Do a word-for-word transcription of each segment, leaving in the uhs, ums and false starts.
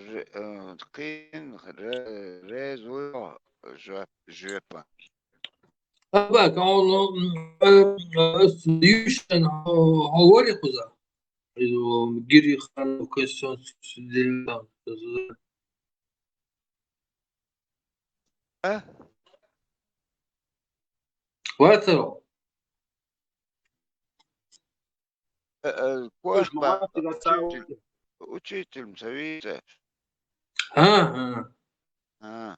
ре-, э, кхин ре-, реза вуй хьо жоп-, жоьпан. Абак, хьо, ну, м, э, э, ас юьйшан хьо, хьо вари кхуза? Иза гири хан конституционный суде. А? Вацаро. Э, э, кош ба, учитель, учитель ца вийца. А, а. А.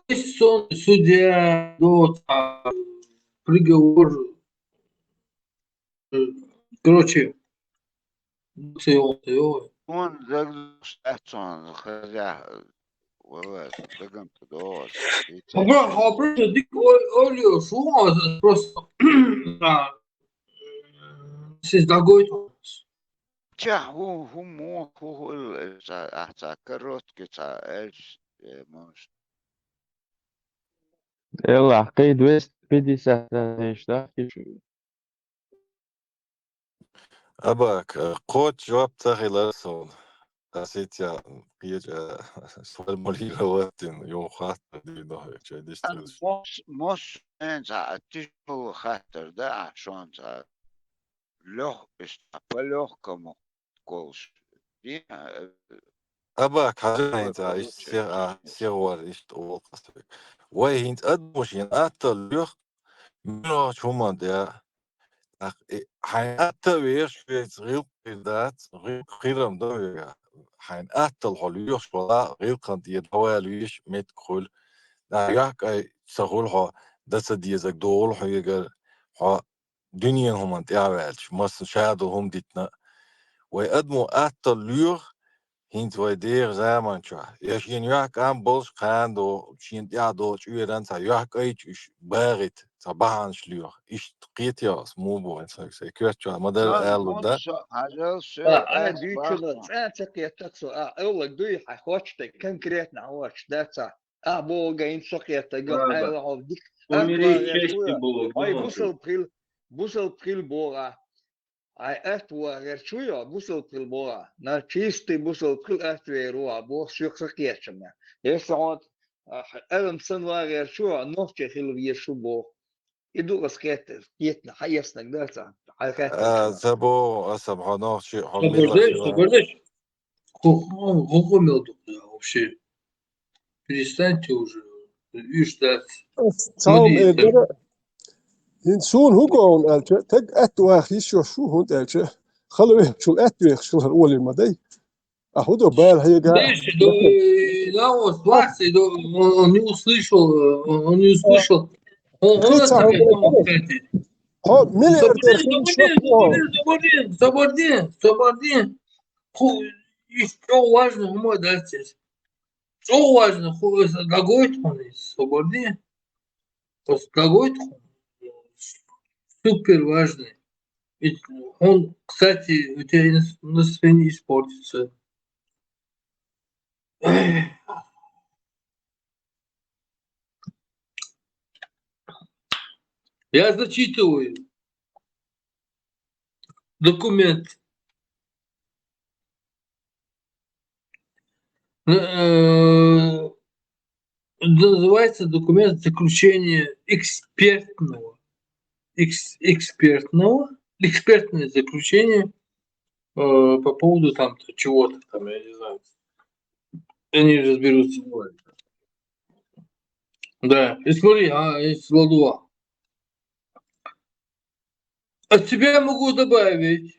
Конституционный судья, ну, а, приговор, э, короче, ца йо, ца йо. Он загнуш ацон хозя, вала, дагам дос. Вопрос, вопрос, дик, о-, олио, шо, просто, а, сиз дагой. Ча, ху, ху, мо, ху, ху, ца, а, ца, короткий, ца, эль, э, может. Элла, кхы двести пятьдесят, да, нечто, да, киш. Абак, э, кхоч жоп ца хилар сон. Асетя, кхеча, сформулировать ин, юн хатта ди дохе, чай диш Ан мос, мос, эн ца, а тяжело хаттар, да, а шон ца. Лёг-, ис-, а по лёгкому колш. Ди, а, э, Абак, хьажа ой, хӀинца, иш получше, се-, а, получше. се вар, иш тӀулкъас век. Вай хӀинца адамаш ен атта лоьх, муьлхача хӀуман тӀа. Ах, э, хьайн атта веш, вец гӀилкх хир дац, гӀилкх хирам до вега. Хьайн аттал хьо лоьхаш вала, гӀилкхан тӀе давал веш, метка хуьлу. Нах йохкай ца хуьлу хьо, дан ца дезаг догӀула хьоьгара, хьо дуьненан хӀуманна тӀаьхьаваьлча, массо шадолу хӀума дитина. Вай адамо атта лоьху, хӀинца вай дегӀан заман чохь. Я шена йохкам болуш кхана догӀу, шена тӀаьхьа догӀу чӀоьранна цхьа йохкайча уьш багӀита, цхьа бахьанаш лоьху. Иштта кхетий ас, муха боху сан, сайн коьрта чохь ма-дарра аьлла, да? Хьажал, А, а, дуьйцура, цӀа ца кхетта со, а, Ӏуьллаг дуй, хьан хоч тайга конкретно хьан хоч, да, ца? А, богу гайна со кхетта, гал, Ӏайла хьо дик, Умереть честью богу. Ай, бусалба хил, бусалба хил богу, а. Ай, атта вагӀар чу йо, бусалба хил богу, а. На чистый бусалба хил атта вер ву, а, богу, соьх со кхетча ма. Если хьо, а, Адам сан вагӀар чу йо, нохча хил везаш ву богу. И ду ас кхетта, кхетна, хьан эснаг да ца, хьан хетта. А, ца бо, аса бо, хьо нохчи, хьо Собар деш, собар деш. Ху-, ху-, ху-, ху мел ду, да, вообще. Перестаньте уже. Уьш дац. Цхьа хӀума эр дара. ХӀинца суна хӀун го хьуна аьлча, таг атта ваха йиш йолуш ву, хӀунда аьлча, хала вехачул атта вехаш хилар олий ма дай. А хӀун до бала хьега? Дальше, до, э, Лаос, Вася, до, он, он не услышал, э, он, он не услышал. Он, он Хица ответил, хьуна он, кстати. Хьо миллиардер хилча хьо. Собардин, собардин, собардин. Ху, ещё важно, хӀума дац. ЧӀогӀа важно, ху, дагойту хьуна иза, собардин. Просто дагойту хьуна. Супер важный. Ведь он, кстати, у тебя ин-, настроение испортится. Я зачитываю документ. Э, называется документ заключения экспертного. Экс-, экспертного. Экспертное заключение, э, по поводу там чего-то там, я не знаю. Они разберутся. Да. И смотри, а, и Сладуа. От себя могу добавить,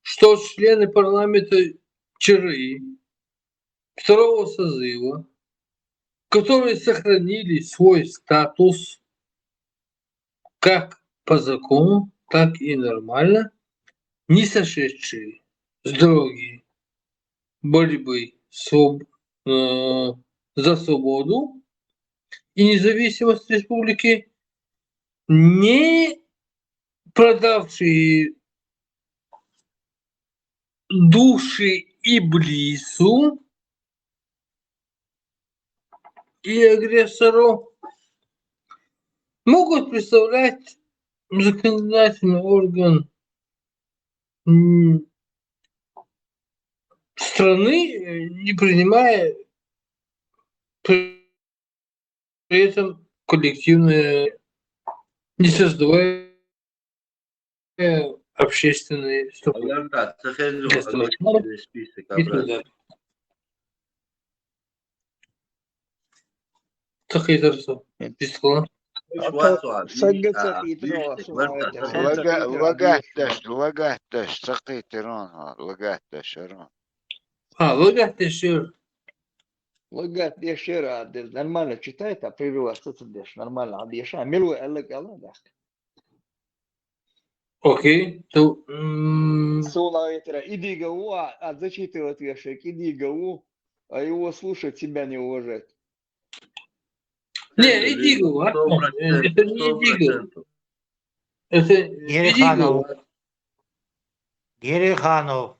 что члены парламента ЧРИ второго созыва, которые сохранили свой статус как по закону, так и нормально, не сошедшие с дороги борьбы своб-, э, за свободу и независимость республики, не продавшие души Иблису и агрессору, могут представлять законодательный орган, м, страны, э, не принимая при при этом коллективное, не создавая общественные структуры. Олег, ца хезу Сейчас Олег мы список Иди обратно. Туда. Ца хетар со. Бисклан. Иш вацу, Сагга а, ца хетар, список, ца вацу, хетар. ца Лага- хетар. Лагатташ, лагатташ, ца хетар он, лагатташ арон. А, лагатташ ер. Лагатташ ер, а, де-, нормально читай, а прерываться ца деш, нормально, а деша, а милуй аллаг аллаг. Окей. То, м, Суна ветра, иди гаву, а, а зачитывать вешек, иди гаву, а его слушать, себя не уважать. Не, иди гаву, а? Сто процентов, Это не сто иди гаву. процентов. Это иди Гериханов. гаву. Гериханов.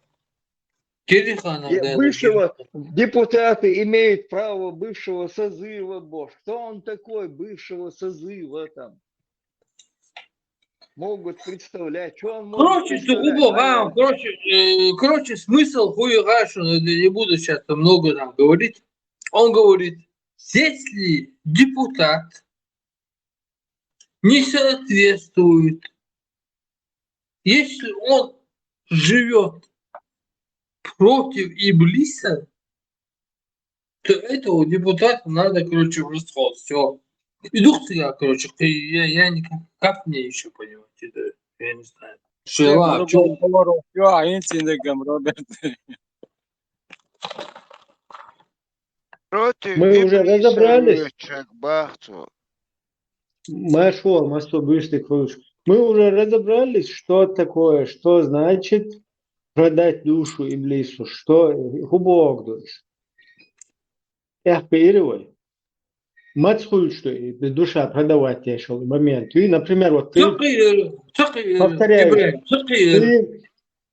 Гериханов, Э, да, да, бывшего, Гериханов. Депутаты имеют право бывшего созыва, бо-, кто он такой, бывшего созыва там? Могут представлять, что он может Короче, представлять? сугубо, Ай, а, короче, э, короче, смысл хуй гашен, не буду сейчас там много там говорить. Он говорит, если депутат не соответствует, если он живет против Иблиса, то этого депутата надо, короче, в расход. Все. Иду я, короче, я, я никак, как мне еще понимать это? Я не знаю. Шела, чё? Всё, а инсиндегам, Роберт. Против Мы уже Иблиса разобрались. Рычаг бахцу. Машо, Машо, быстро хвылыш. Мы уже разобрались, что такое, что значит продать душу Иблису, что хубогдуш. Эх, перевой. Мацхуй, что и душа продавать я шел момент. И, например, вот ты Ца хетар, ца хетар, Повторяю. Ибрагим, ца хетар. Ты,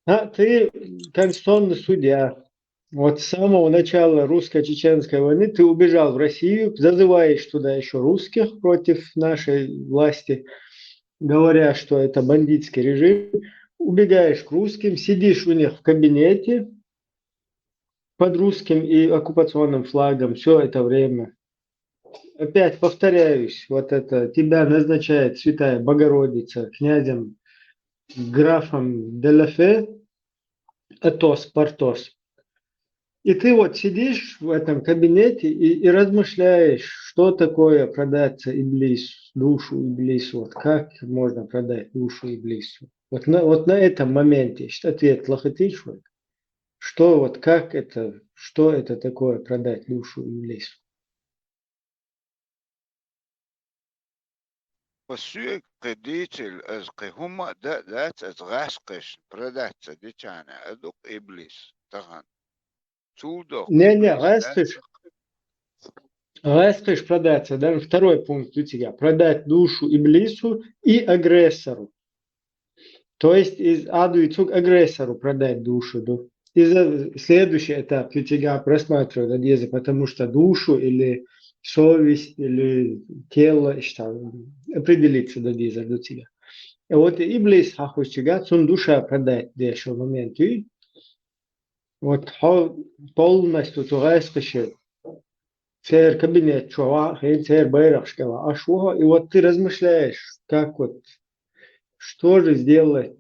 а, ты конституционный судья. Вот с самого начала русско-чеченской войны ты убежал в Россию, зазываешь туда еще русских против нашей власти, говоря, что это бандитский режим. Убегаешь к русским, сидишь у них в кабинете под русским и оккупационным флагом все это время. Опять повторяюсь, вот это, тебя назначает Святая Богородица князем, графом де ла Фе, Атос, Портос. И ты вот сидишь в этом кабинете и, и размышляешь, что такое продаться Иблису, душу Иблису, вот как можно продать душу Иблису. Вот на, вот на этом моменте, ищет ответ лахатиш, вот, что вот как это, что это такое продать душу Иблису. По суек кхы дийцил аз кхы хӀума да дац аз гӀаскхиш продаться дичана, а дук Иблис тахан. Цул доху Не, не, Иблис дац. гӀаскхиш. ГӀаскхиш продаться, да, второй пункт у тебя. Продать душу Иблису и агрессору. То есть из аду и цуг агрессору продать душу, да. И за следующий этап у тебя просматривают, да, деза, потому что душу или совесть, или тело, что определиться, да, деза, до тебя. И вот Иблис хахуш тебя, цун душа продать дешо момент, и вот хо полностью цу гӀаскхиша цер кабинет чу вахе, цер байракхаш кӀела Ӏаш вахе, и вот ты размышляешь, как вот, что же сделать,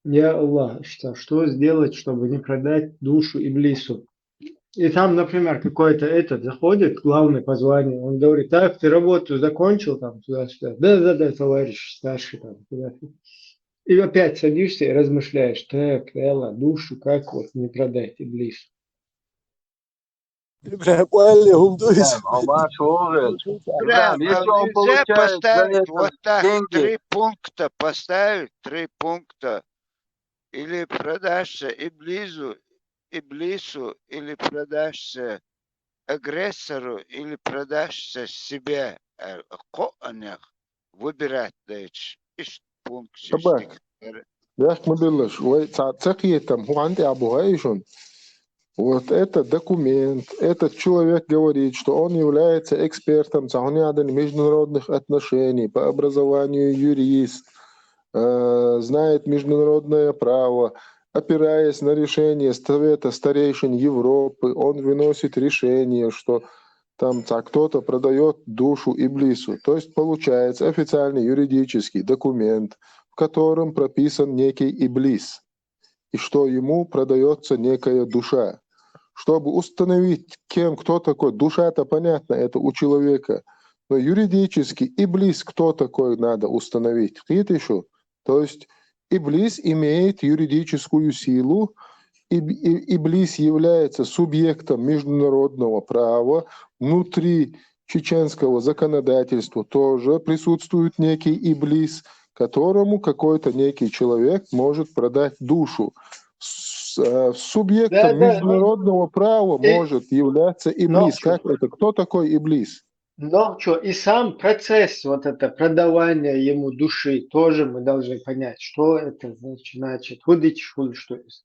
я Аллах, что, что сделать, чтобы не продать душу Иблису? И там, например, какой-то этот заходит, главный по званию, он говорит: «Так, ты работу закончил там туда-сюда?» «Да, да, да, товарищ старший там туда». И опять садишься и размышляешь: «Так, Элла, душу как вот не продать Иблису?» Ибрагим, кӀвалли хӀума дуйс. Омаш волгӀел. Прям, Если он нельзя получает за поставить это вот так деньги. Три пункта поставить, три пункта. Или продашься Иблису, Иблису, или продашься агрессору, или продашься себе. Э, кхоъ анех выбирать дайча, ишт пункт Табакъ. Яхмадуллаш, вай ца, ца кхетам, хӀу гьанти абу гьаишун? Вот этот документ, этот человек говорит, что он является экспертом цахунядан международных отношений, по образованию юрист, э, знает международное право, опираясь на решение Совета старейшин Европы, он выносит решение, что там так кто-то продает душу Иблису. То есть получается официальный юридический документ, в котором прописан некий Иблис, и что ему продается некая душа. Чтобы установить, кем, кто такой, душа-то понятно, это у человека, но юридически Иблис кто такой, надо установить. Видите, что? То есть Иблис имеет юридическую силу, и, и, Иблис является субъектом международного права, внутри чеченского законодательства тоже присутствует некий Иблис, которому какой-то некий человек может продать душу. С- э, Субъектом Да, да, международного права и- может являться Иблис. Ночью. Как это? Кто такой Иблис? Но что, и сам процесс вот это продавания ему души тоже мы должны понять, что это значит, значит, вот эти хули, что есть.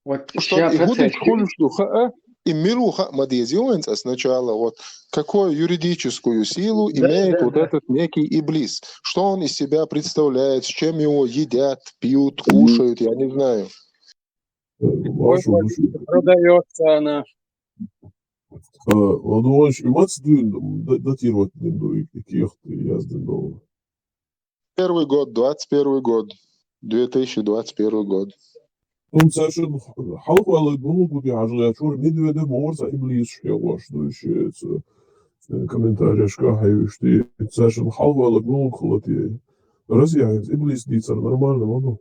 Вот Что ща и процесс. хули, что ха-, и миру ха-, мадезиуэнс, а сначала вот какую юридическую силу Да, имеет да, вот да. этот некий Иблис? Что он из себя представляет, с чем его едят, пьют, кушают, я не знаю. Э, Вашу, вашу. Продается она. Э, Владимир Иванович, и вот сдвинь, д- датировать не буду, и каких ты я сдвинул. Первый год, двадцать первый год, две тысячи двадцать первый год. Ну, цаашан хьалха валаг гулгуди хьажа чур медведе морса Иблис шхьеваш, ну, ещё это, э, комментариешка хьаюшти, цаашан хьалха валаг гулг хлати. Россия Иблис дицар нормально, ладно?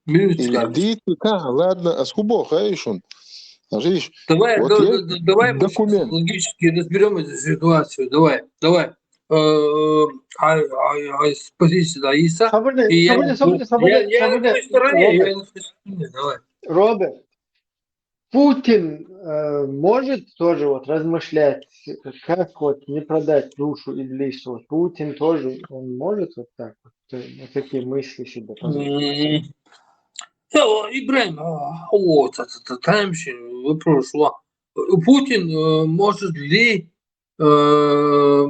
Минуточка. Дите, ка, ладно, а с кубо хайшун. Ажиш, Давай, вот да- есть да- да- давай мы документ. Логически разберем эту ситуацию. Давай, давай. Э, а, а, а, Спасите, да, Иса. Хабарда, И я, хабарда, хабарда, я, хабарда, я на хабарда. твоей стороне, я Роберт, на твоей стороне, давай. Роберт, Путин э, может тоже вот размышлять, как вот не продать душу Иблису. Вот Путин тоже, он может вот так вот, э, вот такие мысли себе позволить. М. Э, Ибрагим, а, вот, это, это, там ещё вопрос. Ва- Путин э, может ли э,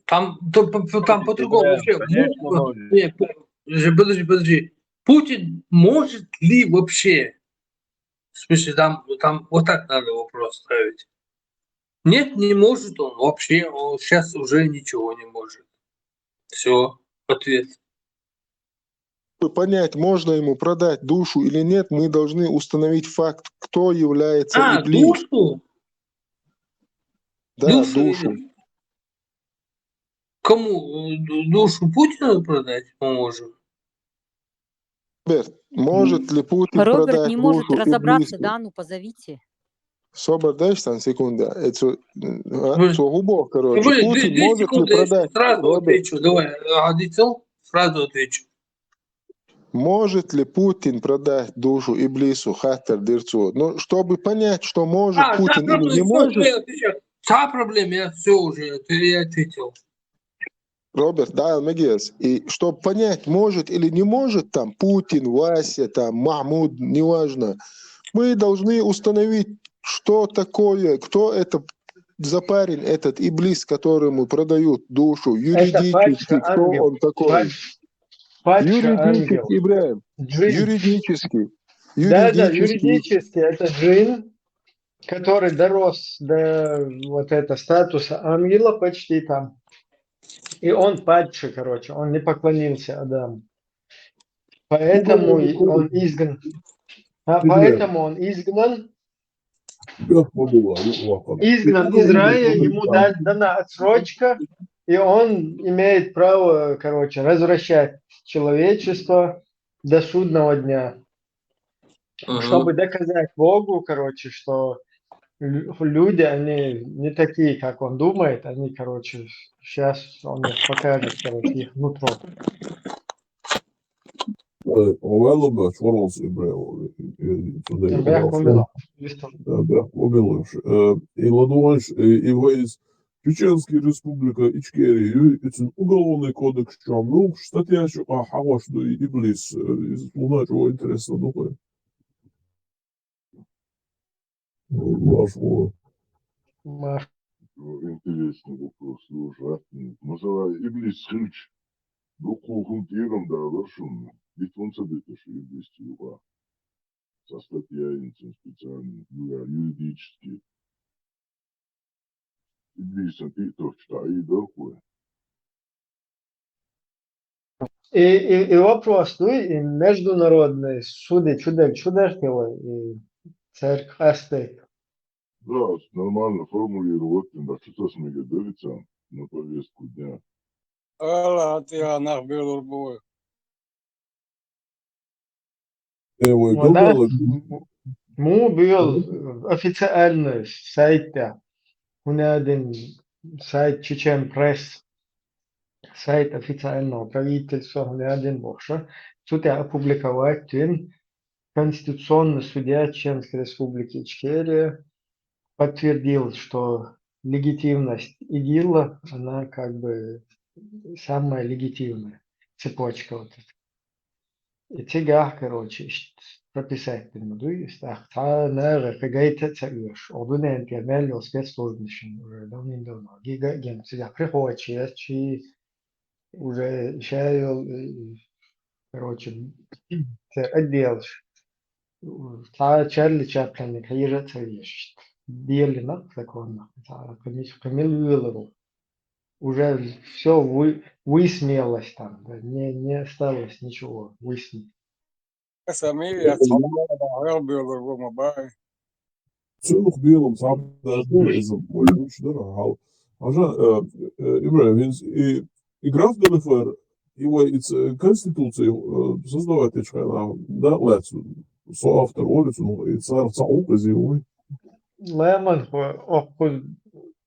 там, то- по- по- там по-другому Да, вообще. конечно, Мо- может. не, по- же, подожди, подожди. Путин может ли вообще? В смысле, там, там вот так надо вопрос ставить. Нет, не может он вообще. Он сейчас уже ничего не может. Все, ответ. Чтобы понять, можно ему продать душу или нет, мы должны установить факт, кто является А, Иблис. Душу? Да, Душу душу. или- Кому? Э, ду- Душу Путину продать мы можем? Роберт, может ли Путин Роберт продать не может душу разобраться, Иблису? Да, ну позовите. Собер, дашь там секунда. Это, а, Вы- цо губо, короче. Вы- Путин две может ли секунды, я продать? Сразу Роберт, отвечу, давай. А, Дицел, сразу отвечу. Может ли Путин продать душу Иблису, хаттар дир цо? Ну, чтобы понять, что может А, Путин да, или не всё, может, я отвечаю. Та проблема, я все уже, это я ответил. Роберт, да, Мегес. И чтобы понять, может или не может там Путин, Вася, там Махмуд, неважно, мы должны установить, что такое, кто это за парень, этот Иблис, которому продают душу, Это юридически, падший кто ангел. он такой. Падш- Падший Юридически, ангел. Ибрагим, Джин. юридически. Да, да, Юридически. Юридически это джин, который дорос до вот это статуса ангела почти там. И он падший, короче, он не поклонился Адаму. Поэтому и он изгнан. А Ибрагим. Поэтому он изгнан, Бех ма била, ну, ладно. изгнан Ну, из рая, ну, ему да. да- дана отсрочка, и он имеет право, короче, развращать человечество до судного дня, Мгм. чтобы доказать Богу, короче, что лю- люди, они не такие, как он думает, они, короче, сейчас он их покажет, короче, их нутро. Э, овело бы, чворолс и брел, э, э, туда и Бех брел. ма била. Да, бех ма била. Э, и ладугаш, э, и вайс, Чеченская Республика Ичкерия, ю, ицин уголовный кодекс чуам, ну, статья чу а хагош ду и Иблис, э, из луна чего интересно духе. Ваш во. Маш. Ну, интересный вопрос, Лёша. Масала, Иблис Хилч. Дукха хӀума тӀера ма далар шуна. Дита хӀума ца дитар шу ир дисти юкъа. Цхьа статья йина цун специально, ю-, юридически. Иблисан тӀе а тохча дӀаийдалахь вай. И, и, и вопрос, ну, и международный суды чудер, чудер хилай, и церковь къастайт. Да, нормально формулировать, да, что-то с мега дивиться на повестку дня. Ала, ти а нах белур бу. Э, вай, Вон, да, гылгалаш. Му бил официальный сайт, да. ХӀуна дин сайт Чечен Пресс, сайт официального правительства, ХӀуна дин бохша. Цу тӀа опубликовать вин конституционный судья Чеченской Республики Ичкерия подтвердил, что легитимность ИГИЛа, она как бы самая легитимная цепочка вот эта. И цигахь, короче, иштта прописать дина ма дуй, иштта ах цхьа нагӀа кхы гайта а ца оьшу, оха дунен тӀера мел йолу спецслужбанашна уже давным-давно. Гига а гина, цигахь приходчи яц, чи уже ша йолу, э, короче, церан отделаш. Цхьа Чарли Чаплиниг хьийжа а ца везаш. Делина законна. Цхьа кхин мис-, кхин мила велар ву. Уже всё вы-, высмеялось там, да, не, не осталось ничего, высмеялось. Аса мийра яц хьо, хьо белур бу ма бай. Цунах белам сам даже иза вай луш дара хьал. Хьажа, э, э, Ибрахим, хӀинца и, и граф де Лефер, и вай и ц-, конституция, э, создавать дечу хенахь, да, лаьцна, соавтор волу цунах, и цара ца гӀуллакх иза вай. Лайман хӀо, оккхуза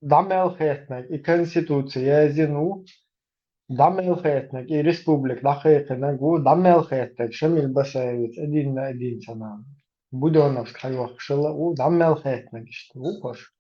дӀа мел хеттнарг, и конституция язйина ву, дӀа мел хеттнарг, и республика дӀакхайкхинарг ву, дӀа мел хеттарг, Шамил Басаевица, один на один цхьана, Будённовск хьайохкуш хилла а ву, дӀа мел хеттнарг иштта ву хӀорш.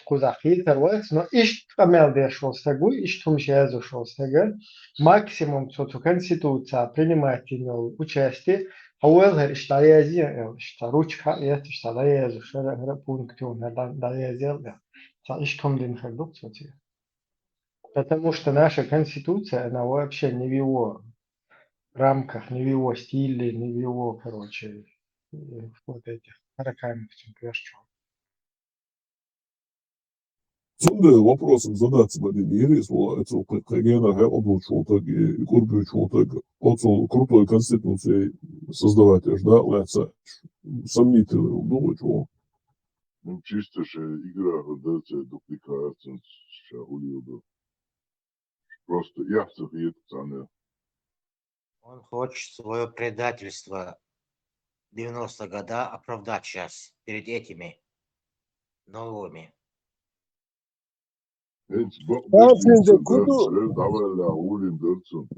Кхузахь хийтар вац, но иштта къамел деш волу стаг ву, иштта хӀумаш язъеш волу стага, максимум цо цу конституция принимать йина йолу участие, хьо ваьлла хӀара иштта дӀаязъе аьлла, иштта ручка хьаэцна, иштта дӀаязъеш, хӀара, хӀара пункт ю, хӀара дӀа-, дӀаязъел аьлла. Цхьа иштта хӀума дина хир ду-кх цо цигахь. Потому что наша Конституция, она вообще не в его рамках, не в его стиле, не в его, короче, э, вот этих тараканах, чем прежде. Цундела вопросам задаться ма дина, Ирис, вала, оцу кхе-, кхе генара хьекъал долчу волу таг, и, и кӀурбуьйчу волу таг, оцу крутой конституция создавать еш, да, лаьца сомнительный ду вачу. Ну, чисто шайн игра хӀара дац, дукха дика хӀара цунца ша хӀума ду. Просто яхь ца хета цхьанна. Он хочет своё предательство девяносто года оправдать щас перед этими новыми. ХӀинца бакъ Тахьа дешнийн шен де цуьнан куду? Церан дӀаваьлла гӀулин дара цунна.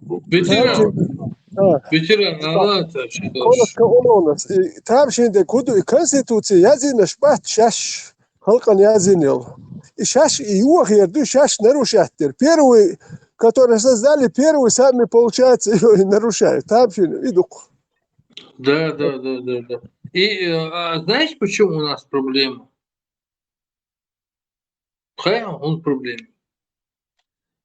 Бакъ Ветеран. дешнийн. А. Ветеран, ала, та ши дош. Коротко олонас. И тахьа шен де куду, и конституция язйинарш бац шаьш. Халкъана язйина йолу. И шаьш и йохаяр ду, шаьш нарушать дира. Первый, который создали, первый сами, получается, его и нарушают. Там же и дух. Да, да, да, да, да. И, э, а знаете, почему у нас проблема? Какая у нас проблема?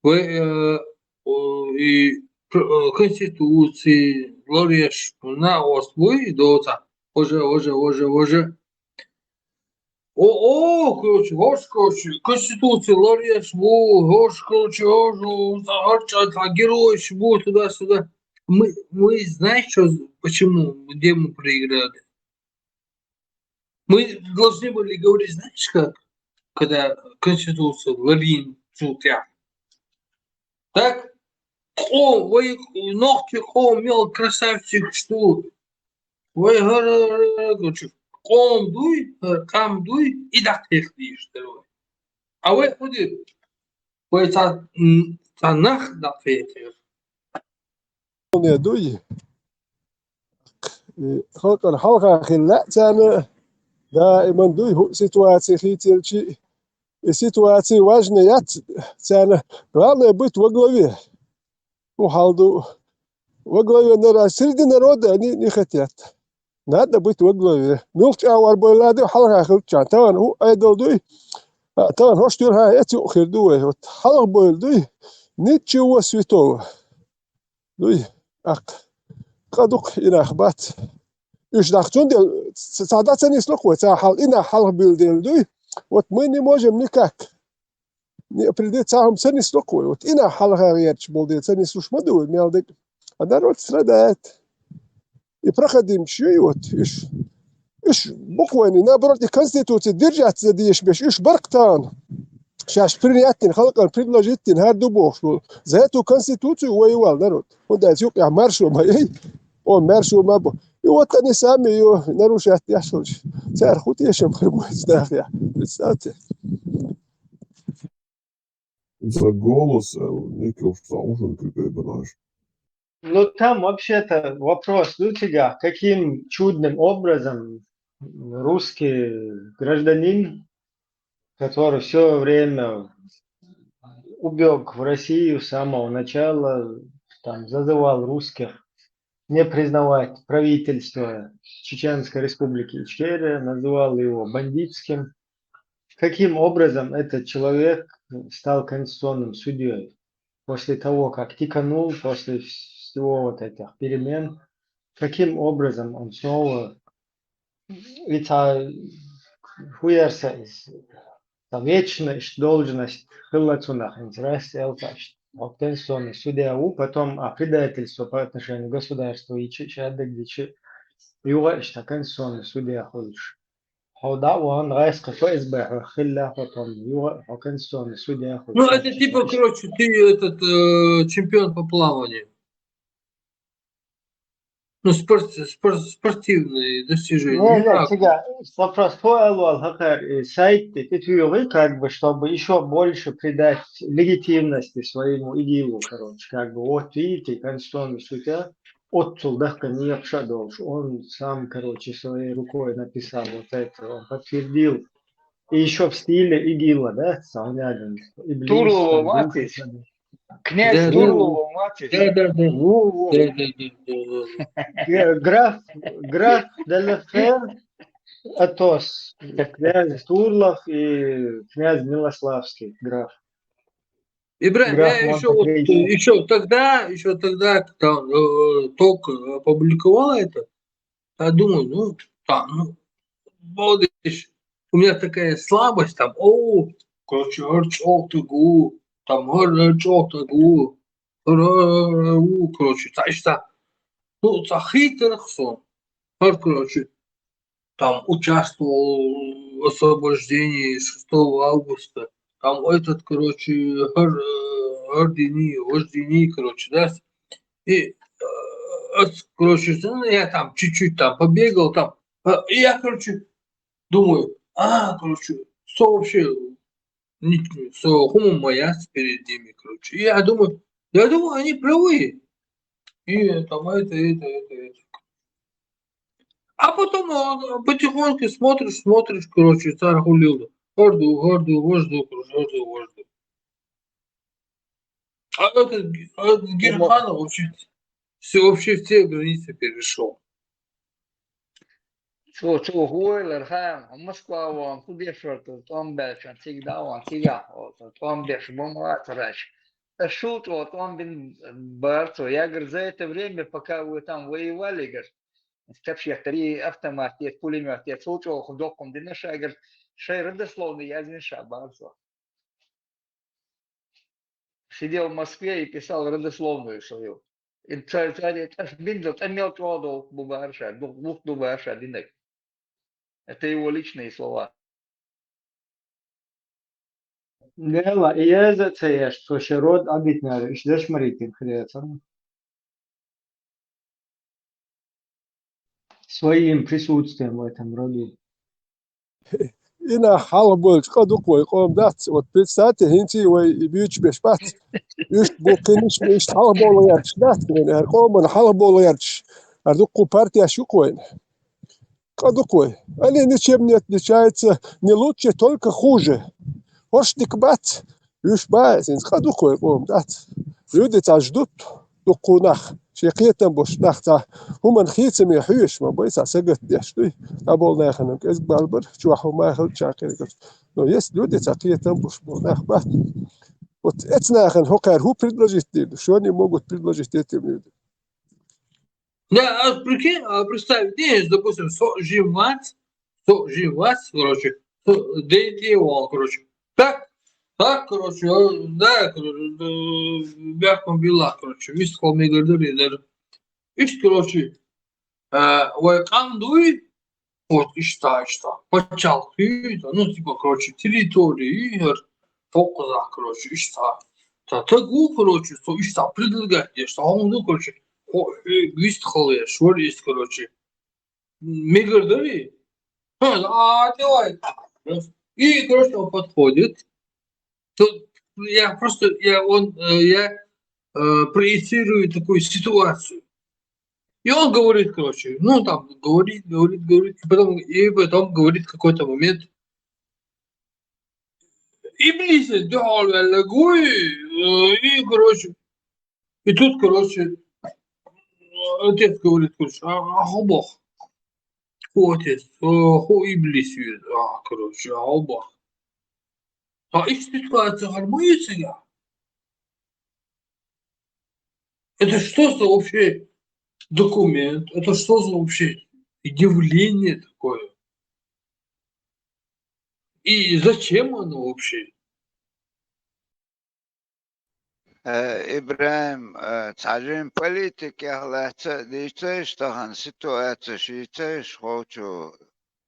Вай, э, о, и пр-, э, конституция, лареш, на ос вуй, доца. Уже, уже, уже, уже. О, о, короче, хӀорш, короче, конституция ларъеш ву, хӀорш, короче, хӀорш ву, цхьа хӀорш, цхьа геройш ву, туда-сюда. Мы, мы, знаешь, что, почему, где мы проиграли? Мы должны были говорить, знаешь как, когда конституция ларйина цу тӀехь? Так, къо-, вай нохчи къоман мел красавчикаш ду. Вай хӀара, хӀара, хӀара, короче, къоман дуй, хӀара къам дуй, и дӀакхайкхийша дара вай. А вай хӀун дира? Вай цхьа, м, цхьа нах дӀакхайкхийра. Дуй. И халкъана хьалха хила лаьа царна, даиман дуй хӀу ситуаци хийцаелчи, и ситуаци важна яц царна, главное быть во главе. ХӀу хьал ду, во главе нара среди народа они не хотят. Надо быть во главе. Муьлхачу агӀор бойла ду хьалха хилчахьана. Тахана хӀу Ӏедал дуй, а, тахана хӀорш дуьйна хьан эца юкъа хир ду вай. Вот хьалха бойла дуй, Ничего святого. Дуй, аккха. Къа дукха и нах бац. Уьш нах цундела ца, ца да ца нисло-кх вай, ца хьал, и нах хьалха буьлла дела дуй. Вот мы не можем никак. Не определить, ца хӀума ца нисло-кх вай. Вот и нах хьалха гӀерташ болу дела ца нислуш ма ду вай, мел дерг. А народ страдает. И проходимцаш ю и вот уьш. Уьш буквально, наоборот, и конституция держаться за дезаш берш, уьш баркъ тахана. Шаьш принять дина, халкъана предложить дина, хӀара ду бохуш болу. За эту конституцию воевал народ. ХӀунда аьлча юкъехь маршо ма яй, о, маршо ма бу. И вот они сами её нарушать деш хилча, цара хӀун тешам хир бу иза нахехь? Представьте. За голос, э, никто что ужин купил бы наш. Ну, там вообще-то вопрос, ну, тебя, каким чудным образом русский гражданин, который все время убег в Россию с самого начала, там, зазывал русских не признавать правительство Чеченской Республики Ичкерия, называл его бандитским. Каким образом этот человек стал конституционным судьей после того, как тиканул, после всего вот этих перемен? Каким образом он снова, ведь а, хуярса из, там, вечно иш должность хилла цунах, интересно, конституционный судья у, потом, а, предательство по отношению к государству и чи, чи, юха ишта конституционный судья хуьлуш. Хьо дӀа а вахана, гӀайскха Ф С Б хьо хилла, потом юха хьо конституционный судья хьо. Ну, это типа, короче, ты этот, э, чемпион по плаванию. Ну, спорт-, спорт-, спортивные достижения. Не, ну, не, как? Цига, вопрос по L L H R, э, сайт, ты, ты как бы, чтобы ещё больше придать легитимности своему ИГИЛу, короче, как бы, вот видите, конституционный судья, оццул дахка некъаш а долуш. Он сам, короче, своей рукой написал вот это, он подтвердил. И ещё в стиле ИГИЛа, да, сохранялен. Иблис, Турлова там, вац иза. Князь Да, да. Турлова вац иза. Да, да, да. Во, во. Да, да, да, да, да, да. Э, граф, граф де ла Фер, Атос, князь Турлов и князь Милославский, граф. Ибрагим, Граф я ещё вот, Монте-Кристо. Ещё тогда, ещё тогда, когда, э, только опубликовала это, я думаю, ну, там, ну, молодец, у меня такая слабость, там, о, короче, хӀара чӀогӀа стаг ву, там, хӀара, хӀара чӀогӀа стаг ву, хӀара, хӀара, хӀара ву, короче, цхьа иштта, ну, цхьа хетарх со, хӀара, короче, там участвовал в освобождении шестого августа. Там этот, короче, хӀар-, хӀара дийцина, важа дийцина, короче, да. И, э, ас, короче, ну, я там чуть-чуть там побегал, там. Э, и я, короче, думаю, а, короче, что вообще, ни-, что, хӀума ма яц перед ними, короче. И я думаю, я думаю, они правы. И там это, это, это, это. А потом, а, потихоньку смотришь, смотришь, короче, цара хулил. ХӀара ду, хӀара ду, важа ду, короче, хӀара ду, важа ду. А этот, а этот Герханов вообще все, вообще все границы перешёл. Цо, цо хӀун элира хаам, хьо Москва вахана хӀун деш вара, тӀом баьлча, цига дӀа а вахана, цигахь, о, тӀом беш бу ма вацара аша. Ас шул чӀогӀа тӀом бина бара цо, я говорю, за это время, пока вы там воевали, говорю, капшехтари, автомат тӀе, пулемёт тӀе, шул чӀогӀа хӀун доккхун дина ша, говорю, шайн родословный яздина ша бара цо. Сидел в Москве и писал родословную свою. И ца-, цаьрца тӀаш бинзал тӀамел чӀогӀа долу бу бара ша, ду-, вух ду бара ша динарг. Это его личные слова. Дела, и еза а ца еш, со шен род а дитинарг, иштта дешмаритина хир яцара. Своим присутствием в этом роду. И нах хьалха бойлуш къа ду-кх вай, къоман дац. Вот представьте, хӀинца а вай и буьйцуш берш бац. Уьш бу кхин иштта хьалха бовла гӀерташ дац вайна, хӀара къоман хьалха бовла гӀерташ. ХӀара дуккха партеш ю-кх вайна. Къа ду-кх вай. Они ничем не отличаются, не лучше, только хуже. ХӀорш дика бац. Уьш бац, хӀинца къа ду-кх вай, къоман дац. Люди цхьа ждут, дуккха нах, шен кхетам болуш нах цхьа хӀуманна хийцаме хьоьжуш ма бай, цхьа сагатдеш дуй. Цхьаболу нахана кӀезиг бала бара, чохь хӀума хилча кхергарш. Но есть люди, цхьа кхетам болуш болу нах бац. Вот эцнахын хокар ху предложить дин, что они могут предложить этим людям? Да, а прикинь, а представь, не, допустим, со жим вац, со жим вац, короче, со день не вал, короче. Так, так, короче, э, да, короче, э, бяхман била, короче, вист холми гырдыр, ишт, короче, э, вай кандуй, вот, ишта, ишта, пачал, ну, типа, короче, территории, фокуза, короче, ишта. Та, та гу, короче, что ишта предлагать, я что, он, ну, короче, хо, э, вист холы, швар есть, короче. Мигр дали? А, давай. И, короче, он подходит. Тут я просто, я, он, э, я э, проецирую такую ситуацию. И он говорит, короче, ну, там, говорит, говорит, говорит, и потом, и потом говорит какой-то момент. Иблис, да, э, и, короче, и тут, короче, отец говорит, короче, а, а, хо бах. Хо отец, э, хо иблис, а, короче, а, хо бах. А их ситуация гармония. Это что за вообще документ? Это что за вообще явление такое? И зачем оно вообще? Э, ИбрахӀим, э, цхьа жим политикех лаьцна а дийцайш, тахан ситуацеш йийцайш, ховчу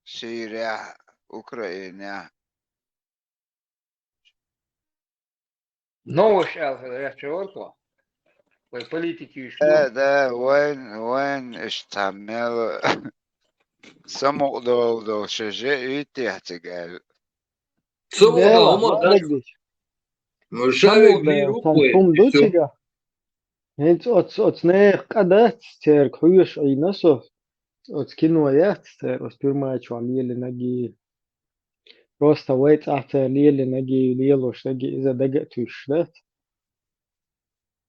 Сирияхь, Украинехь. Новость аьлла хила яц вара тхо. Вай политики уьш Да, ду. Да, вайн, вайн, иштта мел самукъадолу долу ши же а йиттехь цига аьлла. Цо Дела, вахана ма ма дагадеш. Ну, Самукъа шавег вийр ву тхан вай, хӀума и ду всё. Цигахь. ХӀинца оцу, оцу нехан къа дац, церга хьоьжуш Ӏийна со. Оцу кино яц церан, оцу тюрьма чохь лелинарг. Просто вай цӀахь цара лелинарг, лелош дерг иза дага а туьйсуш дац.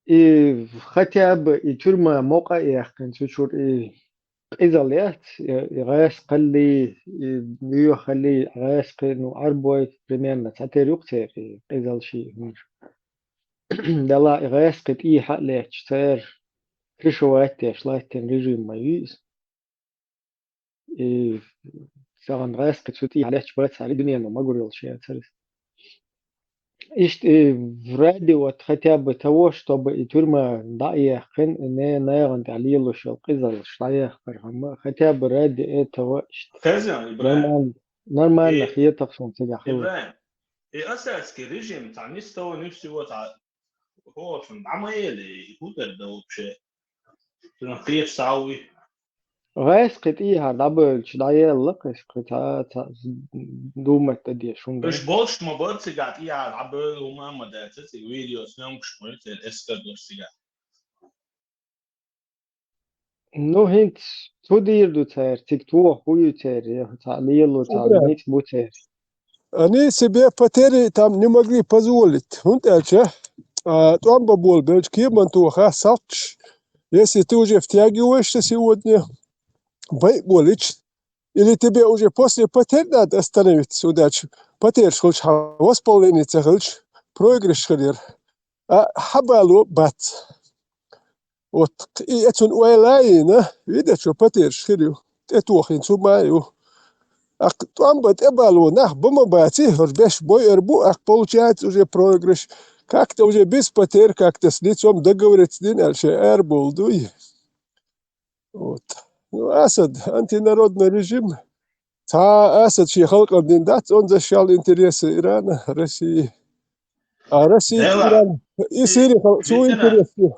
И хотя бы и тюрьма мокъа а яьккхина, цу чуьра и къизалла яц, и, и гӀаьскхаллий, и боьхаллий, гӀаьскхий, ну, Ӏарбой, примерно, цхьатера юкъа церан и къизалла шен хӀумаш. Делахь и гӀаьскхий тӀехьа а лаьтташ, цара крышевать деш латтийна режим ма ю иза. И сагӀан гӀаьскхий цу тӀехьа лаьтташ бац хьара, и дуьнено магур йолуш яцара иза. Иштта и радио хотя бы того, чтобы и тюрьма дӀа а яьккхина, и не-, нагӀана тӀехь лелош йолу къизаллаш дӀаяьккхархьама, хотя бы ради этого иштта Хезна, ИбрахӀим. Нормально, нормально И хетахь суна цигахь хилла. ИбрахӀим, и асаьрский режим цхьа нисто нуьсиво цхьа хӀокхунна дӀа ма эли, и хӀун тера дан вообще? Цунах кхеташ ца вуй. ГӀаьс кхин тӀехьа дӀабевлча, дӀаелла кхин, кхин цхьа, цхьа думать дан дезаш хӀума Уьш дац. Болуш ма бара цигахь тӀехьа дӀабевлла хӀума а ма дац, цига видеосъёмкаш ма ю церан эскар долуш цигахь. Ну, хӀинца цу дийр ду цара, цига тоха хӀу ю церан, я цхьаъ лело, цхьаъ Ибрахим. Ницкъ бу церан. Они себе потери там не могли позволить. ХӀунда аьлча, а, тӀом бан болу белча кеман тоха салташ, если ты уже втягиваешься сегодня, байъ болич, или тебе уже после потерь надо остановиться, удачи, потерь хилча, восполнение ца хилча, проигрыш хир яра. А хьабало бац. Вот, и эцун ойла а йина, вида, чо потерьш хир ю, тӀетохийна цу ма ю. Акх, тӀом бан тӀебало нах ба ма баций, хӀара беш бойур бу, акх, получается уже проигрыш. Как-то уже без потерь, как-то с лицом договориться дина, аьлла шайн арабовла дуй. Вот. Ну, Асад, антинародный режим. Цхьа Асад шен халкъана дина дац, он защищал интересы Ирана, России. А Россия, Дела. Иран, и Сирия халкъ, цу Витина. Интерес ю.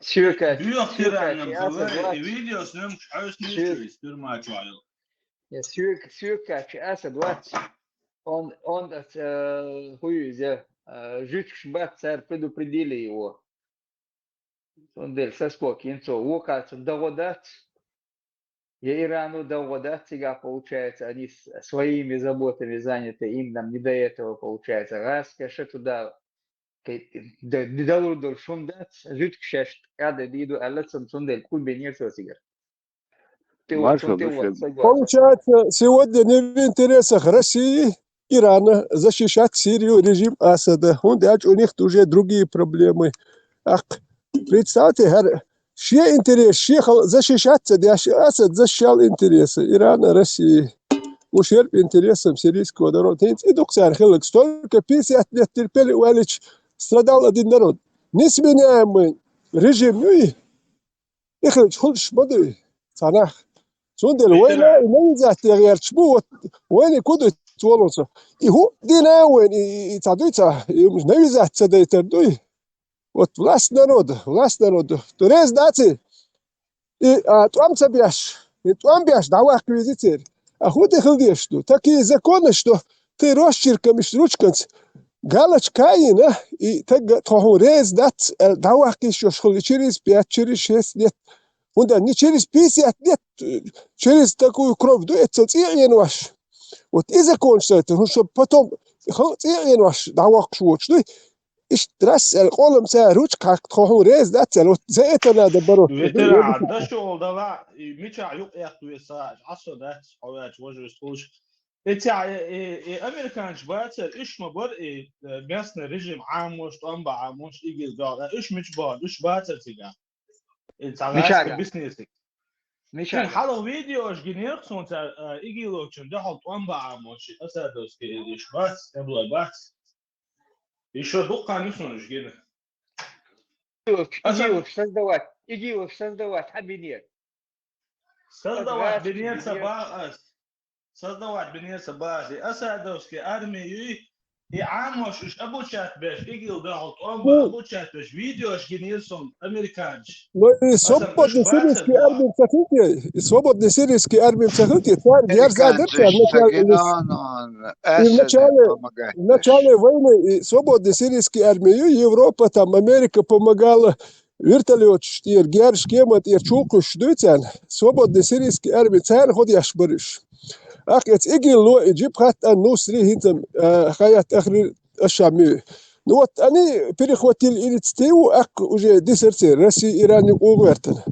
Соька, Бьёх соька, Ирана чи Асад бала, вац. И видео с ним хьаьвсина Соька. Чуйс, тюрьма чуйла. Я соька, соька, чи Асад вац. Он, он, э, хуй, э, э, жуьгташ бац, цара предупредили его. Цундела соскок йина цо, вокхарца дагӀо дац. Я Ирано дагӀо дац, цигахь, получается, они с-, своими заботами заняты, им нам не до этого, получается. ГӀаскхаша туда, ке-, д-, д-, далур долуш хӀума дац, жуьгташ шаьш кӀада дийду аьлла, цун-, цундела кху бинера цо цигара. Ты вот, Маршо, цун-, ты вот, Маршо. Согласен. Получается, сегодня не в интересах России, Ирана, защищать Сирию, режим Асада. ХӀунда аьлча у них уже другие проблемы. Ах, представьте, хӀара шен интерес, шен хала защищать ца деш, Асад защищал интересы Ирана, России. Уж ерб интересам сирийского народа. ХӀинца и дукха царна хилларг. Столько пятьдесят лет терпели, валич страдал один народ. Несменяемый режим, ну и И хилча хуьлуш ма дуй цхьа нах. Цундела вайна и навязать де гӀерташ бу, вот, вайна куду волуса. И хӀу дина вайна, и, и, и ца дуй ца, и навязать ца дайтар дуй. Вот власть народа, власть народа. То реза дац и, и, а, тӀом ца беш, и тӀом беш, дӀаваккха веза церан. А хӀу де хила дезаш ду? Такие законы, что ты росчерком, иш ручканца галочка а йина, и тагга тхо хьуна реза дац, аьлла, дӀаваккха йиш йолуш хуьлу и через пять, через шесть лет. ХӀунда не через пятьдесят лет, э, через такую кровь ду эццал цӀе а Ӏенош. Вот и законаш сайта, хӀун шо потом халкъ цӀе а Ӏенош дӀавоккхуш воцуш дуй. Иштта раз аьлла, къолам цара ручка хьакха, тхо хьуна реза дац аьлла, вот за это надо бороться. Ветеран, дашогӀал дала, и мичахь юкъ эккха веза ца хаьа, Ӏа со дац, хьо ваьча важа веза хуьлуш. И цхьа, и, и, и американцаш бацара, уьш ма бара, и, э, местный режим Ӏамош, тӀом бан Ӏамош, ИГИЛ дуьхьал, уьш мича бахара, уьш бацара цигахь. И цхьа гӀаьшка биснесиг. Мичара? Цуьнан хьалха видеош гинера суна цара, э, ИГИЛовчун дуьхьал тӀом бан Ӏамош, Асадовский, и уьш бац, тӀебалой бац. И шо дуккха хан ю суна уьш гина. ИГИЛовч, ИГИЛовч создавать, ИГИЛовч создавать хьан бинера? Создавать бинера ца бахара ас. Создавать бинера ца бахара. И Асадовский арми юй, и Ӏамош уьш обучать беш, ИГИЛ дуьхьал тӀом бан обучать беш, видеош гинера суна американцаш. Ну, и свободный сирийский арми ца хилти, и свободный сирийский арми ца хилти, цара герза дара цара, и в начале, в начале войны, и свободный сирийский арми ю, Европа, там, Америка помогала, вертолёташ тӀера, герзаш кеман тӀера чукхуьйсуш дуьйцарна, свободный сирийский арми царна гӀо деш бара уьш. Ах, эца ИГИЛ-о и Джибхат ан-Нусри хӀинца, а, Хаят Тахрир аш-Шами. Ну вот они перехватили инициативу, ах, уже дисар церан, Россия, Иран юкъа гӀертана.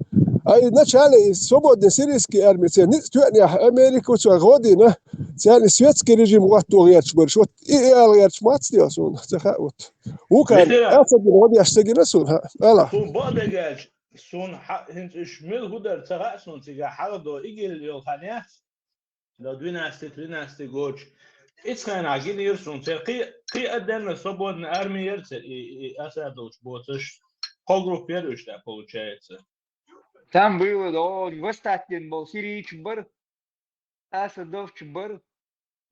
А и начале и свободный сирийский арми церан ницкъ тоьънехь Америка цо гӀо дина, царна светский режим гӀотто гӀерташ бара уьш. Вот и, и ала гӀерташ мац де суна, ца хаьа вот. Вукхара Асадна гӀо деш ца гина суна, хьа, ала. Суна бакъдерг аьлча, суна хьа-, хӀинца уьш мила хӀу дара ца хаьа суна цигахь хьалха до ИГИЛ йолу хан яц, до двенадцатый, тринадцатый годаш. Ицхенахь гинера суна церан кхин, кхин а денна свободный арми яра церан и, и Асадовч боцуш. Кхо группа яра уьш тӀе, получается. Там было, о, восстать дина болу сирийцаш бара. Асадовч бара.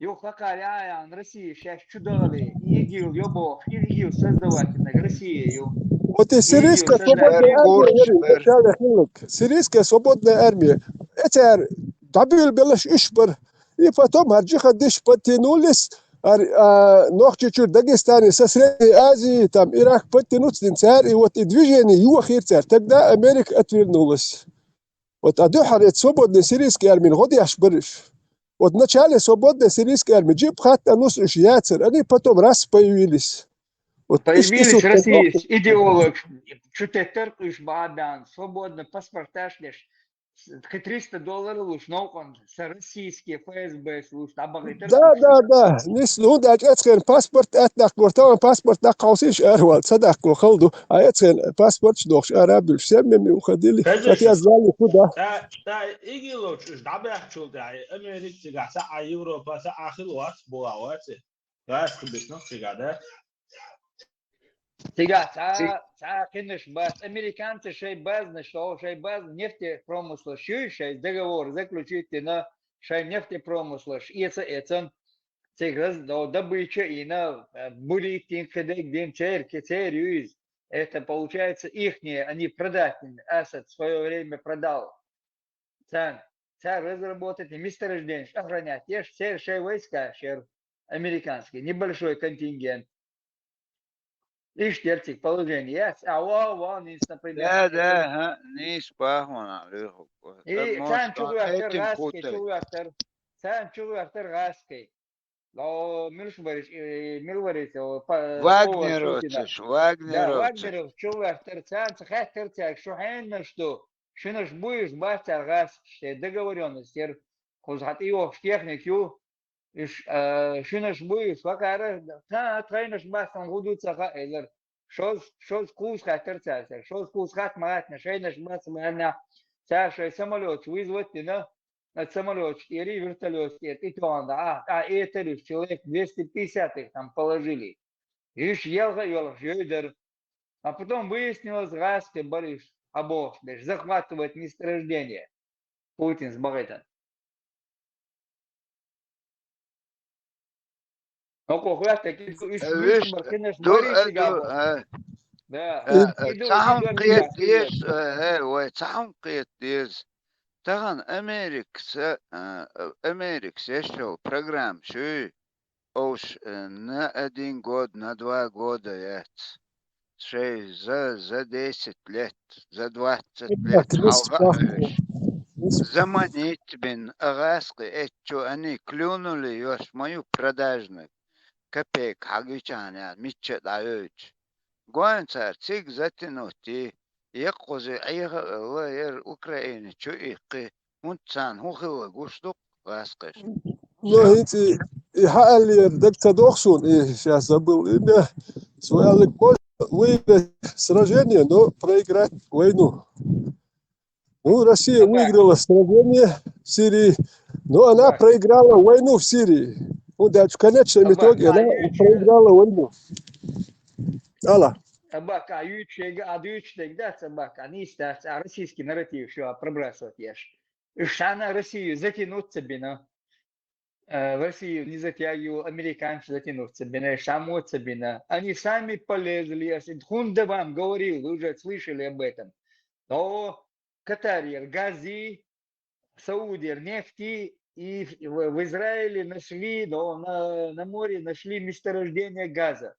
Юха хакхара яхьа яхна Россия шаьш чу дахале, ИГИЛ ю бохуш, ИГИЛ создавать динарг Россия ю. Вот и сирийская свободная армия, начале хилларг. Сирийская свободная армия. Эцара дӀабуьйлабелаш уьш бара. И потом хӀара джихадисташ подтянулись, хӀара, а, Нохчийчуьра, Дагестане, со Средней Азии, там, Ирак подтянуться дина цара, и вот и движение йохийра цара. Тогда Америка отвернулась. Вот, а дуьххьара эца свободный сирийский армин гӀо деш бара уьш. Вот в начале свободная сирийская армия, Джибхат ан-Нусри уьш яцара, они потом раз появились. Вот появились Россия идеологаш, чу теттара уьш бахьа баьхна, свободно паспорташ деш, кхин триста доллар луш, новкъан сан российский ФСБ-с луш, дӀабахийтара. Да, да, да. Нис, ну, даьлча эцхенан паспорт аьтта даккхалора, тахана паспорт даккха хьовсийша аравала, ца даккхало хала ду. А эцхенан паспорташ дохуш ара а буьллуш, сен мем уходили. Хотя знали куда. Ца, ца ИГИЛовч уьш дӀабаьхчул тӀаьхьа, Америка цигахь схьа а, Европа схьа а хила вац, бохуш вац и. ГӀаскхи бисна цигахь, да? Цигахь цхьа, цхьа кхинаш бац. Американцы шайн базанаш, шайн база нефтепромыслаш ю, шайн договор заключить дина, шайн нефтепромыслаш эца а эцна, цига раз-, до-, добыча а йина, э, бурить дина, кхидерг дина, церан, церан ю иза. Это, получается, ихние, они продать дина, Асад в своё время продал. Царна, цара разработать месторождениеш охранять еш, церан шайн войскаш яра, американский, небольшой контингент. Иштта яра цига положение яц, а, во, во, нис, например. Да, да, ха, нис пахана, лиху. И царна чу вехтар гӀаскхи, чу вехтар. Царна чу вехтар гӀаскхи. О, милш вариш, э, мил вариш, о, па-, вагнеровцаш, вагнеровцаш. Да, вагнеровцаш чу вехтар, царна ца хаьттар цаьрга, шу хьенаш ду, шинаш буй уьш, бац цара гӀаскхи, шайн договорённость яра, кхуза хьан тӀейохуш техник ю, Уьш, а, шинаш бу уьш, вахара, тха-, тхайнаш бац, сан гӀу ду ца хаьа, элира. Шозза, шозза кхузза хаьттар цаьрца. Шозза кхузза хатта ма хаьттина, шайнаш бац, ванна. Цара шоай самолёташ вызвать дина, а самолёташ тӀера, вертолёташ тӀера тӀетоьхна дӀа, а, а, этараш человек двести пятьдесят их там положили. Уьш елха а йолуш йой дара. А потом выяснилось, гӀазкхий бара уьш, хьабохуш берш, захватывать месторождение. Путинс бахийтина. Око хӀоьттина, кхин уьш Э, вуьш вуьш, бар, кхинаш ду, барий э, цига ду, боху. э, Да. э, И, э, и ду, цхьа и хӀума ду кхета мигаш деза, хилар. Э, э, вай, цхьа хӀума кхета деза. Тахана Америкаса, э, э, Америкас еш йолу программа шуй, уьш, э, на один год, на два года яц. Шай за, за десять лет, за двадцать лет хьалха а уьш. Заманить бина, а гӀазкхий эцчу они клюнули, йош ма ю продажный, копейка хьагичахьана, мичча а дӀайойтуш. Гойн цара цига затянуть, яккхузи Ӏеха а валла, яра Украина чу иккхи, хӀунда царна хӀун хилла гуш ду-кх гӀазкхаша? Ну, хӀинца и, и хьааллера дага ца доху суна, и сейчас забыл имя. Со аьлларг можно выиграть сражение, но проиграть войну. Ну, Россия выиграла сражение в Сирии, но она проиграла войну в Сирии. Ну, да, в конечном итоге она проиграла войну. Ала. Абакъа юьйцу шайга, а дуьйцу дерг дац, абакъа нийса дац, а российский нарратив шу а пробрасывать еш. Уьш шана Россию затянуть ца бина. Э, Россию не затягивал, американцы затянуть ца бина, шамо ца бина. Они сами полезли, я с-, хунда вам говорил, вы уже слышали об этом. Но Катар яр гази, Саудер нефти, и в, в Израиле нашли, но на, на море нашли месторождение газа.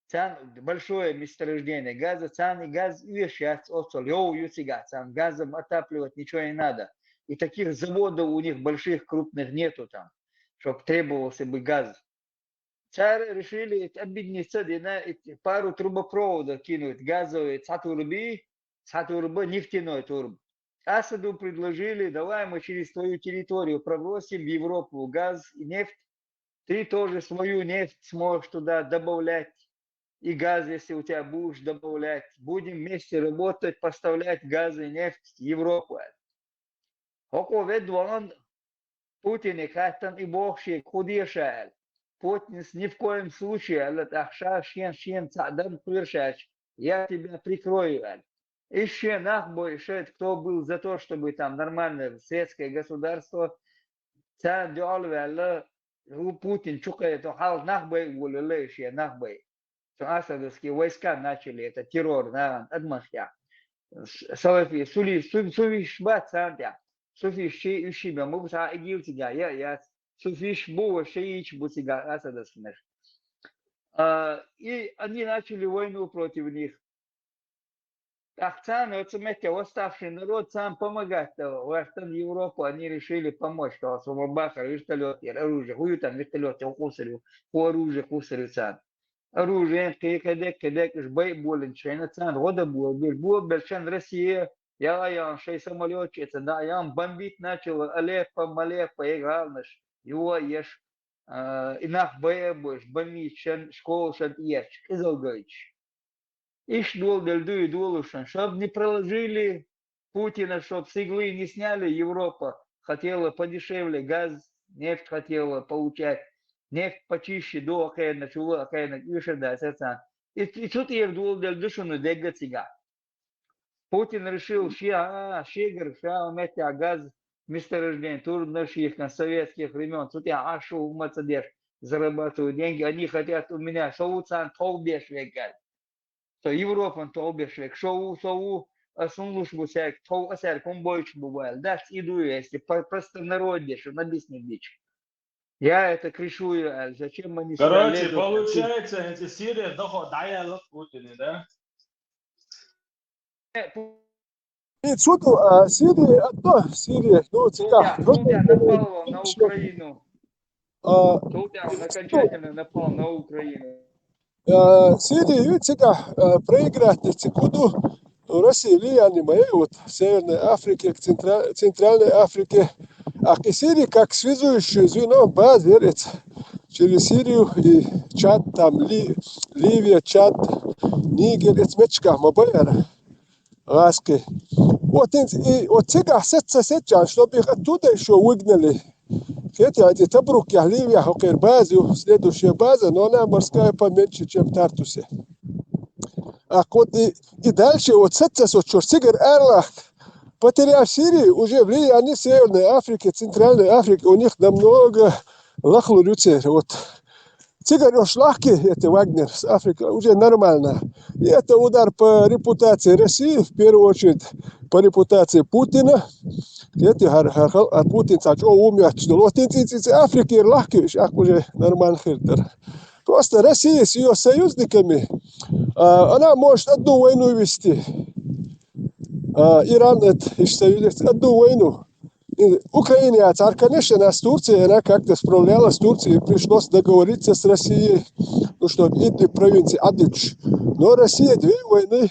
Царна большое месторождение газа, царна и газ оьшуш яц оццул, йовха ю цигахь, царна газом отапливать ничего не надо. И таких заводов у них больших, крупных нету там, чтоб требовался бы газ. Цара решили эти объединиться, дина, эти пару трубопроводов кинуть, газовые, цхьа турби, цхьа турба, нефтяной турба. Асаду предложили: «Давай мы через твою территорию пробросим в Европу газ и нефть. Ты тоже свою нефть сможешь туда добавлять. И газ, если у тебя будешь добавлять. Будем вместе работать, поставлять газ и нефть в Европу». ХӀокхо ведда вахана Путине хаьттина, и боху шега хӀун де ша аьлла. Путинс: «Ни в коем случае», — аьлла, тӀаккха ша шен, шена цхьаъ дан кхоьруш аьлча: «Я тебя прикрою», — аьлла. И шен нах бой, шайта, кто был за то, чтобы там нормальное светское государство, царна дуьхьал а ваьлла, хӀу Путин чу кхетта, хьалха нах бай а волалла и шен нах бай. Цу асадовские войска начали это террор нахана адамашкахь. С-, салафи-, сули-, су-, суфиш бац царна тӀехь. Суфиш ши, уьш ши бен ма бу, цхьа а игил цигахь, я, яц. Суфиш бу, ва шииташ бу цигахь асадовскинаш. А, и они начали войну против них. ТӀаккха царна оцу метте восставший народ, царна помогать дан гӀоьртина Европу, они решили помочь, тхо со ма бахара вертолёт яр, оружие, хӀун ю там вертолёт, хӀун кхуссур ю, хӀун оружие кхуссур ю царна. Оружие, кхин кхидерг, кхидерг, уьш бай а болийначу хенахь, царна гӀо дан болабелла, болабеллачу хенахь Россия, яла а яхана, шайн самолёташ эцна дӀа а яхана, бомбить начала Алеппо, Малеппо, и гӀаланаш, йо а еш, а, и нах бай а бойуш, больницашна, школашна тӀеэцча, къизалгайташ. Иштта доладелла ду и долуш, чтоб не проложили Путина, чтоб с иглы не сняли, Европа хотела подешевле газ, нефть хотела получать, нефть почище ду а кхерна, чула а кхерна, уьша дац царна. И, и цу тӀера доладелла ду шуна дегга цигахь. Путин решил, ше, а, шегара ша меттехь газ, месторождение, турбанаш йихкина советских времён, цу тӀехь Ӏаш шу хӀумма ца деш, зарабатываю деньги, они хотят у меня, со ву царна тхов беш вегга аьлла. Со Европан тхов беш вег, шо ву, со ву, ас хӀун луш бу цаьрга, тхов а цаьрга хӀун бойтуш бу ваьлла. Дац и ду вести, по-, простонародье шуна объяснить дича. Я это кришую, а зачем они сюда Короче, лезут? Получается, хӀинца Сирия дохо дӀаяьлла Путине, да? Э, Пу- И цу тӀу, а, Сирия, а то Сирия, ну, цигахь. Путин, Путин напал на Украину. А, Путин окончательно напал на Украину. А, Сирия, ю цигахь, а, проиграть цига ду. Ну, Россия влияние моей вот в Северной Африке, к Центра-, Центральной Африке. А кхы Сири как связующее звено, база яр эца. Через Сирию и Чад, там Ли-, Ливия, Чад, Нигер, эца меттигашка ма ба яр гӀаскхи. Вот хӀинца и, вот цигахь сеца, сецча, чтобы их оттуда ещё выгнали. Хетий хьо, Табрук яхь Ливия хьокхера база ю, следующая база, но она морская поменьше, чем Тартусе. А вот и, и дальше, вот сеца со чура цигара аралахка, потеряв Сирию, уже влияние Северной Африки, Центральной Африки у них намного лахлур ю церан. Вот цигара уж лахкий, это Вагнер с Африкой, уже нормально. И это удар по репутации России, в первую очередь по репутации Путина. Хетий хьо, хьо, хьо, а Путин цхьа чӀогӀа ву моьттуш долу. Вот хӀинца, хӀинца, хӀинца Африкера лахкий уж, тӀаккха уже нормально хир дара. Просто Россия с её союзниками, а, она может одну войну вести. А, Иран, это, ещё союзник, одну войну. И Украина, а цар, конечно, она с Турцией, она как-то справлялась с Турцией, пришлось договориться с Россией, ну, чтобы Идлиб провинции отдать. Но Россия две войны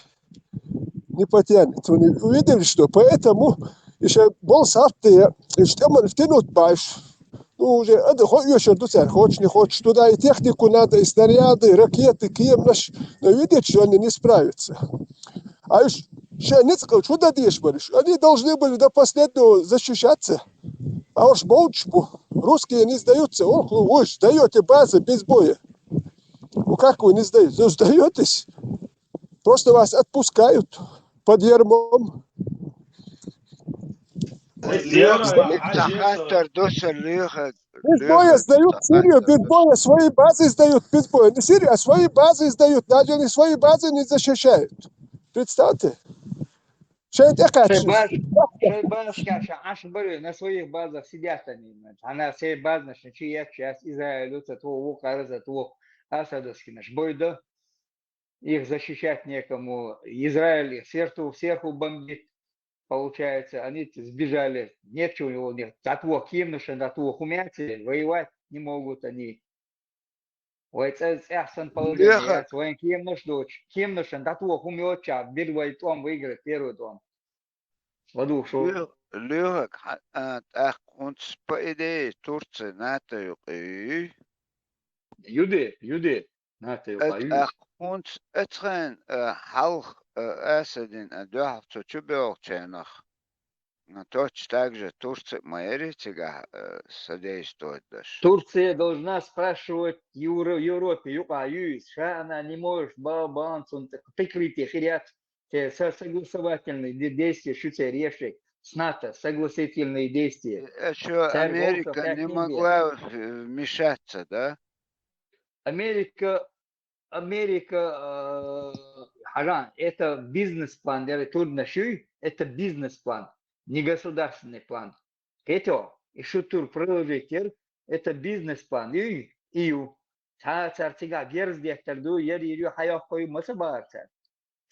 не потянет. Они увидели, что поэтому ещё болх саттае, ещё тӀеман втянуть баьш. Ну, уже ада хо оьшур ду цара, хочешь, не хочешь. Туда и технику надо, и снаряды, и ракеты, кеманаш. Но видят, что они не справятся. А уж шайн ницкъ чу дан дезаш бара уж. Они должны были до последнего защищаться. А уж молча бу. Русские не сдаются. Ох, вы сдаёте базы без боя. Ну как вы не сдаётесь? Вы сдаётесь. Просто вас отпускают под ярмом. Леха, Леха, хаттар ду сан, Леха, без боя сдают Сирию, без боя свои базы сдают, без боя. Не Сирию, а свои базы сдают. Даже они свои базы не защищают. Представьте. Шайн тӀекхаьчча. Шайн база, шайн база кхаьчча, Ӏаш бара на своих базах сидят они. Хьан шайн базанаш чу етташ, ас Израиль ю ца тоху, вукхара ца тоху, Асадовскийнаш бойда. Их защищать некому. Израиль их сверху, сверху бомбит. Получается, они сбежали. Нет чего у них. Датвох кеманашна, датвох хӀума яц, воевать не могут они. Вай цӀа-, цӀехь сан положение Леха. Яц, вайн кеманаш доцуш, кеманашна датвох хӀума йоцуча, бир вай тӀом выиграть, первый тӀом. ЛадугӀуш ву. Ле-, Лехак, хьа-, а, тӀаккха хӀинца, по идее, Турция НАТО юкъа юй? Ю де, ю де, НАТО юкъа юй. ТӀаккха хӀинца оцу хенахь, а, хьалха, а, Асадна, а, дуьхьал цу чу боьлхучу хенахь, а, точно так же Турция ма яри цигахь, а, содействовать деш. Турция должна спрашивать Евро-, Европе юкъа юй иза. Ша она не может, ба-, бан цунна прикрытие хир яц. Те со-, согласовательные де-, действия шу церан еши, с НАТО согласительные действия. Э, ещё Церан Америка не могла, э, вмешаться, да? Америка, Америка, э, хьажа, это бизнес-план, я говорю, трудно шуй, это бизнес-план, не государственный план. Кхетий хьо, и шу тур продолжить яр, это бизнес-план, и, и ю. Цхьа цара цигахь герз деттар ду, яр йир ю, хьан йоккхо ю, ма ца бахара цара.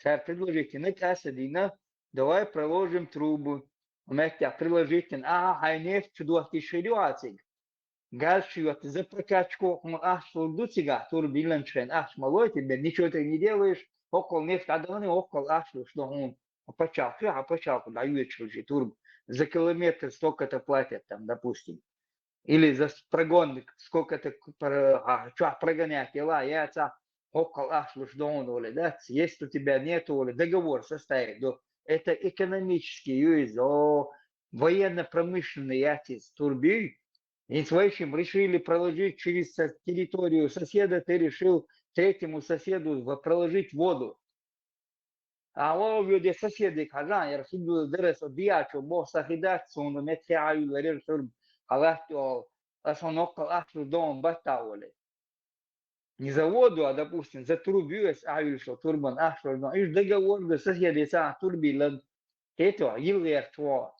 Цара предложить йинарг Асада йина, давай проложим трубы. Меттехь предложить йина, ахьа хьайн нефть чу доттийша хир ю хьан цига. Газ чу йоттий за прокачку, хьуна ахча лур ду цигахь, турба йиллинчу хенахь ахча ма лой, тебе ничего ты не делаешь, хӀоккхул нефть Ӏадахана, хӀоккхул ахча луш ду хьуна. Хьан пачхьалкх, хьан пачхьалкх дӀайоьдуш хила ши турба. За километр столько-то платят там, допустим. Или за с-, прогон сколько-то к-, про-, а, чохь прогонять йила, яцахь, хӀоккхул ахча луш ду хьуна олий, дац? Если у тебя нету олий, договор составить ду. Это экономический ю иза, о, военно-промышленный яц иза турба ю. ХӀинца вай шимма решили проложить через со-, территорию соседа, ты решил третьему соседу в-, проложить воду. Алло, вуьде соседик хьажа, яра хи ду дара со диячо, боху сан хи дац, суна метхи Ӏаюлларера шурба, хьан латта олу, аса хьуна хӀоккхул ахча луш ду хьуна баттахь олий. Не за воду, а, допустим, за трубу ю аса Ӏаюллуш турбан ахча луш ду хьуна. Уьш договор ду соседи ца ахьа турба йиллан, кхетий хьо, йилла гӀерташ вогӀу.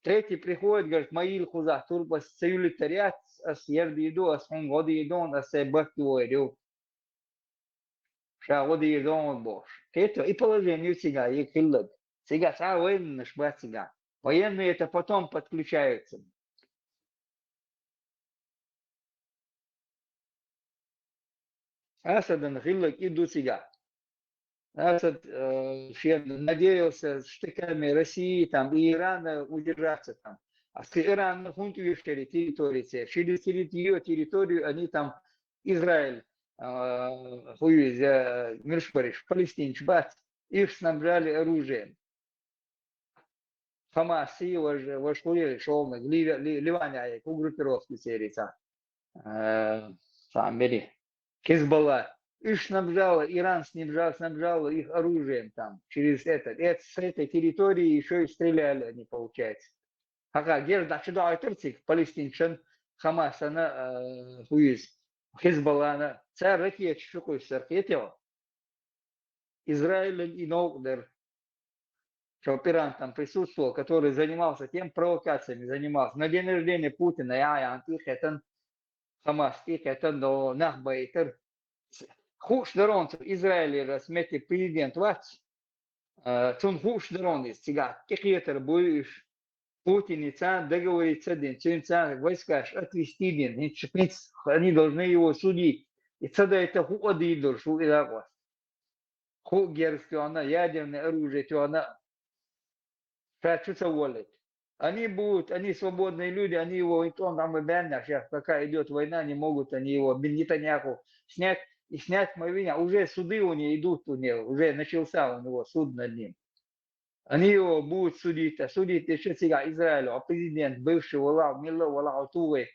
Третий приходит, говорит, ма йилла кхузахь турба, аса ца юьллуьйтур яц, аса яр дийр ду, аса хьуна гӀо дийр ду, аса сайн батт дохийр ю. Ша гӀо дийр ду хьуна бохуш. Кхетий хьо, и положение ю цигахь, и хилларг. Цигахь цхьа а военныйш бац цигахь. Военные это потом подключаются. Асадан хилларг и ду цигахь. Асад, э, шен надеялся штыками России, там, и Ирана удержаться там. А с Иран хунт уешери территории це. Через территорию, территорию они там Израиль, а, хуюз, э, миршбариш, палестинч бац, их снабжали оружием. Хамаси, вож, вож хуе, шолнаг, Ливи-, Ли-, Ливане ай, ку группировки серица. Э, сам бери. Хизбалла. Их снабжала, Иран снабжал, снабжала их оружием там, через это. Это с этой территории еще и стреляли они, получается. Хака, герда чудо айтырцик, палестинчан, Хамасана, э, хуиз, Хизбаллана, цар ракет шукуй саркетел. Израиль и Нолдер, что Иран там присутствовал, который занимался тем, провокациями занимался. На день рождения Путина я, я антихетан, Хамас тихетан, но нахбайтер. Хуш дарон, Израиль раз мети президент вац. Э, цун хуш дарон из, цига, кихетер буйш. Путин и цан договориться дин, цун цан войскаш отвести дин, хинч, в принципе, они должны его судить. И цада это ху одидор, шу Ирак вас. Ху герз тёна, ядерное оружие тёна. Ша чё ца волит? Они будут, они свободные люди, они его, он там и бен, а щас, пока идёт война, не могут они его, Бен Нетаньяху, снять, и снять Мавиня. Уже суды у него идут, у него, уже начался у него суд над ним. Они его будут судить, а судить ещё цига Израилю, а президент бывший вала, милла вала, а тугы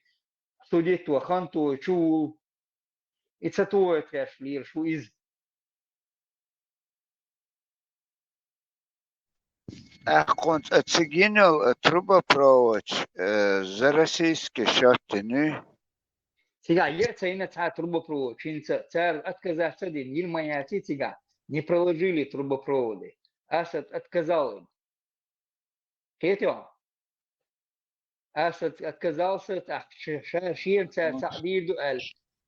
судить ва ханту чул. И цатует кэш лир, шу из. Ахкон цигинал трубопровод, э, за российский счёт тяни. Цига, е цайна ца трубопровод, чинца, цар отказаться дин, Ильмаяци цига, не проложили трубопроводы. Асад отказал им. Хетё? Асад отказался, так, ш-, ша-, шием ца, ца бирду аль,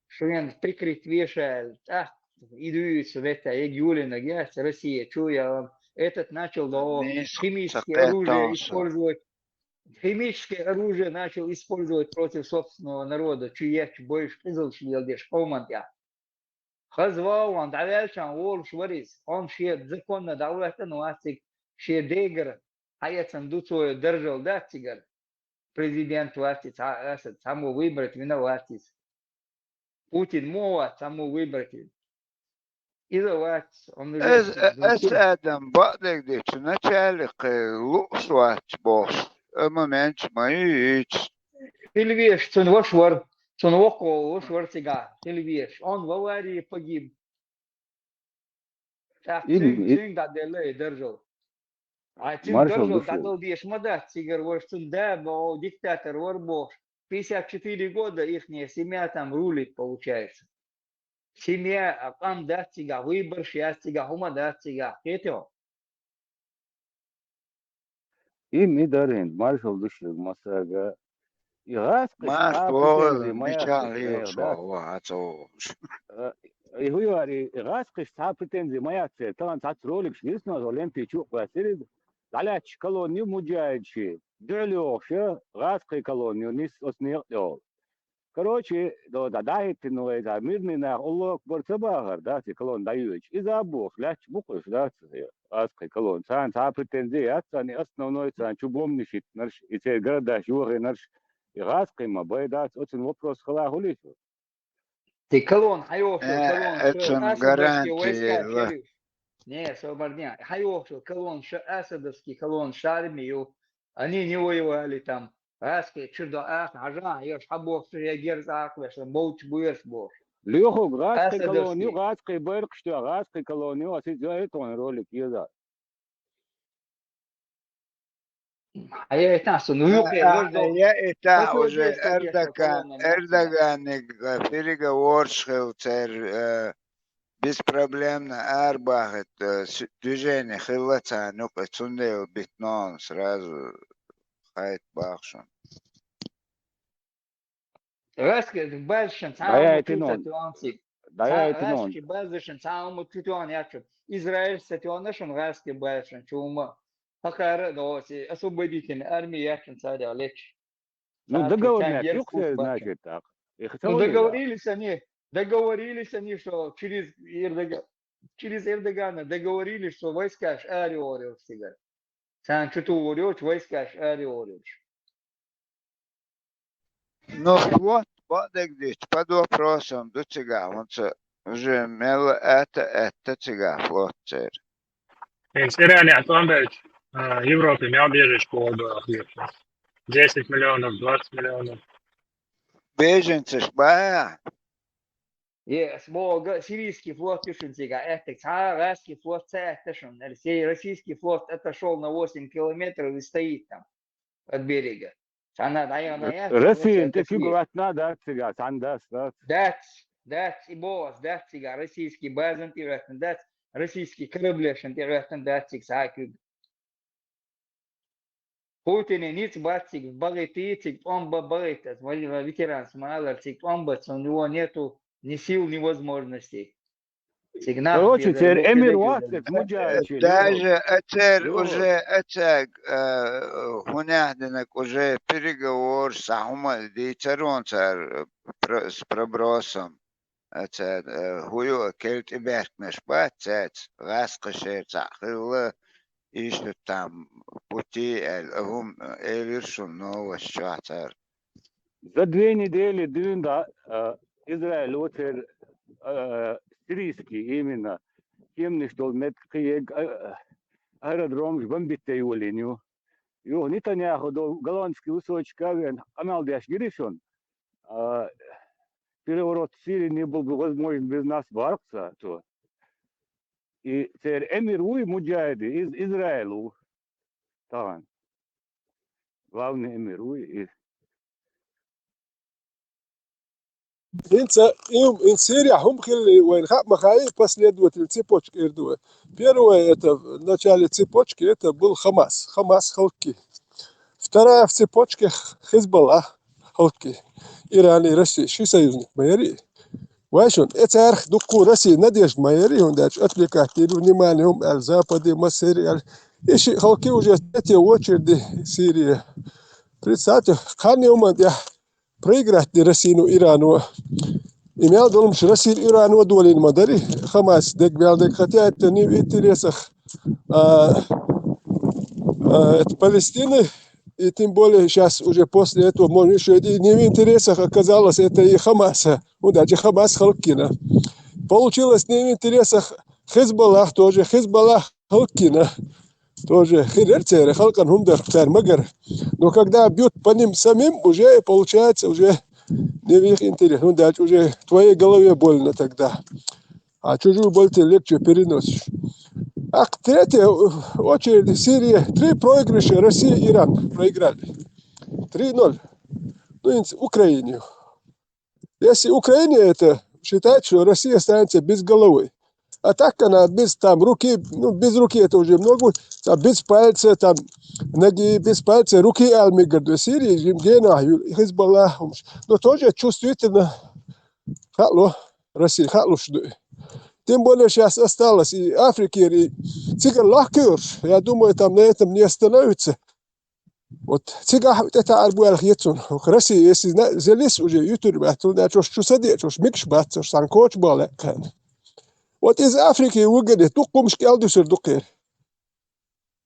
шуен прикрыть вешаль, так, идуют совета, я Юлина, я Россия, чё я вам, этот начал, да, химическое оружие использовать, химическое оружие начал использовать против собственного народа, чё я, чё боишь, кызыл шлел, деш, хоман я. Хазвалан, дӀаваьлча волуш вар иза. Хьо-м шен законна дӀавоьттина вац цига, шен дегара хьаэцна ду цо, даржал дац цигара. Президент вац иза, цхьа а Асад, цхьаммо выбрать вина вац иза. Путин мо вац, цхьаммо выбрать вина. Иза вац, он уже... Эс, эс адам бакъдерг дечу начальник лууш вац бохуш, амма менчу ма ю йийцу. Хила веш, цунна ваша вара, цунна воккхо ваша вара цига, хила веш. Он в аварии погиб. ТӀаккха цуьнга, цуьнга дӀаделла и даржал. Ай, цуьнга даржал дӀадала дезаш ма дац, цигара ваша цунна да, бо, диктатор вара бохуш. Пятьдесят четыре года ихняя семья там рулит, получается. Семья, а, къам дац цигахь, выбораш яц цигахь, хӀума дац цигахь, кхетий хьо? И ми дарин, маршал ду шуьга массаьрга. И гӀаскхиш цхьа претензи ма яц, Мишан лелаш ваха, ваха, цо вохуш. Э, и хӀу яри, и гӀаскхиш цхьа претензи ма яц, тахана цхьацца роликаш висна, хӀо лентий чу а кхоьссира иза. ДӀалаьтташ колонна ю муджахӀидаши, дуьхьал йогӀуш я, гӀаскхий колонна ю, нис оцу некъа тӀехула. Короче, до, да, дӀахӀиттина вай, да, мирный нах, Аллаху акбар ца бахар, да, цига колонна дӀайоьдуш. Иза а бохуш, лаьтташ бу-кх уьш, да, ца, гӀаскхий колонна. Царна цхьа а претензи яц, царна и основной, царна чу бомбанаш хӀиттинарш, и церан городаш йохийнарш, и гӀаскхий ма бай, дац, оцун вопрос хила хуьлий цо? Цига колонна хьайохуш, э, колонна шу эцун асадовский гарантия войска ла. Чуьйраш. Не, собар не. Хьайохуш колонна шу асадовский колонна шарми ю. Они не воевали там. ГӀаскхий чуьра до аха хьажа, еш хьабохуш, я герз аха веш, болчу буьйраш бохуш. Лехуг, гӀаскхий колонна ю, асадовский. ГӀаскхий байракхаш тоьхна, гӀаскхий колонна ю, аса иза йой тхуна ролик еза. Хьаяйтахь со, ну, юкъе, а, вождо, я и та уже Эрдоган, Эрдоганиг, а, фирига ворш хил цер, э, беспроблемно арбахит, э, с-, движение хилла царна юкъе, цундела битнон сразу хайт бахшун. ГӀаскхи базашан цхьа хӀума чу ца тоьхна цига. Цхьа гӀаскхи базашан цхьа хӀума чу тоьхна яц шуна. Израиль ца тоьхна шуна гӀаскхи базашан чу хӀума. ХӀокхара а догӀу, освободительная армия яц шуна царех леча. Ну, договорнять юкъ, значит, так. Ну, договорились они, договорились они, что через Эрдога-, через Эрдогана договорились, что войскаш аре ореш цигара. Царна чу тухур йоцу войскаш аре ореш. Ну, флот, бакъдерг дийцича, под вопросом ду цигахь, хӀинца уже мел атта, атта цигахь флот церан. Хинца Иране тӀом баьлча, а, Европе мел беженцаш боху боху. Десять миллионов, двадцать миллионов. Беженцаш баха? Е, ас боху, сирийский флот ю шуна цигахь аьттиг, цхьа а гӀаьский флот ца аьтта шуна. Российский флот отошёл на восемь километров и стоит там, от берега. Цхьана дӀайона яц, Россиян тӀе куьг гӀоьттина дац цигахь, цхьана дац, дац. Дац, дац, и боху ас, дац цигахь, российский базан тӀе гӀоьттина дац, российский кораблешна тӀе гӀоьттина дац цигахь цхьа а куьг. Путине ницкъ бац цига, багӀийта цига, тӀом бан багӀийта, ас вай-, вай ветеранаш ма аллара, цига тӀом бан, цунна, у него нету ни сил, ни возможностей. Цига нах Короче, безар, церан боху, эмир дерриг вац безар. иза муджахӀидаш. Даже а церан Ё. уже а цаьрга, э, хӀун аьлла динарг, уже переговораш, цхьа хӀума дийцар вайна цара, э, про-, с пробросом. А цара, э, хӀун ю, а керла тӀебаьхкинарш бац цаьрца, гӀаскхи шера цхьаъ хилла, иштта там пути аьлла, а хӀума, э, элира шуна новосташ чохь цара. За две недели дуьйна дӀа, а, Израило церан, а, сирийский именно кеманаш долу меттиг кхин ерг, а, аэродромаш бомбить дан йолийна ю. Юха Нетаньяху долу голландский листочка а веана къамел деш гира шуна. А, переворот в Сирии не был бы возможен без нас, боху цо. И церан эмир вуй муджахӀидийн, иза Израил ву. Тахана. Главный эмир вуй и. ХӀинца и хӀума, и Сирехь хӀума хилла вайна хаа ма хаьа, последовательная цепочка эр ду вай. Первое, это в начале цепочки, это был Хамас. Хамас хӀаллакьхи. Вторая в цепочке Хизбалла хӀаллакьхи. Иран и Россия, ши союзник ма яра и. Вай шуна, э, царах дуккха Россия надежда ма яра и, хӀунда аьлча отвлекать дийр внимание хӀума аьлла, Западе, массеран аьлла. И шиъ хӀаллакьхи уже третья очередь Сирия. Представьте, кханне хӀуманна тӀехь проиграть ди Россино, Ирано. И мел долуш Россия, Ирано долийна ма дарий, Хамас дерг, мел дерг, хотя это не в интересах, а, а, это Палестины, и тем более щас уже после этого, может, ещё и не в интересах оказалось это и Хамаса. Ну, даже Хамас хӀаллакьхина. Получилось не в интересах Хизбаллах тоже. Хизбаллах хӀаллакьхина. Тоже хилира церан халкъана хӀума дар цара магар. Но когда бьют по ним самим, уже получается, уже не в их интерес. Ну, дальше уже в твоей голове больно тогда. А чужую боль ты легче переносишь. А третья очередь Сирия. Три проигрыша Россия, Иран проиграли. Три ноль. Ну, и Украине. Если Украине это считать, что Россия останется без головы. А так она без там руки, ну, без руки это уже много, там без пальца, там ноги, без пальца, руки алмигар до Сирии, Гена, Хизбалла, но тоже чувствительно. Хаало, Россия, хаалуш ду. Тем более сейчас осталось и Африка, и цигара лахкуьйраш. Я думаю, там на этом не остановится. Вот цигахь тӀетаӀар бу аьлла хета суна. Россия, если взялись уже, юьтур бац, хӀунда аьлча чу садеачуш микаш бац, царна коча бала кхаьна. Вот из Африки выгонять, дуккха хӀумаш кӀел дуьсур ду кхера.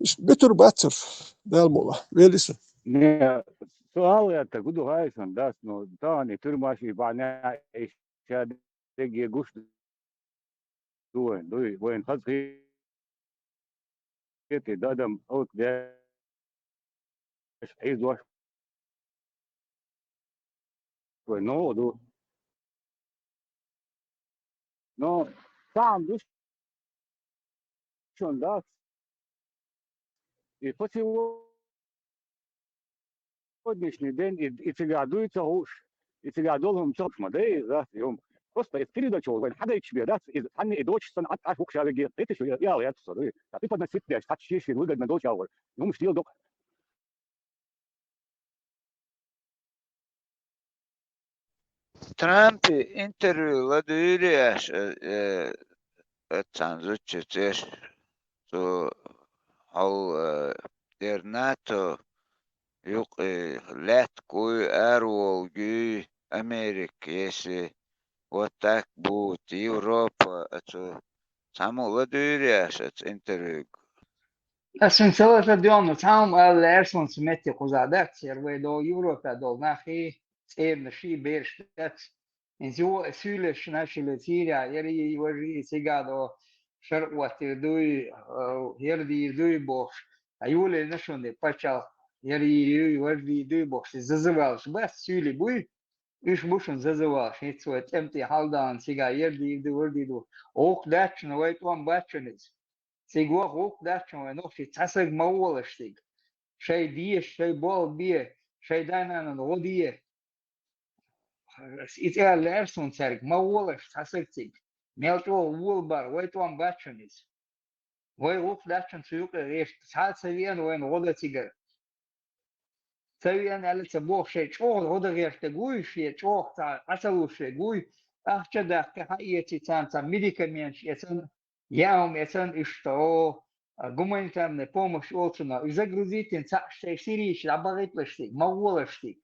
Иш буьтур бац царш, Дала мукъ лахь, велиса. Не, суал это, гу ду хьайсан, дас, ну, тахана тюрьмаш и бахьана, и ша деге гуш ду вайн, дуй, вайн хаза хи-, хети дадам алт деш, хьийзош вай нову ду. Но сам ду шун дац. И по сегодняшний день и, и цигахь дуй ца хууш, и цигахь долу хӀума ца хууш ма дай, дац, и хӀума. Просто и передача вайн хьадайчу бен дац, и хьанна и дочу сан Ӏад Ӏаш вукху шавиге, это ещё я, я, я, я, я, преподносить деш, хьач шиш выгодно долчу агӀор. Ну, мы что делал? Трампе интервью ладуьйрий аша, э, э, цхьана зудчуьнца, цо хьал, э, дер НАТО юкъе лаьтта гуй, араволу гуй Америка, если вот так будет, Европа, а цо цхьаммо ладуьйрий аша оцу интервьюга? Ас шуна ца лаша доьгӀна, цхьа хӀума ала лаьара шуна, цу метте кхузахь дац, яра вай долу Европа долу нахе, цӀернаш и бераш дац. Инзу суьйлаш начали Сирия, яри важи цигадо шаръоттир дуй, э, ярдир дуй бохш. А юле нашунде пачал ярдир дуй, важи дуй бохш. Зазывалш бас суьйли буй. Уьш бушун зазывалш. Хит свой тӀемти халдан цига ярдир дуй, важи дуй. Ок дачун вай тӀом бачуниз. Циг вах ок дачун вай нохчи цасаг ма волаш циг. Шай деш, шай бол бе, шай дайнанан гӀо де. И цӀе лаьрсун цаьрга, ма волаш цхьа саг цига. Мел чӀогӀа волабар, вай тӀом бачун иза. Вай гӀуллакх даьччун цу юкъе гӀерта, цхьа а ца веана вайна гӀо дан цигара. Ца веана аьлла ца боху, шайн чӀогӀа гӀо дан гӀертарг вуй, шен чӀогӀа цхьа Ӏа ца луш верг вуй, ахча даккхи хьаэци царна, цхьа медикаменташ эцан, яа хӀума эцан, иштта, о, гуманитарная помощь олу цунах, и загрузить йина цхьаъ шайн сирийчу дӀабахийталаш цига, ма гӀолаш цига.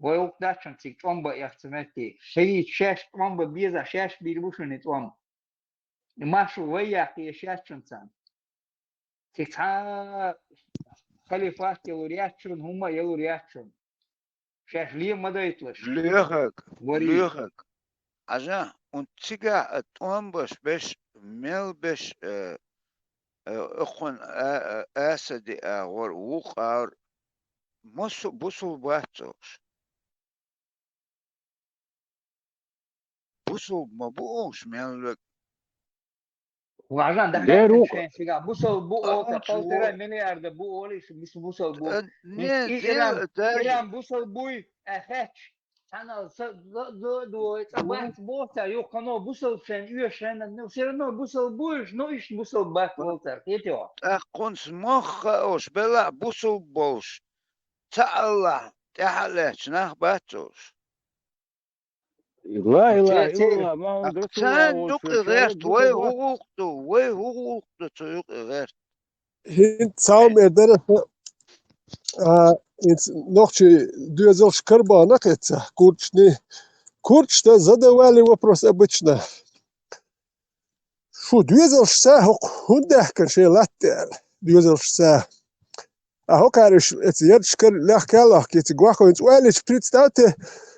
Вай гӀуллакх даьччун цига тӀом бан эха ца метте. Шаьш, шаьш тӀом бан беза, шаьш бийр бу шуна и тӀом. И маршо вай яккха еш яц шуна царна. Цига цхьа халифат ялур яц шуна, хӀумма а ялур яц шуна. Шаьш ле ма дайталаш. Лоьхург, вари. Лоьхург. Хьажа, хӀунда цигахь а тӀом беш, беш, мел беш, э, э, охьуна а, а, асади агӀор, вукху агӀор, массо а бусул бац цо уьш. Бусул ма бу уьш мел верг. Важан, дер дахьаьрчина ву-, шайн цигахь бусул бу олу, а, цхьа полтора миллиарда бу олу, иштта бусул бу. Э, не, и Иран, Иран бусул буй, а, хаьттича. Цхьана са-, до-, до-, до-, цӀа бац боху цара, юха кхано бусул шайн оьшу шайна, ну, всё равно бусул буй уьш, ну, иштта бусул бац боху цара, кхетий хьо? ТӀаккха хӀунца мох хаа уьш, белахь бусул болуш, цхьа Аллахь тӀаьхьа а лаьтташ нах бац уьш. Ла илаха иллаллах, Мухьаммад расулуллах волчу царна юкъа гӀерта, вай хӀун гӀуллакх ду, вай хӀун гӀуллакх ду цу юкъа гӀерта? ХӀинца цхьа хӀума эр дара, а, хӀинца нохчий доьзалш карабахана кхетта, курдашний. Курдаш дан задавали вопрос обычно. Шу доьзалшца хӀокху хӀунда даьхкина шайн латта аьлла, доьзалшца? А хӀокхара уьш эца ярташкара лаьхка а лахка, цига ваха хӀинца ойла йича, представьте,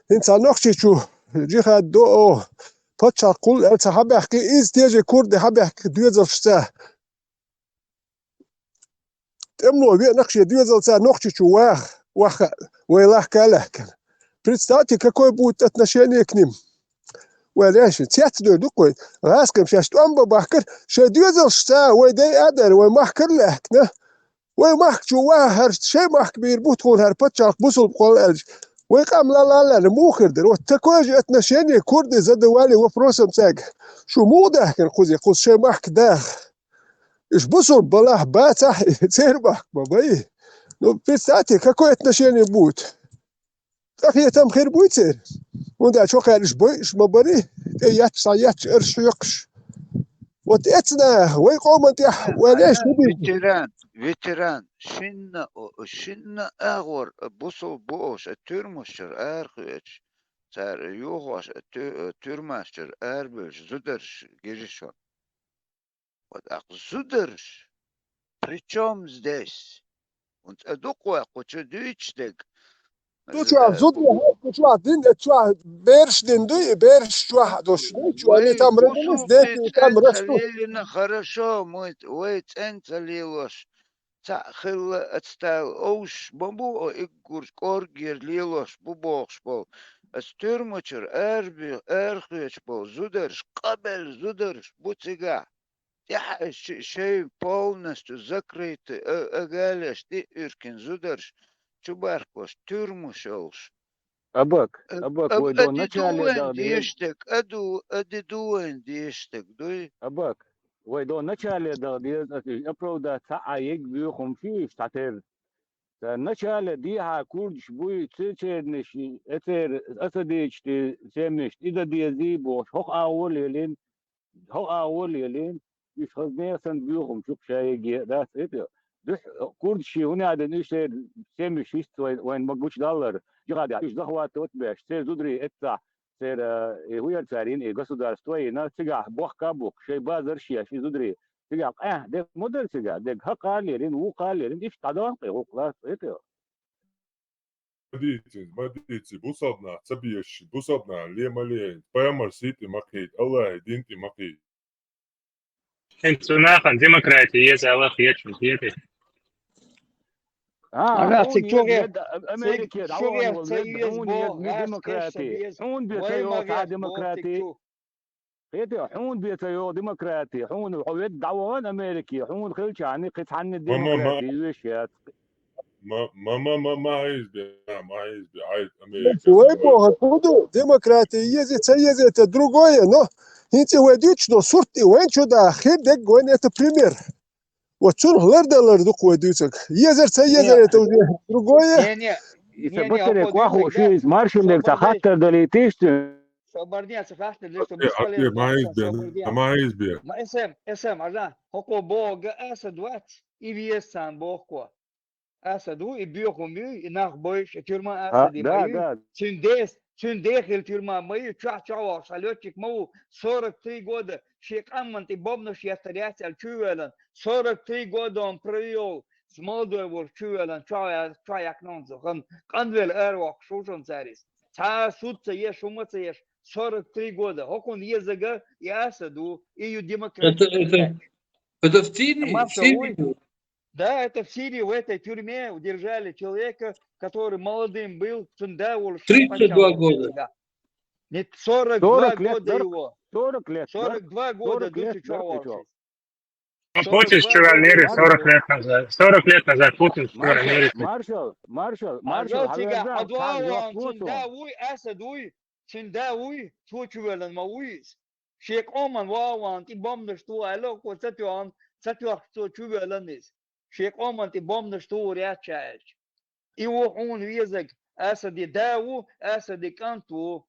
хӀинца цхьа нохчичу жихад до оха, пачхьалкх кхуллу аьлла ца хьабаьхки, иза тежи курде хьабаьхки доьзалшца. ТӀемло веана шен доьзалца нохчичу ваха, ваха, вай лаьхка а лаьхкина. Представьте, какое будет отношение к ним? Вай лешна, цецдевр ду-кх вай. ГӀаскхим шаьш тӀом бан бахкара, шайн доьзалшца вай дай а дара, вай махкара а лаьхкина. Вай махкачу ваха хӀара, шайн махка бийр бу тхуна хӀара пачхьалкх бусулба кхолла аьлча. Вай къам лала а лаьлла, муха хир дара? Вот такое же отношение курды задавали вопросом цаьрга. Шу муха даьхкина кхуза, кхуза шайн махка даха? Уьш бусулба балахь, бацахь, церан махка ма бай. Ну, представьте, какое отношение будет? Къахетам хир буй церан? ХӀунда аьлча хӀокхара уьш бойуш ма барий, тӀе етташ, схьа етташ, арш хьоькхуш. Вот эцна, вай къоман тӀехь, вай леш хӀун дийр? Ветеран, ветеран, шинна, о, шинна агӀор бусулба бу оша, тюрьмаш чуьра арахоьцуш, цара юхош, тю-, тюрьмаш чуьра арабевллачу зударша гижа шуна. Вот ахь зударш, при чём здесь? ХӀунда ду-кх вай кху чу дуьйцуш дерг? Ду чохь зуда, ду чохь дин, ду чохь бераш дин дуй, и бераш чохь а долуш дуй, чохь вай там родились, дети там растут. Лелина хорошо, мы, вай цӀен ца лелош, цхьаъ хилла ацтала овш ма бу, о, иггурш кӀоргера лелош бу бохуш болу. Аса тюрьмачуьра арабе-, арахоьцуш болу зударш, къабелла зударш бу цигахь. ТӀаьхьа ш-, шайн полностью закрытый, а, а галеш тӀе а уьркина зударш, чубархкош, тюрьмаш йолуш. Абак, абак, вай до начале дагадеза. Деш дерг, аду, ади ду вайн деш дерг, дуй? Абак, вай до начале дагадеза, аса уьш оправдать ца Ӏа егга боьхам шуьйш цхьатерра. Ца начале дехьа курдаш буй, цернаш, эцеран асадечу семьяшна и дан дезий бохуш, хӀокху агӀор лелийна, хӀокху агӀор лелийна, уьш хаза нехан санна боьхам шух ша егге а дац, эта, дуьхьа курдаш шен хӀун яздина, уьш церан семьяш хӀиста вайн, вайн ма гучудаллара, жихӀад яхь, уьш захватывать беш, церан зударий эццахь, церан, э, и хӀун яра цара йина, и государство йина, цигахь бохка а бухку, шайн базарш а еш, и зударий, цигахь къаьхьа де ма дара цигахь, дега хӀокхара лерина, вукхара лерина, иштта дӀадахана кхин гӀуллакх лаца, эта. дийцинча, ма дийци, бусалба нах ца безаш, бусалба нах ле ма ле, пайхамар сий тӀе ма кхийда, Аллахьа дин тӀе ма кхийда. ХӀинца цу нахана демократи еза аьлла хеташ ма хетий? А, Ага, хьуна цига чу еза гӀерта, ед Америке цига чу дӀавахана гӀерта волу ца ед, еза хьуна боху, еза гӀерта демократи. Эшша еза. Хьуна бен ца Вай ма йогӀу цхьа гӀерта боху демократи. Цига чу. Хетий, хьуна бен ца йогӀу демократи. Хьуна хьо вед дӀавахана Америке. Хьуна хилчарна кхин цхьанна Ма, ма, ма. Демократи веш яц. Ма, ма, ма, ма, ма хьайзбе, ма хьайзбе, Ӏайт Америка. Вай боху, хӀун ду, демократи еза, ца еза, это другое, но хӀинца вай дуьйцуш долу сурт и вайн чу да, хир дерг вайн это пример. Вот цунах лардалар ду-кх вай дуьйцург. Езар, ца езар, это уже другое. Не, не, Иса не, не, батаре хӀокхо кӀохо дуьйцург, ши да. Иза маршаллега ца Собар деш. Хаттар далийтийша цуьнан. Собар деш, ца хаттар далийтийша, Атте, бусалба Атте, ма хьайзбе, собар деш. Ма хьайзбе. Ма эсэм, эсэм, Ӏажа, хӀокхо боху га Асад вац, и веза царна боху-кх. Асад ву, и боьха хӀума ю, и нах бойуш, и тюрьма А, Асаде ма да, ю. Да. Цуьнан дес, цуьнан дехила тюрьма ма ю, чохь чохь вахаш хьан летчик ма ву, сорок три года шен къаман тӀе бомбанаш еттар яц аьлла чувоьллина, сорок три года он провёл, с молодой волуш чувоьллина, чохь я-, чохь яьккхина хӀума цо, хан къанвелла аравоккхуш ву шуна цара иза. Цхьа а суд ца еш, хӀума ца еш, сорок три года, хӀокхунна езага и Асад ву, и ю демократ. Это, это, это в Сирии? Маршал, в Сирии? Да, это в Сирии, в этой тюрьме удержали человека, который молодым был, цунда волуш. Тридцать два года. Да. Нет, сорок два года его. Сорок лет, да? Сорок два года. Сорок лет, да, ты чё? Ну, Путин чувал нери сорок лет назад. Сорок лет назад Путин чувал нери. Маршал, маршал, маршал, маршал, хьавер да, а два ван, цунда вуй, Асад вуй, цунда вуй, цо чувеллан ма вуй иза. Шен къоман вагӀа ван тӀе бомбанаш туху аьлла, хӀокхо ца тоьхна, ца тоьхча цо чувоьллан иза. Шен къоман тӀе бомбанаш тухур яц ша аьлча. И ву хьуна везаг, Асаде да ву, Асаде кӀант ву.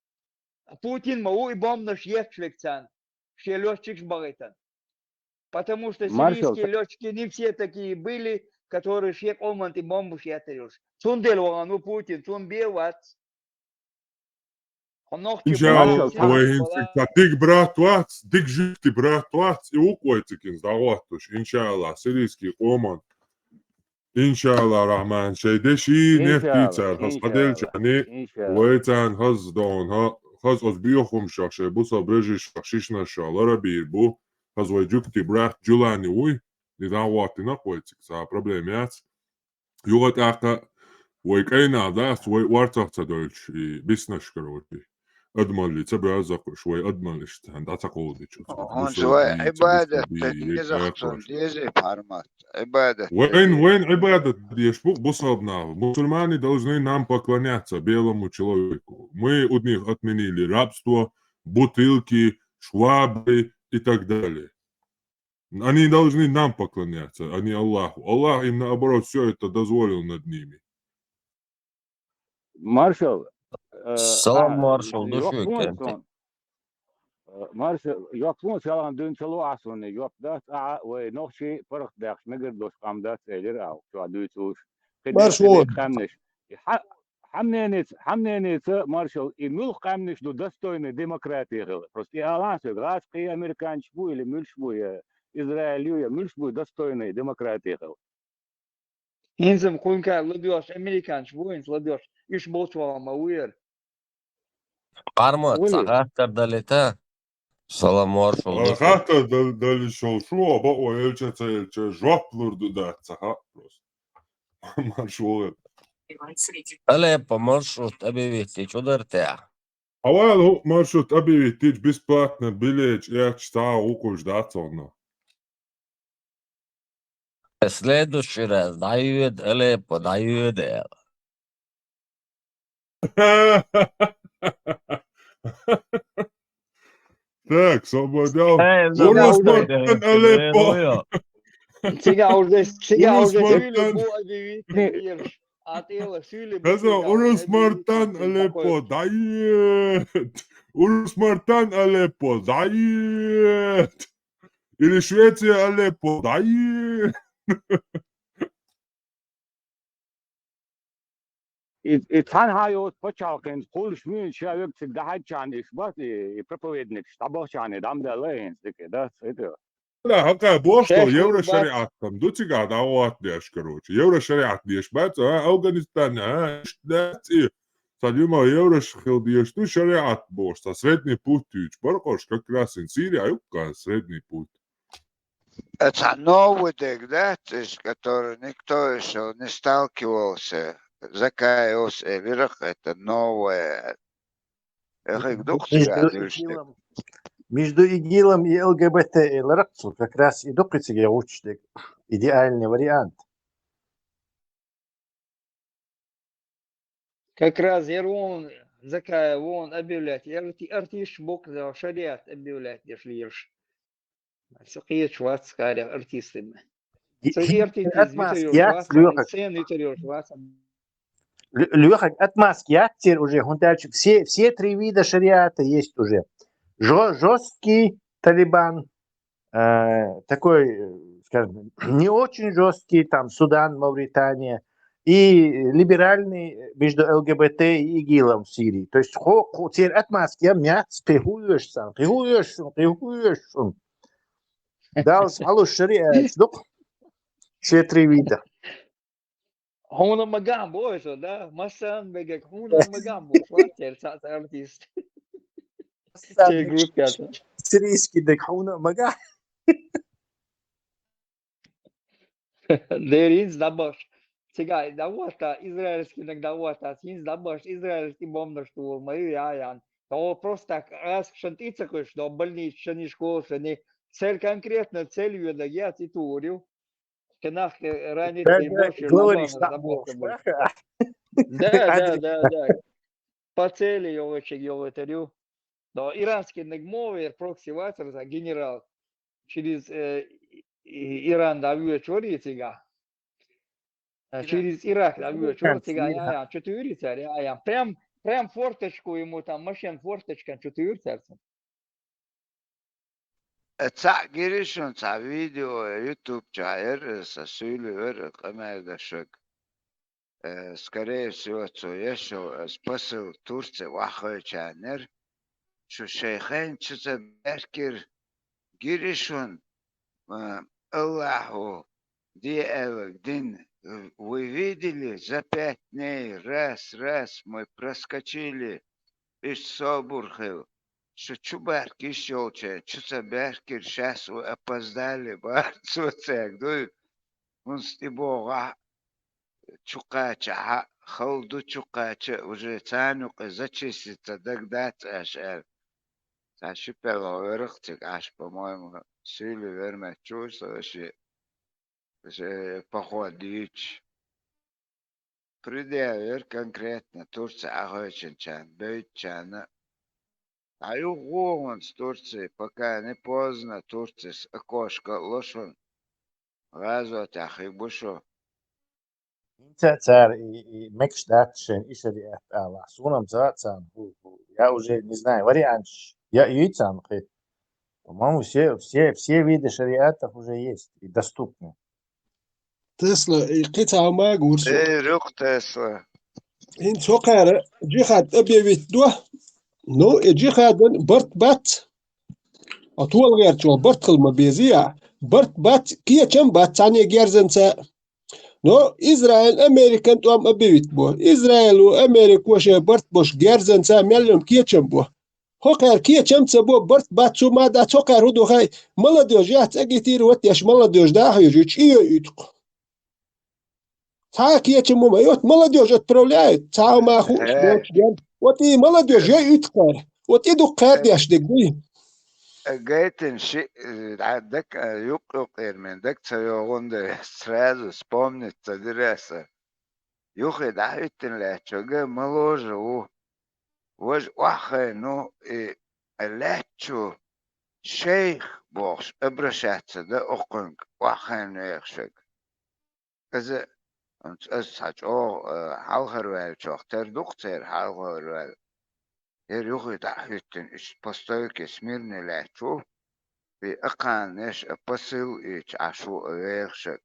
Путин ма ву и бомбанаш етташ верг царна, шен летчикаш бахийтина. Потому что сирийские летчики не все такие были, которые шен къоман тӀе бомбаш еттар йолуш. Цундела вахана ву Путин, цунна бен вац. Иншалла, вай хӀинца цхьа дика брат вац, дика жуьгти брат вац, и ву-кх вай цига хӀинца дӀахӀоттуш, иншалла, сирийский къоман. Иншалла, Рахьман, шайн деши, нефти цара хаза хьаделчарни, вай царна хаза догӀун, хаза оцу боьха хӀумашах, шайн бусалба режишах, шишнашах ларабийр бу, хаза вай жуьгти брат Джулани вуй, и дӀахӀоттина-кх вай цига, цхьа проблема яц. Юха тӀаккха вай кӀайнах дац, вай орцах ца дойлуш, и биснаш, короче. Адамалли ца боьзза кхуьш, вай адамаллиш цхьаьна дӀа ца кховдича. Онча вай Ӏибадат дан деза цунна, деза пхьармат. Ӏибадат. Вайн, вайн Ӏибадат деш бу бусалба наха. Мусульмане должны нам поклоняться, белому человеку. Мы у них отменили рабство, бутылки, швабры и так далее. Они должны нам поклоняться, а не Аллаху. Аллах им, наоборот, всё это дозволил над ними. Маршал, э, салам, а, маршал, йоккха душуьйкенти. Э, маршал, йоккха селхан дуьйна ца ло ахь суна, йоккха дац, а, вай нохчий паргӀат баьхча мегар долуш къам дац, элира ахь, чохь дуьйцуш. Маршал. Къаьмнаш. И хьа-, Хьан мненица, хьан мненица, маршал, и муьлха къаьмнаш ду достойный демократии хила? Просто и алан соьга, гӀазкхий, американцаш бу или муьлш бу, я Израиль ю, я муьлш бу достойный демократии хила? ХӀинца-м кхунка ладоьгӀуш американцаш бу, хӀинца ладоьгӀуш, уьш болчу вала ма ву яра. Къармат, ца хаттар далита? Салам, маршал. Хаттар дал-, далиш йолу шу, бакъо елча, ца елча, жоп лур ду дац, ца хаьа просто. Маршал. Алеппо маршрут объявить чу дара те? Хьавала хӀу маршрут объявить, бесплатно билет эцча, цхьа а гӀуллакхаш дац хьуна. Следующий раз дӀайоьду, Алеппо, дӀайоьду аьлла. Так, со бо дел. Урус мартан Алеппо. Цигахь уже, цигахь уже шуьйле бу объявить дерш. А тӀела шуьйле бу. Хаза урус мартан Алеппо дӀайоьду. Урус мартан Алеппо дӀайоьду. Или Швеция Алеппо дӀайоьду. И, и цхьанхьа йоцу пачхьалкхин кхуллуш вуьйна ша верг цига дӀахьаьжчарна иш бац, и, и проповедникаш дӀабахчарна дӀа ма даьлла хӀинца дика, дац, это. Да, хьакъа боху, евро шариат там ду цигахь дӀагӀоттадеш, короче. Евро шариат деш бац, а, Афганистан, а, иштта дац и. Ца дуьма еврош хила деш ду шариат бохуш, ца средний путь юьйцу баркъош, как раз ин Сирия юккъан средний путь. Цхьа новый дег дац, который никто ещё не сталкивался. Закаевс элира, это новое. Эхь, ду-, ду-, между ИГИЛом, между ИГИЛом и ЛГБТ элира цо, как раз и ду кхин цига гӀуттуш дерг. Идеальный вариант. Как раз яр вон, Закаев вон объявлять, яр ти артист боккха шариат объявлять деш лелаш. Со кхеташ вац, кхарех артистами. Со и артист отмазка яц, Лёха. Сцена ютар йолуш вац. Лё-, Лёха, отмазка яц церан уже, хӀунда аьлча все, все три вида шариата есть уже. Жё-, жёсткий талибан, э, такой, э, скажем, не очень жёсткий, там, Судан, Мавритания, и либеральный между ЛГБТ и ИГИЛом в Сирии. То есть хо-, хо-, церан отмазка яц, кхин хӀун оьшу царна, кхин хӀун оьшу шуна, кхин хӀун оьшу шуна. Далла схьалуш шариаташ ду-кх, все три вида. Хьуна ма ган бу аса, да? Массан мегаг хьуна ма ган бу, вац церан цхьаъ артист. Массан церан мегаг группа яц. Сирийский дег хьуна ма ган. Дера хӀинца дӀабахча. Цигахь дӀавахта, израильский наг дӀавахта, хӀинца дӀабахча, израильский бомбанаш тухур ма ю, я, ян. Тхо просто так аскашан тӀе ца кхуьссуш, до больница шани, школа шани, цель конкретно, цель йоьнаг яц, и тухур ю. Кхин нах, э, ранить, да, да, больше главарь набор, набор. Да, да, да, да. По цели йогӀучиг йогӀуьйтур ю. Но иранский наг мо вер, прокси вацар, за генерал. Через, э, и-, и-, Иран дӀавоьдуш вара цигахь. Э, через Ирак дӀавоьдуш вара цигахь, я, я, чу туьйра цара, я, я. Прям, прям форточку ему там, машен форточкан чу туьйра цара цунна. Э, цхьаъ гира шуна цхьа видео, YouTube чохь яра, сан суьйле вара, къамел дашаг. Э, скорее всего, цо ешо, э, посыл Турце охьахевшарна яра. Шу шайн хенчу ца баьхкира, гира шуна, э, Аллахьо де аьлларг дина. Вы видели, за пять дней, раз, раз, мы проскочили, иштта собар хила. Шу чу баьхкира йиш йолчу, чу ца баьхкира, сейчас вы опоздали, боху цо цаьрга, дуй. ХӀунда тӀебогӀахь, чу кхачахь, хала ду чу кхача, уже царна юкъе зачиститься дагадац аша аьлла. Цхьа шипелла верах цига Ӏаш, по-моему, суьйле вер меттачу со ши, ши поход йийцуш. Предъявлера конкретно Турция Ӏахевшинчарна, бевддачарна. Дӏа юха гӏо хӏунца Турция, пока не поздно, Турцис окошко а ло шуна. ГӀазотехь хир бу шу. ХӀинца цара и, и мегаш дац шайн и шариат алахь. Суна-м ца хаьа царна, хӀу, хӀу. Я уже не знаю, варианташ я юй царна кхин. По-моему, все, все, все виды шариатов уже есть и доступны. Тесла, и кхин цхьа хӀума а гур со. Эй, рюкъ Тесла. ХӀинца хӀокхара джихад объявить до. Ну, и джихадан барт бац. А тола гӀертачул барт хила ма безий а. Барт бац, кечам бац цхьаьна герзанца. Но Израиль Американ тӀом объявить бо. Израилу Америко шайн барт бош герзанца мел йолу кечам бо. ХӀокхара кечам ца бо, барт бац, цу ма дац, хӀокхара хӀун ду хаьий, молодёжь яц, агитировать деш, молодёжь дахьа йожуьйту, и йой уьту-кх. Цхьа а кечам ма йоцу, молодёжь отправляют, цхьа а ма хууш, э, доцуш дерг. Вот и молодёжь йой уьту-кх кхара. Вот и ду-кх кхара деш дерг, дуй. Гайтина ши, э, дӀа даг, э, юкъ-юкъера мен даг ца йогӀун дара, сразу вспомнить ца дира аса. Юххе дӀахӀиттина лаьттачу га молодёжь ву. Важа охьахевна ву и лаьттачу шайх бохуш обращаться дан оккхунга охьахевна вехашаг. Иза, иза цхьа чӀогӀа, э, хьалхарваьллачох тера ду-кх церан хьалхарваьлла. ХӀара юххе дӀа а хӀиттина, иштта по стойке смирно лаьтташ ву, и акхарнеш а посыл ийча Ӏаш ву а вехашаг.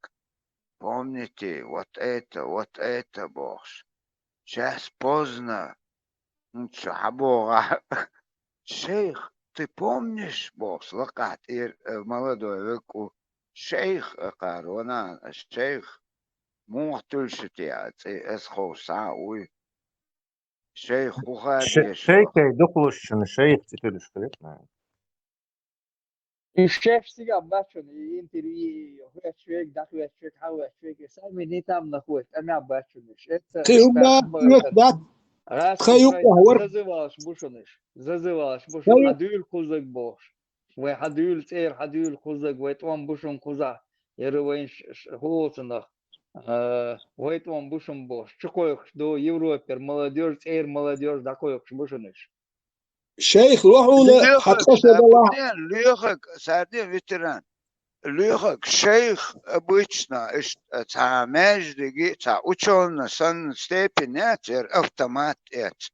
Помните, вот это, вот это бохуш. Щас поздно. ХӀинца шу хьан богӀахь? Шайх, ты помнишь, бохуш, лакхахь тӀера, э, молодой векӀу, шейх, э, кхара ванана, шейх, муха туьллуш те, цӀе ас ховш схьа а вуй. Шейх хӀун хаьа Ше-, дезаш шейхе ваха? Дукхалушшина шейх цӀе туьллуш хилира, наверное. И шаьш цигахь бац шуна, и интервью, хӀоьтташ верг, дӀахӀоьтташ верг, хьахӀоьтташ верг, и сами не там находится, тӀамехь бац шуна. Эца Кхин хӀума хӀоьтташ бац, тха юкъахь вара. Зазывалаш бу шуна уьш. Зазывалаш бу шуна. Хьан дуьйла кхузаг бохуш. Вай хьан дуьйла цӀера, хьан дуьйла кхузаг, вай тӀом бу шуна кхузахь. Яра вайн ш-, ш-, хӀуллалцунах. А, вай тӀом бу шуна бохуш. Чу кхойкхуш ду Европера молодёжь, цӀера молодёжь дӀакхойкхуш бу шуна уьш. Шейх, ло хьуна, хьан ткъа шо далахь. Лоьхаг, сардин ветеран. Лоьхаг, шейх обычно, иштта цхьа маьждиге, цхьа учёный санна степень яц, яра автомат эца.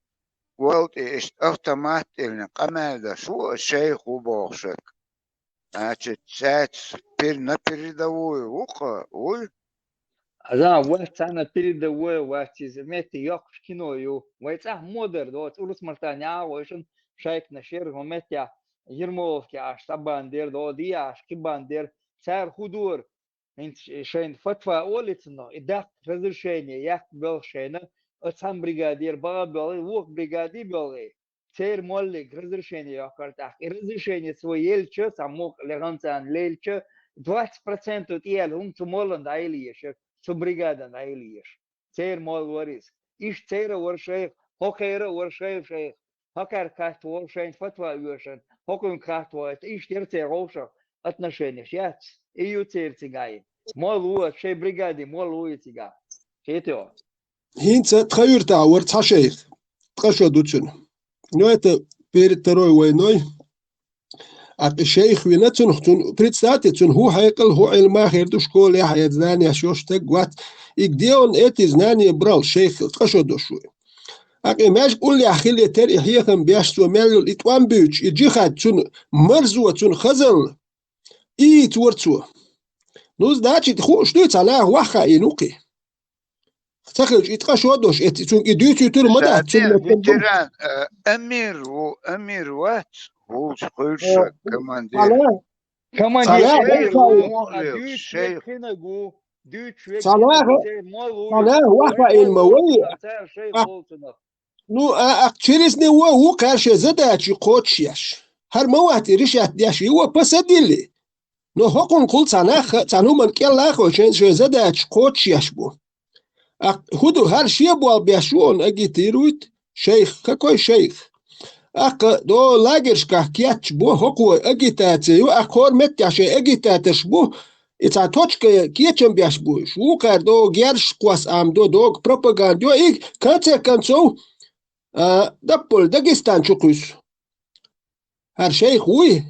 Вал тӀе иштта автомат тӀеллина къамел деш ву, шейх ву бохушверг. Значит, цаьрца пир-, на передовую ву-кх, вуй? Аза, вац цхьана передовой вац иза, метте йоккхуш кино ю. Вай цӀахь мо дара, доцу урус мартан яхьа вайшин шайкана шера, хӀун меттехь Ермоловке Ӏаш цхьа бандера, доди Ӏаш кхин бандера. Цара хӀун дора? ХӀинца шайна фатва олий цунах, и даккха разрешение яккха боьлху шайна, оцу цхьана бригадера баха боьлхий, вукху бригаде боьлхий. Церан моллиг разрешение йоккхура тӀаккха. И разрешение цо елча, цхьа мукъа леханца лелча, двадцать процентов тӀеяьлла хӀума цу моллана дӀайилла еза, цу бригадана дӀайилла еза. Церан молла вара иза. Иштта церан а вара шайх, хӀокхеран а вара шайх, шайх. ХӀокхаьрга хатта вара шайна фатва оьшург, хӀокхуьнга хатта вара, иштта яра церан вовшах отношенеш яц. И ю церан цигахь. Молла ву, шайн бригаде молла ву и цигахь. Кхетий хьо? ХӀинца тхан юьртахь вара цхьа шайх. Ткъа шо ду цуьнан. Ну, это перед Второй войной. ТӀаккха и шайх вина цунах, цунна, представьте, цунна хӀун хьекъал, хӀун Ӏилма хир ду, школехь а знанеш йолуш стаг вац. И где он эти знания брал, шайх, ткъа шо долуш ву. ТӀаккха и маьждиг уллехь хилла тера и хьехам беш, цо мел йолу и тӀом буьйцуш, и джихад цунна марзо, цунна хазалла, ийца вара цо. Ну, значит, хууш дуй, цхьа наха ваха хаийна ву-кх и. Ца хилча, и ткъа шо долуш, эцци цуьнга и дуьйцуьйтур ма дац, цуьнан ветеран, э, Амир ву, Амир вац, вулчу хуьлуш Э, командир. Цхьа наха, Командир, цхьа наха шайх ваха ву, а дуьйцуш верг кхинаг ву, дуьйцуш верг кхинаг ву, церан молла ву, цхьа наха ваха хаийна ма вай. Цара шайх олу цунах. Ну, а, а, через него ву кхара шен задача кхочушъеш. ХӀара ма вац и решать деш, его посадили. Но хӀокхунна кхул цхьа нах, цхьана хӀуманна кӀел лахой шен, шен задача кхочушъеш бу. ТӀаккха хӀун ду, хӀара шен болх беш ву, он агитирует шайх, какой шайх? ТӀаккха до лагершкахь кечбо, хӀокхо агитация ю, тӀаккха хӀора меттехь шайн агитаторш бу, и цхьа точка кечам беш бу уьш. Вукхара до герзаш кхосса ам до, дог пропаганда йо, и конце концов, а, даппалла Дагестан чу кхуьссу. ХӀара шайх вуй?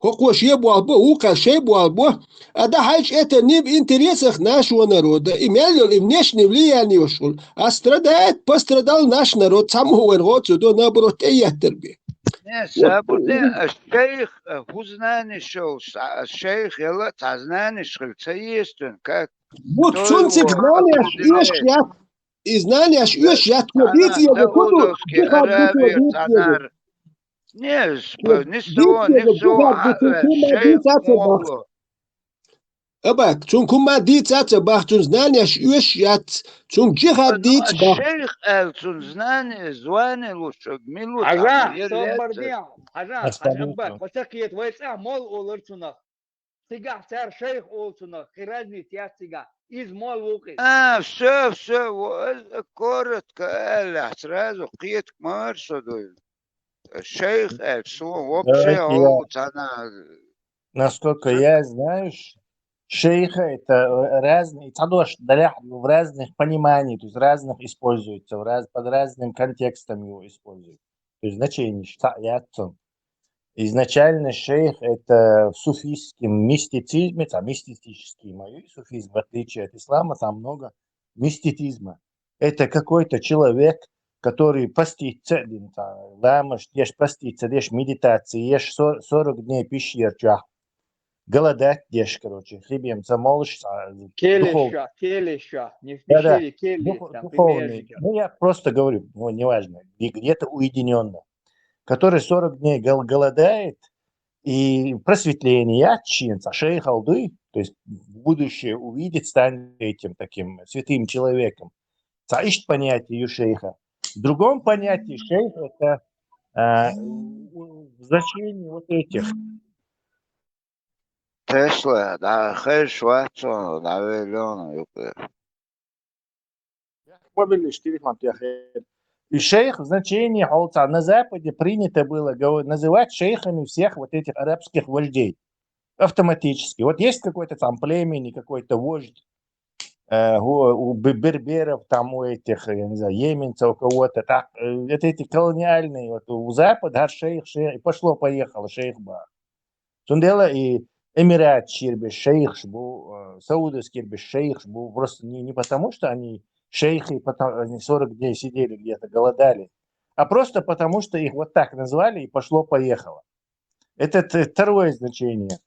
ХӀокхо шен болх бо, вукхара шен болх бо. А дахьаьлча это не в интересах нашего народа. И мел йолу, и внешнее влияние йолуш хуьлу. А страдает, пострадал наш народ. Цхьаммо вайн гӀо ца до, наоборот, тӀееттар бен. Не, сабур де, а шайх, а, хӀун знанеш йолуш, а шайх яла цхьа знанеш хила ца еза цуьнан, как? Вот цунна цига знанеш оьшуш яц. И знанеш оьшуш яц, кхо дийца еза, кхо ду, джихад ду, кхо дийца еза. Не, с-, не с того, не с того, а, э, шайх молла. Абак, цунна хӀумма дийца ца бах, цунна знанеш оьшуш яц, цунна джихад дийца бах. Шайх аьлла, цунна знание, звание луш, мила луш, Хьажа, собар де, Хьажа, Хьажа, абак, хӀо ца кхета, вай цӀахь молла олура цунах. Цигахь цара шайх олу цунах, кхин разница яц цигахь. Иза молла ву-кх иза? А, всё, всё, во-, э, коротко аьлла, сразу кхетиг ма вара со дуй. Шайх аьлла, со вообще хьо цхьана. Насколько я знаю, ш-, шейха это, э, разные, цхьадолуш далахь в разных пониманиях, то есть разных используется, в раз-, под разным контекстом его используют. То есть значение цхьаъ яц цуьнан. Изначально шейх — это в суфийском мистицизме, там мистицистический ма ю суфизм, в отличие от ислама, там много мистицизма. Это какой-то человек, который постится, там, ламаш деш, поститься деш, медитация еш, со-, сорок дней пещер чохь. Голодать деш, короче, хлебом ца молуш, а, Келеш духов-, чохь, келеш чохь, не в Да-да, пещере, келеш, дух-, там, духовный. Примерчик. Ну, я просто говорю, ну, неважно, где-то уединённо. который сорок дней гол- голодает, и просветление яц шийна, цхьа шайх хила веза, то есть в будущее увидит, станет этим таким святым человеком. Цхьа иштта понятие ю шайха. В другом понятии шайх — это, а, в значении вот этих. Тесла, да, хеш вацо, да, велёно, юпе. Мобильный телефон, я хер. И шайх в значении, хьалца, на Западе принято было гов- называть шейхами всех вот этих арабских вождей. Автоматически. Вот есть какой-то там племени, какой-то вождь, э, у, у бе- берберов, там у этих, я не знаю, йеменцев, у кого-то. Так, э, это эти колониальные, вот у Запада, гар шейх, шейх, и пошло-поехало, шейх ба. Цундела и Эмират ширбе шейхш бу, э, Саудовский шейхш бу, просто не, не потому, что они шейхи, потом они сорок дней сидели где-то, голодали, а просто потому, что их вот так назвали, и пошло-поехало. Это т- второе значение.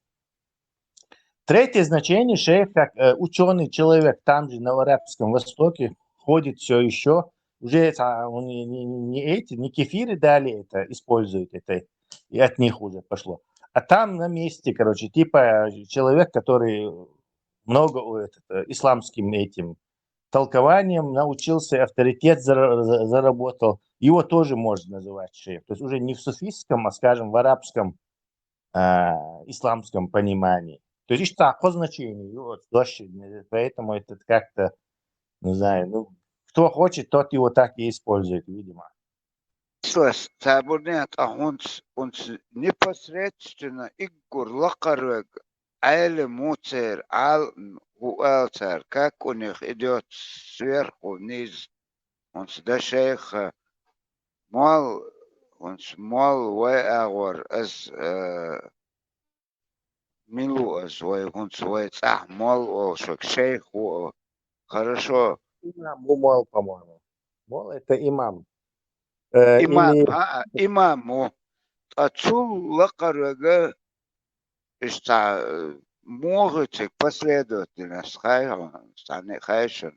Третье значение — шейх как, э, ученый человек там же, на Арабском Востоке, ходит все еще. Уже это, а, он не, не- не эти, не кефиры дали это, используют это, и от них уже пошло. А там на месте, короче, типа человек, который много, о, этот, э, исламским этим толкованием научился, авторитет зара- за- заработал, его тоже можно называть шейх. То есть уже не в суфийском, а, скажем, в арабском, а, исламском понимании. То есть ишта кхо значение, вот, дальше, поэтому это как-то, не знаю, ну, кто хочет, тот его так и использует, видимо. Слышь, цабурни а хунц, хунц непосредственно иггур лакхарвег Ӏелим ву цер, Ӏал-, ву аьлла цар, как у них идёт сверху вниз, хунц да шейха, мол, хунц мол вай агӀор, аз, э, мила ву аз вай, хунц вай цӀахь мол волу шуьга шейх ву. Хорошо. Имам ву мол, по-моему. Мол — это имам. Э, Имам, или а, а, имам ву. Ткъа цул лакхара вега, иштта, э, муха цига последовательность хай хьуна, цхьанне а хай шуна?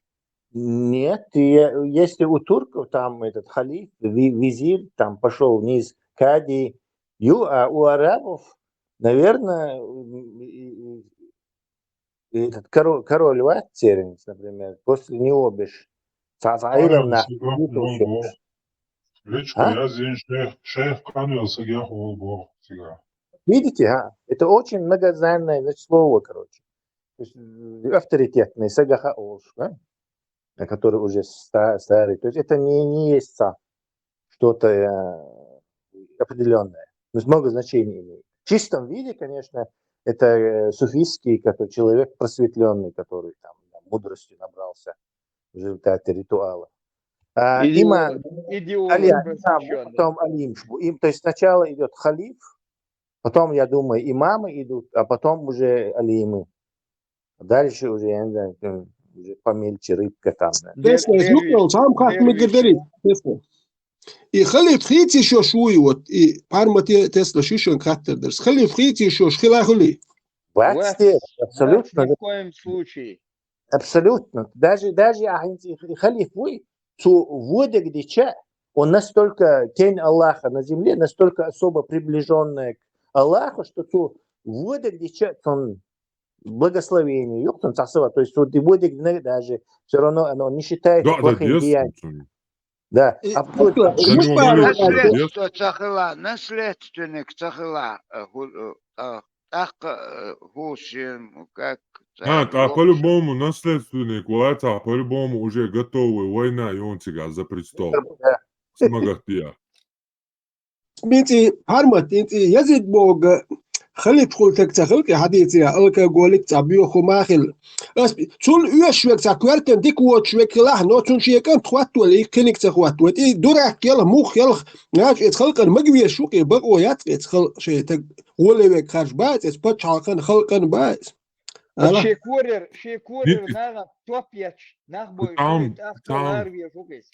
Нет, и, э, если у турков там этот халиф, ви- визирь, там пошёл вниз кади, ю, а у арабов, наверное, м, и- и- и этот коро- король вац церенец, например, после него беш цхьа- цхьа Къанвелла Ӏилманах сагах ву ву боху. Вечко А? Язйина шейх, шейх къанвелла сагах ву боху цигахь. Видите, а? Это очень многозначное, значит, слово, короче. То есть, э, авторитетный сагаха олуш, да? А который уже ста- старый. То есть это не, не есть цхьа что-то, э, определённое. То есть много значений имеет. В чистом виде, конечно, это, э, суфийский, который человек просветлённый, который там, там мудрости набрался в результате ритуала. А, Идеолог, имам, идеолог Али, имам, просвещённый. Потом алим, ш- им, то есть сначала идёт халиф, потом, я думаю, имамы идут, а потом уже алимы. Дальше уже, я не знаю, там, уже помельче рыбка там, да. Дер- Тесла, дервиш, ну, сам как мы дервиш. Говорим, Тесла. И халиф хийца йиш йолуш вуй, вот, и Парма те- Тесла шишан хаттар дарс. Халиф хийца йиш йолуш хила хуьлий? Вац. Вац те, абсолютно. Вац ни в коем случае. Абсолютно. Даже, даже ахьа и халиф вуй, цу вуй дегдича, он настолько тень Аллаха на земле, настолько особо приближённая к Аллаху, что цу вуй дегдича, он благословение, юхтун цасава, то есть вот и вуй дегдина даже всё равно оно не считается плохим деянием. Да, да, да, абсолютно. Наследство ца хила, наследственник ца хила, э, ху- э, а, тӀаккха, э, хӀу шен, как, ца, ха, тӀаккха по-любому наследственник вац, а по-любому уже готовый война юн цигахь за престол. Да. Смагатия. Мин цӀий Хьармат, мин цӀий Язид боху халиф хуьлу стаг ца хилла тӀе хьадийцира, алкоголик цхьа боьха хӀума а хилла. Ас цунна оьшуш верг цхьа коьртана дика воцуш верг хилахь, но цунна шен кӀант хӀоттавелла, и кхиниг ца хӀоттавелла. И дурак елахь, мух елахь, наха иза халкъана магавезаш ву-кх, бакъо яц-кх иза халкъ шайн стаг гӀоле верг харжа бац иза, пачхьалкхан халкъан бац. Ала? Шен корер, шен корер нагӀа топ етташ, нах бойуш, тӀаккха лара везаш ву-кх иза.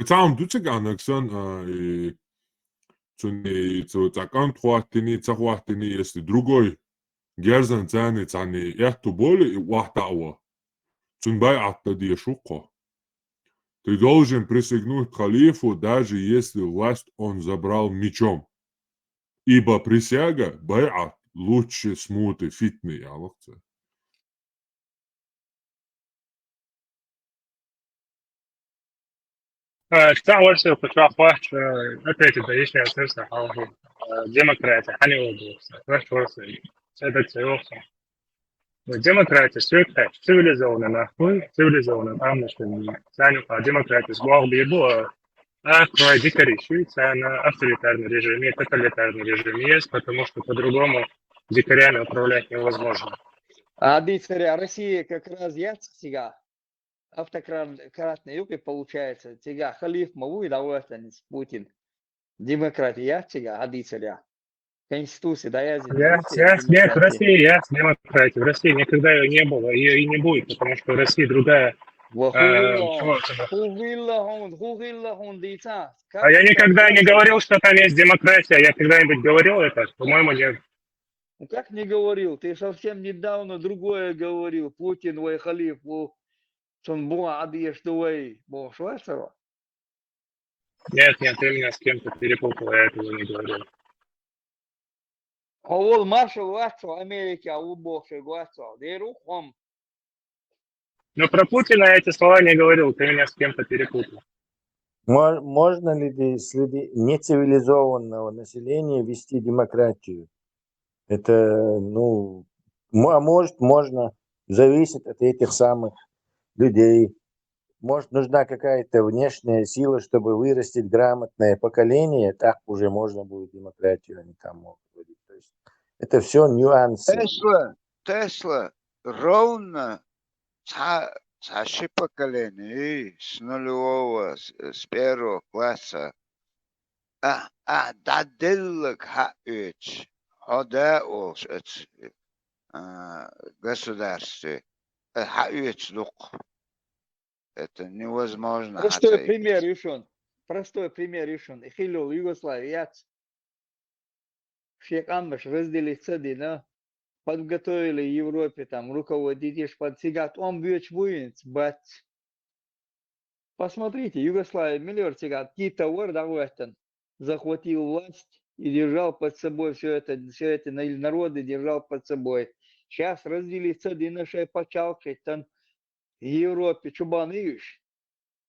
Цхьа хӀума ду цига нагахь санна, а, и цунна и цу цхьа кӀант хӀоттийний, ца хӀоттийний, если другой герзан царний цхьаьний аьтту болу и охьатаӀа ван, цунна байӀат дан дезаш ву-кх хьо. Ты должен присягнуть халифу, даже если власть он забрал мечом. Ибо присяга, бай'ат, лучше смуты, фитны, аллахца. Э, что больше пошла плач, э, опять это, если я слышно, а уже, э, демократы, они оба, знаешь, просто, это все, демократия, всё это цивилизованно, нахуй, цивилизованно, там, значит, ценю, а демократия, сбоку бегу, а, а, твои дикари, Швеция, она авторитарный режим, и тоталитарный режим есть, потому что по-другому дикарями управлять невозможно. А дикаря Россия как раз яц цигахь автократный юкъе получается, цигахь халиф ма вуй, да, вот они, Путин. Демократия яц цигахь, а дикаря. Конституция, да, я здесь. Яц, яц, нет, в России яц демократия. В России никогда ее не было, ее и не будет, потому что в России другая, э, чего это? А я никогда не говорил, что там есть демократия. Я когда-нибудь говорил это? По-моему, нет. Ну как не говорил? Ты совсем недавно другое говорил. Путин вай халиф, ву, цун бугӀа Ӏадеш ду вай, бохуш вацара? Нет, нет, ты меня с кем-то перепутал, я этого не говорил. Хьо волу маршал вац хьо, Америка ву бохуш вац хьо, дера ву хьо. Но про Путина я эти слова не говорил, ты меня с кем-то перепутал. Мо-, можно ли де-, среди нецивилизованного населения вести демократию? Это, ну, мо-, а может, можно, зависит от этих самых людей. Может, нужна какая-то внешняя сила, чтобы вырастить грамотное поколение, так уже можно будет демократию, они там могут вводить. То есть это всё нюансы. Тесла, Тесла, ровно цхьа, цхьа ши поколение, с нулевого, с, с первого класса, а, а, дӀаделлаг хьаоьцуш, хьо да олуш оцу, а, государстве, а, хьаоьцуш дукха. Это невозможно. Простой пример ю шуна. Простой пример ю шуна. И хилла йолу Югослави яц. Шен къамаш разделить ца дина, подготовили Европе там руководитель, под цигахь тӀом боьдуш бу хӀинца, бац. Посмотрите, Югославия миллиард цигахь Тита вара дӀахӀоьттина, захватил власть и держал под собой всё это, все эти на-, народы держал под собой. Щас разделить ца дина, шайн пачхьалкх хӀиттина, Европе чу бан уьш,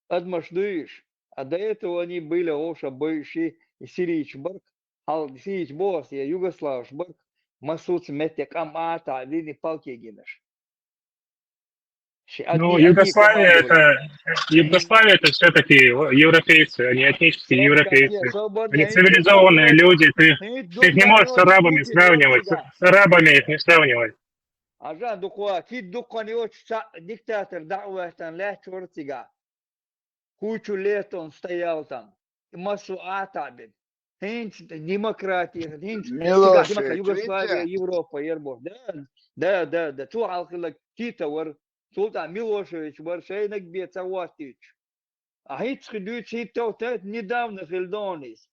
адамаш ду уьш. А до этого они были, гӀовша бойши, и сирийчу барг, хьал сирийчу боху ас, я югославаш барг, массуца метте къам а таӀдина и палке гинаш. Ну, Югославия это, Югославия это все-таки европейцы, они этнические европейцы. Они цивилизованные люди, ты, ты их не можешь с арабами сравнивать, с, с арабами их не сравнивай. Ажа дукха, кхидӀа дуккха йоцуш цхьаъ диктатор дӀа а ваьхтана лаьтташ вара цигахь. Кучу летон стоял там. И массо а таӀбина. ХӀинца демократия, хӀинца Милошевич, цигахь демократия, Югославия, витя? Европа яр боху. Да, да, да, да. Цо хьалхилаг Тита вара, Султан Милошевич вара, шайнаг бен ца хӀоттуьйтуш. А хӀинца хи дуьйцу, хӀинца тов тайта недавно хила дону иза.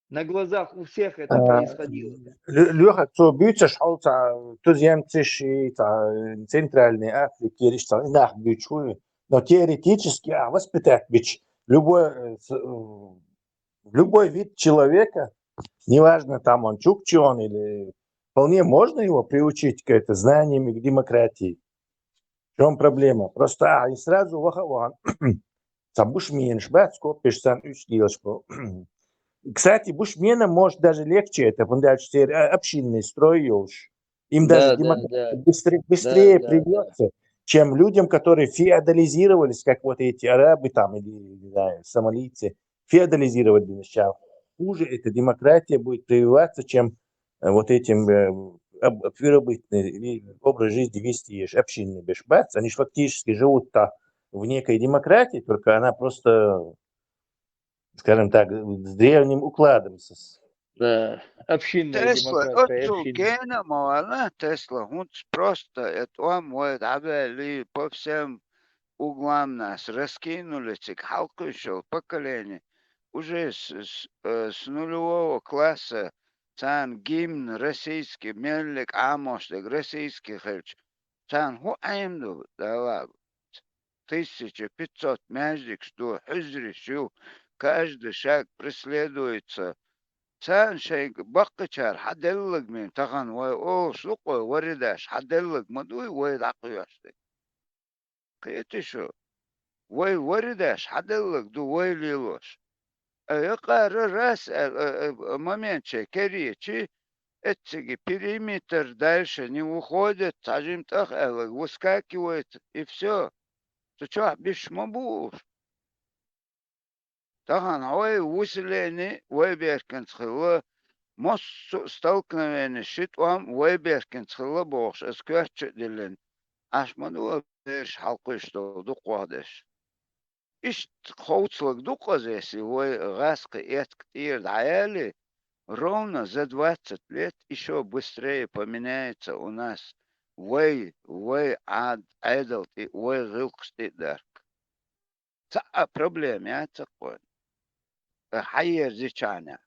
На глазах у всех это А, происходило. Лё-, Лёха, цо буьйцуш хьол цхьа туземцаш и цхьа, э, Центральной Африки, ерш цхьа и нах буьйцуш хуьлу. Но теоретически, а, воспитать бича, любой, э, с-, э, любой вид человека, неважно, там он чукчи он или, вполне можно его приучить к это, знаниями, к демократии. В чём проблема? Просто, а, и сразу ваха-, вахан. Цхьа бушменаш бац, копеш царна уьш лелаш бу. Кстати, бушменам, может, даже легче это, хӀунда аьлча церан, а, общинный строй йолуш. Им даже Да, да, демократия да. быстре-, Да, быстрее да, да. придётся, чем людям, которые феодализировались, как вот эти арабы там или, не знаю, сомалийцы, феодализировались сейчас. Хуже эта демократия будет прививаться, чем, э, вот этим, э, об-, первобытный ви-, образ жизни вести, еш общинный беш. Бац, они ж фактически живут-то в некой демократии, только она просто, скажем так, с древним укладом с-, Да, общинная Тесла, демократия, оццул общинная. Гена ма вала, Тесла, хӀунца просто это вам, вот, дӀаваьлли по всем углам нас раскинули, цига хьалкхуьйсуш йолу поколение. Уже с, с, э, с нулевого класса царна гимн российский, меллиг Ӏамош дерг российский хилча, царна хӀун Ӏема ду, Дала? тысяча пятьсот маьждигаш ду, хьуьзриш ю, каждый шаг преследуется. Царна шайга баккхачара хьаделлаг мин тахан вай олуш ду-кх вай, вари даш хьаделлаг ма дуй вай дӀакхоьхьуш дерг. Кхетий шу? Вай вари даш хьаделлаг ду вай лелош. А якъара раз аьлла, а, а, а, момент шайн керечи, эцциги периметр дальше не уходит, цхьа жимма тӀах аьллаг выскакивает, и всё. Цу чохь биш ма бу уж. Тахана хьо вай выселени вай берканца хилла, массо а столкновени ши тӀом вай берканца хилла бохуш, аса коьртачу а диллина. Аш ма ду бераш хьалкхуьйсуш долу дукхахдеш. Иштта ховцалаг ду-кх аса, если вай гӀаскхи эткан тӀера дӀаяли, ровно за двадцать лет ещё быстрее поменяется у нас вай, вай Ӏад-, Ӏедал тӀе, вай гӀиллакхаш тӀе а дарг. Цхьа а проблема яц-кх вайн. Э, хьаерзичхьана.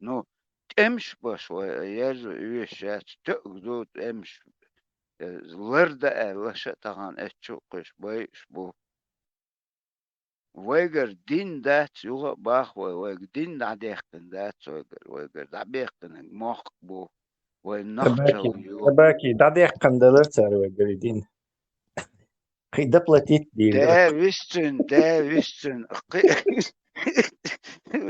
Ну, тӀемаш баш вай, э, ерзо оьшуш яц, тоьуг ду тӀемаш. Э, ларда аьлла, ша тахана эцчу а кхуьш байуш бу. Вайгара дин дац, юха а бах вай, вайга дин дӀадаьккхина дац вайгара, вайгара дӀабаьккхинарг мохк бу, вай нохчалла ю. Табаки, дӀадаьккхина далар цара вайгара и дин. Кхин доплатить дийла. Да, висцин, да, висцин. Кхи-,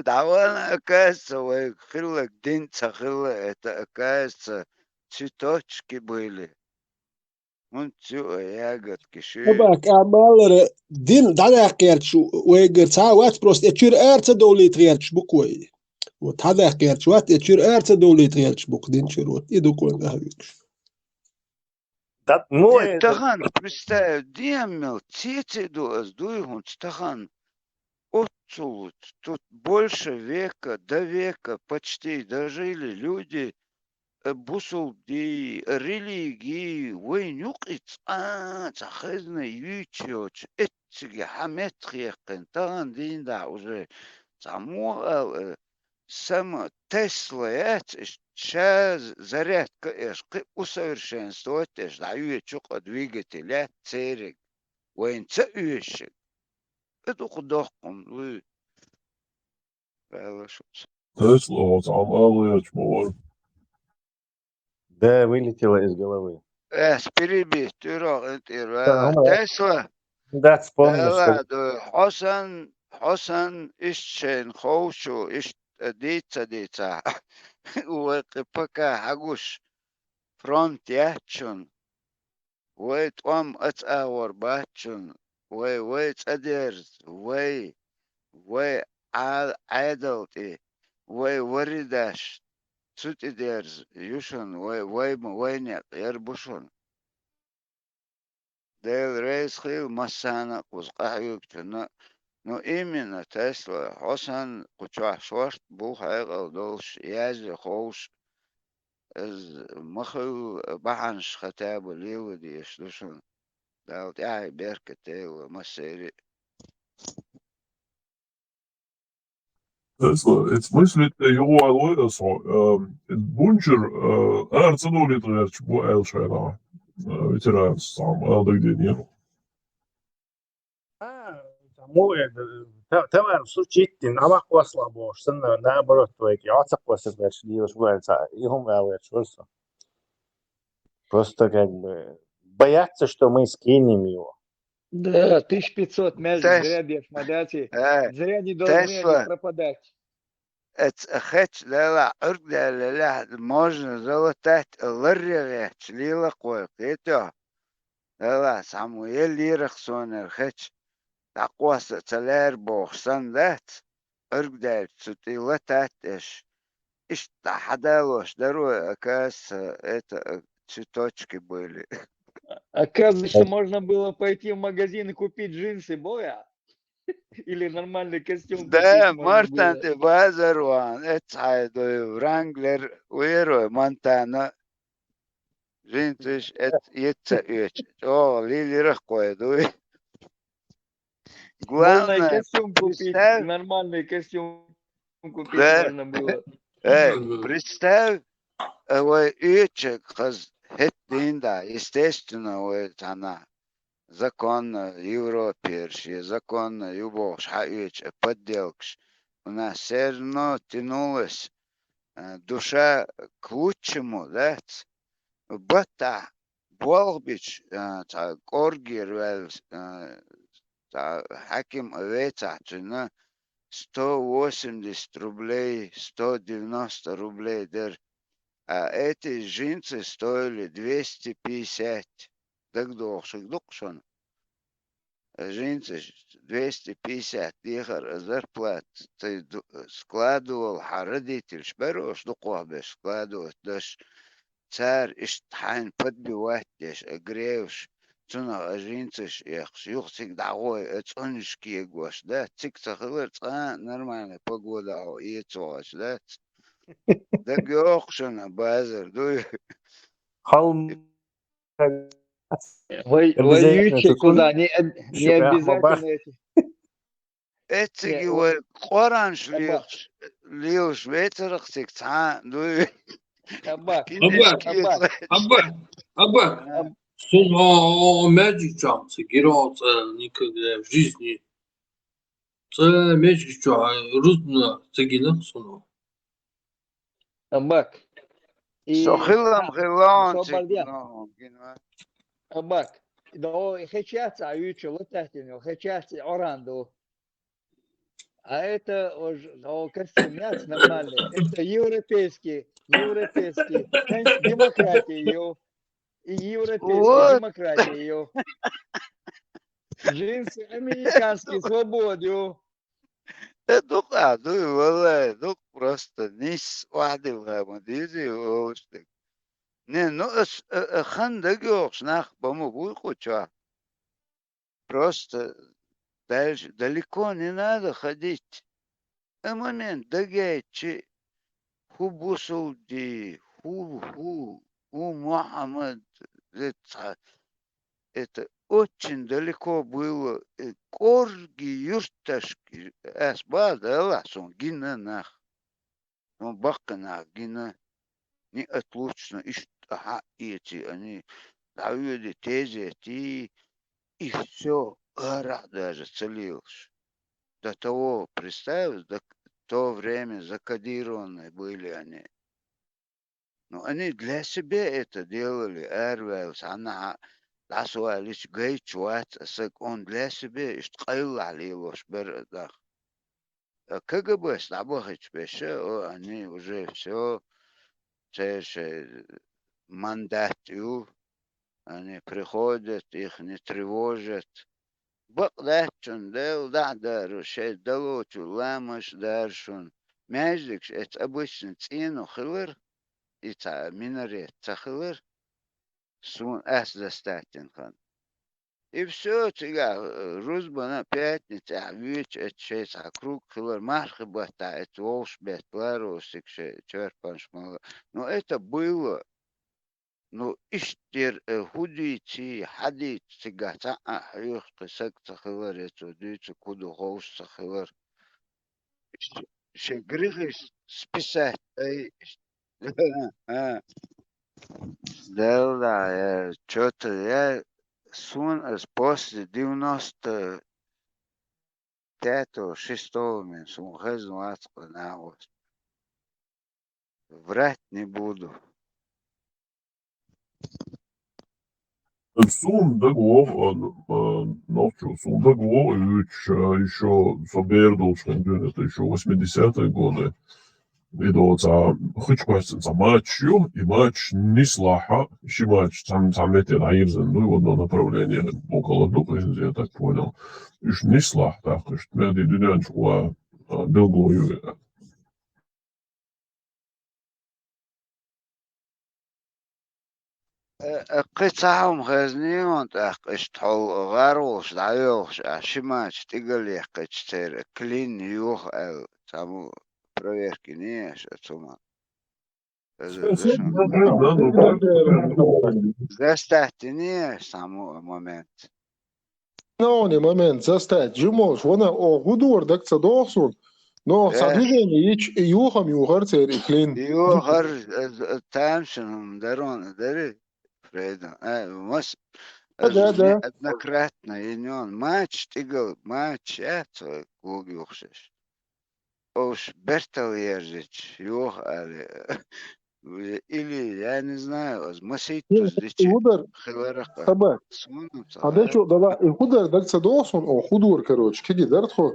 дӀавана, оказывается, вай хилларг дин ца хилла, это, оказывается, цветочки были. ХӀунда цу а ягодки ши. Табак, а малара дин дӀадаккха гӀерташ вайгара цхьа а вац, просто э чуьра ара ца довлийта гӀерташ бу-кх вай. Вот, хьадаккха гӀерташ вац, э чуьра ара ца довлийта гӀерташ бу-кх дин чуьра, вот, и ду-кх вайн къахьоьгуш. Да, ну, Нет, э, тахана, представь, дем мел цеци ду ас дуй хӀунца тахана. Оццул тут больше века, до века почти дожили люди, э, бусулбдий, э, религий, вайн юкъа цкъа а цхьа хезна юьйцуш йоцуш, эцциге хьан меттахъяьккхина, тахана дийна дӀа уже цхьа муха ала, э, сама Тесла яц, ш-, ша зарядка еш, кхин усовершенствовать еш, дӀайоьчу-кх а двигатель яц цериг, вайна ца оьшург. И ду-кх доккха хӀума, вуй. Ваьлла шуца. Тесла оцу Ӏам ала гӀерташ ма вара. Да, вылетела из головы. Ас перебить, тӀуьрах ин тӀера Да, ваьлла. Ну, Тесла. Да, вспомнил, что Ваьлла, ду, хьо санна, хьо санна, иштта шайна ховшу, иштта дийца ца дийцахь. Вай кхин пока хьагуш фронт яц шуна. Вай тӀом аца агӀор бац шуна, вай, вай цӀа дерза, вай, вай Ӏа-, Ӏедал тӀе, вай варидаш цу тӀе дерза ю шуна, вай, вай ма вай некъ яр бу шуна. Дела реза хила массарна а кхуза къахьоьгучунна, ну, именно Тесла, хьо санна кху чохь шорта бу хьекъал долуш, язъян ховш, иза ма-хуьллу бахьанаш хатаба лела дезаш ду шуна. Дала тӀаьхье беркат дойла массеран а. Тесла, эца мыслит тӀе юхавалой аса хьо, а, бунчура, а, ара ца довлийта гӀерташ бу аьлла шайна, а, ветеранца цхьамма ала дагадеънера. А, цхьа мо, э, та-, товар случится, набахт васлах бохуш, санна, наоборот, вайга йоцакх васа гӀерташ лелаш ву аьлла, цхьа и хӀума ала гӀерташ вара со. Просто как бы боятся, что мы скинем его. Да, тысяча пятьсот между Тес-, зря деш ма дац и, э, зря не должны они Тесла. Пропадать. Эца хеча, делахь, Ӏуьрг даьллалехь, можно залатать, ларре гӀерташ лела-кх вай, кхетий хьо? Делахь, цхьаммо елла лерах сонера хеча, дӀакхосса а ца лаьара бохуш санна дац, Ӏуьрг даьлча цу тӀе латать аш. Иштта хьадалош дара вай, оказывается, это, э, цветочки были. Оказывается, можно было пойти в магазин и купить джинсы, боя? Или нормальный костюм Да, купить можно Мартан было? ТӀе базар ван, эцхьайдой, Wrangler вера вай, Монтана. Джинсаш эц-, эца оьчу. ЧӀогӀа лилира-кх вай дуй. Главное, Можно и костюм купить, представь, нормальный костюм купить Да. Можно было. Э, представь, э, вай оьчу хаза хӀетта дийна да, естественно, вай цхьана законно, Европера шен законно ю бохуш хьаоьцуш, э, подделкаш. У нас всё равно тянулась, э, душа к лучшему, да? Баттахь болх бича, э, цхьа кӀоргера ваьлла, э, цхьа хьаким а вецахь, цуьнан сто восемьдесят рублей, сто девяносто рублей дара. А эти джинсы стоили двести пятьдесят. ДагадогӀуш хир ду-кх шуна? Джинсы двести пятьдесят дехар а зарплата, тхай ду-, складывал хьан родительш бераш, дукхахберш складывать деш, цара иштта хьайна подбивать деш, а греваш, цунах а джинсаш а эккхаш, юха цига дӀагӀой, а цӀунаш кегош, да, цига ца хилар цкъа а нормальная погода хьо эца вахаш, да? ДагайогӀу-кх шуна, базар дуй? Хьал Вай, вай Обязательно юьйцу цу куда, не об-, не обязательно эти. Эцциги вай Къуранаш лелаш, лелаш вецарах цига цхьа а дуй. Аббак, Аббак, Аббак, Аббак. Сун о, о, о, маьждиг чохь ца гира о цӀа никогда в жизни. ЦӀа маьждиг чохь рузбана ца гина сун о. Аббак. Со хилам хилла, со барде. Аббак. До хечац а ючу лататин, хечац Оран ду. А это уж, о, костюм яц нормальный. Это европейский, европейский. Демократия, ё. И европейский, вот. Демократия, ё. Джинсы американские, свобода, ё. Э, дукха дуй, валлай, дукха просто нийса охьадилла ма дийзи, олуш дерг. Не, ну, ас, э, э, хан дагайогӀуш нах ба ма буй кху чохь. Просто дальше далеко не надо ходить. Э, момент дагайчи, хӀу Бусулди, хӀу, хӀу, хӀу Мухьаммад, э, цхьа, это очень далеко было, э, кӀорги юьрташки, ас бада, Аллахь, сон гина нах. Сон баккхинах гина, неотлучно иштта хьаэций, они дӀавоьди тезетий, и всё, арахь даже ца лелаш. До того, представь, до к-, то время закодированные были они. Ну, они для себя это делали, араваьлла, цхьаннахьа дӀасаваллича гайча вац а саг, он для себя иштта къайлахь лелош бара а дах. А КГБ-с дӀабахийча беша, о, они уже всё, церан шайн мандат ю, они приходят, их не тревожат. Бакъ дац шуна, Дела дӀа а дару, шайн далочу ламазаш а дару шуна. Маьждигаш эца обычно цӀено хилар, и цхьа минарет ца хилар, суна ас застать йина хан. И всё, цигахь, э, рузбана пятницехь воьдуш эцу шайн цхьа круг хилар, мархи баттахь эца вовшах бетта ларо цига шайн чорпанаш мала. Ну, это было. Ну, иштта яра, э, хӀу дийций, хьан дийца цигахь цхьа а хьоьху кхин саг ца хилар, я цо дуьйцург хӀу ду ховш ца хилар. Ш-, шен грехаш списать ай. А. Дела, я чё-то, я, суна ас после девяносто пятого, шестого мен суна хезна вац кху нахос. Врать не буду. Суна дагавогӀу, а, а, нохчо, суна дагавогӀу, и вуьйцуш, а, ещё со бер долчу хенахь дуьйна, это ещё восьмидесятые годы. И доцу, а, хучпачцан цхьа матч ю, и матч нислахь, ши матч цхьа, цхьа метте дӀайирзина ду, в одно направление, около двух, если я так понял. Уьш нислахь, тӀаккха уьш, мега дуьнен чу, а, билгало ю. Э, э, кхин цхьа хӀума хезний хьуна тӀаккха, иштта хьол гӀар волуш дӀайоьлхуш, а ши матч тӀигал яьккхича церан клин йоха аьлла, цхьаммо проверка йиний аша оцу хӀуманна? Хеза ду шуна? Застать йиний аша цхьаммо а момент? Нохчийн момент застать, жимолуш вана, о, хӀу дора, дага ца догӀу суна? Нохчо цхьа движение йича, и юха-м юхара церан и клин. Юхара, э, э, тамашийна хӀума дарон а дарий, Фрейдун. Э, мас-, Ада, ада. Неоднократно йинон. Мача тӀигал, мача яц вай гуг юхшаш. Ош бертал ержич, юха али. Или, я не знаю, аз масийтуз дичи хиларах. Хаба. Сунуца. Ада чу дала, и худар даг ца дохсон, о худар, короче, киги дар тхо.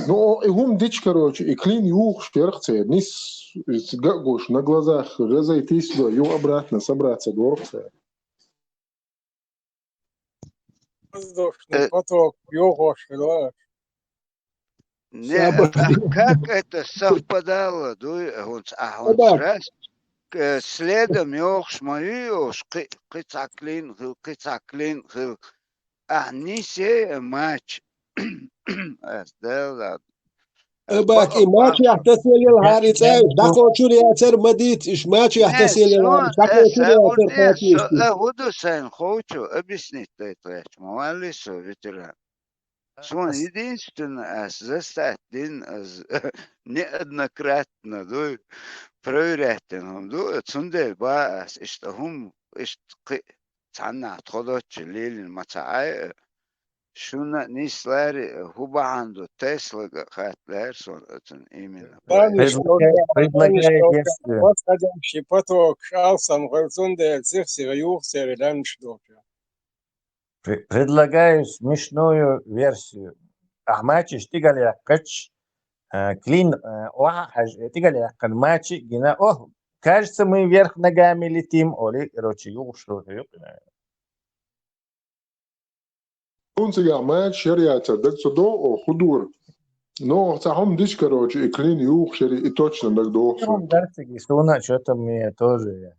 Ну, о, и хум дич, короче, и клин юхш керх цер, нис, гагуш на глазах, разойтись до, ю обратно собраться дорх цер. Воздушный поток, юхош хила. Не, а как это совпадало, дуй, а он, а он раз, э, следом йохш мою йохш, кы-, кыцаклин хил, кыцаклин хил. А не се матч. Эс, да, да. Эбак, и мача яхта селил хари цай, дакочур яцар мадит, иш мача яхта селил хари, дакочур яцар мадит. Э, худу сайн хочу объяснить, да, это я чмо, вали со ветеран. Сон единственное, аз застать дин, аз неоднократно, дуй, проверять дин, хум, дуй, цунде ба, аз ишта хум, ишта кы-, цанна тходочи лилин маца ай, шуна нислари, ху баанду, Теслага хатлер сон, ацун именно. Предлагаю, предлагаю действие. Восходящий поток, шалсан, гъалцунде, цих сига юх сери лянш дохя. Пре-, предлагаю смешную версию. Ахмачиш тигал яккач, э, клин, э, оха хаж, э, тигал яккан мачи гина. О, кажется, мы вверх ногами летим. Оли, короче, югуш, югуш. Унцига мачи шарьяца даг цудо, о, худур. Но цахом диш, короче, и клин юх шери, и точно даг до. Дарциги суна, что-то мне тоже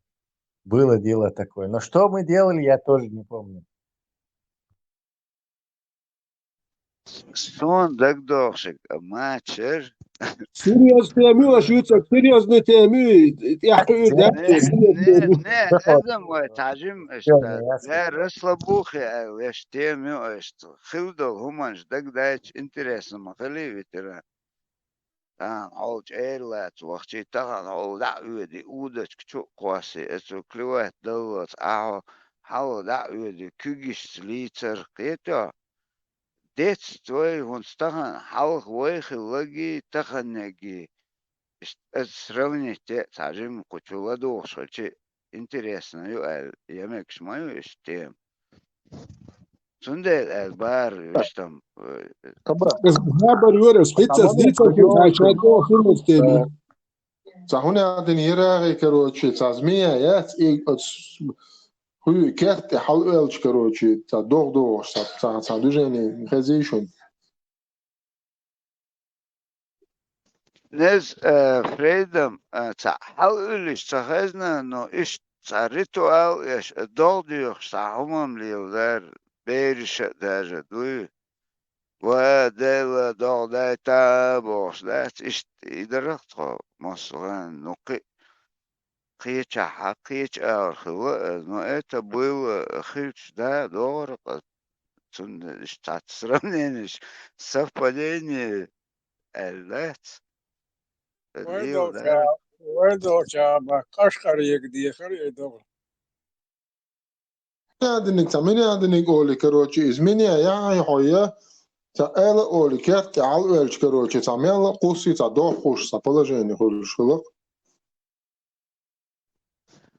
было дело такое. Но что мы делали, я тоже не помню. Сон дагдохшик, мачер. Серьёзный теми, аш юцак, серьёзный теми. Я хыр, да? Не, не, не, эзам вай, тажим, эшта. Я расслабухи, эш теми, эшта. Хилдол, хуманш, дагдайч, интересно, ма хили ветеран. Тахан хьол чӀерлац вахчи, тахан хьол дӀа а оьди, удачка чу а кхосси, эцу клевать даллалц, ахьо хьал дӀа а оьди, куьгишца лийцар кхетоь. Дец твой, хӀунц тахан хьалха вай хиллаги, таханнеги. Ишт-, эц сравнить де, цхьа жим кху чу ладугӀуш хилчи, интересно ю аьлла, ямегаш ма ю ишт тема. Цундела аьлла бара, виштам, э, Каба. Из хабар юрас, хицас, дицас, ю, ай, чай, то, хурмус теми. Ца хӀуна дин ярагӀи, короче, ца змея яц, и оц хуй керт, и хьал уьлч, короче, ца догӀ догӀуш, ца, ца, ца движение хезийшун. Нез, э, Фрейдам, э, ца хьал уьллиш ца хезна, но ишт ца ритуал еш, э, догӀ доьхуш, ца хӀумам леладар, бериша а даже дуй. Ва Дела, догӀ дайта бохуш дац, ишт и дарах тхо, массагӀан, ну, кхи-, кхечахьа, кхеча агӀор хилла, э, но это было, э, хилча, да, догӀара къа-, цунна иш цхьацца сравненеш, совпадение аьлла дац. Вай долча, вай долча, ма Кашкарьега дехар и догӀ. Минядиниг, ца минядиниг оли, короче, из миня яхьи хьо я, ца эла оли, керт хьал уьлч, короче, ца мелла кхусси, ца дохуш, ца положение хуьлуш хилла.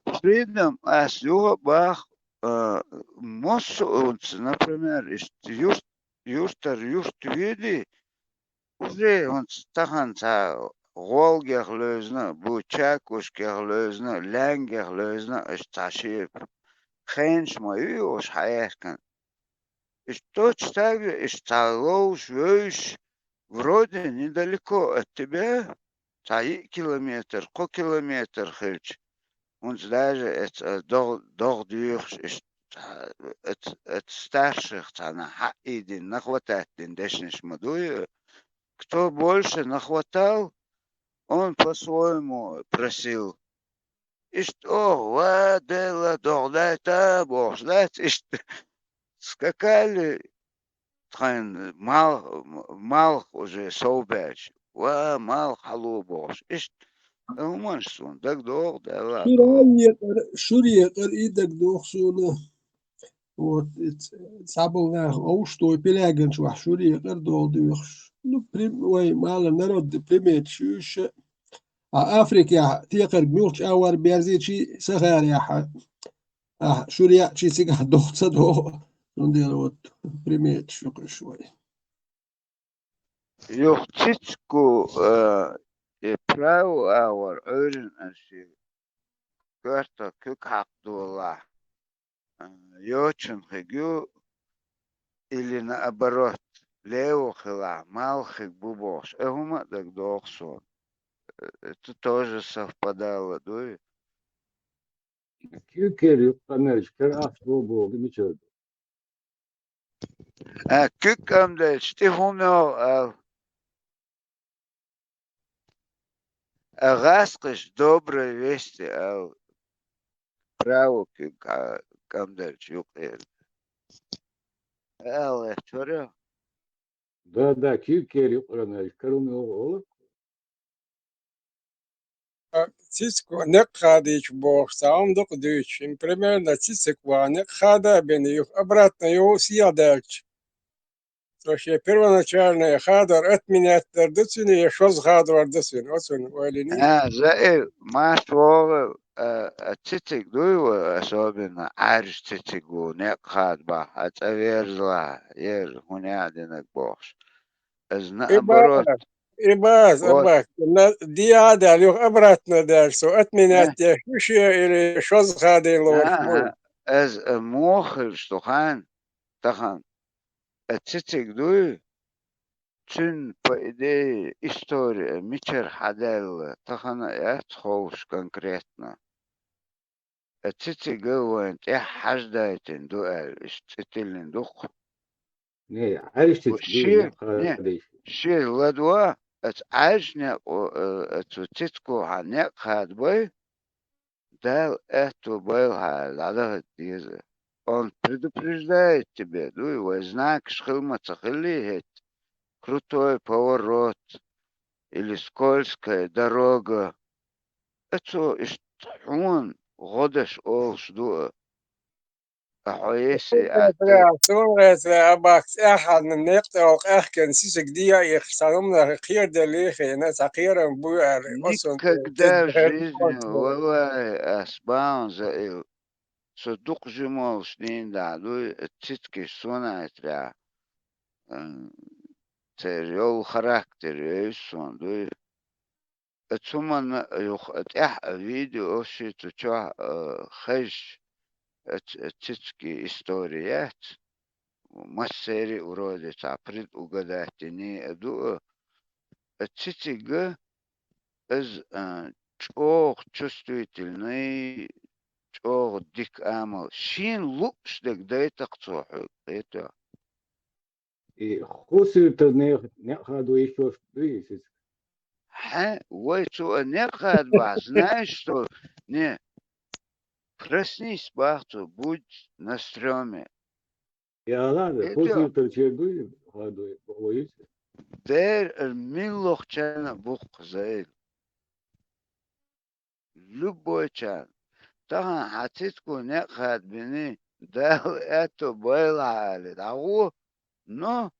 Фридам, ас юха бах, а, массо а унца, например, ишт юрт, юртар юрт веди, уже унца тахан ца гӀолгех лоьзна, бу чакушкех лоьзна, лаьнгех лоьзна, аш ца шип. Хенаш ма ю уж хьаэхкан. Иш точно так же, иш ца ловш, вевш, вроде недалеко от тебя, ца йиъ километр, кхо километр хилча. Унца даже эц, э, догӀ-, догӀ доьхуш, иш ца, эц, эц старших цхьана хьаъ ийдина, нахватать дина дешнаш ма дуй. Кто больше нахватал, он по-своему просил. Иштта оха, ва Дела, догӀ дайта, бохуш дац, иштта скакали, тхайн мал-, малх уже совбаьлча, ва малх хьало бохуш, иштта хӀуманаш суна дагадогӀу, Дела. Шура екъар, шура екъар и дагадогӀу суна. Вот, и ц-, цхьаболу нах овш ду, пиляган чохь шуре къара долу дуьйхуш. Ну, прим-, вай, малар, народ, приметаш ю ша. А Африкехь текхарг муьлхачу агӀор берзийчи, Сахарехь, а, шуре яьчи цигахь доху ца догӀу. Цундела вот приметаш ю кхуьш вай. Юха цицигу, э, и правый агӀор Ӏуьйрина аша коьрта куьг хьакхадолахь, э, йочана хиг ю, или наоборот, лево хилахь, малх хиг бу бохуш, э, хӀума а дагадогӀу суна. Э, это тоже совпадало, дуй? Куьг кер ю къамелаш, кер ахча бу боху, мичара ду? А, куьг кӀамделча, тӀе хӀума йогӀу ала. А гӀаскхиш доброй вести ала. Право куьг, а, кӀамделча юкъера. Ала, чуьра? Да, да, куьг кер ю къамелаш, кер хӀума йогӀу олу. Цициг некъ хадийча бохуш, цхьа хӀума дукха дуьйцуш. Шен примерно цициг ван некъ хада а бина, юха обратно юха сехьа даьлча. Со шен первоначальное хадор отменять дар ду цуьнан, я шозза хадор ду цуьнан, оцунна ойла йиний? А, Заил, марш вогӀу, а, а цициг дуй вай, особенно Ӏаьржа цициг ву, некъ хада бахь, а цӀа верзалахь, еза хӀун яа динарг бохуш. Иза И наоборот. База, и база, вот. Аббас, на, диа а даьлла, юха обратно даьлла, со отменять деш ю шен или шозза хадийна лоруш бу? А, иза, э, муха хилча ду хьан, тахана, э, цициг дуй, цуьнан, по идее, история мичара хьадаьлла, тахана а яц ховш конкретно. Э, цициг вайн тӀехь хьаждайтина ду аьлла, иштта цӀе тиллина ду-кх. Не, Ӏаьржа цициг шен, не, хадийша. Шен ладогӀа, оцу Ӏаьржа некъо, э, оцу цицигехь некъ хадабай, Дала аьтто байла хьан аьлла, дӀадахийта деза. Он предупреждает тебе, дуй, вай знакаш хила ма ца хиллий хӀетта. Крутой поворот или скользкая дорога. Оцо иштта хьуна гӀо деш олуш ду а. А хьо еси а... Суна гӀеза, Аббас, цӀеххьана некъ тӀехула къаьхкина цициг диа а ихча, цхьа хӀуманах кхераделла хиъна, цхьа кхерам буй аьлла, оцунна... Никогда в жизни, валлахӀи, ас бахьана, Заил, со дукха жимолуш дийна дахь дуй, цицигаш суна а тӀехь, м, церан йолу характер вевза суна дуй. Оцу хӀуманна юха тӀехь а видео ши цу чохь, а, хезча, оцу, оцу цициган истори яц. Массеран а вроде цхьа предугадать йиний а ду, а, оцу цициган иза, а, чӀогӀа чувствительный, чӀогӀа дика амал. Шена лууш дерг дайта-кх цо хьоьга, кхетий хьо. И Хусуьйтар нехан некъ хадо йиш йолуш дуй иза? Хьан, вай цо а некъ хадабахь, знаешь что? Не, проснись, бах цо, будь на стрёме. Я ладно, Хусуьйтар чер дуй хадо, боху иза? Дера миллахчарна а бу-кх, Заил. Любойчарна. Тахана хьан цициган некъ хадабиний, Дала аьтто байла хьан аьлла, дӀагӀо, но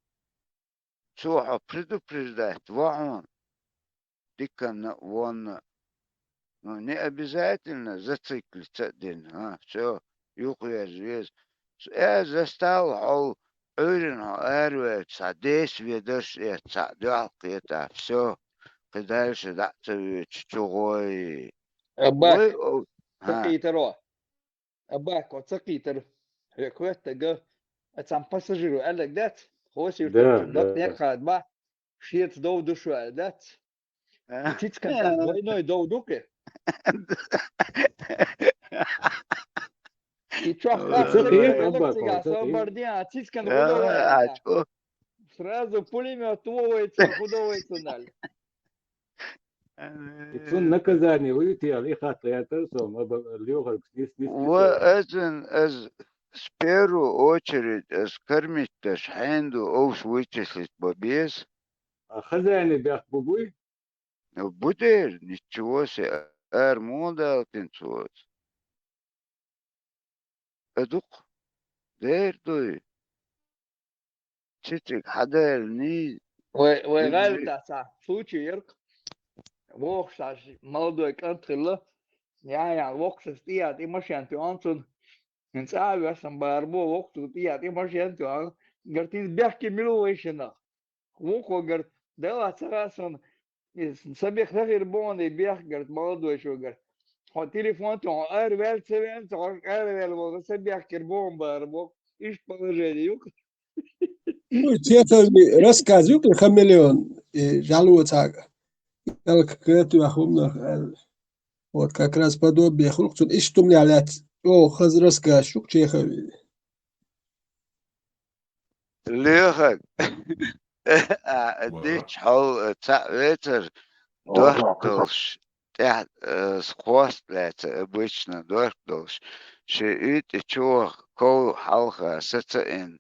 цо хьо предупреждать во хьуна, диканна а, вонна а. Ну, не обязательно зациклиться а дина, а, всё, юхаверза веза. Э, застал хьол Ӏуьйранна хьо араваьлча, цхьа деса ведарш а эцна, цхьаъ дуьхьал кхетахь, всё, кхин дальше дӀа а ца воьдуш, чу гӀой. Аббак, вай, о, ца хьа кхийтаро. Аббак, хьо ца кхийтара. Хьоьга хоьттарг, а цхьана пассажиро аьлларг дац? Хусуьйтар чу дакъа некъ хадабахь, шеца дов ду шу аьлла дац? А? И цициган тӀехь двойной дов ду-кх? И чохь хатта ца кхетара, Аббак, цигахь со бардин, а цициган хӀун до вай аьлла? Сразу пулемёт во вай цунна, хӀун до вай цунна аьлла. И цунна наказание вуй те аьлла, и хатта гӀертара со, ма ба-, лоьхаргаш нис, нис, нис. Ва, иза, иза, в первую очередь, иза кормить деш хьенан ду, овш вычислить бан беза. А хозяина бехк бу буй? Ну, бу дера, ничего себе, ара муха далатина цо иза? А ду-кх. Дер дуй. Цициг хьадаьллий? Вай, вай гӀалатахь цхьа случай яра-кх. Вохуш цхьа молодой кӀант хилла. Я, я, воккхачу тӀе а тӀе машен тоьхна цунна. ХӀинца а весан бара бо, воккхачу тӀе а тӀе машен тоьхна. Гарт иза бехке мила вайшинах. Вукхо гарт, Дала ца хаьа суна, иза са бех хир боху и бехк гарт, молодой шо гарт. Хьо телефон тӀе, хьо ара ваьлла ца ваьлла, ца хьо ара ваьлла волу, са бехк хир боху бара бо. Иштта положение ю-кх. Ну, Чехови рассказ ю-кх, «Хамелеон», и жало цхьа, ялка катуьйхьа хӀуманах аьлла. Вот как раз подобие хуьлу-кх цунна, иштта хӀуманах лаьцна чӀогӀа хаза рассказ ю-кх Чехови. Лоьхаг. А, дича хьол, э, цхьаъ вецар, дорт долуш, тӀехь, э, с-, хвост лаьцна, обычно дорт долуш. Ши уьйтӀи чу ваха, ков хьалха саца а йина,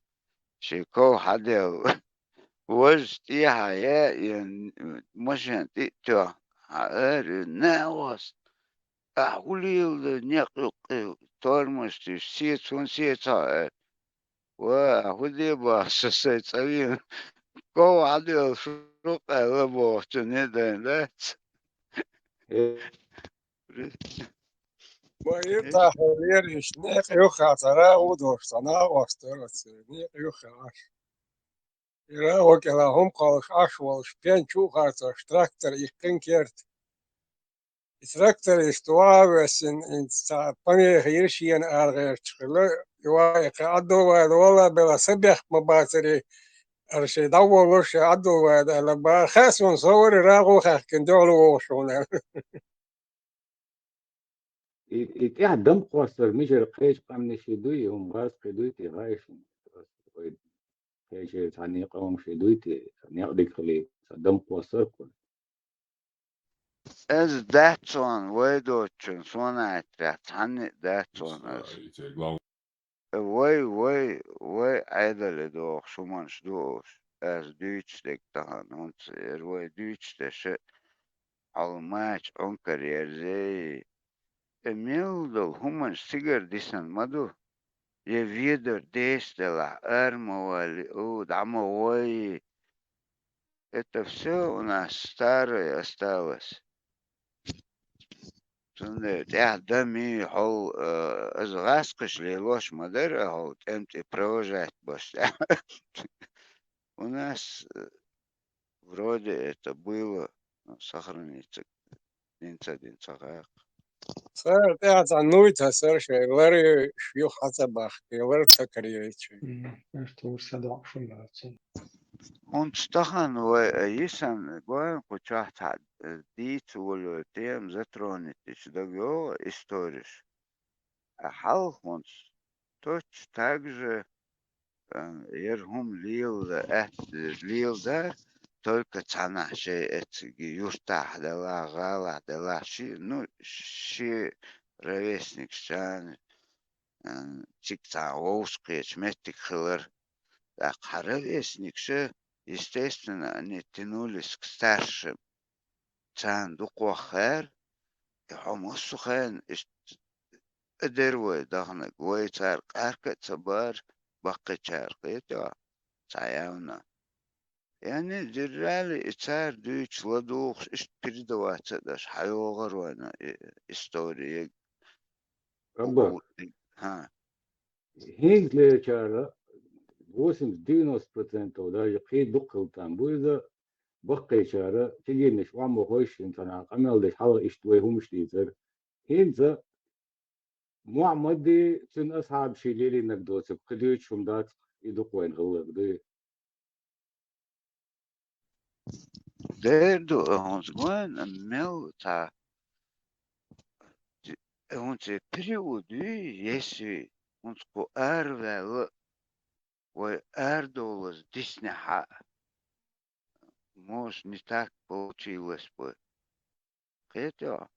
ши ков хьаделла. Важа тӀехьа яа, машен тӀе а тоьхна, хьан ара, наӀарга, ахьа хӀун леладо, некъ юккъе тормоз туьйсу, сеца хӀунда сецахьа, аьлла. Ва, ахьа хӀун де боху, со сайн цӀа вийна, ков хьаделла шух аьлла боху цунна, дайн дац. Э. Ма иртахь лериш, некъ юххехь цхьа рагӀу долуш, цхьа накъост дара оцу, некъ юххехь Ӏаш. И рагӀу кӀелахь хӀума кхоллуш Ӏаш волуш, пен чу а харцош, трактор иккхина керта. И тракторист ваха а воьссина, и цхьа помеха йира шена арагӀерташ хилла, и ваха кхин Ӏаддулвада валла бела, са бехк ма бацаре, ара шен дӀаволлуш шен Ӏаддулвада аьлла бара, хаьа суна, со вара и рагӀу хаьхкина дуьхьал вогӀуш хьуна аьлла. И, и тӀехь дам кхоссар мичара, кхечу къаьмнийн дуй, и хӀума гӀазкхи дуй те, хаьий шуна? Вай кхечеран цхьанний къомашний дуй те, цхьа некъ дика хилийта, цхьа дам кхоссар-кх вай? Аса дац цунна, вай доцучунна, суна аьлча, цхьанна а дац цунна аса. Вай, вай, вай Ӏедале дохуш хӀуманаш ду уьш, аса дуьйцуш дерг тахана, хӀунда аьлча вай дуьйцуш дерш а хьалмача Ӏункар ерзий. Э, мел долу хӀуманаш цигара дисина ма ду. Я ведар деш делахь, ара ма вали, у, дӀа ма гӀой. Это всё у нас старое осталось. Цундела тӀехь дами хьол, э, аса гӀазкхаш лелош ма дара, хьол тӀем тӀе провожать баш тӀехь. У нас, э, вроде это было, но сохраниться дин ца дин ца гӀаккха. Цара тӀехь цхьа нуй ца сара шайн, лар юьйш юха хьа ца бахка, лар ца карийрийта шайн. М, иштта вуьш са доккхуш хӀума дац. ХӀунца тахана вай, а, йисан, гоьн кху чохь цхьа, э, дийца волу тема затронитича дага йогӀу историш. А хьалха хӀунца точно так же, а, яра хӀума лелада, аьтта лелада, только цхьанхьа шайн эциг юьртахь делахь, гӀалахь делахь, ши, ну, шен ровесникаш чарна, а, цига цхьа вовшахкхеташ меттиг хилар. ТӀаккха хьан ровесникаш, естественно, они тянулись к старшим. Царна дукха ваххара, и хьо массо а хенахь иштта а дера вай даханарг, вай цара къаьрка а ца бара, баккхийчара кхетахь, цхьа явна. И они держали, и цара дуьйцуш ладугӀуш, иштта передаваться а деш, хьайогӀур вайна и история. Абба. ХӀа. ХӀинца лерачара восемьдесят-девяносто процентов, даже кхин дукха хила там бу иза, баккхийчара, цигийнаш охьа ма хойшина цхьана къамел деш, хьалха иштта вай хӀумаш дийцар. ХӀинца Мухьаммади, цуьнан асхьабаши лелийнарг доцург кхин дуьйцуш хӀума дац, и дукха вайна хилларг дуй. Дера ду, хӀунца гоьн мел цхьа, хӀунца период юй, если хӀунца кху араваьлла, вай арадовлаза диснехь а, может, не так получилось бы. Кхетий хьо?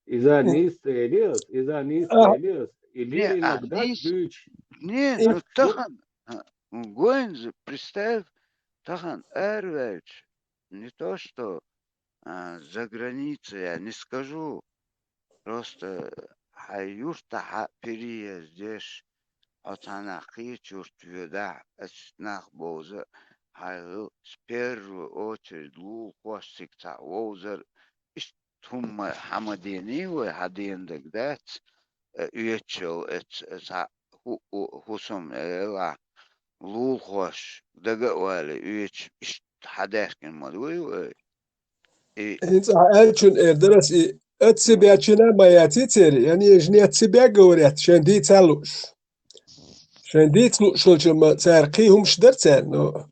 Иза нийса ца елий ас, иза нийса ца елий ас, и лелийнарг дац дуьйцуш. Не, ну, тахана, а, гойнза, представь, тахана араваьлча, не то что, а, за границей, я не скажу, просто хьайн юьртахь а переезд еш, Хьо цхьаннахьа кхеча юрта воьдахь, ас нах бовза, хьайгӀа, с первой очередь лулахошциг цхьаъ вовзар, иштта хӀумма хьа ма дений вай, хьа дендаг дац, э, оьцуш йолу эц-, цхьа хӀу-, хӀу-, хӀусам, э, лахь, лулахош дага а валий, оьцуш иштта хьадаьхкина ма дуй вай. И ХӀинца ахьа аьллачун эр дара ас и, от себя чина боятся церан, они же не от себя говорят, шайн дийца лууш. Шайн дийца лууш хилча ма цара кхин хӀумаш дара цара, но,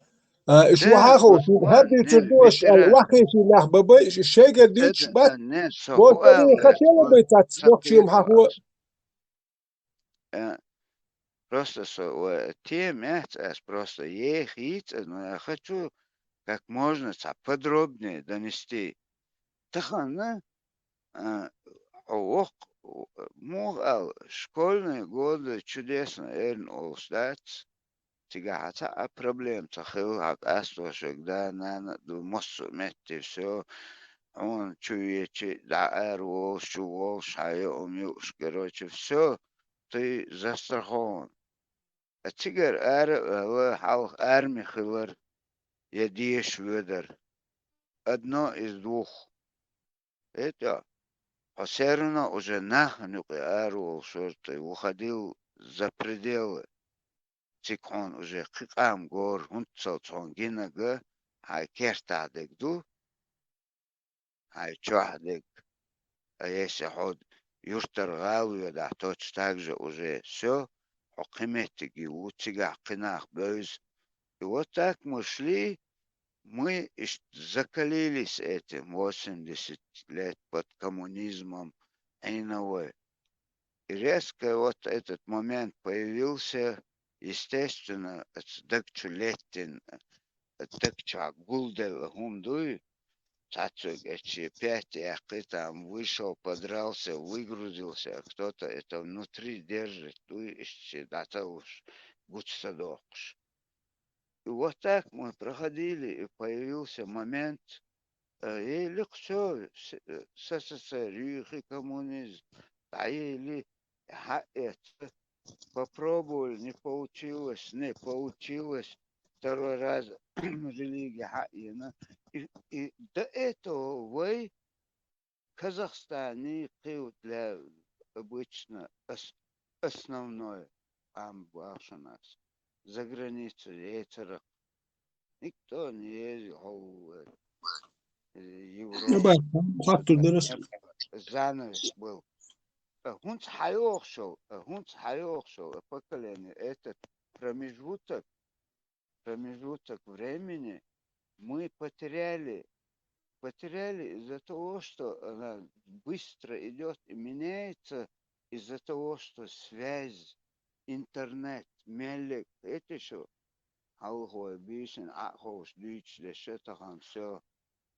а, уьш Да, вахьа ховш, вон, хӀара дуьйцур не, ду аша аьлла, ветеран. Ваххийчий нах бан бай, ш-, шайгара дуьйцуш Эд-, бац, а, не, со вон хӀу тӀе аьлла, хатела вон бай цац, ца нохчий хӀума хьахо. Э, просто со, ва, тема яц ас, просто ехийца, но я хочу как можно цхьа подробнее донести. Тахана, а, хьо воккха, муха аьлла, школьные годы чудесно эрна олуш дац. Цигахь цхьа а проблема ца хилла, хьан къастошаг да, нана а ду, массо а метте, всё, хьуна чу вечи, дӀа ара волуш, чу волуш, хьан юкъам юуш, короче, всё, ты застрахован. А цигара ара а ваьлла, хьалха арми хилар, я деша воьдар. Одно из двух. ХӀетта, хьо всё равно уже нахана юкъе ара волуш вара, ты выходил за пределы. Цига хьуна уже кхин къам гора, хӀунда аьлча хьуна гинарг хьайн кертахь дерг ду, хьайн чохь дерг. А если хьо юьртара гӀала воьдахь, точно так же уже всё, хьо кхин меттиге ву, цигахь кхин нах бевза. И вот так мы шли, мы иш-, закалились этим восемьдесят лет под коммунизмом Ӏийна вай. И резко вот этот момент появился, естественно, оцу даг чу леттина, даг чохь гулделла хӀума дуй, цхьаьцциг эцчи пять яьккхи, там вышел, подрался, выгрузился, а кто-то это внутри держит, дуй, иштта дӀа ца луш, гучу ца доккхуш. И вот так мы проходили, и появился момент, э, ели кху всё, с-, э, СССР, юьхи коммунизм, дӀаели, хьаэца, попробовали, не получилось, не получилось, второй раз религия хьаэна. И, и до этого вай Казахстане кхин для обычно ос-, основной къам бахьана ас. За границу ецарах. Никто не ездил хьо, э, Европа. Набар, хаттур дара ас. Занавес был. Э, хӀунца хьайохуш йолу, э, хӀунца хьайохуш йолу, э, поколение, этот промежуток, промежуток времени мы потеряли, потеряли из-за того, что она быстро идёт и меняется, из-за того, что связь, интернет, меллиг, это ещё хьалхой бийшина Ӏа а ховш дуьйцуш дерш, тахана всё,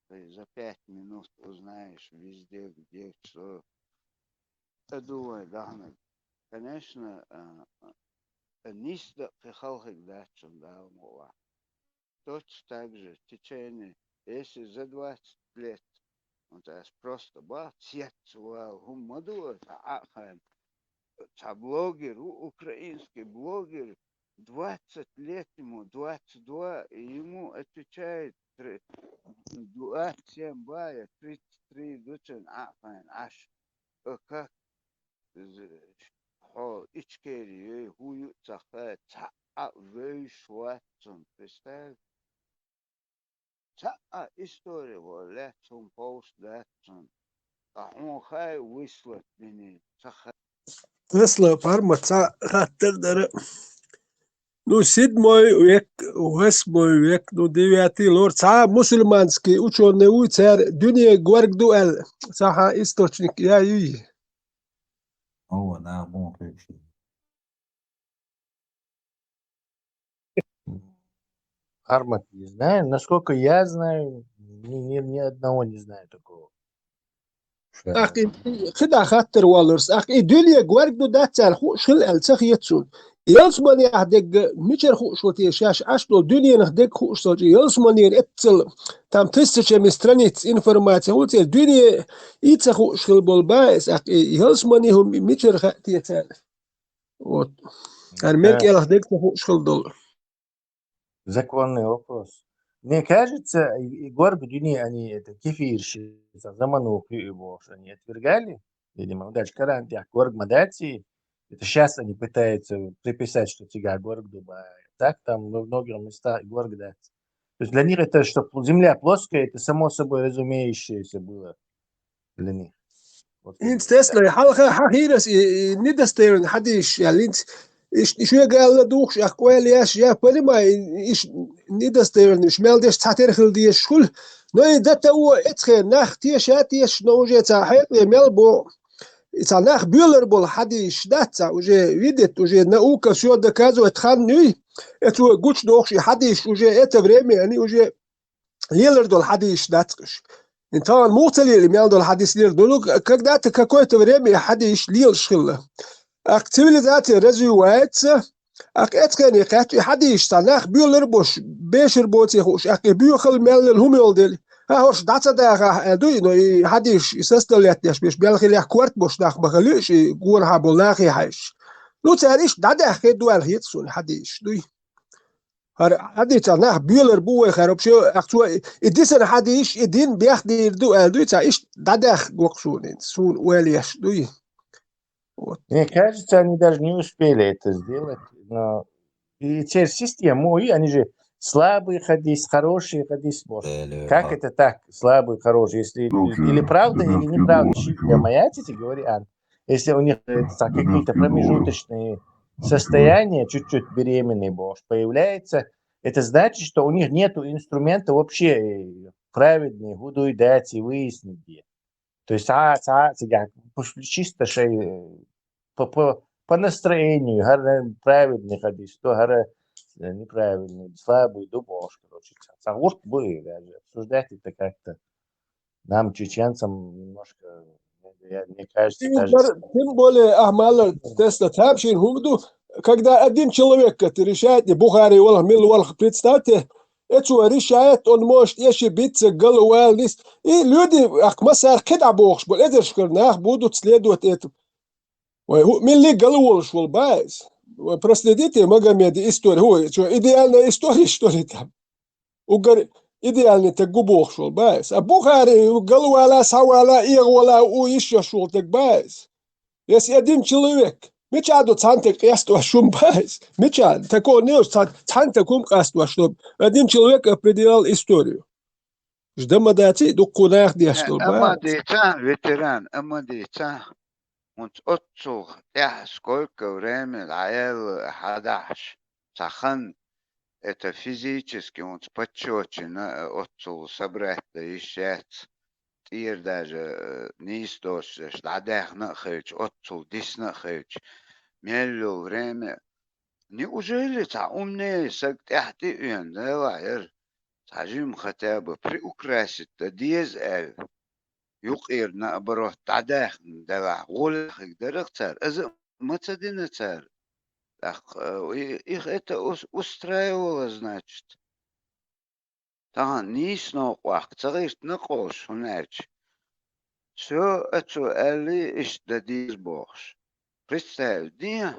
ты за пять минут узнаешь везде, где что. Ца ду вай даьхнарг. Конечно, а, а, нисдан кхин хьалхарг дац шуна, Дала мукъалахь. Точно так же в течение, если за двадцать лет, вот ас просто бац, цец вала хӀума ма ду аса Ӏа а хаьа. Цхьа блогер ву, украинский блогер, двадцать лет ему, двадцать два, и ему отвечает три-, двадцать семь бая, тридцать три ду цуьнан Ӏа а хаьа, Ӏаш. Э, как? З-, хьо Ичкери йой, хӀу ю а ца хаьа, цхьа а вевзаш вац цунна, представь? Цхьа а истори вон лаьцна хӀума повст дац цунна. Ткъа хьуна хаьа выслать динийн, ца хаьа. Аслан, парма цхьа хаттар дара. Ну, седьмой век, восьмой век, ну, девятый лор, цхьа мусульманский учёный вуй, цара дуьне горга ду аьлла, цхьа хьан источник яй юй? Ова, нах бун хевши. Армат, не знаю. Насколько я знаю, ни, ни, ни одного не знаю такого. ТӀаккха и хи да хаттар валурс, тӀаккха и дуьне горга ду дац цара хууш хила аьлла ца хета суна. Ялсаманехь дегга мичара хууш ву те шаьш Ӏаш долу дуьненах дегга хууш ца хилча, ялсаманера эццал там тысячами страниц информация хӀу цӀе дуьне и ца хууш хила болу бан эс, тӀаккха и ялсамане хӀума мичара хаьа те царна? Вот. Ар мер кӀелха дег ца хууш хила долу. Законный вопрос. Мне кажется, и, и горга дуьне они это кефирщица, заманух и бохуш, они отвергали, видимо, ну, даже Коран тях горга ма дац и, это сейчас они пытаются приписать, что цигахь горга ду боху. Так там во многих местах и горга дац. То есть для них это, что пл- земля плоская, это само собой разумеющееся было для них. Вот. ХӀинца тесна хьалха хьахийрас и, и недостоверный хьадисаш яьлла, хӀинца иш, иш вега аьлла духуш, ахь кӀойла яш, я понимаю, иш недостоверный, иш мел деш цхьатера хила дезаш хуьлу. Но и до того, эцхье нах теша а тешаш, но уже цхьа хьекъале мел боху. И цхьа нах боьлар болу хьадисаш дац цхьа, уже видит, уже наука всё доказывает хан нуй, эцо гучудохуш и хьадисаш уже это время, они уже лелар долу хьадисаш дац уьш. И тахана муха ца лели мел долу хьадис лелар долу, когда-то какое-то время и хьадисаш лелаш хилла. Ахь цивилизация развивается, ахь эцхьене кхаьчча и хьадисаш цхьа нах боьлар бош, бешар боций хууш, ахь и боьхал мел лела хӀума йолу дели. Ахь хӀорш дӀа ца дахахь аьлла дуй, но и хьадисаш, и составлять деш беш, мел хилех корта бош нах ма хали уьш, и гонахьа болу нахе хьаьжаш. Ну, цара иштта дӀадаьххе дуьйла хета суна хьадисаш дуй. ХӀара хьадисах нах боьлар бу вай хӀара, вообще, ахь цо и дисана хьадисаш, и дин бехдийр ду аьлла дуй, цхьа иштта дӀадаьхна гокху суна, суна ойла еш дуй. Вот. Мне кажется, они даже не успели это сделать, но и теперь система, ой, они же слабый хадис, хороший хадис, может. Как это так, слабый, хороший, если или правда, или неправда, я моя, говори, а если у них это, так, какие-то промежуточные состояния, чуть-чуть беременный бохуш появляется, это значит, что у них нету инструмента вообще, э, праведный хӀун ду и дац и выяснить. То есть, а, а, цигахь, пусть чисто шей, э, по, по, по настроению, хӀара праведный хадис, то хӀара, э, неправильный, слабый ду бохуш, короче, цхьа гӀурт бу и даже обсуждать это как-то. Нам, чеченцам, немножко, мне кажется, даже тем более, ахь ма аллара, тесна, цхьа шина хӀума ду, когда один человек это решает, и Бухари валахь, мила валахь, представьте, эцо решает, он может ошибиться, галвалнис. И люди, ахь массара кхидӀа бохуш болу, эзарш хир нах будут следовать этому. Вай, хӀу, милли галволуш волу баьс. Вай, проследите Магомеда историю. ХӀу, что, идеальная история, что ли, там? Угар идеальный таг гу бохуш волу баьс. А Бухари галвала, схьавала, эгӀавала, у йиш йолуш волу таг баьс. Если один человек, мича ду цхьаьна таг къестош хӀума баьс? Мича? Такого не уж цхьа-, цхьаьна таг хӀума къастош хӀума. Один человек определял историю. Жда ма даций, дуккха нах деш долу бац. Амма дийца, ветеран, амма дийца. ХӀунца оццул тӀаьхьа сколько время дӀаяьлла хьадахьаш, цхьа хан, это физически хӀунца подсчётчина, э, оццул собрать дан йиш яц. ТӀера даже, э, нийса доцуш дӀадаьхна а хилча, оццул дисна а хилча, мел йолу время, неужели цхьа умнее саг тӀаьхьа тӀе а веана, Дела яра, цхьа жима хотя бы приукрасить дан деза аьлла, юкъера наоборот дӀадаьхна делахь, гӀолехиг дарах цара, аза а ма ца дина цара. ТӀаккха, э, и-, их это ус-, устраивало, значит. Тахана нийса новкъа ваккха ца гӀиртина кхолуш, хӀунда аьлча всё оцо аьллий, иштта дан деза бохуш. Представь, де,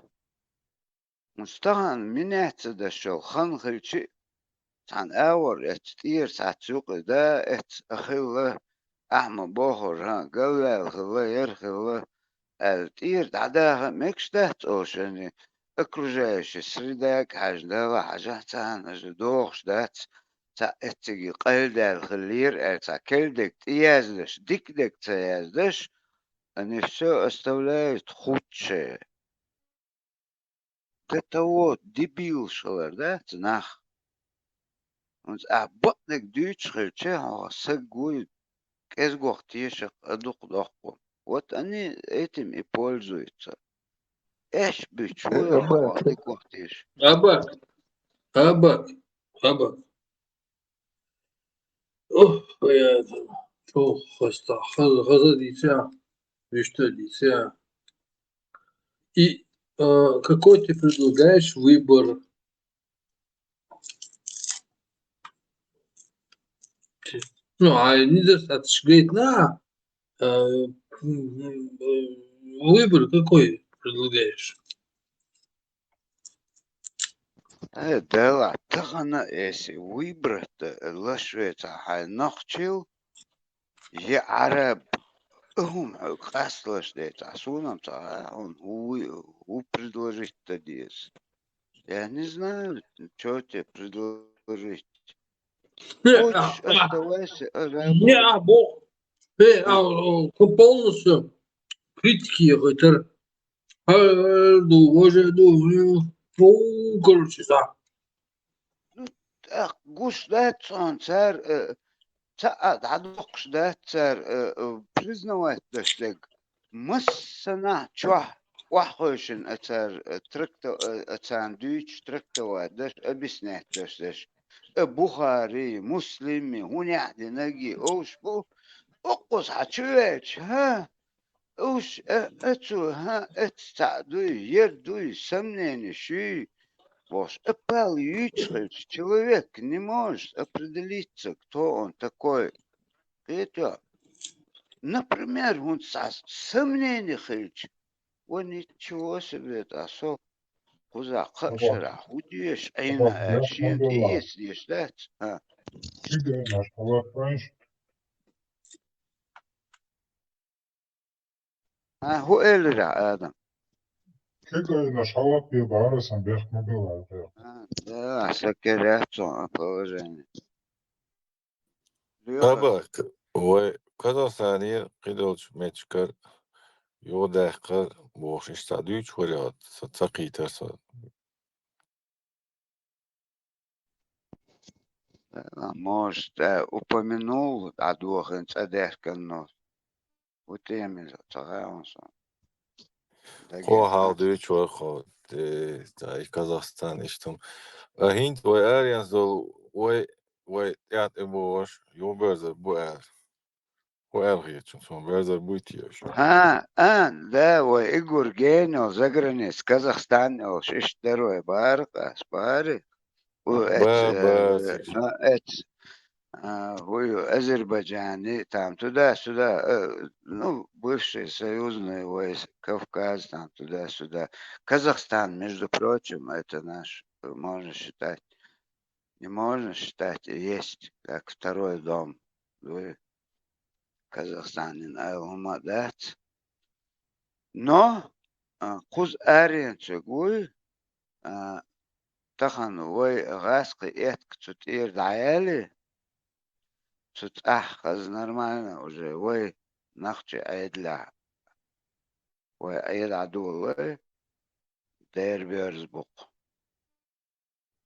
хӀунца тахана минаьт ца даш йолу хан хилчи, цхьана агӀор эцу тӀера цхьацца юкъа да, эцу а хилла, ахьа ма бохура, хӀан, галваьлла хилла, яра хилла, аьлла, тӀера дӀадаха а мегаш дац оцу шайна, окружающая средага хьаьжна, Далла хьажахь, цхьана аша дохуш дац, цхьа эцциге къайладаьлла хиллера аьлла, цхьа кердерг тӀеяздеш, дика дерг ца яздеш, они всё оставляют худшее. До того дебилаш хилар дац нах. ХӀунца ахь бакъниг дуьйцуш хилча, хьо саг вуй, кӀезгох тешакх а дукха доккху. Вот они этим и пользуются. Эш буьйцуш вуй, хьо кӀезгох теша. Аба, аба, аба. Ох, я, фу, хаста, хаза, хаза дийця, вишта дийця. И, а, какой ты предлагаешь выбор? Ну, а недостаточно, говорит, на, а, м, м, э, выбор какой предлагаешь? Э, делахь, тахана эси выбрать лаш вецахь хьайн нохчил, я Ӏараб, а хӀума хьоьга къасталаш децахь, суна-м ца хаьа хьуна, хӀу вуй, хӀу предложить дан деза. Я не знаю, чё тебе предложить. Хочешь, оставайся, а, работай. Не, а, бо-, э, а, а, полностью критики я хайтар. Э, ду, боже, ду, э, фу, короче, да. Ну, тӀаккха гуш дац цунна цара, э, цхьа а дӀадоккхуш дац цара, э, э, признавать даш дерг. Массанахьа чохь охьахевшина а цара, э, тракта-, э, а царна дуьйцуш, трактовать даш, объяснять даш дерш. Э, Бухари, Муслими, хӀун яхь динарг а уьш бу, укхаза хьан чу веача, хӀа? Уьш, э, э, цу, хӀа, эцца цхьаъ дуй, ер дуй, сомненеш юй, бохуш, а пал юьйцуш хилча, человек не может определиться, кто он такой. Кхетий? Например, хӀунда цхьа сомнени хилча, вай ничего себе, тӀаккха со кхузахь кхаа шарахь хӀун дезаш Ӏийна аьлла, шена тӀеэца дезаш дац? А. А, хӀун элира, Адам? Ше гайнаш хьалап бе бара сан бехк ма белла бехк. А, да, сан кхеряц цунна положение. Лоьха. Аба, к-, вай Казахстане кхидолчу меттигашкара юхадаьккхар бохуш, иштта дуьйцуш варе хьо, со ца кхийтар со. Э, может, э, упомянул, дӀадохийна цӀа даьхкина, но хӀун тема иза, ца хаьа суна. Кхо хьал дуьйцуш вара хьо, э, цхьа и Казахстан, иштта хӀума. А хӀинца вай аренца долу, вай, вай тӀаьхьа тӀе богӀуш, юхаберзар бу аьлла. ХӀун аьлла хеташ, суна берзар буй те уьш? А, а, да, вай Игорь генал заграница, Казахстан олуш, иштта дара вай бара, къас бара. У эц, ба, э, цига. А, эц, а, хӀу ю, Азербайджане, там туда-сюда, э, ну, бывший союзный войск, Кавказ, там туда-сюда. Казахстан, между прочим, это наш, э, можно считать, не можно считать, есть как второй дом. Вы Казахстанин аьлла хӀума дац. Но, а, кхуза аренчуьг вуй, а, тахана вай гӀаскхи этка цу тӀера дӀаяьлли, цу цӀахь хаза нормально уже вай нохчи Ӏедалехь, вай Ӏедалехь долу вай дера боьрза бу-кх.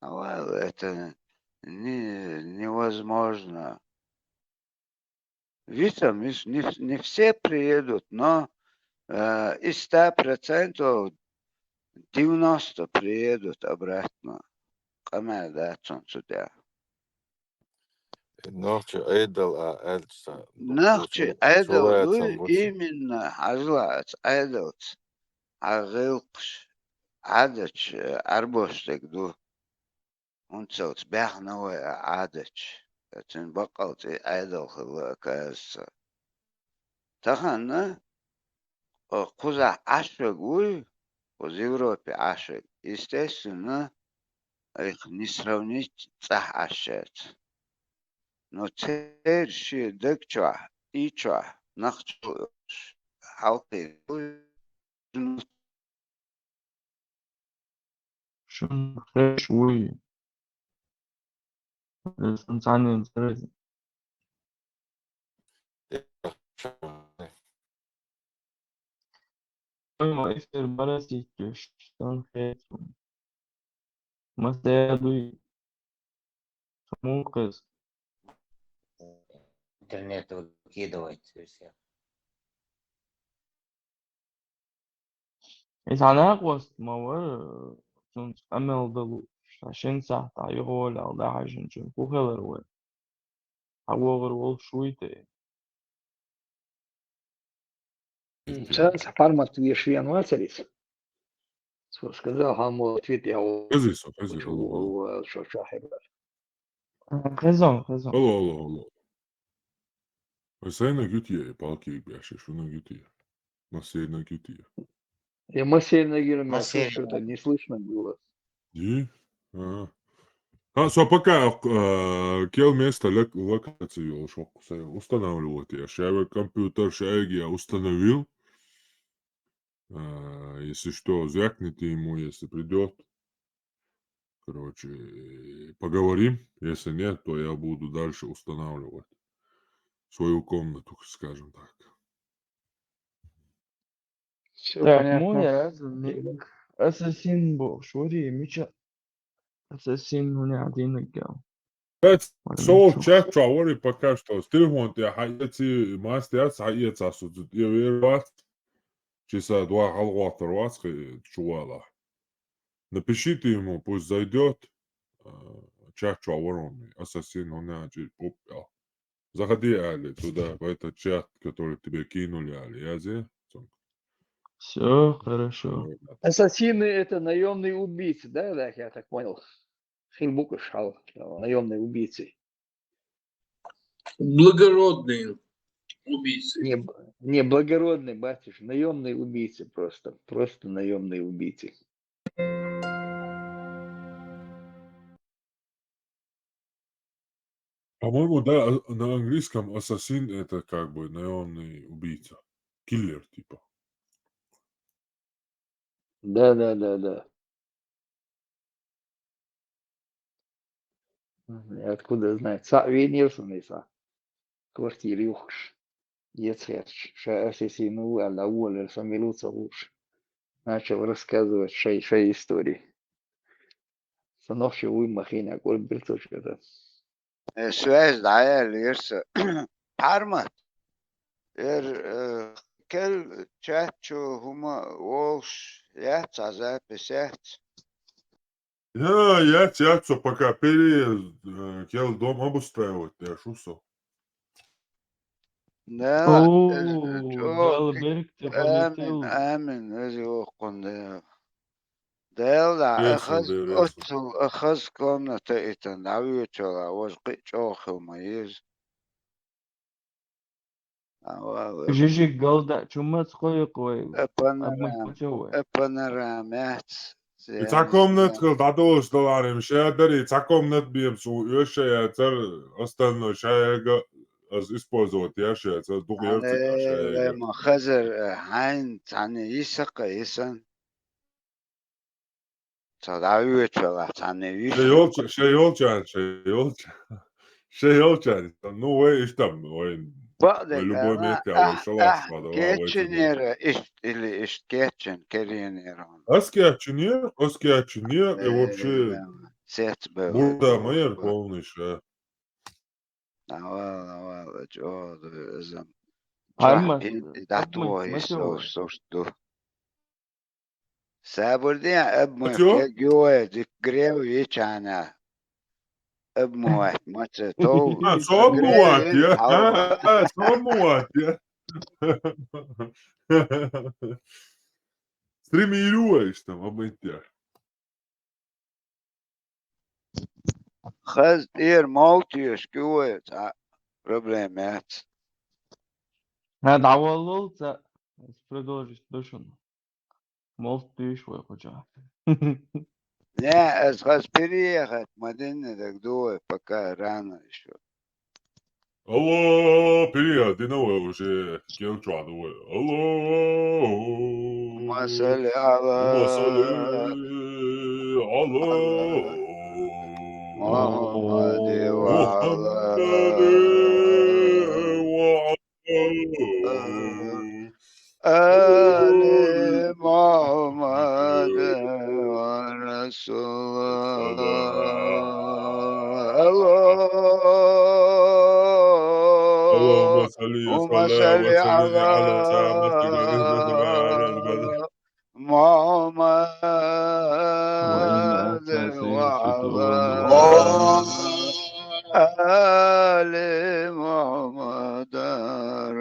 А вай, это не-, невозможно. Висам, вис-, не, не все приедут, но, э, из ста процентов девяносто приедут обратно. Къамел дац цунна цу тӀехь. Нохчи Ӏедал а аьлча, нохчи Ӏедал дуй, именно, хьажал аца Ӏедалца, хьан гӀиллакхаш, Ӏадаташ, э, Ӏарбош дерг ду. ХӀунда аьлча баьхна вай а Ӏадаташ, цуьнан баккъал цӀе Ӏедал хилла, оказывается. Тахана, э, кхузахь Ӏаш верг вуй, кхуза Европе Ӏаш верг, естественно, айхьа не сравнить цӀахь Ӏаш верца. Но церан шен даг чохь, и чохь, нах чу хьалкхийна вуй, Шуна хезаш вуй? Сан цхьаннен ца веза. Ой, ма эфир бара ситтуш, сан хеза. Маса дуй? Муха хеза? Интернет выкидывает всё. Иза хьан накъост ма вара, цунца къамел далу, ша шин сахьтахь юхаволал дӀахьажинчун хӀун хилар вай? Хьан вогӀур волуш вуй те? М, ца, ца формат веш вен вацар иза. Со сказал, хьан мо ответ я. Хезий со, хезий, почему алло, алло. Шо, шо хьебар? А, хезон, хезон. Алло, алло, алло. Ой, сайна гуьтия, и палки бяши, шуна гуьтия. Массерна гуьтия. Я массерна гира, мя слышу, что-то не слышно было. Ди? Ага. А, со пока, э, кел место лок-, локацию шо, со устанавливать я. Шаьве компьютер, шаьве я установил. А, если что, звякните ему, если придёт. Короче, поговорим. Если нет, то я буду дальше устанавливать свою комнату, скажем так. Всё. Так, понятно. Муни раза ник. Ассасин бу, шури, мича. Ассасин, ну, не один гал. Пять. Ладно, сол ничего. Чат чугӀа вари пока что. С телефон тӀа хьаэци, мас тӀа яц, хьаэца су, я вер вац. Чи са дуа хьалгӀоттар вац, хи-, чувала. Напишите ему, пусть зайдёт. А, чат чугӀа вари. Ассасин, ну, не один, оп, я. Заходи, Али, туда, в этот чат, который тебе кинули, Али, язи. Всё хорошо. Ассасины — это наёмные убийцы, да, да, я так понял. Хин букаш хьал, наёмные убийцы. Благородные убийцы. Не, б-, не благородные, батюшка, наёмные убийцы просто, просто наёмные убийцы. По-моему, да, а, на английском ассасин — это как бы наёмный убийца. Киллер, типа. Да, да, да, да. Мгм, откуда знать? Са винирсун иса. Квартира юхш. Ецхер, ша ассасин ву, аьлла, уволили, со милуца вуш. Начал рассказывать шай, шай истории. Са нохчи вуй махина, кӀорбирцо чера. Э, связь дӀаяьлла ерса. Пхьармат. Ер, э, кел чат чу хӀума волуш яц, а запись яц. Я, яц, яц, со пока переезд, э, кел дом обустраивать, я шу со. Да, о, э, чё, Дала берг те амин, балетел. Амин, вези воккхун Дела. Дела да, ахаз, оцул, ахаз комната итан, дӀавечала, вож кхи чӀогӀа хила ма еза. Жижиг галда чумац кхойкхой. Э, панорам-, э, панорамец. И цхьа комнат хила дӀадолуш даларим ша дари, цхьа комнат бемс у оьша яцар, остальной шаяга аз использовать яш яцар, дугӀ ярца шаяга. Ма хазар, э, хьайн цхьана йисакха йисан. Ца дӀавечалахь цхьанне виш. Ше йолча-, ше йолчан, ше йолча-, ше йолчан. Ну, вай иштам, вай, вай любой метте, вай шалахь сада, вай кечинера ишт или ишт кечин, керенера. Ас кечинер, ас кечинер, и вообще сец бе, бурда майер полный ша. Авал, авал, чӀогӀа ду изам. Амма, чохь и датвой амма, сов, сов ду. Сабурдин обмывать, я гёя, дик грев вечана. Обмывать, маца тов. А, со обмывать, я? А, а, со обмывать, я? Стримируешь там, обмыть я. Хаз тӀера мовтеш куьвой, цхьа проблема яц. Ха, дӀаваллал ца, продолжить ду шуна. Мовт дуьйш вай кхуча. Не, аз хаз переехать ма динна даг ду вай, пока рано ещё. Алло, привет, дина вай уже кел чуьра ду вай. Алло. Масали ала. Масали ала. Мухаммади ва ала. Мухаммади ва ала. آل محمد و رسول الله. اللهم صل وسلم على محمد وعلى آل محمد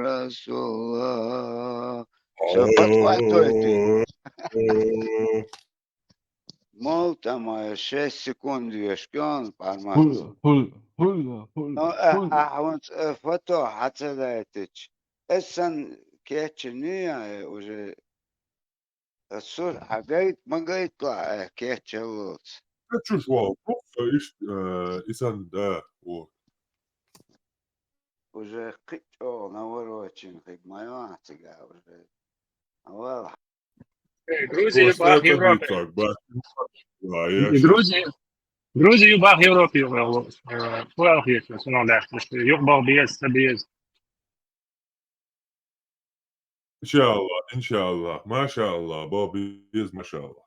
رسول الله. Всё, подхватывайте. Мол там, э, шесть секунд вешкён, пармац. Хул, хул, хул, хул, ну, э, хул. А, а, вон, э, фото хьацадайтич. Эсан кечини, э, уже, э, сур, а гайт, ма гайт ла, э, кечаллц. Качуш вал, просто иш-, э, исан, да, вот. Уже кхы чӀогӀа наворочен хиг ма йоах цига уже. Авал. Э, Грузия Просто бах это Европе. Вицак, бах. Да, я И щас Грузия, Грузия бах Европе, э, э, фу алхийс, в основном, да, потому что юг бал без, без. Иншаллах, иншаллах, машаллах, бал без, машаллах.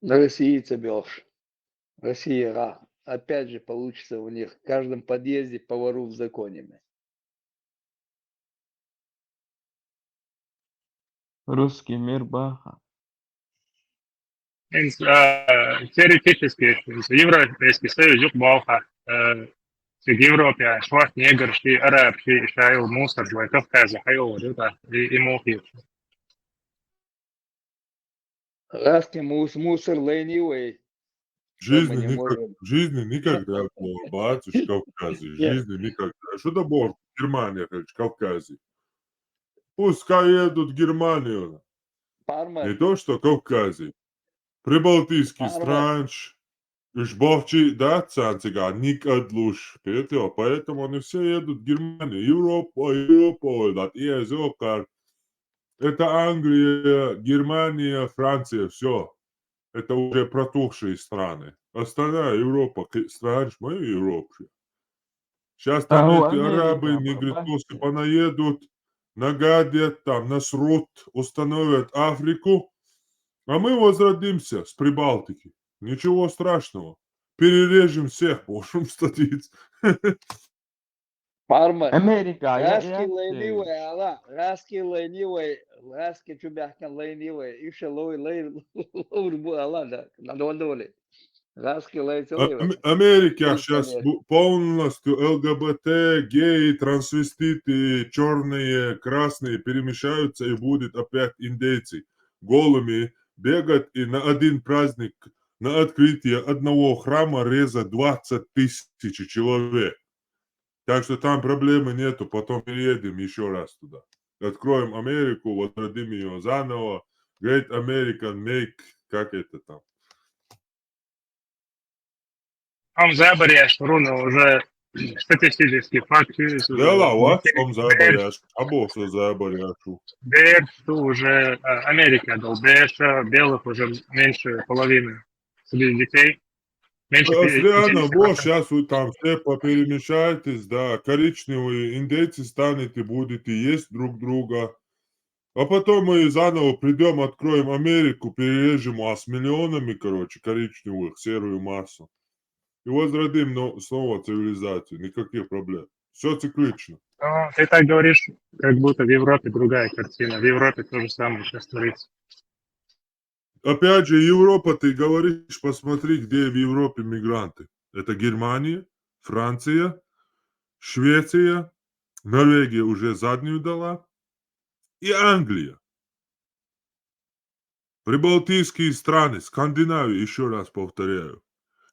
Россия цебёхш. Россия ра-, опять же получится у них в каждом подъезде по вору в законе. Русский мир баха. Инс-, а, теоретически, инс-, Европейский Союз юк баха. Э, циг Европе, Шварценеггер, ши араб, ши шайыл мусор, вай Кавказе хайыл, да, и, и мухи. Раски мус-, мусор лайни вай. Жизни никак-, жизни никогда бац уж Кавказе, жизни никогда. Что да бор Германия, короче, Кавказе. Пускай едут в Германию. Не то, что Кавказе. Прибалтийский странш, уж бахчи, да, цанцига, никадлуш. Поэтому, поэтому они все едут в Германию. Европа, Европа, ой, да, и азиокар. Это Англия, Германия, Франция, все. Это уже протухшие страны. Остальная Европа, к-, страны ж моей Европы. Сейчас там эти арабы, негритосы понаедут, нагадят там, насрут, установят Африку, а мы возродимся с Прибалтики. Ничего страшного. Перережем всех, можем статить. Парма. Америка, я, Раски я лайни вай, ала, Раски лайни вай, Раски чубяхкан лайни вай, иша лой, лай, лой, бу, ала, да, надо он доволен. Раски лайцелы. Ам-, Америка щас полностью Л Г Б Т, геи, трансвеститы, чёрные, красные перемешаются, и будет опять индейцы голыми бегать и на один праздник, на открытие одного храма резать двадцать тысяч человек. Так что там проблемы нету, потом переедем ещё раз туда. Откроем Америку, возродим её заново. Great American Make, как это там? Ам забаряш, Руно, уже статистический факт. Да, ла, ва, ам забаряш, або всё забаряшу. Берш уже, а, Америка дал, берш, а, белых уже меньше половины среди детей. Меньше пятидесяти. Реально, вот щас вы там все поперемешаетесь, да, коричневые индейцы станете, будете есть друг друга. А потом мы заново придём, откроем Америку, перережем вас миллионами, короче, коричневых, серую массу. И возродим но-, снова цивилизацию, никаких проблем. Всё циклично. Ну, ты так говоришь, как будто в Европе другая картина. В Европе то же самое сейчас творится. Опять же, Европа, ты говоришь, посмотри, где в Европе мигранты. Это Германия, Франция, Швеция, Норвегия уже заднюю дала, и Англия. Прибалтийские страны, Скандинавия, ещё раз повторяю,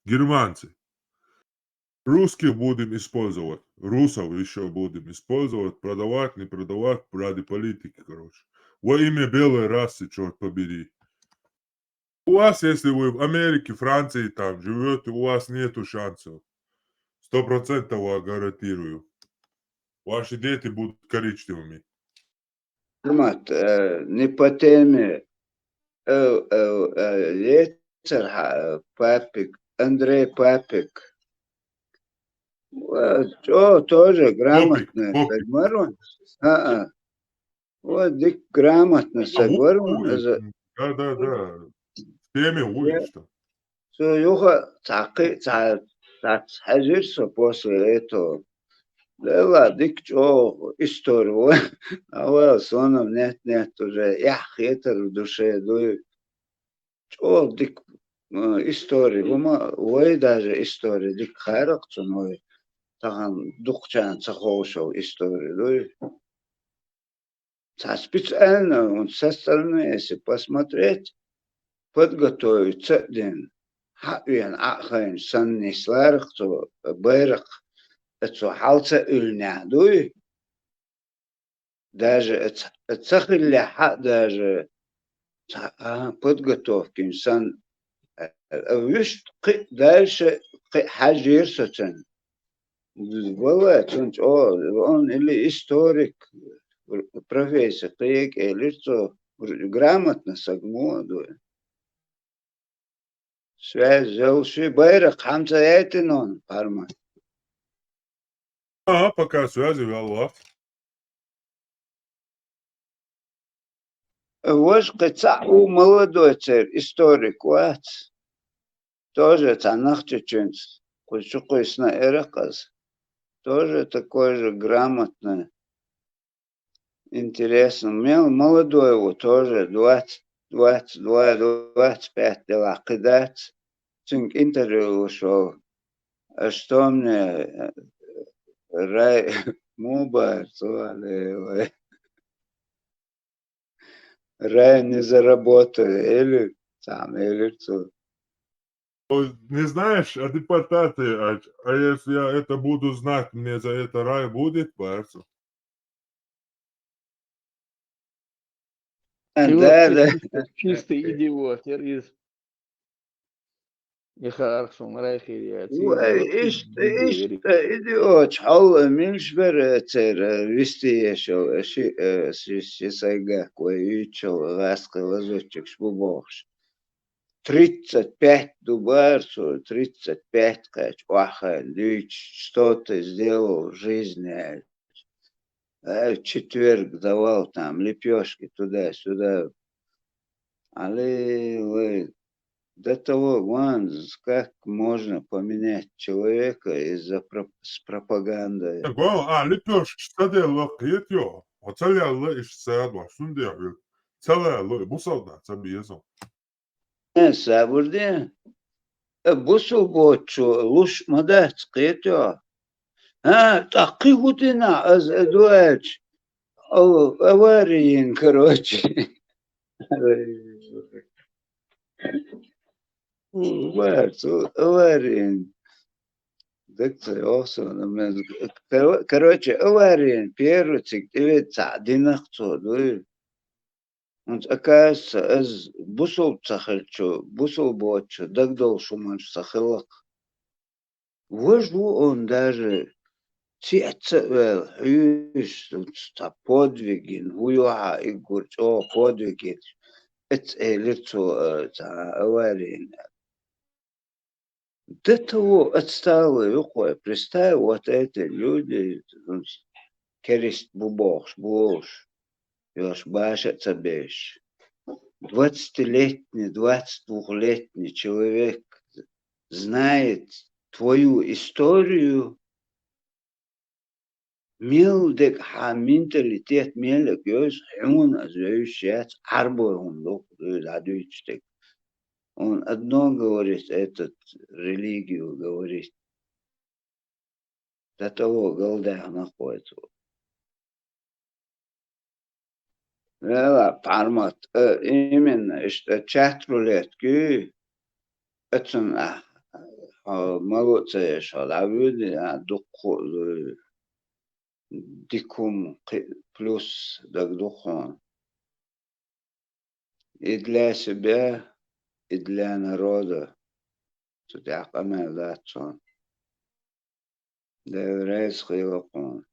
германцы. Русских будем использовать, русов ещё будем использовать, продавать, не продавать, ради политики, короче. Во имя белой расы, чёрт побери. У вас, если вы в Америке, Франции там живёте, у вас нету шансов. Сто процентов вам гарантирую. Ваши дети будут коричневыми. Формат, э, не по теме. Э, э, э, лецер, ха, Папик, Андрей Папик. Э, чё, тоже грамотный, Попик, Попик. Как Марон. А, а. Вот, дик грамотно. А, сагвар вот, вон, ой, за- да, да, да. В теме, ой, я что. Со юха цакы, ца-, ца-, хазир со после этого. Да ладно, дик чё, история, вон. А вот, сонов нет, нет, уже. Я хитр в душе, дуй. Чё, дик, э, история, вон ма, вай даже история, дик хайрак цун вай. Тахан дукчан цахоушал история, дуй. Ца специально, он со стороны, если посмотреть, подготовиться дин. Хавен ахайн санни сларах цо байрак, цо халца ульня, дуй. Даже ц-, цахилля ха даже ца-, а, подготовкин сан Э, вуьшта кхин а дальше кхин а хьажийра со цунна. Валлахь, цунна чӀогӀа, он или историк профессия кхин а, элира цо, грамотный саг ма ду. Связь йолуш, байракх хьан ца яйтина он, Пармат? Ага, пока связи ваьлла вац. Важа кхин цхьаъ ву молодой церан, историк вац. Тоже цхьа нохчочуьнца кхуза чукхуьйсина, эр-кх ас. Тоже такой же грамотный. Интересно, мел молодой ву, тоже двадцать, двадцать два, двадцать пять делахь кхин дац, цуьнга интервью луш волу. А что мне, э, рай, муха бара цо, аллилуйя. Рай не заработаю, или там, или цо. Ой, не знаешь о депортации, а, а если я это буду знать, мне за это рай будет, бара цо? А, да, да. Чистый, чистый идиот, я из. И хорошо, нравится, я Вай, иштта, иштта идиоташ хьал милаш бара церан, вистиешал, ши, э, ши, ши сайгахь вай юьйцучул гӀаскхи лазутчикаш бу бохуш. Тридцать пять ду бара цо, тридцать пять кхаьчча, охьахаьлла дуьйцуш, что ты сделал в жизни, аьлла. Э, в четверг давал там лепёшки туда-сюда. Аллилуйя. До того, вон, как можно поменять человека из-за проп-, с пропагандой? Так, вон, а, лепёшкаш ца делла, кхетайо. Оцу лелла иштта садо, шун дехьа. Ца лелла, бусалба ца беза. Э, сабур де. Э, бусалба воцчо луш ма дац, кхетайо. А, тӀаккха кхин хӀун дина ас, э, ду аьлча? О, авария йина, короче. Вац, авария йина. Дага ца йогӀу суна, мен, коро-, короче, авария йина, первый цига тӀеведа цхьаъ дина-кх цо, дуй. ХӀунца, оказывается, ас бусалба ца хилча, бусалба воцчо дагадовлуш хӀуманаш ца хилла-кх. Важа ву он даже, цӀе а ца ваьлла, хьуьйсу, цхьа подвиг йина, хӀун ю хьан уггар чӀогӀа подвиг йина, эцца элира цо, а, цхьа авария йина. До того отсталый ю-кх вай, представь, вот эти люди, керист бу бохуш, болуш, йош баша а ца беш. Двадцатилетний, двадцатидвухлетний человек знает твою историю, мел дерг хьан менталитет мел а гоьзу, хьуна ас вевзаш яц, Ӏарбой хӀума ду-кх, дуй, дӀадуьйцуш дерг. Он одно говорит, этот, религию говорит. До того галдаьхна-кх вай цо. Вела, Пармат, э, именно, иштта чат рулетка юй, оцунна ахь, хьо мало а ца еш, хьо дӀавоьду, а, дуккха а, дика хӀума, кхин плюс дагадогӀу хьуна. И для себя, и для народа. Цу тӀехь къамел дац хьуна. Дела реза хуьлда хьуна.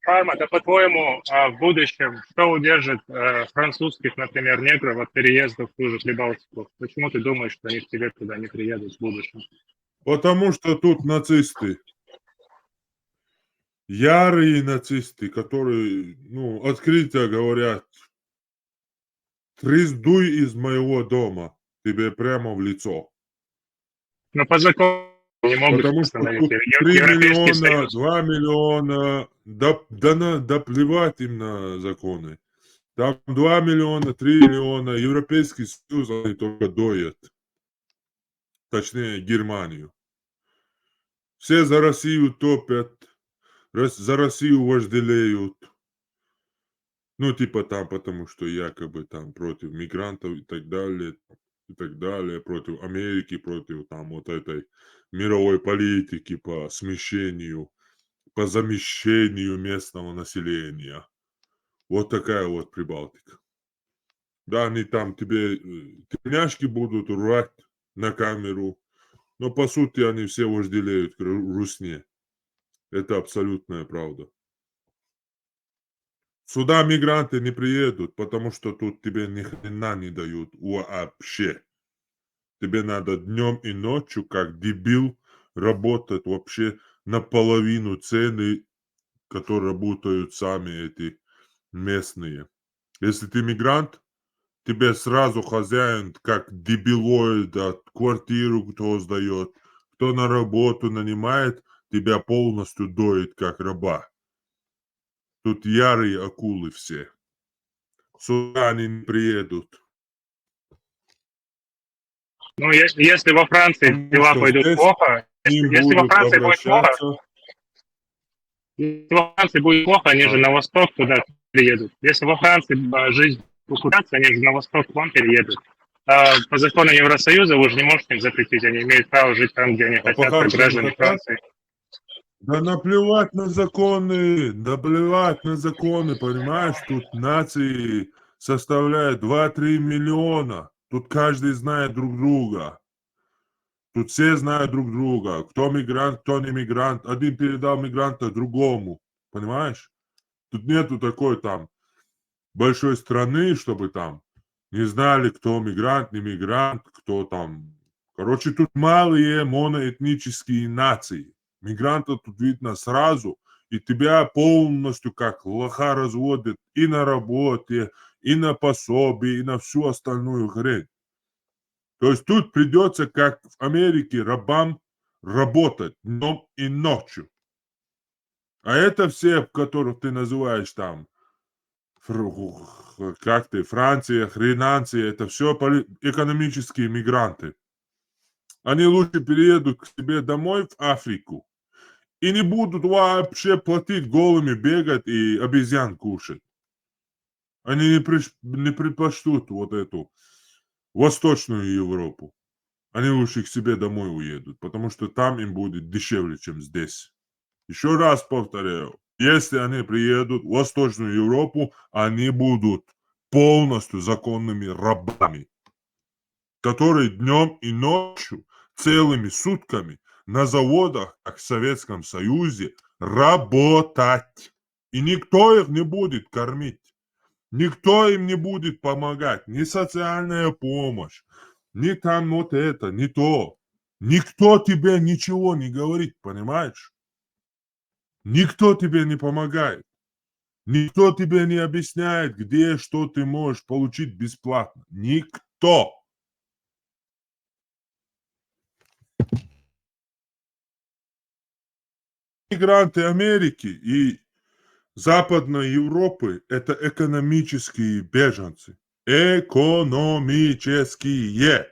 Пармат, а по-твоему, а, в будущем что удержит, э, французских, например, негров от переезда в ту же Прибалтику? Почему ты думаешь, что они в Тибет туда не приедут в будущем? Потому что тут нацисты. Ярые нацисты, которые, ну, открыто говорят: «Трес-, дуй из моего дома», тебе прямо в лицо. Но по закону не могут Потому что остановить тут Евро-, три Европейский миллиона, Союз. Два миллиона, да, да на-, да плевать им на законы. Там два миллиона, три миллиона, Европейский Союз, они только доят. Точнее, Германию. Все за Россию топят, Рос-, за Россию вожделеют. Ну, типа там, потому что якобы там против мигрантов и так далее, и так далее, против Америки, против там вот этой мировой политики по смещению, по замещению местного населения. Вот такая вот Прибалтика. Да, они там тебе э, тельняшки будут рвать на камеру. Но по сути они все вожделеют к ру- русне. Это абсолютная правда. Сюда мигранты не приедут, потому что тут тебе ни хрена не дают вообще. Тебе надо днем и ночью, как дебил, работать вообще наполовину цены, которые работают сами эти местные. Если ты мигрант, тебе сразу хозяин, как дебилоида, квартиру кто сдает, кто на работу нанимает, тебя полностью доит, как раба. Тут ярые акулы все. Сюда они не приедут. Ну, если, если во Франции Потому дела что пойдут здесь плохо, к ним если во будут Франции будет плохо, обращаться. Если во Франции будет плохо, они же на восток туда приедут. Если во Франции а, жизнь ухудшится, они же на восток к вам переедут. А по закону Евросоюза вы же не можете им запретить, они имеют право жить там, где они А по хотят, как Харькову не граждане хотят? Франции. Да наплевать на законы, наплевать на законы, понимаешь? Тут нации составляют два-три миллиона. Тут каждый знает друг друга. Тут все знают друг друга. Кто мигрант, кто не мигрант. Один передал мигранта другому. Понимаешь? Тут нету такой там большой страны, чтобы там не знали, кто мигрант, не мигрант, кто там. Короче, тут малые моноэтнические нации. Мигранта тут видно сразу, и тебя полностью как лоха разводят и на работе, и на пособии, и на всю остальную хрень. То есть тут придется, как в Америке, рабам работать днем и ночью. А это все, которых ты называешь там, фр- как ты, Франция, Хренанция, это все экономические мигранты. Они лучше переедут к себе домой в Африку и не будут вообще платить, голыми бегать и обезьян кушать. Они не, приш- не предпочтут вот эту Восточную Европу. Они лучше к себе домой уедут, потому что там им будет дешевле, чем здесь. Еще раз повторяю, если они приедут в Восточную Европу, они будут полностью законными рабами, которые днем и ночью, целыми сутками на заводах, как в Советском Союзе, работать. И никто их не будет кормить. Никто им не будет помогать. Ни социальная помощь, ни там вот это, ни то. Никто тебе ничего не говорит, понимаешь? Никто тебе не помогает. Никто тебе не объясняет, где что ты можешь получить бесплатно. Никто. Мигранты Америки и Западной Европы — это экономические беженцы. Экономические.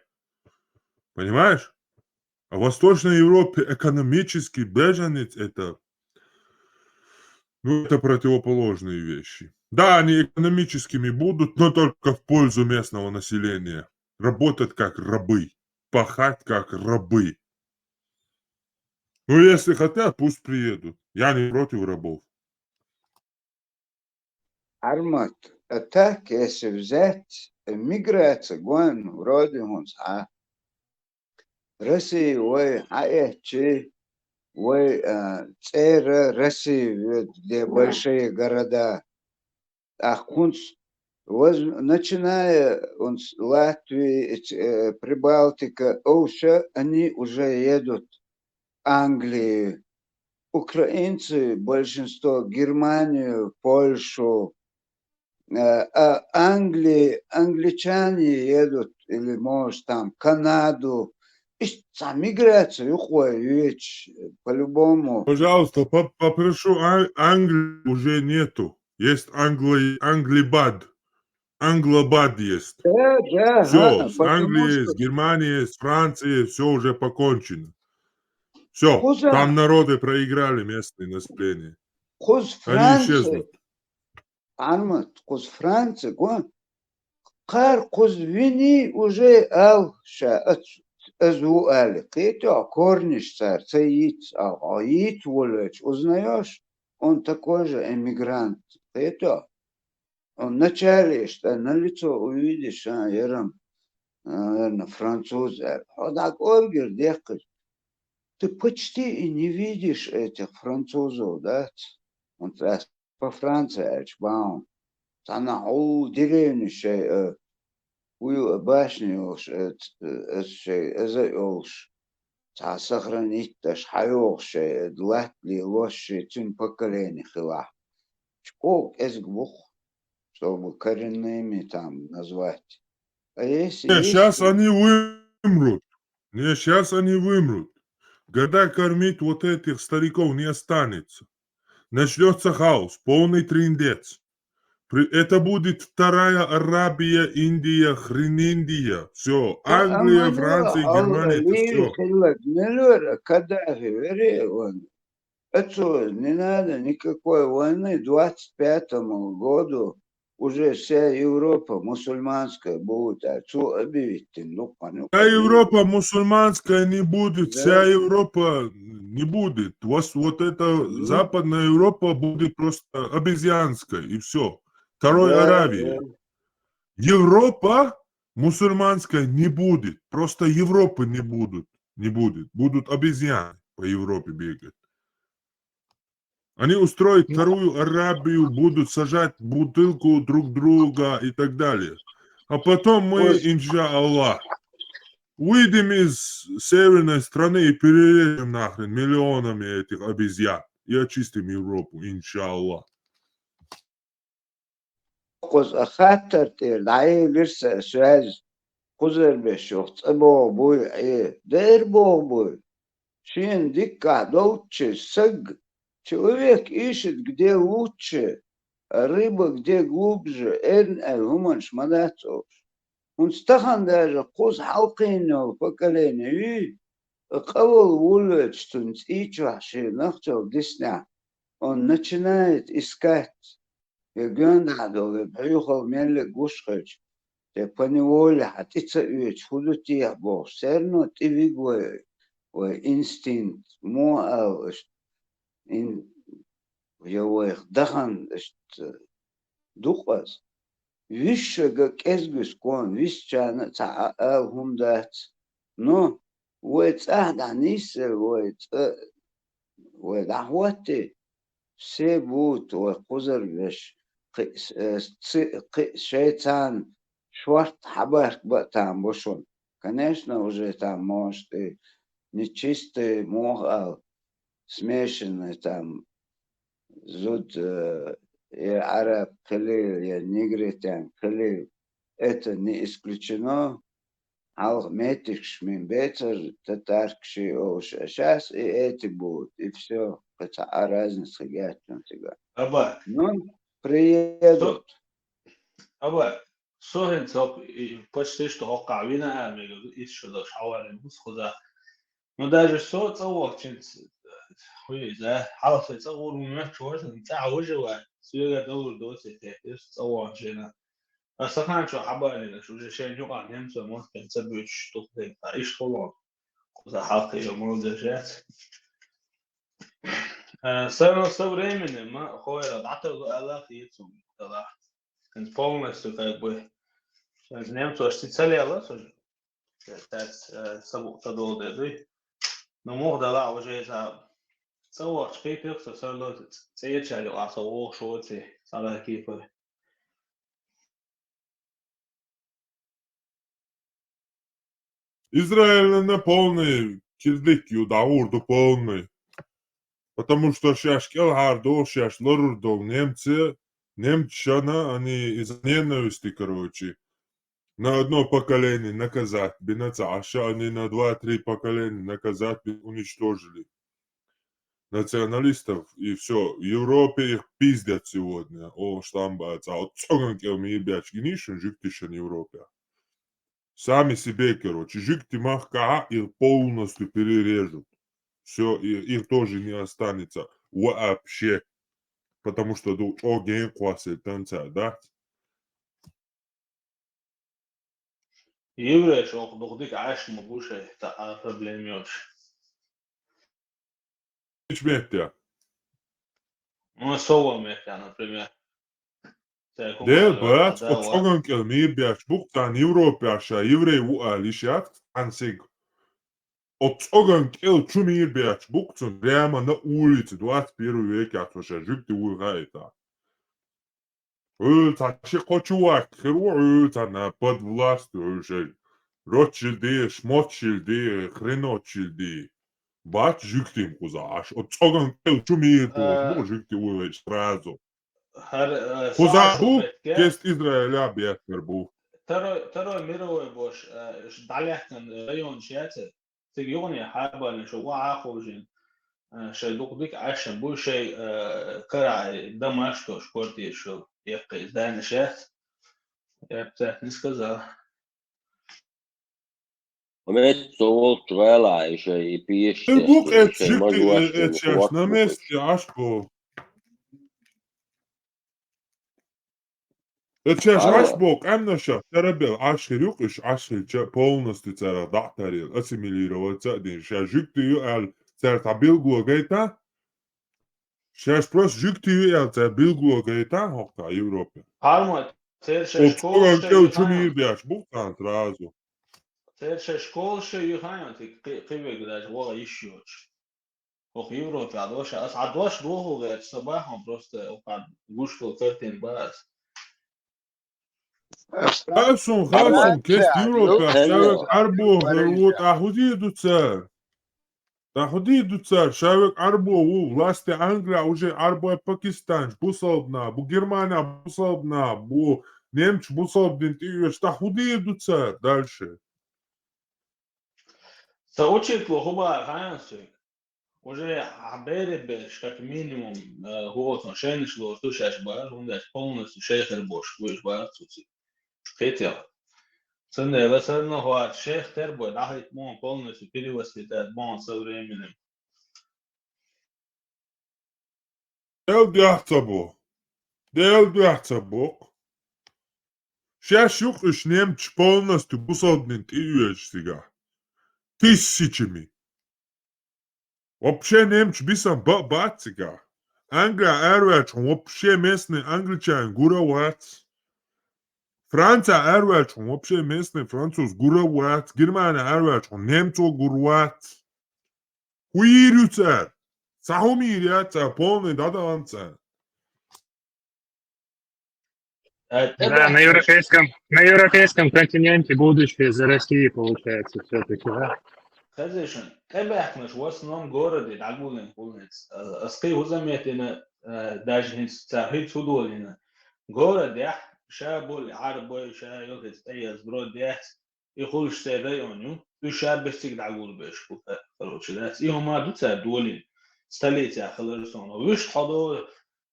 Понимаешь? А в Восточной Европе экономический беженец — это, ну, это противоположные вещи. Да, они экономическими будут, но только в пользу местного населения. Работать как рабы, пахать как рабы. Ну, если хотят, пусть приедут. Я не против рабов. Армат, а так, если взять, э, миграция, гон, вроде он, а? Россия, ой, а эти, ой, а, цера Россия, вот где большие города. А кунц, воз-, начиная он с Латвии, эти, э, Прибалтика, Оуша, они уже едут в Англию. Украинцы, большинство, Германию, Польшу, э, а Англии, англичане едут, или, может, там, Канаду. И с- а миграция уходит, по-любому. Пожалуйста, по- попрошу, Ан- Англии уже нету. Есть англо англибад. Англобад есть. Да, да, Все, ага, с потому Англией, что с Германией, с Францией, все уже покончено. Все, Куза- там народы проиграли местные население. Куз Они Франция, исчезнут. Армат, куз Франция, гон, кар куз вини уже ал ша, аз ву али. Кето, корниш цар, ца йит, а, а йит волоч, узнаешь? Он такой же эмигрант. Кето? Он начале, что на лицо увидишь, а, ярам, наверное, француз, э, хьо дӀакӀоргира дехкаш. Ты почти и не видишь этих французов, да? Он раз по Франции аьлча баун. Цхьана хьул деревни шай, э, уй, э, башни йолуш, э, ц-, э, эс шай, эза йолуш. Цхьа сохранить даш хьайогӀуш шай, э, латтали лош шай, цуьнан поколение хилахь. ЧӀогӀа кӀезиг бу-кх, чтобы коренными там назвать. А если Не, есть щас они вымрут. Не, щас они вымрут. Когда кормить вот этих стариков не останется. Начнётся хаос, полный трындец. При-, это будет вторая Арабия, Индия, Хрениндия. Всё, Англия, Франция, Германия, это всё. Миллер, Каддафи, вере он. Отсюда не надо никакой войны. Двадцать пятому году уже вся Европа мусульманская будет, а что объявить-то? Ну, понятно. Вся Европа мусульманская не будет, вся Европа не будет. Вот, вот эта Западная Европа будет просто обезьянская, и всё. Второй Аравия. Европа мусульманская не будет. Просто Европы не будут. Не будет. Будут обезьяны по Европе бегать. Они устроят вторую Арабию, будут сажать бутылку друг друга и так далее. А потом мы, иншаллах, выйдем из северной страны и перережем нахрен миллионами этих обезьян и очистим Европу, иншаллах. Кхуза хаттар тӀера дӀаелира сан, связь кхузара беш йоху цӀа богӀу буй, Ӏе, дера богӀу буй. Шена диккахь долччи саг, человек ищет, где лучше, а рыба, где глубже, эрна аьлла хӀуманаш ма дац олуш. ХӀунца тахана даже кхуза хьалкхийна йолу поколение юй, къавала вуллоьцуш цунна цӀий чохь шен нахчалла диснехь, он начинает искать. Я гоьндахь долу, я бӀуьйхалла меллиг гуш хилча, я поневоле хьан тӀе ца оьцу, хӀун ду техьа бохуш, все равно тӀе вига вай, вай инстинкт, муха ала иштта, ин-, я вайх дахана иштта ду-кх аса. Вуьшшага кӀезгуьсу кхуна, висчарна а цхьа а ала хӀума дац. Но вай цӀахь дӀа нийсса, вай цӀа, вай дӀахӀоттий, все будут вай кхузара веш, кхи-, э, ци-, кхи-, шайцарна шорта хьабарг бан там бу шуна. Конечно, уже там, может, и нечистые, муха ала, смешанные там зуда, э, я араб хилийла, я негритянка хилийла. Это не исключено. Хьалха меттигаш мин бецар татаркаш и олуш, а щас и эти будут, и всё. Кхин цхьа а разница хир яц цуьнан цигахь. Аба. Ну, приедут. Со-, аба, со хӀинца хӀокху, и, почти что хӀокхахь вина а мега, исс шо долуш хьаварна бу со кхузахь. Ну, даже со цӀа вахчинца, хуй иза, хьалха цӀа гӀур ву моьттуш вара, цӀахь вужа вац, соьга далур доций те, иза цӀа вахчина. Аса сан чохь хьабалийна, шу уже шайн юкъахь немцой мостагӀ ца буьйцуш туху дерг, ткъа иштта хуьлу. Кхуза хьалкхийла молодежь яц. Э, со, со временем, ма, хойра, дӀатарла аьлла хеташ ву, далахь. ХӀинца полностью, как бы, шайн немцош ца лела, со же. Цаьрца, э, са бу-, са долу де дуй. Но муха далахь уже иза цӀа вахча кхийтира со, со ло цӀечаьрга юкъахь со вогӀуш воций, цхьа кепара. Израильна полный кирдиг ю, дӀагӀур ду полный. Потому что шаьш кӀелхьардолу, шаьш лорур долу немцы, немцашна, они из-за ненависти, короче, на одно поколение наказать бина ца Ӏаш, они на два-три поколения наказать бина, уничтожили националистов, и всё. В Европе их пиздят сегодня. О, штамба, ца, о, цоган кем ебяч, гинишин жуктишин Европе. Сами себе, короче, жугти махкахьа их полностью перережут. Всё, и их тоже не останется вообще. Потому что ду чӀогӀа генкъоссий танца, да? Еврейш оха дукха дика Ӏаш ма бу шайн, та а проблема йоцуш. Ичу метте. Ну, со ван метте, например. Дел бац, оцу цӀоган кӀел мийр беш бу-кх царна Европехь ша еврей ву ала йиш яц-кх цхьана сига. Оцу цӀоган кӀел чу мийр беш бу-кх цунна прямо на улице двадцать первый векехь цо ша жуьгти вуй хаийта. Хьуьлла цхьа ши кхо чу ваккха хир ву, хьуьлла цхьана под властью, хьуьлла шайн Ротшильди, Шмотшильди, Хренотшильди. Бац жуьгтийн кхузахь Ӏаш, оцу цӀоган кӀел чу мийр беш бу-кх жуьгти вуй сразу. ХӀара, э, Кхузахь бу, кест Израилехь беттар бу. Второй, Второй мировой бош, э, ш-, дӀалаьхкина районаш яц, цига юхане хьабалийна, шу ваха хьовжийна, э, шайн дукха дика Ӏаш бу, шайн, э, карахь Дамаскехь квартираш йолу, яккхий зданеш яц. Я бы так не сказал. Хьо меттахь волчу гӀалахь и шайн и пешаш Эр бу-кх эцу жуьгти, эцу шаьш на месте Ӏаш бу. Эцу шаьш Ӏаш бу, къаьмнашах тарабелла Ӏаш хир ю-кх уьш, Ӏаш хилча полностью царах дӀа а тарйина, ассимилироваться а дина. Ша жуьгти ю аьлла, цара цхьа билгало гайта, шаьш просто жуьгти ю аьлла, цара билгало гайта хӀокху Европе. Церан шайн школаш чу мийр беш бу-кх царна сразу. Церан шайн школаш ю хьайна, кхи-, кхин верг даже ваха йиш йоцуш. ХӀокху Европехь дош, аса хьан дош дохо гӀерташ ца бахьана, просто хьан гуш долу картина баха аса. Хасун, хасун, кест Европехь ша верг Ӏарбо хир ву, тӀаккха хӀун дийр ду цара? ТӀаккха хӀун дийр ду цара? Ша верг Ӏарбо ву, власте Англия уже Ӏарбой, пакистанцаш бусалба нах бу, Германия бусалба нах бу, немцаш бусалба дин тӀеоьцуш, тӀаккха хӀун дийр ду цара дальше? Сан учитело хӀун бахара хьайна соьга? Уже хьан бере берш, как минимум, э, хӀун оцу шайнаш лоруш ду шаьш бахара, хӀунда аьлча полностью шайх хир болуш бу уьш бахара цуьнан. Кхетий хьо? Цундела санна хӀора шайх тера бой, дӀахӀитта ма ву полностью перевоспитать ма ву со временем. Дел дуьхьа ца бо. Дел дуьхьа ца бо-кх. Шаьш ю-кх уьш немцаш полностью бусалба дин тӀеоьцуш цигахь. Тысячами. Вообще немцаш бисам бан а бац цигахь. Англия араваьлча хьуна вообще местный англичанин гур а вац. Франция араваьлча хьуна вообще местный француз гур а вац. Германия араваьлча хьуна немцо гур вац. ХӀун йийр ю цара? Цхьа хӀума йийр яц цара, полный дӀадахана цара. Э, Да, на европейском, на европейском континенте будущее за Россией получается всё-таки, да? Хезий шуна, тӀебаьхкинарш в основном городе дӀагулдина хуьлу хӀинца. Э, ас кхин хӀун заметина, э, даже хӀинца цара хӀинца хӀун долийна. Городехь ша болу Ӏарбой, ша йолу хӀинца тӀеэза брод яц, и хуьлуш церан район ю, уьш ша бесцига дӀагулбеш бу, короче, дац. И хӀума ду цара долийна. Столицехь хилар суна. Вуьшта хьо до,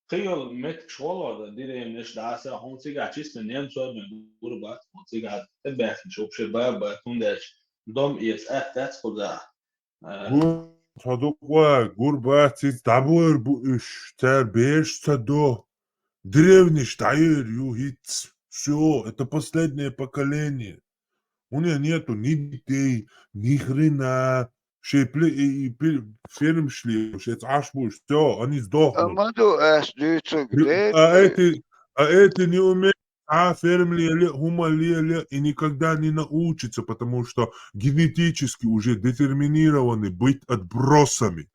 кхин йолу меттигаш гӀо ло дан, деревняш дӀаса, хьуна цигахь чисто немцой бен гур бац, хьуна цигахь тӀебаьхкинарш вообще бан бац, хӀунда аьлча дом эца атта дац кхузахь. Э, Гур, тхо дукъа гур бац, иза дӀабойр бу уьш, цара беш ца до. Древниш дӀайойр ю хӀинца. Всё, это последнее поколение. У неё нету ни детей, ни хрена. Шайн пле-, и, и пе-, фермаш лелош, эца Ӏаш бу уьш. Всё, они сдохнут. А ма ду ас дуьйцург Ю-, дерг а ду. эти, а эти не умеют а ферма леле, хӀума леле, и никогда не научатся, потому что генетически уже детерминированы быть отбросами.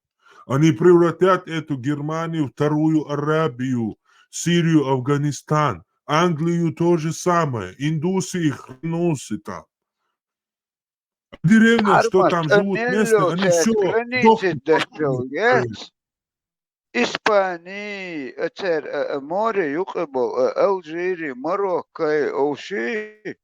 Они превратят эту Германию в вторую Арабию, Сирию, Афганистан. Англию то же самое. Индусы и хренусы там. Деревня, что там живут местные, они всё сдохнут. Испани, а церан, а, а, море юкъа болу, а, Алжири, Мароккой, овши,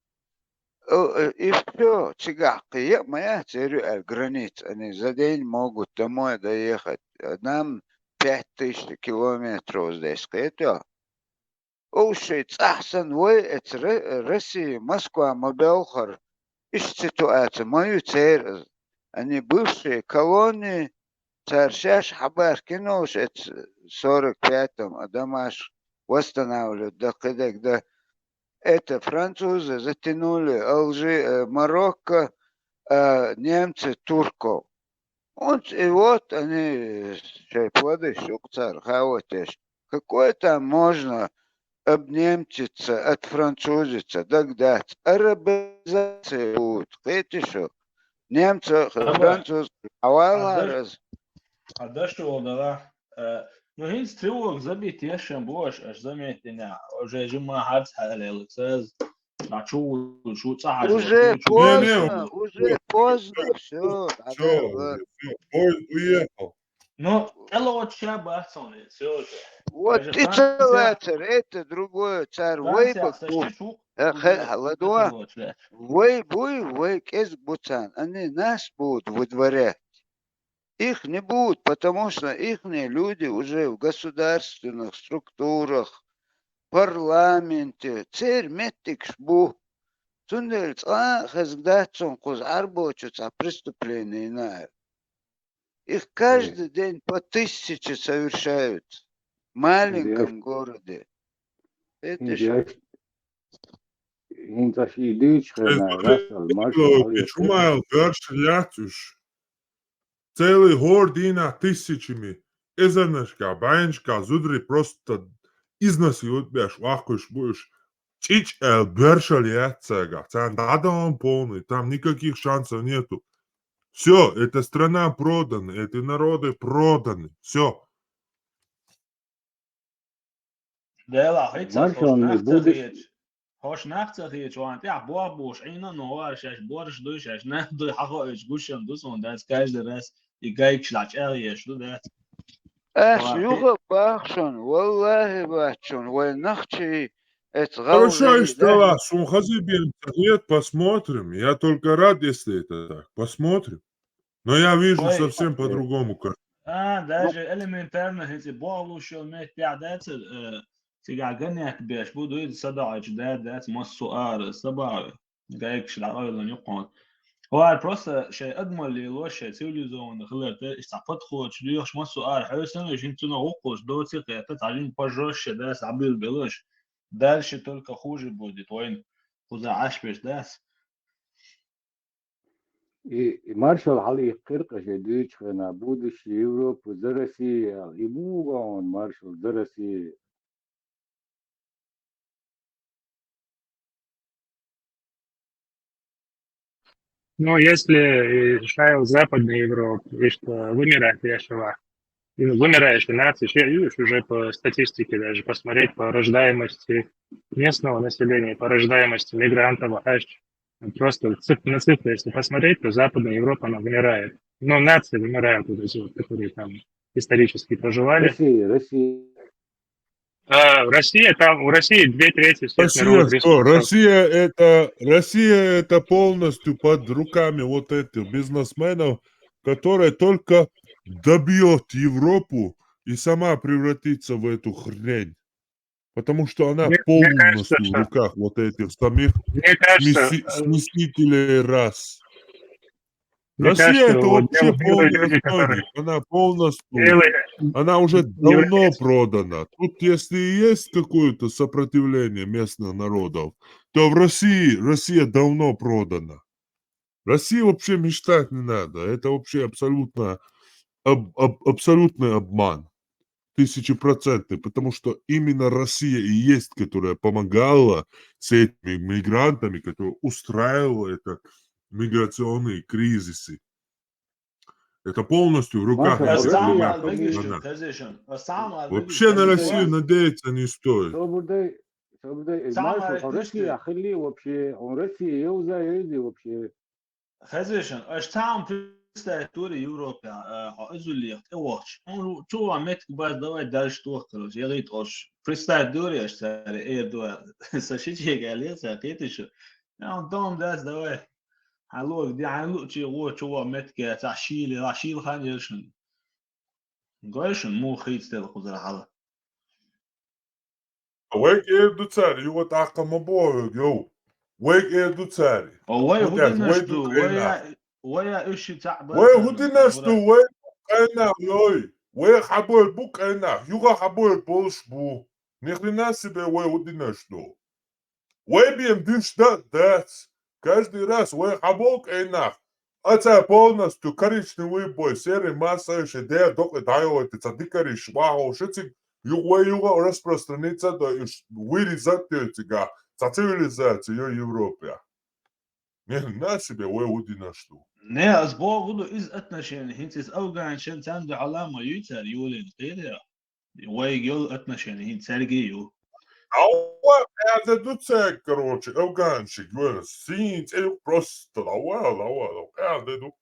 а, а, и всё, цигахь кхин а ма яц, церан ю аьлла граница, они за день могут домой доехать, а нам пять тысяч километров здесь, кхетий хьо? Уьш шайн цӀахь санна вай эца Ра-, Россия, Москва ма белхара, иштта ситуация ма ю церан. Они бывшие колонии, цара шаьш хьабаьхкина уьш эца сорок пятом, а Дамаск восстанавливать дан кхидерг дан. Это французы затянули Алжи-, э, Марокко, а немцы турков. ХӀунца и вот они шайн плодаш ю-кх цара хавойтеш. Какое там можно, об немцаца, от французаца, дагадоагӀа. Арабизация будет, кхетий шо? Немца, француз, хьавалар аз. А даш волдала, э, ну, хӀинца тревога забить еш шан бош, аш заметина, уже жима хьарц хьалелаца, а чу, чу цӀа хьажа, Уже чу, чу. Не, не, поздно, уже поздно, всё, всё, поезд уехал. Ну, тӀелоч ша бац он, всё же. Вот Даже ты Франция целатор, это другое, цар Франция вайбак со бу. Ши чу, Э, уже хе-, ладуа. ТӀелоч ша. Вай буй, вай кӀезиг буцан, они нас будут выдворять. Их не будет, потому что ихние люди уже в государственных структурах, парламенте, цер меттигаш бу. Цундела цкъа а хезга дац цун кхуза Ӏарбочу цхьа преступление йина аьлла. Их каждый день по тысяче совершают в маленьком городе. Это ж ХӀинца ши дуьйцу хенахь, Расал, маршалла хьале. Чумал гарш яц уьш. Целый гӀор дийнахь тысячами, эзарнашкахь, бӀеннашкахь зударий просто изнасиловать беш, ваккхуш бу уьш. ЧӀичӀ аьлла, боьршал яц цаьргахь. Царна дӀадалан полный, там никаких шансов нету. Всё, эта страна продана, эти народы проданы. Всё. Дела, хӀинца хӀорш нах ца хеташ, хӀорш нах ца хеташ, ван тӀехь бохбуш, Ӏийна а, ну, хӀора шаьш борш дуй, шаьш нах дуй, хьахоуьйтуш гуш ду суна дац, каждый раз и гайгаш лаьчӀа еш ду дац. Ас юха бахшун, валлахи, бахшун, вай нахчий, эц гӀалгӀай. Хорошо, иштта, суна хаза бен ца хет, посмотрим. Я только рад, если это так. Посмотрим. Но я вижу совсем по-другому картину. А, даже элементарно, хӀинца бохлуш йолу меттехь дацара, э, цигахь ганет беш бу, дуьйцу садоӀучу да дац, массо а ара, сабаха, гайгаш дӀакъевлина юккъехь. ХӀора просто шайн адамалла лелош, шайн цивилизованный хилар тера, иштта цхьа подходчу доьхуш, массо а ара хьоьсина, хӀинца цунах гӀуллакхаш доций кхетта, цхьа жин пожестче дац, Ӏабил белуш. Дальше только хуже будет, вайна кхуза Ӏаш берш дац. И, и маршалла хьалаиккхира-кх шайн дуьйцучу хенахь, будущее Европы за Россией аьлла. И муха ван маршалла за Россией? Ну, если, э, шайл Западной Европы, и что вымирать решила, и вымирающие нации, ещё, видишь, уже по статистике даже посмотреть, по рождаемости местного населения, по рождаемости мигрантов, аж просто циф-, на цифры, если посмотреть, то Западная Европа, она вымирает. Но нации вымирают вот эти вот, которые там исторически проживали. Россия, Россия. А, Россия, там, у России две трети всех Россия мировых что? Ресурсов. Россия это, Россия это полностью под руками вот этих бизнесменов, которые только добьет Европу и сама превратится в эту хрень. Потому что она полностью в руках вот этих самих смеси-, смесителей рас. Мне кажется, Россия это вообще полностью, она полностью, она уже давно продана. Тут, если и есть какое-то сопротивление местных народов, то в России Россия давно продана. России вообще мечтать не надо. Это вообще абсолютно об-, об-, абсолютный обман. Тысячепроцентный. Потому что именно Россия и есть, которая помогала с этими мигрантами, которая устраивала это миграционные кризисы. Это полностью в руках Маша, этих ребят. Вообще на Россию надеяться не стоит. Собурдай, собурдай, Маша, Россия хилли вообще, он Россия, я узнаю, вообще. Хеза вешан, аш цхьа хӀума представить дора Европехь, а, хьо изуллех тӀевахча. Хьуна чу ван меттиг бац, давай дальше тохкалаш, ягӀийта ош. Представить дора аш цаьрга, эр ду аьлла. Сан шичега аьлла, сан кхеташ шу. Я хьуна дом дац, давай. Хьан луъаг де, хьан луъчи гӀо чу ван меттиг яц, ахь шийла, ахь шийла хан ера шуна. Гой шуна, муха хийцаделла кхузара хьала. Вайга эр ду цара, юха тӀаккха ма боху вайга, йов. Вайга эр ду цара. О, вай хӀун динаш ду, вай а, вай а уьш ши цхьаъ бан. Вай хӀун динаш ду, вай къайнах, йой. Вай хьабойр бу къайнах, юха хьабойр болуш бу. Ни хрена себе вай хӀун динаш ду. Вай бен дуьш дан а дац. Каждый раз вай хьаболу къайнах. А цара полностью коричневый бой, серый массой шен дера докъе дӀайолуьйту, цхьа дикариш вахьо шициг, Юха вай юха распространиться да, уж вырезать да цигахь, цхьа цивилизация йо Европе. Не, на себе вай удинаш ду. Не, аз боху ду, из отношение, хӀинца из афганчен царна дуьхьала ма юй цара юлин кхийрая. Вайга йолу отношение хӀинца цаьрга ю. Авва, къаьда ду цаьрга, короче, афганчиг, вера, син цӀе ю просто, авва, авва, къаьда ду.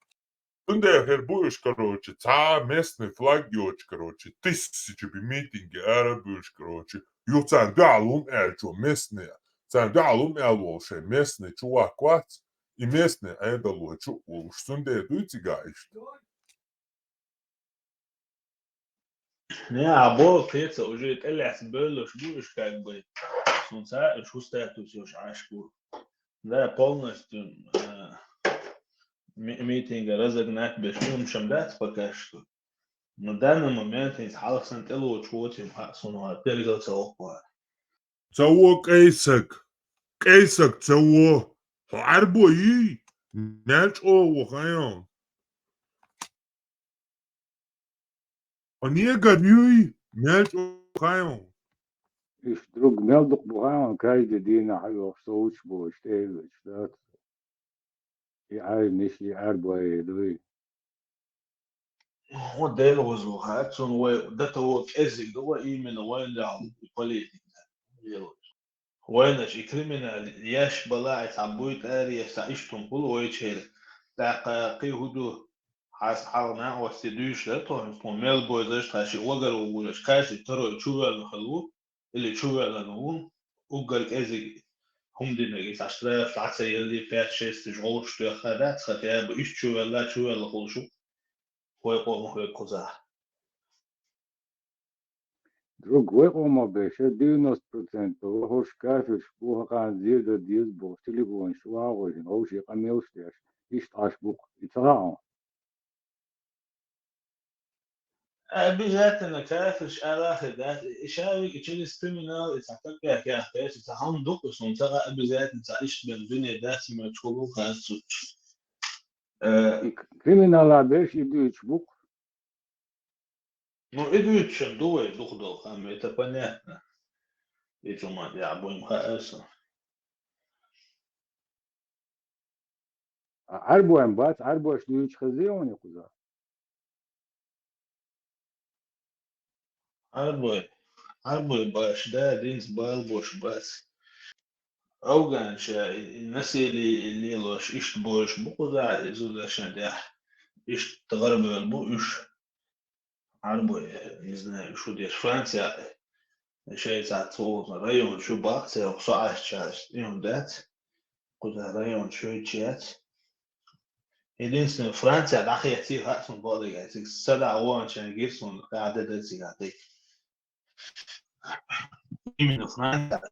Цундела хир бу уьш, короче, цхьа местный флаг йоцуш, короче, тысячами митинге ара буьлуш, короче, ю царна дуьхьал хӀума аьллачо местный, царна дуьхьал хӀума аьлла волу шайн местный чу ваккха вац, и местный Ӏедало чу а волуш, цундела дуй цигахь иштта. Не, а бо кхеца уже тӀелаьцна бевллаш бу уьш, как бы, суна ца уьш хӀун статус йолуш Ӏаш бу. Да, полностью, э, ми-, митинга разогнать беш хӀумнаш дац пока что. Но данный момент хӀинца хьалха санна тӀелоцуш воций хаьа суна, пергал ца воккху. Ца во кӀайсаг, кӀайсаг ца во, хьо Ӏаьрбо юй, мел чӀогӀа во хайон. Хьо негар юй, мел чӀогӀа хайон. Иш друг мел дукха бу хайон, каждый дийнахь хьайохуш совцуш болуш, тӀе а веача, дац. И Ӏайниш, и Ӏаьрбой дуй. ХӀун Дела вазо хаьа, цунна вай дата во кӀеззиг ду вай именно вайна дуьхьал политика. Вайнаш и криминал еш бала, и цхьа буй тӀаьри, еш цхьа иштта хӀума хуьлу вайчеран. ТӀаккха кхин хӀун ду, хьаса хьалха накъостий дуьйцуш дара тхуна, тхуна мел бойзаш, тхан ши вагар ву вуьйлаш, каждый второй чувоьллина хила ву, или чувоьллина ву, уггар кӀезиг хӀума динарг, и цхьа штраф дӀа ца елли, пять-шесть тысяч гӀовгӀаш тоьхна дац, хотя бы иштта чувоьлла, чувоьлла хуьлуш ву вай къомах веккхузахь. Друг, вай къомах беша девяносто процентов хӀорш кафирш бу, хӀокхарна зер дан деза бохуш, телефонаш чу вагӀахь, вовшийн къамелаш деш, иштта Ӏаш бу-кх, и ца хаьа хьуна? Обязательно кафирш ала хир дац, и ша вига через криминал, и цхьа тӀаккха кехкеш, и цхьа хӀума ду-кх, суна ца хаьа, обязательно цхьа иштта бен дуьне дац, мел чухула ву хаза цуьнца. Э, и к-, криминалахь берш и дуьйцуш бу-кх. Ну, и дуьйцуш ду вай дукха долу хан, это понятно. И цу ма тӀехь буйна хаьа аса. А Ӏаьрбойн бац, Ӏаьрбойш дуьйцуш хезий хьуна кхузахь? Ӏаьрбой, Ӏаьрбой бац, да, динца бала бош бац. Афганча и, и насилие лелош иштта бош бу кхузахь, и зудашна тӀехь иштта гӀарабевлла бу уьш. Ӏаьрбой, не знаю, шу деш. Франция, шайца цхьа район шу бакъ, церан со Ӏаш чаьрца, и хӀума дац. Кхузахь район шуьйцу яц. Единственное, Франция дӀахеций хаьа суна бакъдерг, цига садаӀа ваханчарна гира суна, кхаьа де дан цига тӀе. Именно Франция.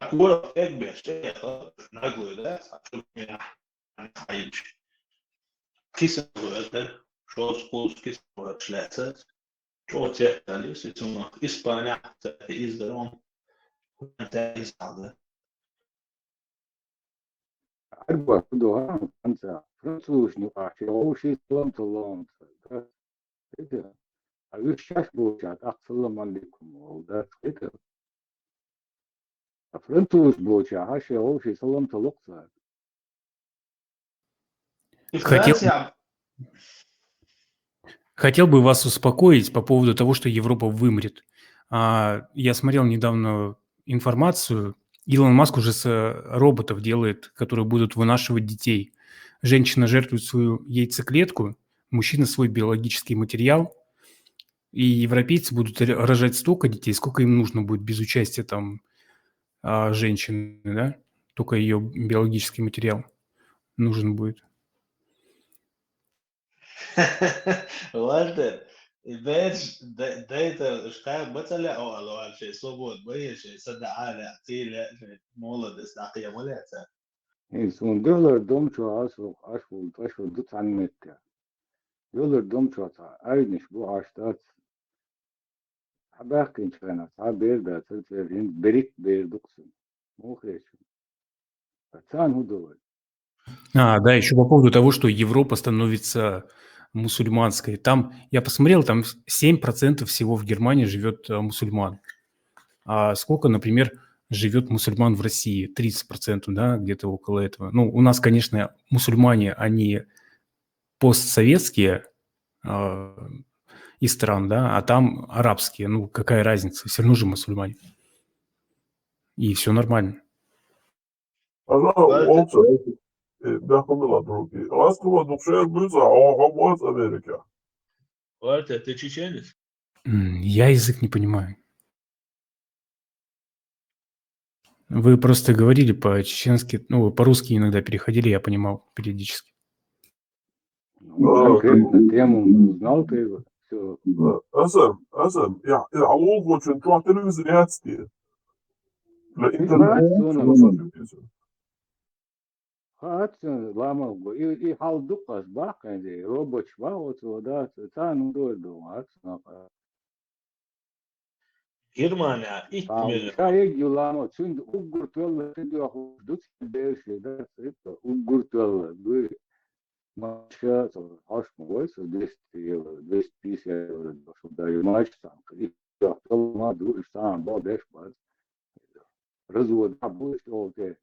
Кора эгбеш, наглой, да, хьайчу. Киса вуьгӀа, шозза кхузза киса вуьгӀаш лаьцна. ЧӀогӀа цецдалийса, и цунах Испанехь ца иза дара, хӀунда ца иза хьалда. Ӏаьрбош ду хьан франца, французашна юкъахь шайн вовшийн салам таллалц, да? Хита? А уьш шаьш болчохь тӀаккха салам алейкум олу, дац хита? А французаш болчохь шайн вовшийн салам таллалц цара. И Хотел, Франция хотел бы вас успокоить по поводу того, что Европа вымрет. А, я смотрел недавно информацию. Илон Маск уже с, э, роботов делает, которые будут вынашивать детей. Женщина жертвует свою яйцеклетку, мужчина свой биологический материал, и европейцы будут р-, рожать столько детей, сколько им нужно будет без участия там, а, женщины, да? Только её биологический материал нужен будет. Вальтер, и бераш д-, дайтар, уьш кхаьба ма ца лаьа оалу, шайн свобода ма е, шайн са даӀа лаьа, кхин лаьа, шайн молодость дӀакхаьба ма лаьа цара. И суна дуьхьалара дом чохь а, со Ӏаш волу тӀе шо ду цхьана меттехь. Дуьхьалара дом чохь цхьа Ӏайнаш бу, Ӏаш дац. Цхьа баьхкинчу хенахь, цхьа бер дацара церан, хӀинца берриг бер ду-кх цуьнан. Муха хета шуна? Ткъа царна хӀун до вай? А, да, ещё по поводу того, что Европа становится, мусульманской. Там, я посмотрел, там семь процентов всего в Германии живет э, мусульман. А сколько, например, живет мусульман в России? Тридцать процентов, да, где-то около этого. Ну, у нас, конечно, мусульмане, они постсоветские э, из стран, да, а там арабские. Ну, какая разница? Все равно же мусульмане. И все нормально. Ana, olsa, e, bakın la drugi. Aslında dokşer müza, o, o, Amerika. Walter, ты чеченец? М, Я язык не понимаю. Вы просто говорили по-чеченски, ну, вы по-русски иногда переходили, я понимал периодически. Ну, конкретно тему знал ты его. Все. Esem, Esem, ya, ya, o koçun çok televizyon yatsdı. La internet. Hatsı lama go. İ, i hal dukkas bak yani roboç bak o da sen doğru doğru. Германия, итмир. Шаег юлама, çünkü уггурт велла, çünkü дуц берши да, это уггурт велла, вы маша, хош мой, со двести евро, двести пятьдесят евро, что даю мач там, и ма друг сам бо деш бат. Развод а будешь, окей.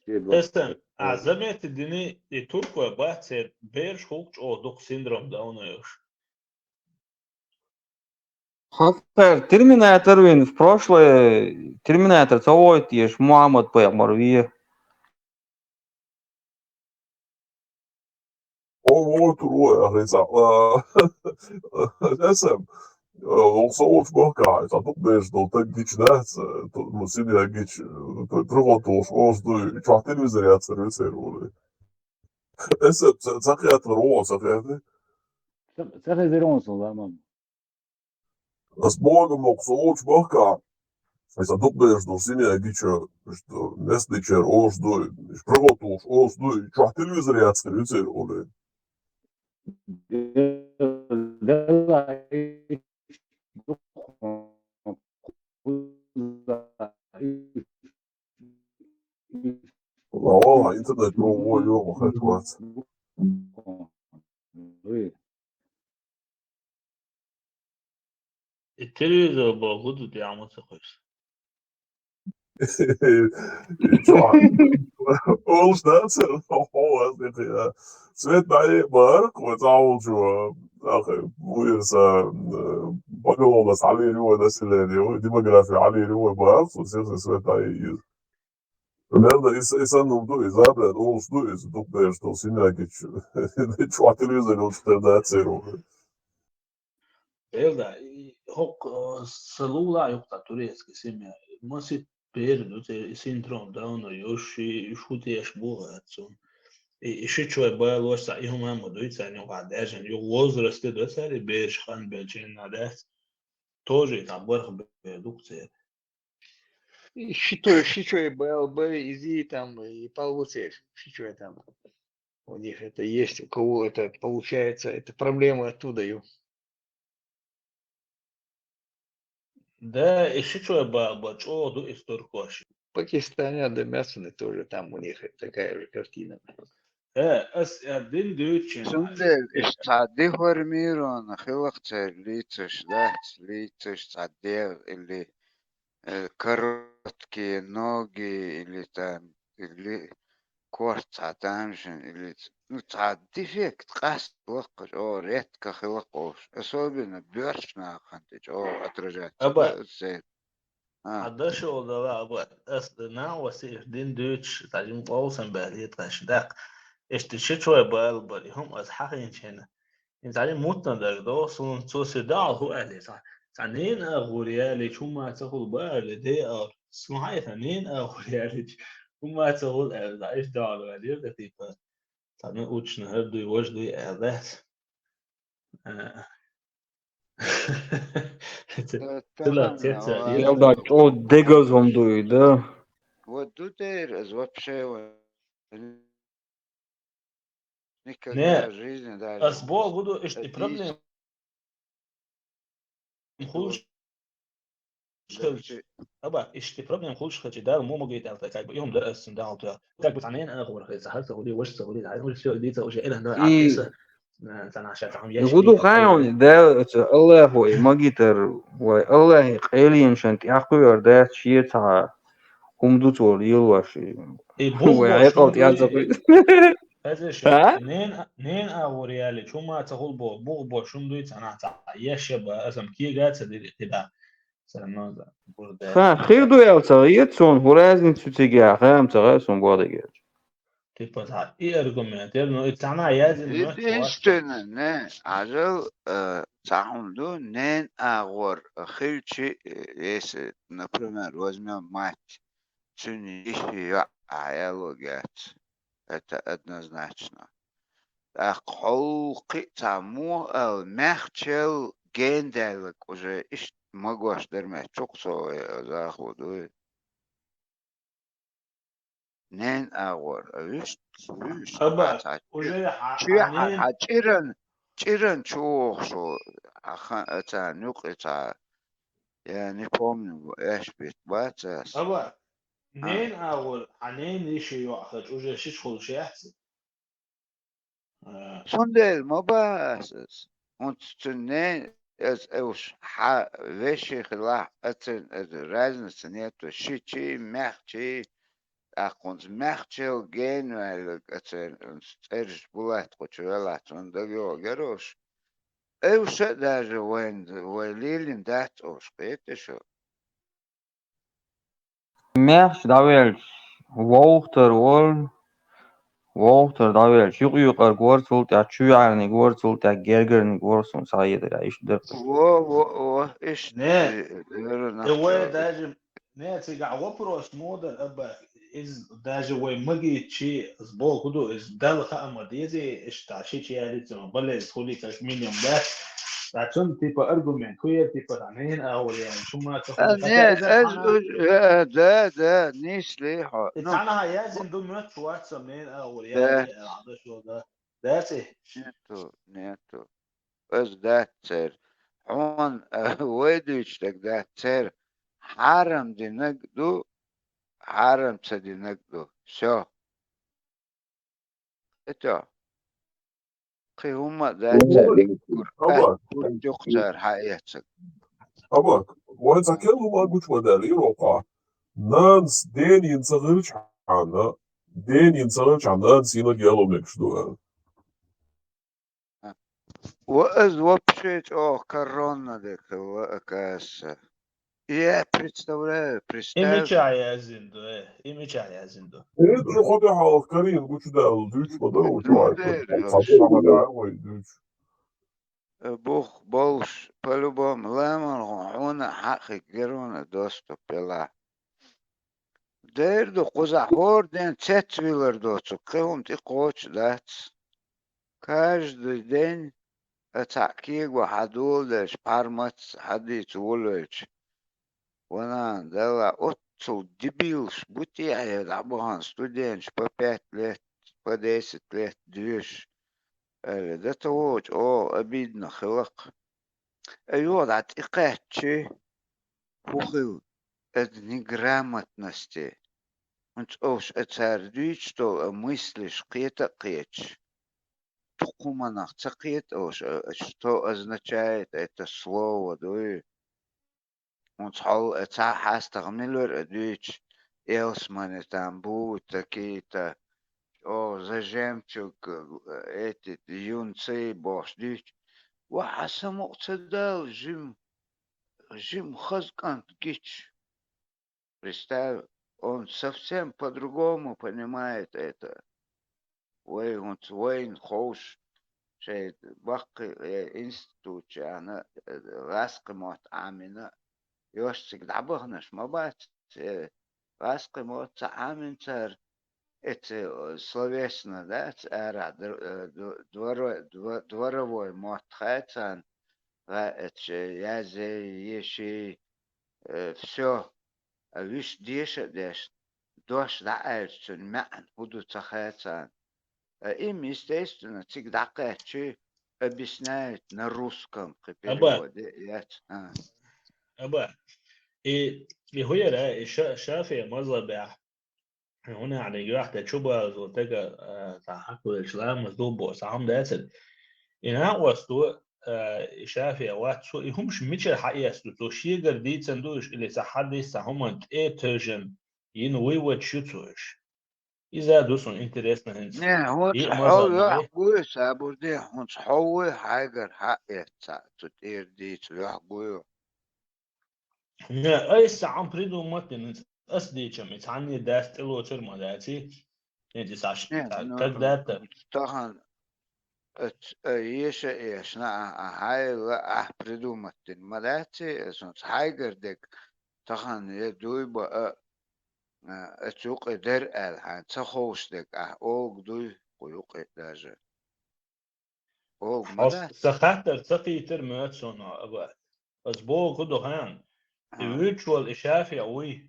Эстен, а заметьте, дини и турко бат се берш хукч о дух синдром Дауна ёш. Хакар Терминатор вин в прошлое Терминатор цовойт еш Мухаммад пайгамбар вие. O, o tur o ya, reza. Esem. O soğuk baka, sa tuk beş do tak giç nas, mu sini ya giç, prvo to o zdu, çok televizor yatsın, öyle şey oluyor. Esem, sakiyatlar o, sakiyatlar. Sen sen rezerv olsun zaman. As bogam o soğuk baka. Esa tuk beş do sini ya giç, işte, nesliçer o zdu, prvo to o zdu, çok televizor yatsın, öyle şey oluyor. Valla, valla, internet bu, bu yok, bu kaç var. التلفزيون موجود يا عم سخيف. Olsun da sen, o, o, ya. Svet dahi bağırık, o, sağ ol şu, ah, buyursa, bakalım da salih, o, nasıl ediyor, demografi, ali, o, bağırık, o, sen, sen, svet dahi yüz. Nerede, insan, insan oldu, zaten olsun, insan, çok değişti, olsun, ya, geç. Çok televizyon olsun, da, sen oldu. Элда, хок салула юкта турецкий семья. Маси переду те синдром Дауна ёши шутеш бугацун. И ши чой байлоса и хумама дуйца не гадежен. Ю возрасте до цари беш хан бечен надес. Тоже там барх бедукция. И щитой, щитой Б Л Б, изи там и полвуцер, щитой там. У них это есть, у кого это получается, это проблемы оттуда. Ю. Да, и щитой баба, чоду исторкош. Пакистане да мясо тоже там у них такая же картина. Э, ас один дючен. Цундел иш цхьа деформированный хилах цер лицаш, да, лицаш цхьа дел или э, короткие ноги или там или корт цхьа тамашин или ц- ну цхьа дефект къаст лакхаш, о, редко хилах ош. Особенно бёрч наханти, о, отражать. Аба. Се. А, Адашо дала аба ас на васи дин дюч тажим олсан бали таш дак. Эшти ши чой бал бали хум аз хахин чена. Ин тали мутна да до сун цо се дал ху али са. Санин а гуриали чума цахул бали де а. Сун хай санин а гуриали чума цахул али да иш дал али да типа. Таны учна хар дуй вож дуй али. Э. Тыла, тетя, а, я Ялда, о, дегазон дуй, да. Вот тут вообще никогда Не, в жизни даже. Аз бо гуду ишти Эти- проблем. Хулш Короче, Аба, ишти проблем хулш хачи дал мо могит алта как бы юм да ас дал то. Как бы танен а хор хай сахар сахули ваш сахули ай хулш все дит сахули элен да И- акиса. Э, цхьанахьа ша цхьа хӀума еш ГӀуду хьайна, да, оцу Аллахо и магитар, вай Аллахе къайленашан тӀехкхуьйар дац шен цхьа хӀума ду цо лелош. И бух вай бо хьекъал шун тӀехь дуй, ца хуьйцу. Хеза ша, а? Нен, нен агӀор яьлла, чу ма ца хул бо, бух бо шун дуй цхьанахьа цхьа еш я ба, аса-м кега ца дир кхидӀа. Всё равно за, бурда. Ха, хир ду аьлла ца гӀерта суна, хӀу разница ю цига, ха-м ца гӀерта суна боху дагерча. Типа, цхьа и аргумент яр, ну, и цхьанахьа язйина моттиг вац. Единственное, не, ажал, э, цхьа хӀума ду, нен агӀор хилчи, э, если, например, возьмём мать, цуьнан йиши йоӀ Ӏа яло герз. Это однозначно. ТӀаккха хьо кхин а цхьа муха аьлла, маьхчел гендаьлларг уже иштта магош дара, маьхча чукхо вай захло дуй. Нен агӀор, а вуьшта, вуьшта Аба, хьан цхьа уже хьа-, чуьйхьа, хьанен хьан чӀиран, чӀиран чу вохуш ву, хьан хан а царна юкъа цхьа, я не помню, эш битта бац ас. Аба, а, нен агӀор, хьанен йиши йоӀ хилча уже шича хуьлуш яц? А. Цундела ма бац ас. ХӀунда цуьнан нен, ас уьш хьан вешин хилахь, ацарна аса разница нету, шичий, маьхчий, тӀаккха хӀунца маьхчел генваьлларг ацарна, хӀунца цӀераш Булат кху чу велахь, цунна дага йогӀу гераш. Уьш а даже вайн, вай лелийна дац уьш, кхета шу. Маьхча дӀавелча, вовхатар волу, вовхатар дӀавелча, юкъ-юкъарг вара цул тӀаьхьа, чуьйхьарниг вара цул тӀаьхьа, гергарниг вара суна схьаэцарехь, иштта дара. Во, во, во, иштта. Не, э, э, э, э, вай даже, не, цигахь вопрос муха дара, Аба, иза даже вай магийчи, сбоку ду, иза Далла хаа ма дезий, иштта шича ялийта ма, бале, иза хуьлий как минимум, да? Ткъа цунна, типа, аргумент хӀун яра, типа, ненан агӀор яьлла, шу ма ца хуьлу. А, не, хӀаьта иза ас хьанна уж-, э, да, да, нийса лий хьо. И цхьанахьа язйина ду, моьттуш вац со, ненан агӀор яьлла, э, хьан дашо, да. Дац и? Нету, нету. Ас дац церан. Хьуна, э, вай дуьйцуш дерг дац церан. Хьарам динарг ду, хьарам ца динарг ду. Всё. Это. Кхин хӀумма а дац цара, Аба, юкъ цара хьаэцарг. Аба, вайн цхьа керла хӀума гучу ма даьлла, ирокхо. Нанас дена йина ца хилча хьанна, дена йина ца хилча хьанна, нанас йинарг яло мегаш ду аьлла. Ва ас вообще чӀогӀа корона декъала, оказывается. Я представляю, и представь. Мичахь язйина ду, э, и мичахь язйина ду. Э, ду хӀун тӀе хьалха карийна гучудаьлла дуьйцуш ма дара, ву чу вай. Ду дера, хьан ду хьан ма дара, вай дуьйцуш. Э, бух болуш, по-любому, ламан хьуна хьакхиг герона доступ пела. Дера ду, кхузахь хӀора ден цецвилар доцург, кхин хӀума тӀе кхочуш дац. Каждый день а цхьаъ кего хьан доладелча, пхьармац хьадийца волавелча, ва нана, Далла, оццул дебилаш бу тӀехье дӀабахана студенташ по пять лет, по десять лет доьшуш, аьлла, дан тӀе вочу оха обидно хилакх. А юха дӀа тӀекхаьччи, хӀун хилла, это неграмотности. ХӀунца ош а цара дуьйцуш долу а мыслиш кхета а кхеташ. Дукха хӀуманах ца кхета ош а, что означает это слово, дуй? ХӀунца хьол а цхьа хьастагӀа милар а дуьйцуш, Элсмане там будут такие-то, о, за жемчуг, э, эти юнцы бохуш дуьйцуш. Ва хьан самукъа ца дала жим, жим хаза кӀант гича. Представь, он совсем по-другому понимает это. Вай хӀунца вайна ховш, шайн баккхий, э, институт чу яхна, э, гӀаскхи мотт Ӏамина, йош цига дӀабаханаш ма бац, э, гӀаскхи мотт ца Ӏамина цара, эца, э, словесно, да, ца арахь д-, э, д-, дворо-, дво-, дворовой мотт хай царна, ва эца язе, еши, э, всё. А вуьш деша а дешна, дош дӀааьлча, цуьнан маьӀна хӀун ду ца хецарна. А им, естественно, цига дӀакхаьччи, объясняет на русском, кхин, аба, переводе яц. А. Аба, и, и хӀун яра, и ша-, шафиӀ мазхабехь, хӀунда аьлча юьхь тӀе чубалазо тага, а, цхьа хьакхавелча ламаз ду боху, цхьа хӀума дацара. И накъосто, а, и ШафиӀи вац, цо и хӀумаш мичара хьаэцна ду, цо шегара дийцан ду уж, или цхьа хьадис, цхьа хӀуманна тӀе а тевжина, йина выводаш ю цо уж. Иза ду сона интересно хӀинца. Не, хӀунца хьо маза юхь гуй, сабур де, хӀунца хьо вуй хьайгара хьаэцна, цу тӀера дийца юхь гуй. Не, айса цхьа хӀума придумать дина, ас дийчам, и цхьанне дац тӀелоцар ма даций. ХӀинца саш, не, ну, таг датта. Тахан, эца, э, еша эшна, а, а, хьайла, а, придумать дина ма даций, эса хӀунца хьайгара дег, тахан е дуй ба, а, а, эца юкъе дер аьлла, хьайна ца ховш дег, а, олг дуй, кху юкъе даже. Олг ма дац. Са хаттар ца кхийтар моьтту сона, аба. Ас боху ду хьан. И вуьйцуш волу и ШафиӀи вуй.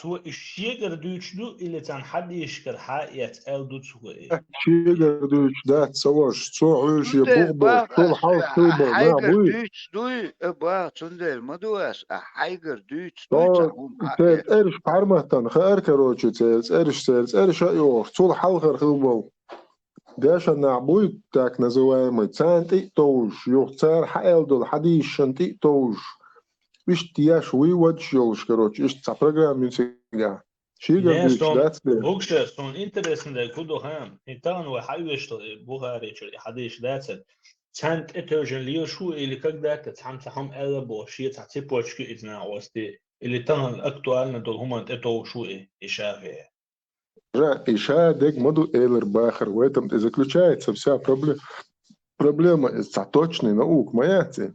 Цо и шегара дуьйцуш ду, или цхьана хьадисашкара хьаэцна аьлла ду цо и? Шегара дуьйцуш дац, ца ваш. Цо хьуьйший бух бо, шул хьалха хила бо, нах буй. Дуьйцуш дуй, аба, цундела ма ду ас, а хьайгара дуьйцуш дуй цхьа хӀума хьаэцна. ЦӀераш пхьарматтана хаар, короче, церан цӀераш, церан цӀераш а йохуш, цул хьалхара хила болу. Дешан нах буй, так называемый, царна тӀе а товжуш, юха цара хьааьлла долу хьадисашна тӀе а товжуш, иштта еш выводаш йолуш, короче, иштта цхьа программа ю цигахь. Шегара дуьйцуш дац те? Букша, суна интересно дерг хӀун ду хьан? И тахана вай хьаоьшуш Бухаричуьра и хьадисаш дацара. Царна тӀе тевжина лелаш ву или когда-то цхьамма цхьа хӀума аьлла бохуш, шен цхьа цепочка ю иза накъостий, или тахана актуально долу хӀуманна тӀе товжуш ву и, и ШафиӀи? Жа, и ша дег ма ду элар бахар, в этом-то и заключается вся пробле-, проблема, иза цхьа точный наука ма яц и.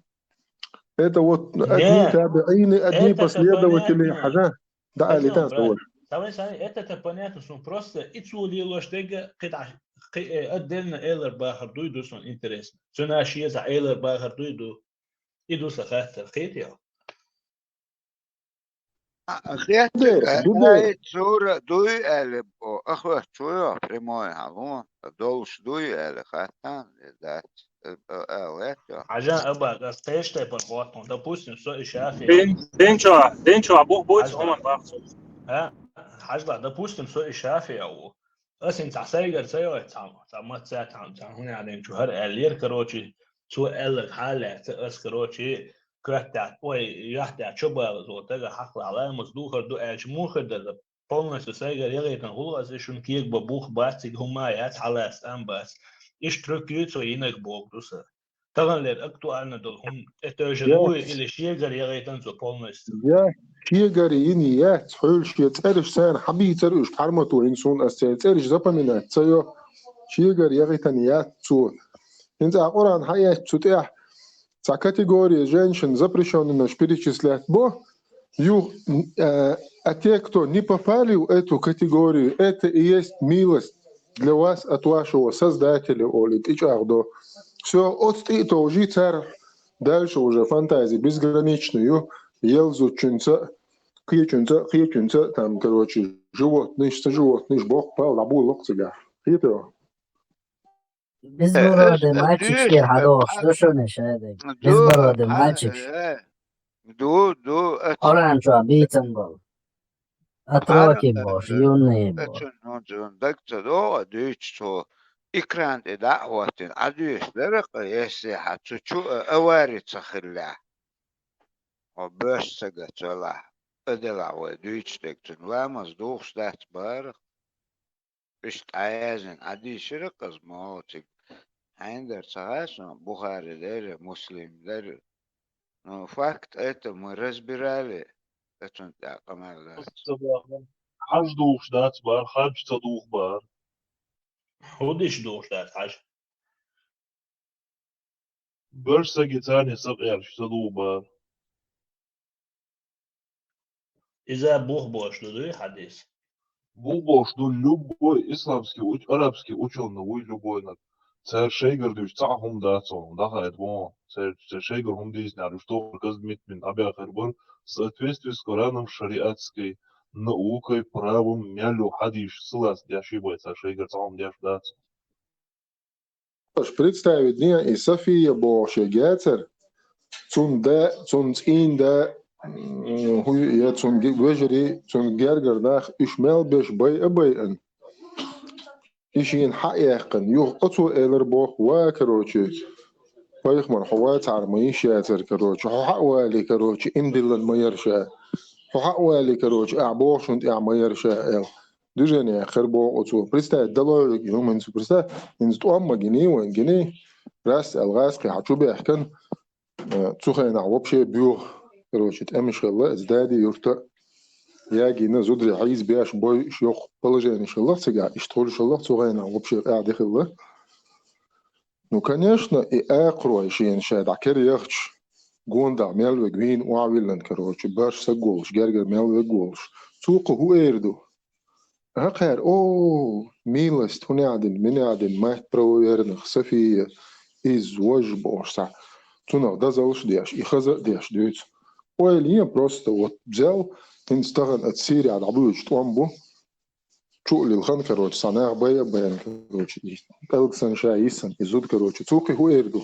Это вот одни табиины, одни последователи, хьажа, да, али тан саваш. Давай, сани, это-то понятно, суна просто и цо лелош дега кхидӀа, кхи-, э, отдельно элар бахар дуй ду суна интересно. Цуьнан шен цхьа элар бахар дуй ду. И ду сан хаттар, кхетий хьо? А, а, хеттиг, а, ду, ду. Ай, цура дуй аьлла, о, ахват чу йо, прямой хьало, долуш дуй аьлла, хаттан, э, дац, э, э, э, лет йо. Хьажа, аба, ас тештай пар боттун, допустим, со и ШафиӀи. Ден, ден чо, ден чо, бух буц, хьажа. Хьуман бахцу. А? Хьажа, допустим, со и ШафиӀи ву. Ас хӀинца цхьа сайгара ца йой, цхьа, цхьа маца, цхьа, цхьа хӀун аьлла, чу хӀара аьллера, короче, цо аьлларг хьалаьцна, ас, короче, коьртехь, ой, юьхь тӀехь чо балазо, тага хьакхалахь ламаз духар ду аьлча, муха хир дара, полностью сайгара яхийтина гӀуллакх ас, и шуна кегабан бух бац, цига хӀума яц, хьалаца тӀам бац. Иштта трюк ю цо йинарг боху ду сан. Таханлера актуально долу хӀума тӀетевжина вуй или шегара яхийтина цо полностью? Я, шегара йина яц, хьуьлуш я цӀераш царна хьабийцар уьш, пхьармато йина суна ас церан цӀераш запоминать ца йо, шегара яхийтина яц цо. ХӀинца а Къуръан хьаэцча цу тӀехь цхьа категория женщин запрещёнными перечислять бо, ю, э, а те, кто не попали в эту категорию, это и есть милость для вас от вашего Создателя, олий, тӀечӀагӀдо. Всё, оцу тӀе а товжий цара, дальше уже фантазия безграничная ю, елзучуьнца, кхечуьнца, кхечуьнца, там, короче, животныйшца, животныйш боккха пал дӀаболу-кх цигахь. Кхетий хьо? Безбородый мальчикаш кхера хьадохуш ду шуна шадерг. Безбородый мальчикаш. Ду, ду, Къуръан чохь бийцина болу. Отрокий бохуш, юный бохуш. Ацун хӀун даг ца догӀу, дуьйцу цо, экран тӀе дӀа а хӀоттина, Ӏадуьйцуш дара-кх, если хьан цу чу а авари ца хиллехь. Хьо боьрша ца гацвелахь, а делахь вай дуьйцуш дерг цуьнан ламаз духуш дац бара. Иштта Ӏаязйина, Ӏадийшира-кх ас мохуциг. Хьайн дара ца хаьа суна, Бухари дара, Муслим дара. Ну, факт это мы разбирали, ацун тӀе къамел дац. Хьаж духуш дац бара, хьаж ца духу бара. ХӀун деш духуш дац хьаж? Боьрша саги царни сакъердаш ца духу бара. Иза бух бош ду, дуй хьадис? Бух бош ду любой исламский уч-, арабский учёный вуй любойнаг. Цара шайгара дуьйцуш цхьа а хӀума дац хьуна, даха а боху. Цара, цара шайгара хӀума дийцинехь, уьш тохара каза митмин дӀабаьхар бара, в соответствии с Кораном, шариатской наукой, правом, мел ю хьадийш, сылац деш, и бай цара шайгара цхьа а хӀума деш дац хьуна. Аш представить ден и София бохуш я гецар, цунна да, цунна цӀийнан да, м, хӀу я цунна ге-, вежарий, цунна гергара нах, уьш мел беш бай а байъина. И шена хьа а яьккхина, юха оцо элар боху: «Ва, короче, пайхамар, хьо вацахьара ма йиш яцара, короче, хьо хьа а валий, короче, иман диллина ма яра ша, хьо хьа а валий, короче, ахь бохучунна тӀехь ма яра ша», — аьлла. Движение яьккхира боху оцо. Представь, далойла и хӀума хӀинца, представь, хӀинца тӀом ма гиний вайн, гиний, раз аьлла, гӀазкхи хьа чу баьхкина, э, цу хенахь вообще боьха, короче, тӀемаш хилла, иза Дади-Юрта а, ягийна зударий хьийза беш, бойуш йоккха положенеш хилла цигахь, иштта хуьлуш хилла цу хенахь вообще къаьхьа де хилла. Ну, конечно, и акхарой шена ша дӀа кара яхча, гондахь мел верг вийна охьавиллина, короче, барш саг волуш, гергара мел верг волуш. Цо кху хӀун эр ду? ХӀокхара: «О, милость, хӀунех дина, минех дина, мать правоверных, София, иза, важа», — бохуш цхьа. Цунах дозаллаш а деш, и хаза а деш дуьйцу. Ойла е просто, вот взял, хӀинца тахана оцу Сирехь дӀабуьйлучу тӀом бу. Чу а лилхина, короче, цхьа нах бай а байна, короче, и кӀелга санна ша йисина, и зуда, короче. Цо кхин хӀун эр ду?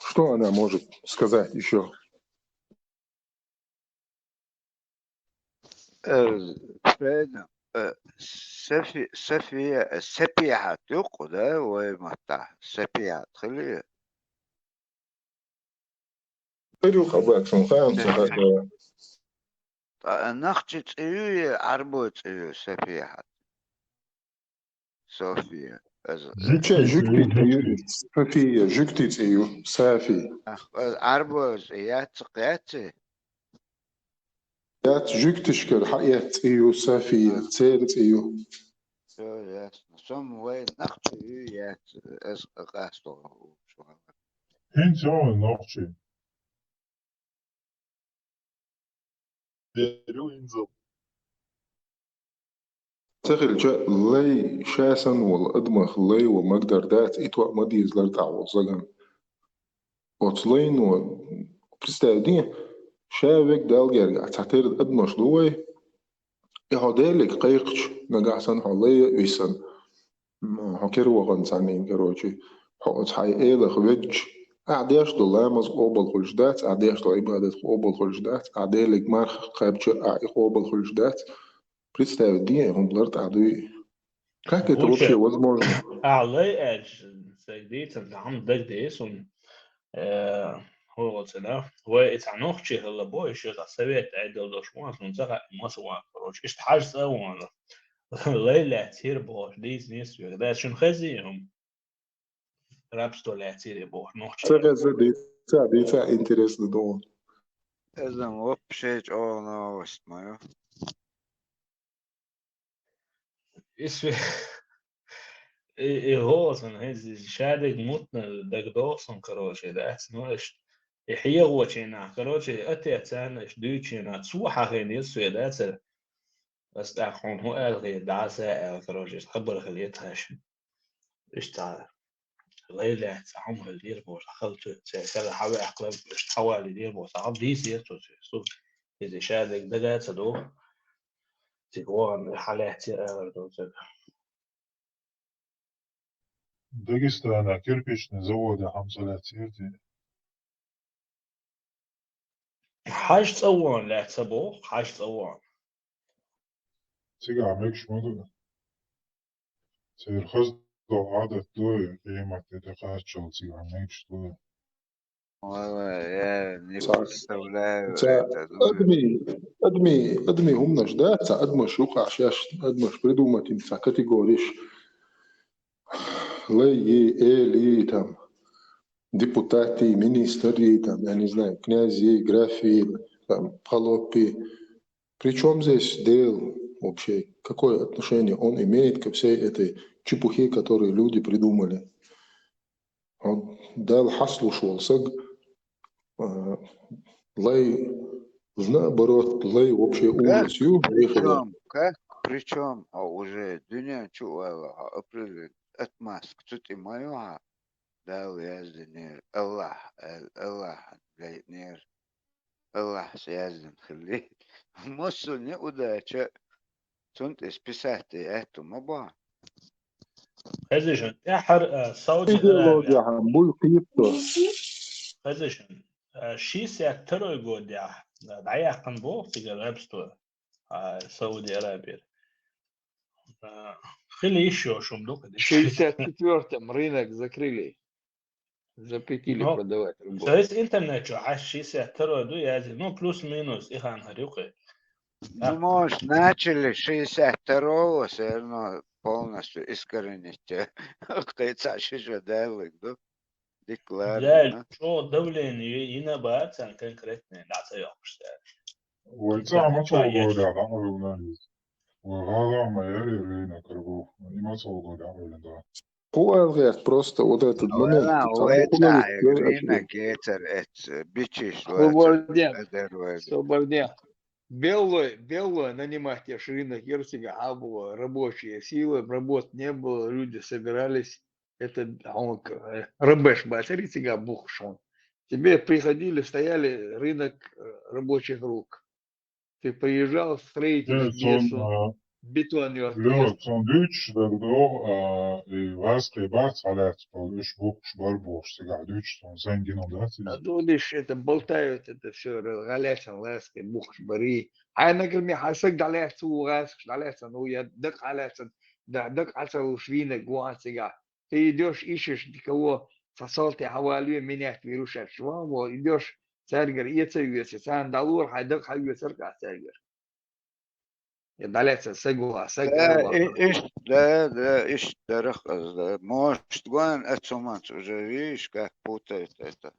Что она может сказать ещё? Э, шайна, э, Сафи-, Сафия, э, Сапихьат ю-кх, да, вай маттахь? Сапихьат хили? Кхин ю-кх, абакъ, шун хаам ца хаьа. Ткъа нохчийн цӀе ю я Ӏарбойн цӀе ю Сафихьат? София. Аз Жуьгтий, жуьгтий цӀе ю, София, жуьгтий цӀе ю, Сафи. Ах, аз Ӏарбойн цӀе яц, кхаьччи? Яц, жуьгташкара хьаэцна цӀе ю, Сафия, церан цӀе ю. Всё ясно. Со-м вай нохчий ю, яц, аз къасто. ХӀинца ю нохчий. Беру инзал. Ца хилча, лай ша санна волу адамах лай ван магадар дац, и тоъ ма дезалара тӀехь волу сагана. Оцу лайно, представь де, ша вега Далла гергахь цхьатерра адамаш ду вай, и хьо Деле кхайкхича, нагахь санна хьо лай а висина, м, хьо кара вахана цхьаннен, короче, хьо оцу хьайн элах веддача, ахь деш долу ламаз къобал хуьлуш дац, ахь деш долу Ӏибадат къобал хуьлуш дац, ахь Деле марха кхаьбча, ахь и къобал хуьлуш дац. Представь де, хӀума лартӀахь дуй. Как это вообще возможно? Ахь лай аьлча, сайга дийцина, хьан дагадеа суна. Э, хӀун оцу цӀена? Вай и цхьа нохчий хилла боху, и шиъ совет Ӏедал долуш ван, суна ца хаьа, маса ван, короче. Иштта хьажа цӀа а ван. Лай лаьцна хир бохуш, дийца нийса вега. Да, шуна хезий хӀума? Рабство лаьцна хир бохуш, нохчий. Ца хеза, дийца, дийца, интересно ду. Иза вообще чӀогӀа новость ма ю. И све-, и, и хӀо сан, хӀинца шадерг мутна дагадогӀу сан, короче, дац, ну, аш, и хьехочийнахь, короче, отец царна аш дуьйцучийнахь, цо хьахийна иза све дацара. Ас тӀаккха хьуна хӀун аьлла хета, дӀа а са аьлла, короче, аш хабар хила тхаьш. Иштта лай лаьцна хьума хила дера бохуш, хала цу церан кара хьаваьккхина, иштта хьавалий дера бохуш, хьал дийцира цо церан. Су, иза шадерг дага а ца догӀу. Цига вахана хьалаьцци алар ду цига. Дагестана кирпичный заводе хьамса лаьццера те? Хьажа цӀа ван лаьцна боху, хьажа цӀа ван. Цигахь мегаш ма ду. Церан хаза долу Ӏадат ду, къемат де тӀекхаччалц цигахь мегаш ду. Ой, ой, я не представляю это, ну. Адамийн, адамийн, адамийн хӀуманаш дац, цхьа адамаш юкъахь шаьш, адамаш придумать йина цхьа категориш. Лай йий, эла йий, там, депутат йий, министр йий, там, я не знаю, князь йий, граф йий, там, холоп йий. При чём здесь Дела вообще? Какое отношение он имеет ко всей этой чепухе, которую люди придумали? Хьо Далла хьалха луш волу саг, а, лай, наоборот, лай вообще ужас ю, при чём, как, при чём, а уже дуьнен чу а ваьлла, хьо определить, отмазка цу тӀе ма ю хьан, Дала яздинера, Аллахь аьлла, Аллахьан лайнера. Аллахьас яздина хилли. Массо а неудача цунна тӀе списать де аьтту ма бо. Хезий шуна, тӀаьххьара, а, Сауди Аравия. Идеология хьан буй кхетто. Хезий шуна, а, шестьдесят второй годехь, а, дӀаяьккхина боху цигара рабство, а, Сауди Аравияра. А, Хили ещё шум дукха деш. Шестьдесят четвёртом рынок закрыли. Запретили Ну, продавать рыбу. Царица интернет чу хьаш шестьдесят второй ду язи, ну, плюс-минус, и хан харюхи. Ну, может, начали шестьдесят второго, все равно полностью искоренить. Кто-то шишо далек, да? Декларно. Да, что давление и на бацан конкретно, да, цаёкш. Вай цама цогода да, а, вай гала ма яри рынок рыбов. Има цогода, а, да. Ху алгъяхт просто вот этот момент. Вала, Цама вай хулавис цай, гён рынок ачи. Гетер, эт, бичиш, Хубардя. Эдер вай. Хубардя. Белой, белой нанимать я рынок, ерсига а было, рабочая сила, работ не было, люди собирались. Это, а он к-, э, рабеш бацари цига бухшон. Тебе приходили, стояли рынок, э, рабочих рук. Ты приезжал, строитель, Лёд, сон, Гесон, а, бетон ёрт, Лёд, сон дучш, да, да, а, и васкы бац, аляц, пол, иш бухш, бар бухш, цига дучш, сон, сан гино, да, цига. А то лишь это болтают, это все, галяцан, ласки, бухш, бари. Ай, например, хасак даляцу, ласк, даляцан, ну, я дак аляцан, да, дак ацал швина, гуан, цига. Ты идешь, ищешь никого, фасолты, хавалю, менять, вирушат, швам, вот, идешь, царгар, и это весе, сан далур, хай дак хай весе, царгар. Я даляцан, сагуа, Да, сагуа. и, иш, да, да, иш, дарах, да. Может, гуан, а цуманц уже, видишь, как путает это.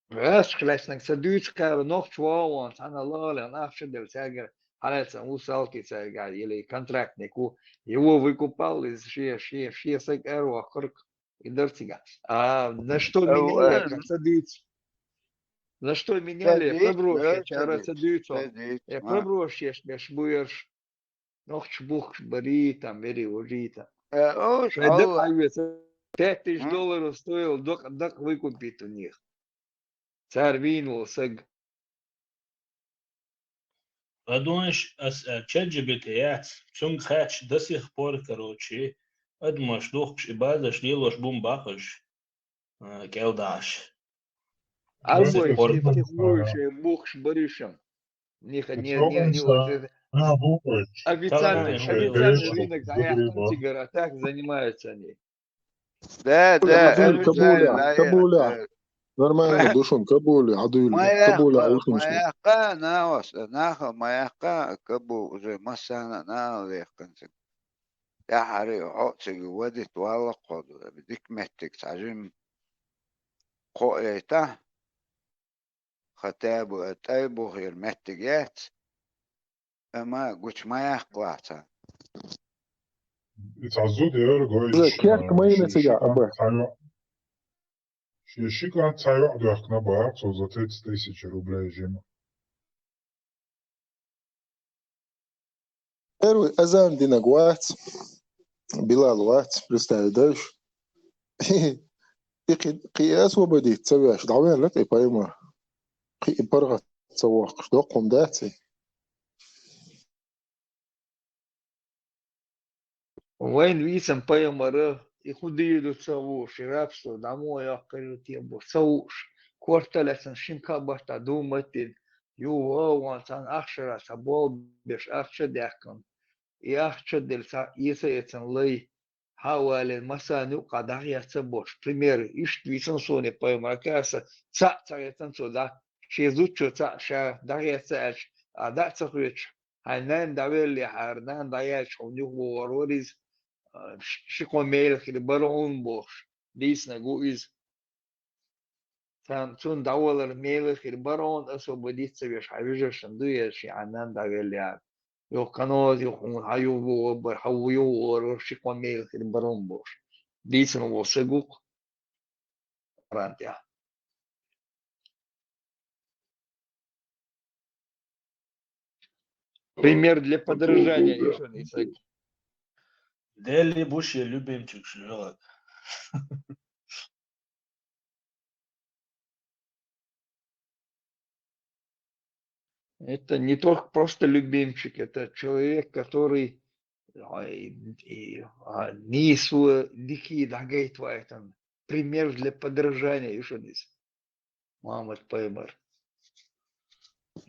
Раз хлестнак садуц кар нох чуалан, цана лален, ахша дел царгар, халецан, усалки царгар, или контрактнику, его выкупал из ши, ши, ши саг эрва кырк и дартига. А на что Э, меняли, э, как садуц? На что меняли? Садуц, Проброши, да, чара садуц, садуц. садуц, Э, ма. проброши, меш буерш. Нохч бухш бари там, вери ужи там. Э, о, Шайдак Аллах. айвец. Пять тысяч М? долларов стоил, док, док выкупить у них. Царь винул саг. Адонш ас, э, ChatGPT яц, цунг хач до сих пор, короче, адмаш духш и базаш лелош бум бахаш, э, келдаш. Албой, Спорт. ты психуешь, э, бухш баришем. Не, не, не, не, вот это А, бухш. официальный, Конечно, официальный конечно. рынок, а я там тигр, а так занимаются они. Да, да, Абдуль, это Кабуля, да, Кабуля. это, Нормально, душун, Кабуля, Адуля. Маяка, Кабуля, Алкин. маяка, наос, наха, маяка, Кабу, уже масана, на, лехканцик. Я хари, хоцик, вадит, вала, ходу, дик меттик, сажим, хо, это, хотя бы, это, бухир, меттик, яц. Ама, гуч маяк, лаца. Ицазуд ер гой. Уже керт майна цига, аба. Шишика цайо дохна бар, цо за тридцать тысяч рублей жим. Первый азан динаг вац, Билал вац, представь, дальше. И ки, ки освободить цавяш, давен лак и пойма. Ки и паргат цавах, что ком даци. Вайн висам пайомара, и худыйду цавуш, и рабство, дамо яхкарю тем бу цавуш. Кварталецан шинка барта думатин, ю ваван цан ахшара ца бол беш ахча дяхкан. И ахча дел ца иса ецан лай, хавален маса нюка дахьяца бош. Пример, ишт висан соне пайомара каса, ца ца ецан цо да, шезуччо ца ша дахьяца ач, а да ца хуеч. Хьайн нан давелли хьар, нан даяч хьун юхвор вариз, а, ш-, шикъо мейл хир баргъун бохш, дийсна гу из. Цан, цун давалар мейл хир баргъун, освободиться веш, хьавижашан дуеш, хьайн нан давелли хьар. Юх каноз, юх хьун, хьа юхвор бар, хьа юхвор, шикъо мейл хир баргъун бохш. Дийсна вол сагук. Рантя. Пример для подражания, ишон исак. Дели буш я любимчик шулак. Это не только просто любимчик, это человек, который, а, и, и, а, нису дикие дагайтвайтан. Пример для подражания, ишон ис. Мамад Пайбар.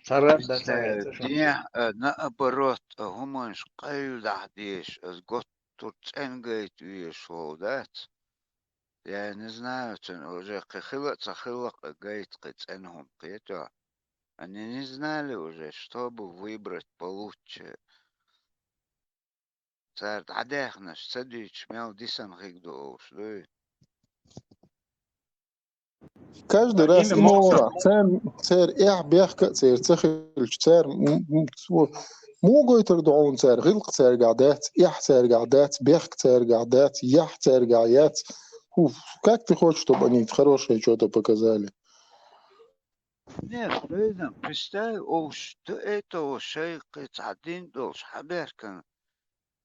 Цара да ца веза шо. Дехьа, а, наоборот, а, хӀуманаш къайладахьа дезаш, аз готтур цӀенгайта везаш хьо дац. Я не знаю, цун уже кхы хила а ца хилла, кхы гайта кхы цӀена хӀума кхетахь. Они не знали уже, чтобы выбрать получше. Цара дӀадаьхнаш ца дуьйцуш, мел дисина хиг ду овш, дуй? Каждый раз именно именно церан, церан эхь бехк а церан ца хилча, цара м-, м-, м-, муха гойтур ду хьуна цара? ГӀиллакх цаьргахь дац, эхь цаьргахь дац, бехк цаьргахь дац, яхь цаьргахь яц. Фу, как ты хочешь, чтобы они хорошее чё-то показали? Не, Фрейдам, представь, овш до этого шайх кхы цхьа дин долуш хьабаьхкина,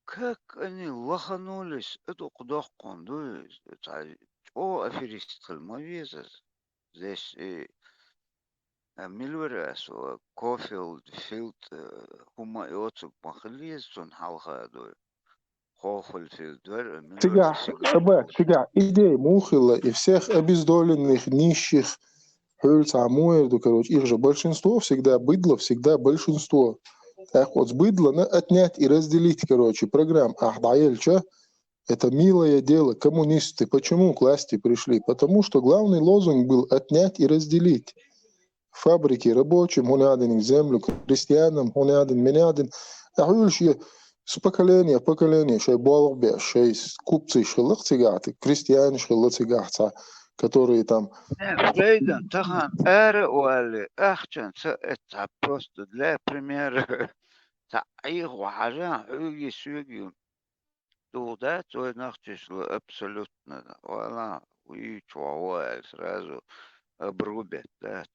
как они лоханулись, а дукха доккхун ду иза, цхьа чӀогӀа аферист хила ма веза иза. Здесь и, а, мила вара ас, о, Кофилд, Филд, э, хӀума йоцург ма хила еза цунна хьалха, дуй. Цигахь, Абак, цигахь идея муха хилла, и всех обездоленных, нищих, хьуьлла цхьа муха эр ду, короче, их же большинство, всегда быдло, всегда большинство. ТӀаккха оцу быдлана отнять и разделить, короче, программа ахь дӀаелча, это милое дело, коммунисты почему к власти пришли? Потому что главный лозунг был отнять и разделить. Фабрики рабочим, хӀун яа диниг, землю крестьянам, хӀун яа дин, мин яа дин. Ахьуьлуш я с поколения в поколение шайн болх беш, шайн с-, купцаш хилла цигахь, крестьянаш хилла цигахь цхьа, которые там. Не, Фрейдам, тахана ара а валле, ахчанца это цхьа просто для примера. Цхьа Ӏехо хьажа, хьоьгий, соьгий. ДугӀу дац вай нохчашла абсолютно. Вала, вуьйчу вогӀу аьлла, сразу обрубят, дац.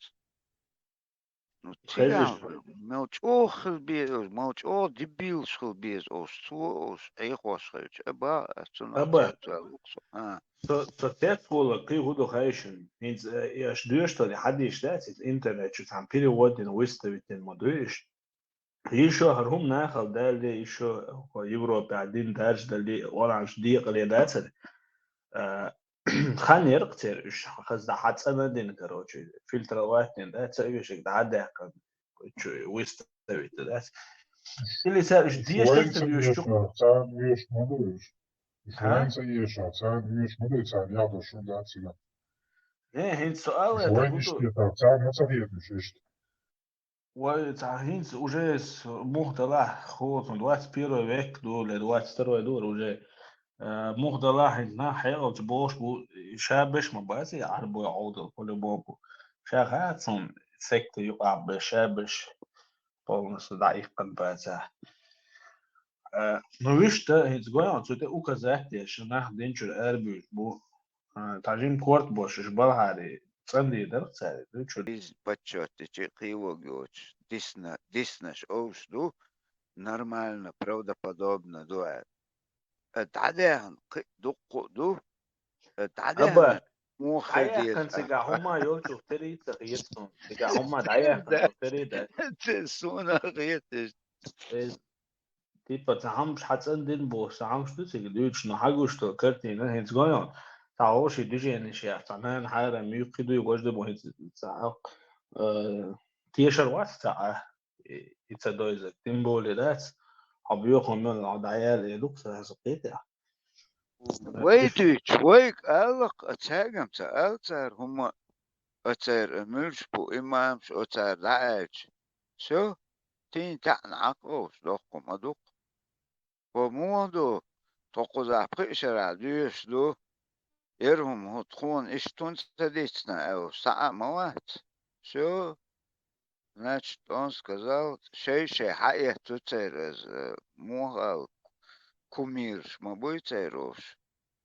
Ну, хезаш цигахь вай, мел чӀогӀа хила беза, мел чӀогӀа дебилаш хила беза, ош цо, ош Ӏехош хилча, аба, а цунах Аба. Цецваьлла ву со. А. Со, со цецвала кхин хӀун ду хаьшина? ХӀинца, э, и аша доьшуш долу хьадисаш дац, иза интернет чу цхьаьна перевод дина, выставить дина ма дуй иштта? Ишо хӀара хӀума нахала далале, ишо хӀо Европехь дин даржадале, оранж декъале дацара. А, хан яра-кх церан уьш, хаза дӀа хьацӀанадина, короче, фильтровать дина, да, ца вешиг дӀа а даьккхина, чу выставить дац. Или цара уьш дешар ца доьшуш чу- Царна веш ма ду уьш. Уьш А? Вайн ца ешахь, царна веш ма ду, царна яхь долуш хӀума дац цигахь. Не, хӀинца со ала Уьш вайн иштта хӀу ду? Царна ма ца хета уьш иштта. Вай, цхьа хӀинца уже с-, муха далахь, хӀо, двадцать первый век ду, или двадцать второй ду уже, э, муха далахь, хӀинца нах хьекъалчу бохуш бу, ша беш ма бац и Ӏарбой Ӏовдал, по-любому. Ша хаьа цунна секта юкъахь беш, ша беш полностью дӀаиккхина бацахь. Э, ну, вуьшта, хӀинца гой хьуна, цу тӀе указать деш, нах дин чуьра арабуьйлуш бу. А, цхьа жима корта бохуш, уьш балхьаре цӀандийр дара-кх цаьрга, ду чуьра. Иза почёт дечи кхийло йоцуш, дисна, диснаш овш ду, нормально, правдоподобно ду аьлла. Э, дӀадаьхна кхин а дуккха а ду, э, дӀадаьхна Аба, муха хила деза дӀаяьккхина цигахь хӀума йолчух тера ца хета суна. Цигахь хӀума дӀаяьккхина Да. Чух тера дац. Суна хета иштта. Э, Типа, цхьа хӀумаш хьацӀандина бохуш, цхьа хӀумаш ду цига дуьйцуш, но хьагуш ду картина, хӀинца гой хьуна, цхьа хӀоший движенеш яц, цхьа нана хьарам юьххе дуй, важа ду бу хӀинца цхьа, э, тешар вац цхьа а, и, и ца дойзаг, тем более дац, хьо боьхун мел хьо дӀаяьлла э ду-кх сразу кхетехь. Вай дуьйцу, вайга аллакх, а цаьргам ца ал цара хӀума, а цара муьлш бу имамаш, а цара дӀааьлча. Всё, тин таьӀна Ӏакховш доккху ма дукх. Хьо муха ду, тхо кхузахь пхи шарахь доьшуш ду, яра хӀума хӀу тхуна иштта хӀунда ца дийцина аьлла, схьа а ма вац. Всё. Значит, он сказал, шай-шай хьаэццу церан иза, э, муха аьлла, кумираш ма буй церан уьш.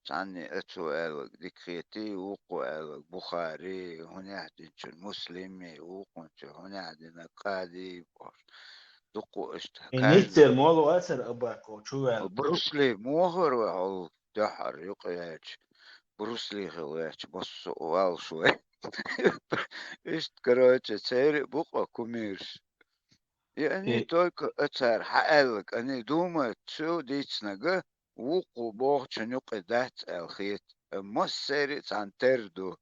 Цхьанне а цо аьлларг дика хетий, вукхо аьлларг Бухари, хӀунех динчун Муслими, вукхунчун хӀунех дина Къади бохуш. Дукха иштта. И ниццер молу вацара Абако чу ваьлла? Брусли мохар вай хьо дуьххьара юкъа яьлча, Брусли хила ваьлча, массо а валш вай. Иштта, короче, церан а бу-кх кумираш. И они И только а цара хьааьлларг, они думают, цо дийцинарг вукхо бохучун юкъе дац аьлла хета. Массеран а цхьана тера ду.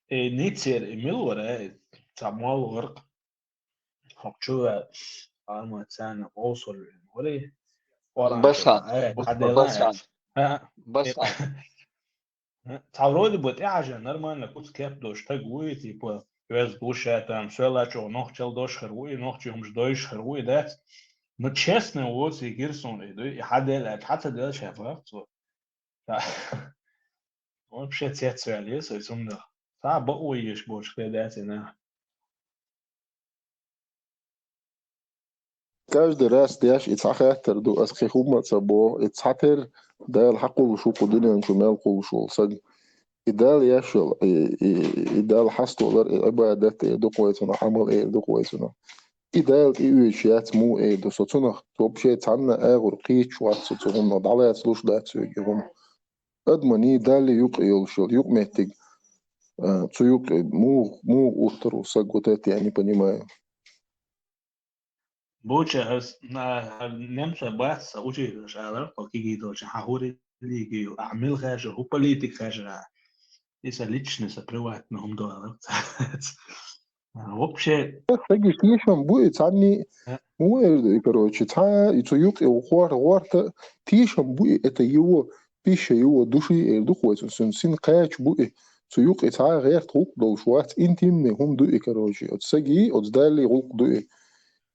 Э, ницер, э, милвара, э, ца мол гъарк. Хокчува, ама цана олсол вари. Ора Басан, ай, Басан, Басан. А, Басан. Ца вроде бы тяжа нормально, куц кеп дош так вуй, типа, вез душа там, села чо, нохчел дош хер вуй, нохчи хумш дойш хер вуй, да? Ну, честно, вот, и Гирсон, и, и хадел, а хата дел шафа, цо. Вообще, цец вяли, сой сумда. Та ба уйиш боч, хедацина. Каждый раз деш и цхьа хаттар ду, ас кхи хӀума ца бо, и цхьа тер Дала хьакхуллуш ву кху дуьнен чу мел кхуллуш волу саг. И Дала ешал, и, и, и Дала хьастолар, и Ӏибадат эр ду кхойцунах, Ӏамал эр ду кхойцунах. И Дала тӀеоьцуш яц муха эр ду со цунах, вообще цхьанна агӀор кхийча вац со цу хӀуманах, дӀалаца луш дац соьга и хӀума. Адаман и Далли юкъа йолуш йолу юкъаметтиг, а, цу юкъе муха, муха уттар ву саг, вот это я не понимаю. Буча, хӀара с-, на, хӀара немца бац, сан учителаш алар, кхо кигий долчу, хьан хӀу религию, ахьа мила хаьржа, хӀу политика хаьржа, и сан личный, сан приватный хӀума ду алар. А, вообще. Саги тешам бу и цхьанни, а, хӀун эр ду и, короче, цхьа, и цу юкъе хор-, гӀорта, тешам бу и, это его пища, его души эр ду кхойцун, сун син кхача бу и, цу юкъе цхьа гӀерта гӀуллакх долуш вац, интимный хӀума ду и, короче, оцу саги, оцу Далли гӀуллакх ду и.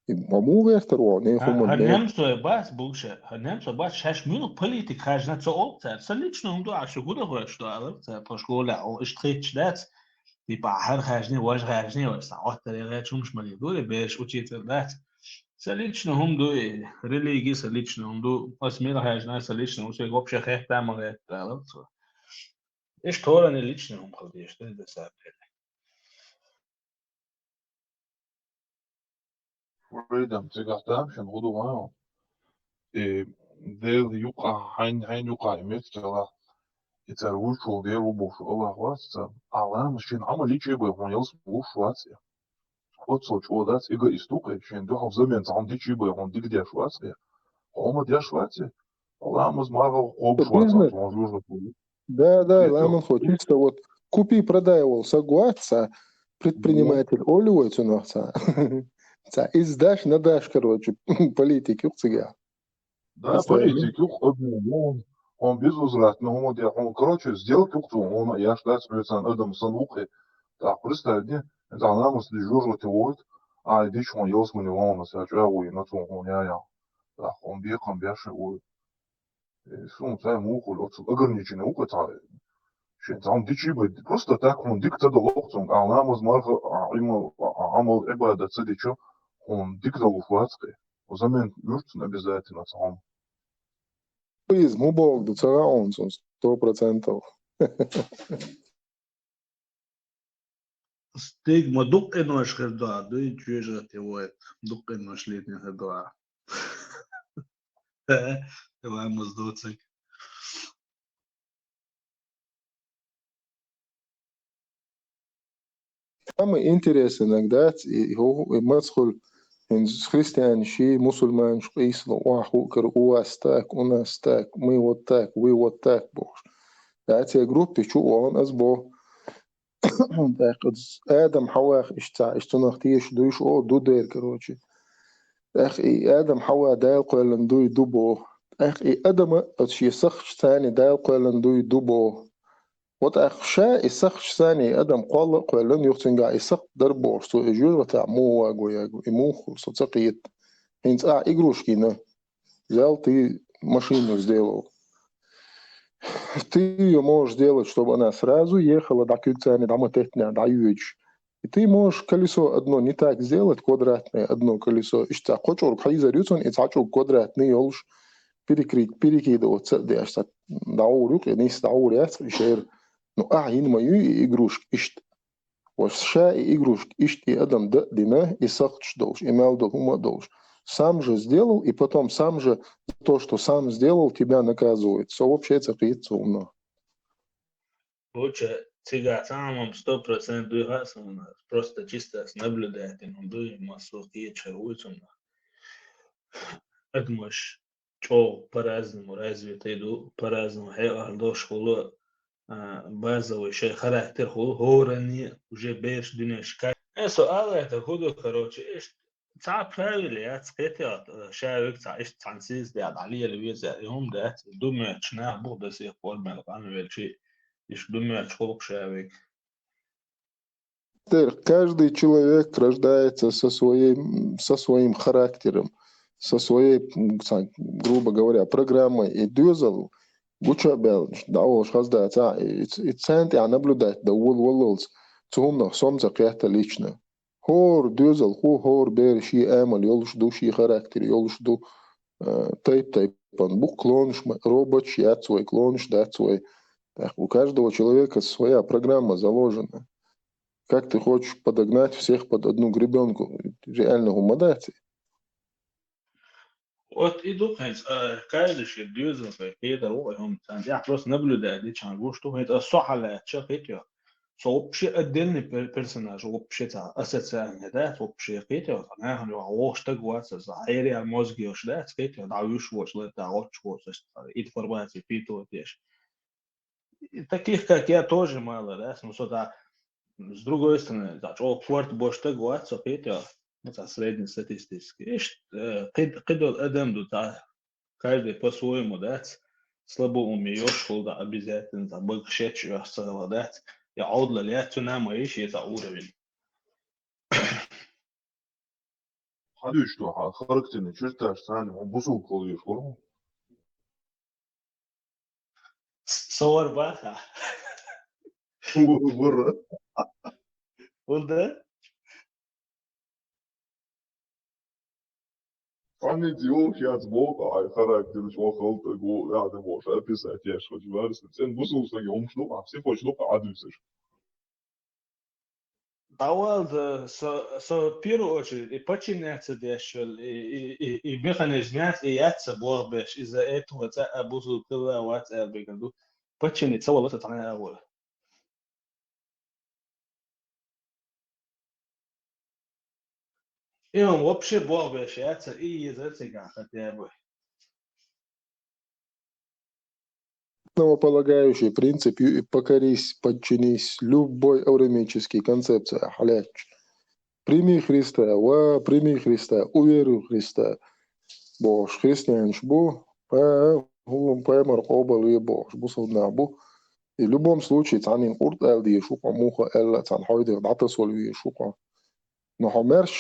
И ма муха гӀертар ву, не хӀума хӀара не. Немцой бац, Буча, хӀара немцой бац, шаьш муьлха политика хаьржина ца олу цара, сан личный хӀума ду, ахьа шу гуда хӀоьттуш ду алар, цара тхо школехь, о, иштта хеташ дац, типа, хӀара хаьржина, важа хаьржина, вай сан Ӏоттаре гӀерташ хӀумаш ма ле дуре, бераш учитель дац. Сан личный хӀума ду и, религи сан личный хӀума ду, ас мила хаьржина сан личный хӀума, соьга вообще хетта а ма хетта, алар цо. Иштта хӀоранна личный хӀума хила дезаш ду, да, саб. Фридом, цигахь тамашийна гӀо ду ван. И Дела юкъа, хьайн, хьайн юкъа и меттигала, и цара вуьйцуш волу Дела ву бохуш Аллах вац цара. Ахьа ламаз шен Ӏамал йичи бай хьуна ялсамане луш вац и. Оццул чӀогӀа дац эгоист ву-кх и, шен дуьхьал замена цхьа хӀума дичи бай хьуна дика деш вац и. Хьо хӀума деш вац и. Ламаз, марха кхобуш вац, бизнес. Хьуна жожагӀате ву. Да, да, ламан хо, чисто вот купи-продай волу саг вац, ца предприниматель олу вай цунах, ца. Ца, иза даш, на даш, короче, политик юкъа цигахь. Да, политик юкъа, хьуна безвозвратно хӀума де, хьуна, короче, сделка юкъа цунах, хьуна еш дац, хьоьцан адам сан ву-кх и. ТӀаккха представь де, цхьа ламаз де жожагӀате войту, а дича хьуна ялсамане ван, аса чӀагӀо йина цунна хьуна я-я. ТӀаккха хьуна бекхам беш а вуй. Э, суна цхьа муха хуьлу, оццул ограниченный ву-кх цхьа. Шен цхьа хӀума дичи бай, просто так хьуна дика ца далу-кх цунга, а ламаз, марха, а Ӏамал, а Ӏамал, Ӏибадат ца дича, хьуна дика далуш вац-кх и. Замена вуьйцу цунна обязательно цхьа хӀума. Иза хӀун боху ду, ца хаьа хьуна цунна сто процентов. Стигма дукха къинош хир ду, дуй, жожагӀате войту, дукха къинош летийна хир ду. Ламаз доцург. Самое интересное, дац, и, и, и мацахула, хӀинца христианаш, мусульманаш къийсало, охьахуу кара, у вас так, у нас так, мы вот так, вы вот так, бохуш. Дац, я группе чу вон аз бо. ТӀаккха Адам Хьавах иштта, иштта цунах теша дуйш, о, ду дер, короче. ТӀаккха и Адам Хьава Дала кхоьллина дуй ду бо. ТӀаккха и Адама оцу шен сахча царни Дала кхоьллина дуй ду бо. Вот тӀаккха ша и сахча царни и Адам кхолла а кхоьллина, юха цуьнгахь и сакхт дар бохуш, цо и жоьжахатехь муха ваго яго, и муха хуьлу, со ца кхета. ХӀинца ахьа игрушки йина. Взял ты машину, сделал. Ты её можешь сделать, чтобы она сразу ехала, дӀа куьг царна дӀа ма теттинехь, дӀа йоьдуш. И ты можешь колесо одно не так сделать, квадратное одно колесо, иштта кхо чӀург хьийзар ю цунна, и цхьа чӀуг квадратный йолуш, перекрыть, перекидывать ца а деш, цхьа дӀагӀур ю-кх, и нийса дӀагӀур яц-кх и шера. Ну, ахьа йина ма ю и игрушка иштта. Вот ша и игрушка иштта и адам дан а дина, и сахчаш долуш, и мел долу хӀума а долуш. Сам же сделал, и потом сам же за то, что сам сделал, тебя наказывает. Со вообще ца кхета цунах. Лучше цигахь цхьа хӀума сто процент дуй хаьа суна, просто чисто ас наблюдать дина хӀума дуй, массо кхечара вуй цунах. Адамаш чӀогӀа по-разному развитый ду, по-разному хьекъал долуш хуьлу, а, базовый шай характер хул, хӀоранна уже бераш дуьнеш кай. Э, со алайта хӀу ду, короче, иштта цхьа правила яц, кхетий хьо, ша вег цхьа, иштта цхьана сийсаздаь дӀалела веза, и хӀума дац, ду моьттуш нах бух да сих формел къанвелчи, иштта ду моьттуш хулух ша вег. Тер, каждый человек рождается со своей, м, со своим характером, со своей, м, ца-, грубо говоря, программой. И доьзал гуча бел, да, уж хазда ца, и ц-, и центр, а наблюдать да, вол, воллалц, цу хӀумнах сом ца кхетта лично. ХӀор доьзал ху, хӀор бер ши амал йолуш ду, ши характер йолуш ду, э, тайп-тайпан бу клонаш, ма-, робочий яц вай, клонаш дац вай. Так, у каждого человека своя программа заложена. Как ты хочешь подогнать всех под одну гребёнку? Реально хӀума дац. Вот и ду хӀинца, а, каждый ши доьзал вай кхетар ву, и хӀума цхьаьна тӀехь просто наблюдать дича гуш ду, хӀинца аса со хьалаьцча, кхетий хьо. Со вообще отдельный пер-, персонаж, вообще цхьа асоциальный дац, вообще кхетий хьо, цхьа нахана юкъахь вогӀуш стаг вац аса, хьерияр мозги йолуш дац, кхетий хьо, дӀавуьш воцуш, латта гӀоттуш воцуш, информацию впитывать еш. И таких, как я, тоже мало, да, ну, со да, с другой стороны, да, чӀогӀа корта бош стаг вац со, кхетий хьо, ну, цхьа среднестатистически. Иштта, э, кхид-, кхидолу адам ду, цхьа, каждый по-своему, да, ц-, слабоумие йолуш хул, да, обязательно, цхьа бага шечча оьхуш ца хилла, да, ц-, я Ӏовдалал яц, цуьнан ма йиш, я цхьа уровень. Хьан дуьйцуш ду хьан характерный чертаж царна хьо бусулба хила везаш вара хьо? С-, со вара баха? Вара. ХӀунда? Цхьанница йолуш яц боху, ай характераш ваха хала стаг ву, яхьа бохуш, описать еш хӀума варас, цӀена бусулба стаге хӀумаш ду, а психочу ду, а дуьйцуш. ДӀавала, со, со в первую очередь и подчиняться деш йолу, и, и, и, и механизмац, и яц ца бохбеш, из-за этого цӀа а бусулба хилла вац аьлла бегар ду. Подчиниться ца вала со цхьана а агӀор. И хӀума вообще бохбеш яц, и езар цигахь хотя бы. Основополагающий принцип ю-, покорись, подчинись любой авраамической концепции, хьалаьцча. Прими Христа, ва прими Христа, уверуй в Христа, бохуш, христианаш бу, па-, хӀу-, пайхамар къобал ве бохуш, бусулба нах бу. И любом случае, цхьаннен къурд ала дезаш ву хьо, муха аьлла, цхьана хьой дегӀ дӀатасвала везаш ву хьо. Но хьо маьрша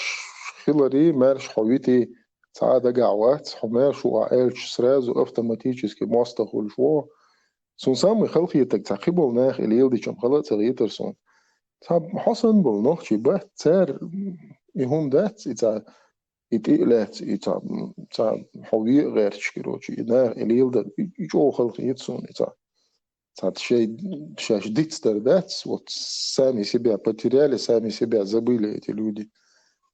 хиларе, маьрша хьо вите, цхьа а дагахь вац, хьо маьрша ву ахь аьлча, сразу автоматически мостагӀа хуьлуш ву. Суна самый халахетаг цхьа кхиболу нах и леладечун хала а ца хетара суна. Цхьа хьо санна болу нохчий бац, цара и хӀума дац, и цхьа, и тӀе а лаьцна, и цхьа, цхьа хьо ве а гӀерташ, короче, и наха и леладар, и, и чӀогӀа халахета суна, и цхьа. Цхьа шай, шаьш дицдар дац, вот сами себя потеряли, сами себя забыли эти люди.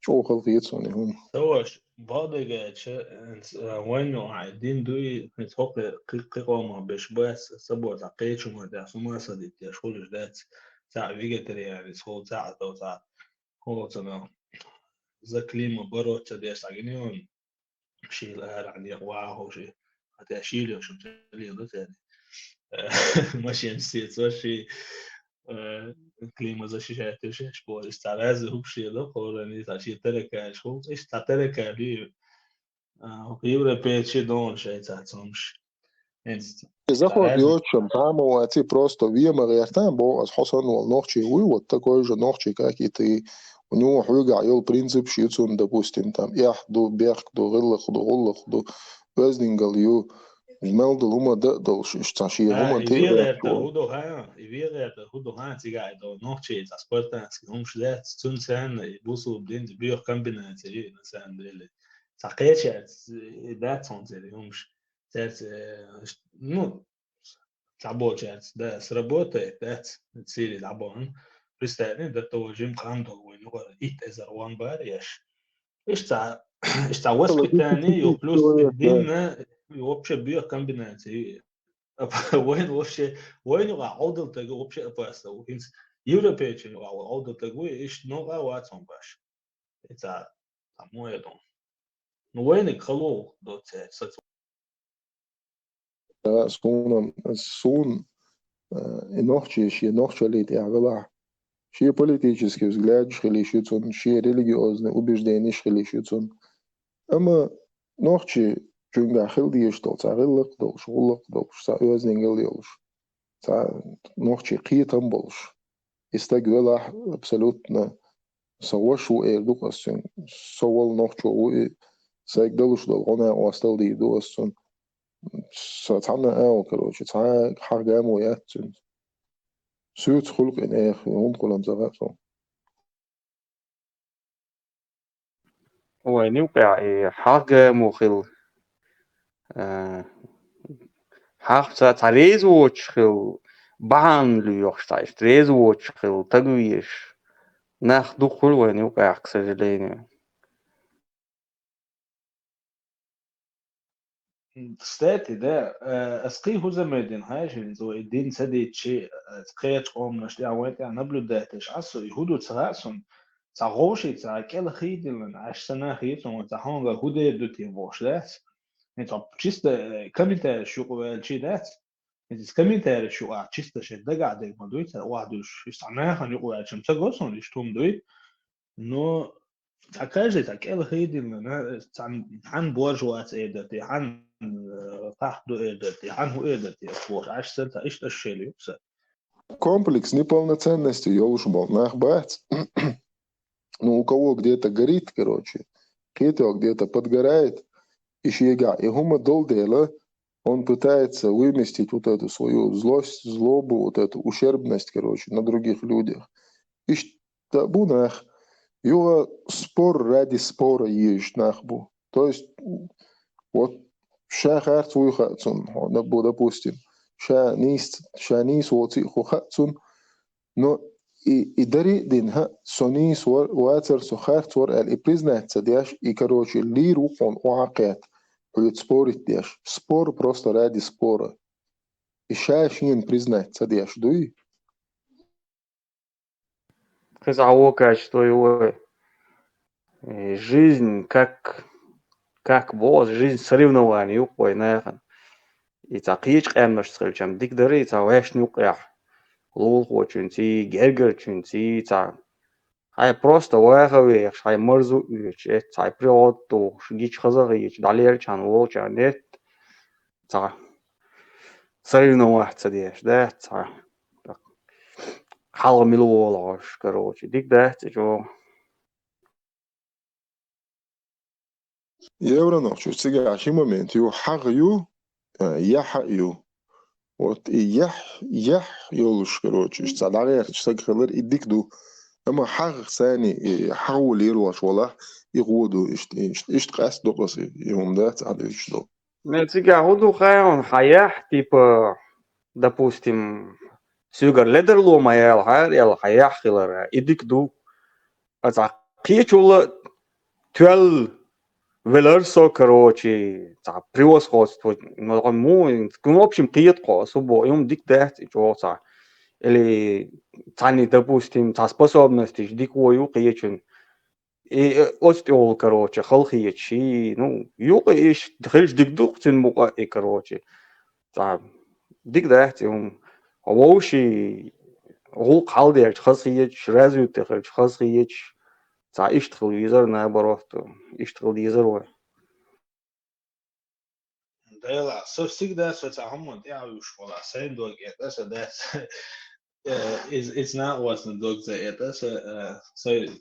ЧӀогӀа халахета суна и хӀума. Ца ваша, бакъдерг аьлча, хӀинца, а, вайн юкъахь дин дуй, хӀинца хӀокху кхи-, кхин къомах берш бац, ца боху цхьа кхечу хӀуманна тӀехь хӀума а ца диттеш хуьлуш дац, цхьа вегетарианец хуьлу, цхьа а тов, цхьа хӀокху ца нах за климат бороться деш цхьа гина ю вайн. Шийла арахь дехьа вахахуш, хӀаьта шийла йолуш хӀума ца леладо цаьрга. Машенаш сецо ши, э, климат защищать деш шаьш бохуш. Иштта цхьа разный хӀумаш леладо, хӀоранна цхьа шен тараканаш хуьлу. Иштта цхьа таракан бий, а, хӀокху европейцийн догӀуш шайн цхьацца хӀумаш. ХӀинца. И заход цхьа разный йоцуш-м, цхьа а ма ваций, просто вен ма гӀерта, боху аса, хьо санна волу нохчи вуй, вот такой же нохчи, как и ты. У него хьоьгахь йолу принципаш ю цунна, допустим, там, эхь ду, бехк ду, гӀиллакх ду, гӀуллакх ду, оьздангалла ю, мел долу хӀума дан а долуш, иштта цхьа шен хӀуманна тӀе а вегӀертар хӀу ду хьан, и вегӀертар хӀу ду хьан, цигахь и долу нохчий цхьа спартанский хӀумаш дац, цуьнан санна и бусулба динца боьха комбинаци ю, на самом деле. Цхьа кхечаьрца и дац хьуна церан хӀумаш. Цаьрца, э, ну, цхьаболчаьрца, да, сработает, дац, Сири дӀабахана. Представь, до того жим къам дог вайн юкъара итт эзар ван бар еш. Иштта, иштта воспитание, ю плюс динна, и вообще боьха комбинация. Вайн вообще, вайн юкъахь Ӏовдал таг вообще опасно. ХӀинца европейчун юкъахь Ӏовдал таг ву, иштта новкъа вац хьуна баш. И цхьа, цхьа моя дом. Ну, вайниг хало до цаьрца. Да, суна, сун, э, и нохчий шен нохчаллий тӀехь велахь, шен политический взглядаш хилийш ю цунна, шен религиозный убежденеш хилийш ю цунна. Амма нохчий чуьнгахь хила дезаш долу цхьа гӀиллакх долуш, гӀуллакх долуш, цхьа оьздангалла йолуш, цхьа нохчий кхетам болуш, и стаг велахь абсолютно со ваш ву эр ду-кх ас цуьнга, со волу нохчо ву и, сайга далуш долу гӀо-накъосталла дийр ду ас цунна. Со цхьанна а ву, короче, цхьа хьагӀ гамо яц цуьнца. Соьца хуьлу-кх и нехан, хӀунда хуьлу-м ца хаьа суна. Вайн юкъахь и хьагӀ гамо хила, а, хьагӀ ца, цхьа реза воцуш хила, бахьана лоьхуш цхьа иштта реза воцуш хила, тагвезаш. Нах дукха хуьлу вайн юкъахь, к сожалению. Кстати, да, э, ас кхин хӀун замедина хьаьжжина, цо и дин ца дийцчи, э, кхечу къоманаш тӀехь, вайн тӀехь наблюдать деш Ӏа со, и хӀун ду ца хаьа суна, цхьа гӀовший, цхьа кӀел хийдиллина, аш санна хеташ, цхьа хьунгара хӀун дер ду те бохуш дац. И цхьа чисто, э, комментарийш юкъаваьлчий дац. Иза комментарийш юкъахь чисто шайн дагахь дерг ма дуй, цара охьадуьйш, иштта цхьа нахана юкъаваьлча-м ца го суна, иштта хӀума дуй. Но цхьа каждый цхьа кӀел хийдиллина, цхьа хьан боржа вац эр дара те, хьан, э, тахта ду эр дара те, хьан хӀун эр дара те, ас бохуш, Ӏаш санна цхьа иштта ощущение ю-кх сан. Комплекс неполноценности йолуш болу нах бац. Ну, у кого где-то горит, короче, кхетоха где-то подгорает, и шегахь и хӀума долу дела, он пытается выместить вот эту свою злость, злобу, вот эту ущербность, короче, на других людях. Иштта бу нах. Юха спор ради спора езаш нах бу. То есть, вот, ша харц вуй хаьа цунна, хьо, допустим, ша нийса, ша нийса воций а хӀу хаьа цунна, но и, и дари а дина, хӀаъ, со нийса вар, вацар, со харц вар аьлла, и признать ца деш, и, короче, лийр ву хьуна охьакхетта, хьоьца спорить деш. Спор просто ради спора. И ша шена признать ца деш дуй? Кхин цхьа вон качество ю вай. Э, жизнь как, как боху, жизнь соревнование ю-кх вай нахана. И цхьа кхечу къаьмнашца хилча-м дика дара, и цхьа ваьшна юкъехь лулахочуьнций, гергарчуьнций, цхьа хьайн просто ваха вехаш, хьайн марзо а оьцуш, эццахь хьайн пригода тухуш, гича хаза а хеташ, дӀалелчхьана волчарна нетта цхьа соревноваться деш, да, цхьа хьалха мила волу хьожуш, короче, дика дац и чӀогӀа. Евронохчо, цигахь ши момент ю, хьагӀ ю, а, яхь а ю. Вот и яхь, яхь йолуш, короче, иштта цхьа дӀагӀерташ стаг хилар, и дика ду. Амма хьагӀ санна, и хьагӀо лелош валахь, и гӀо ду, иштта, иштта, иштта къаьстина ду-кх ас и, и хӀума дац ахь дуьйцуш долу. Э, цигахь хӀун ду хаьий хьуна, хьан яхь, типа, допустим, соьгара ледарло ма яьлла хьара аьлла, хьан яхь хилар, и дика ду. А цхьа кхечул а тоьлла велар со, короче, цхьа превосходство, ну, хьо му, ну, в общем, кхета-кх хьо, ас хӀун боху, и хӀума дика дац, и чӀогӀа цхьа. Или цхьанний, допустим, цхьа способностеш дика вон ю кхечун. И, э, оцу тӀехула, короче, халахеташ, и, ну, юкъа иштта хилча дика ду-кх цуьнан мукъа а, и, короче. Цхьа дика дац и хӀума. Хьо вовшийн гӀуллакх хьалдерча хазахеташ, развитый хилча хазахеташ, цхьа иштта хила везара, наоборот, иштта хила дезара вай. Делахь, со всегда со цхьа хӀуманна тӀаьхьа вуьйш волахь, сайн дог этӀа аса дац. Э, из, иза накъостан дог ца этӀа аса, э, сайн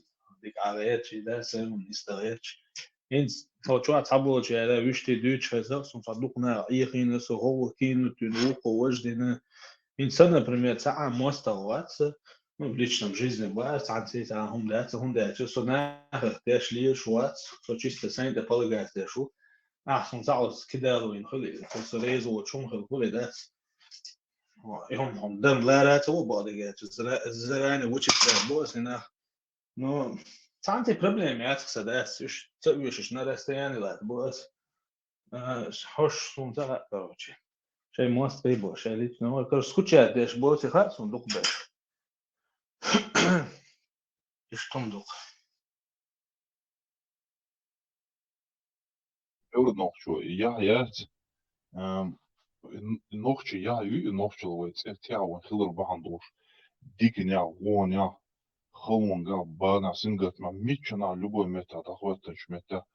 дика Ӏа гӀерташ, и дац сайн хӀума нисдан гӀерташ. ХӀинца тхо чохь цхьаболчара вуьшта дуьйцуш хезна, суна цхьа дукха наха Ӏехийна, со гӀовгӀа кийна туьйна, вукхо важа дина. ХӀинца сан, например, цхьа а мостагӀа вац, ну, в личном жизни бац, цхьаьнций цхьа хӀума дац, хӀунда аьлча со нахах деш лелаш вац, со чисто сайн тӀе полагаться деш ву. Ахь суна цхьа оцу кидалуйна хуьлий, со реза воцуш хӀума хила хуьлий дац. И хӀума, хӀума дан лара ца ву боху дагерчу, зара-, заране вучуьнца бо аса и нах. Ну, цхьаьнций проблема яц-кх сан дац, уьш ца оьшуш на расстояние лата бо аса. А, хьош суна ца хаьа, короче. Шайн мостагӀий бо, шайн личный, короче, скучать деш боций хаьа суна дукха беш. Иштта хӀума ду-кх. Евронохчо, яхь яц. Ам, И н-, и нохчий яхь ю, и нохчалла вай цӀе тӀехьа вайн хилар бахьан долуш, диканехь, вонехь, халонга, бана, сингаттамехь, миччанахь, любой меттехь, дӀахӀоьттинчу меттехь,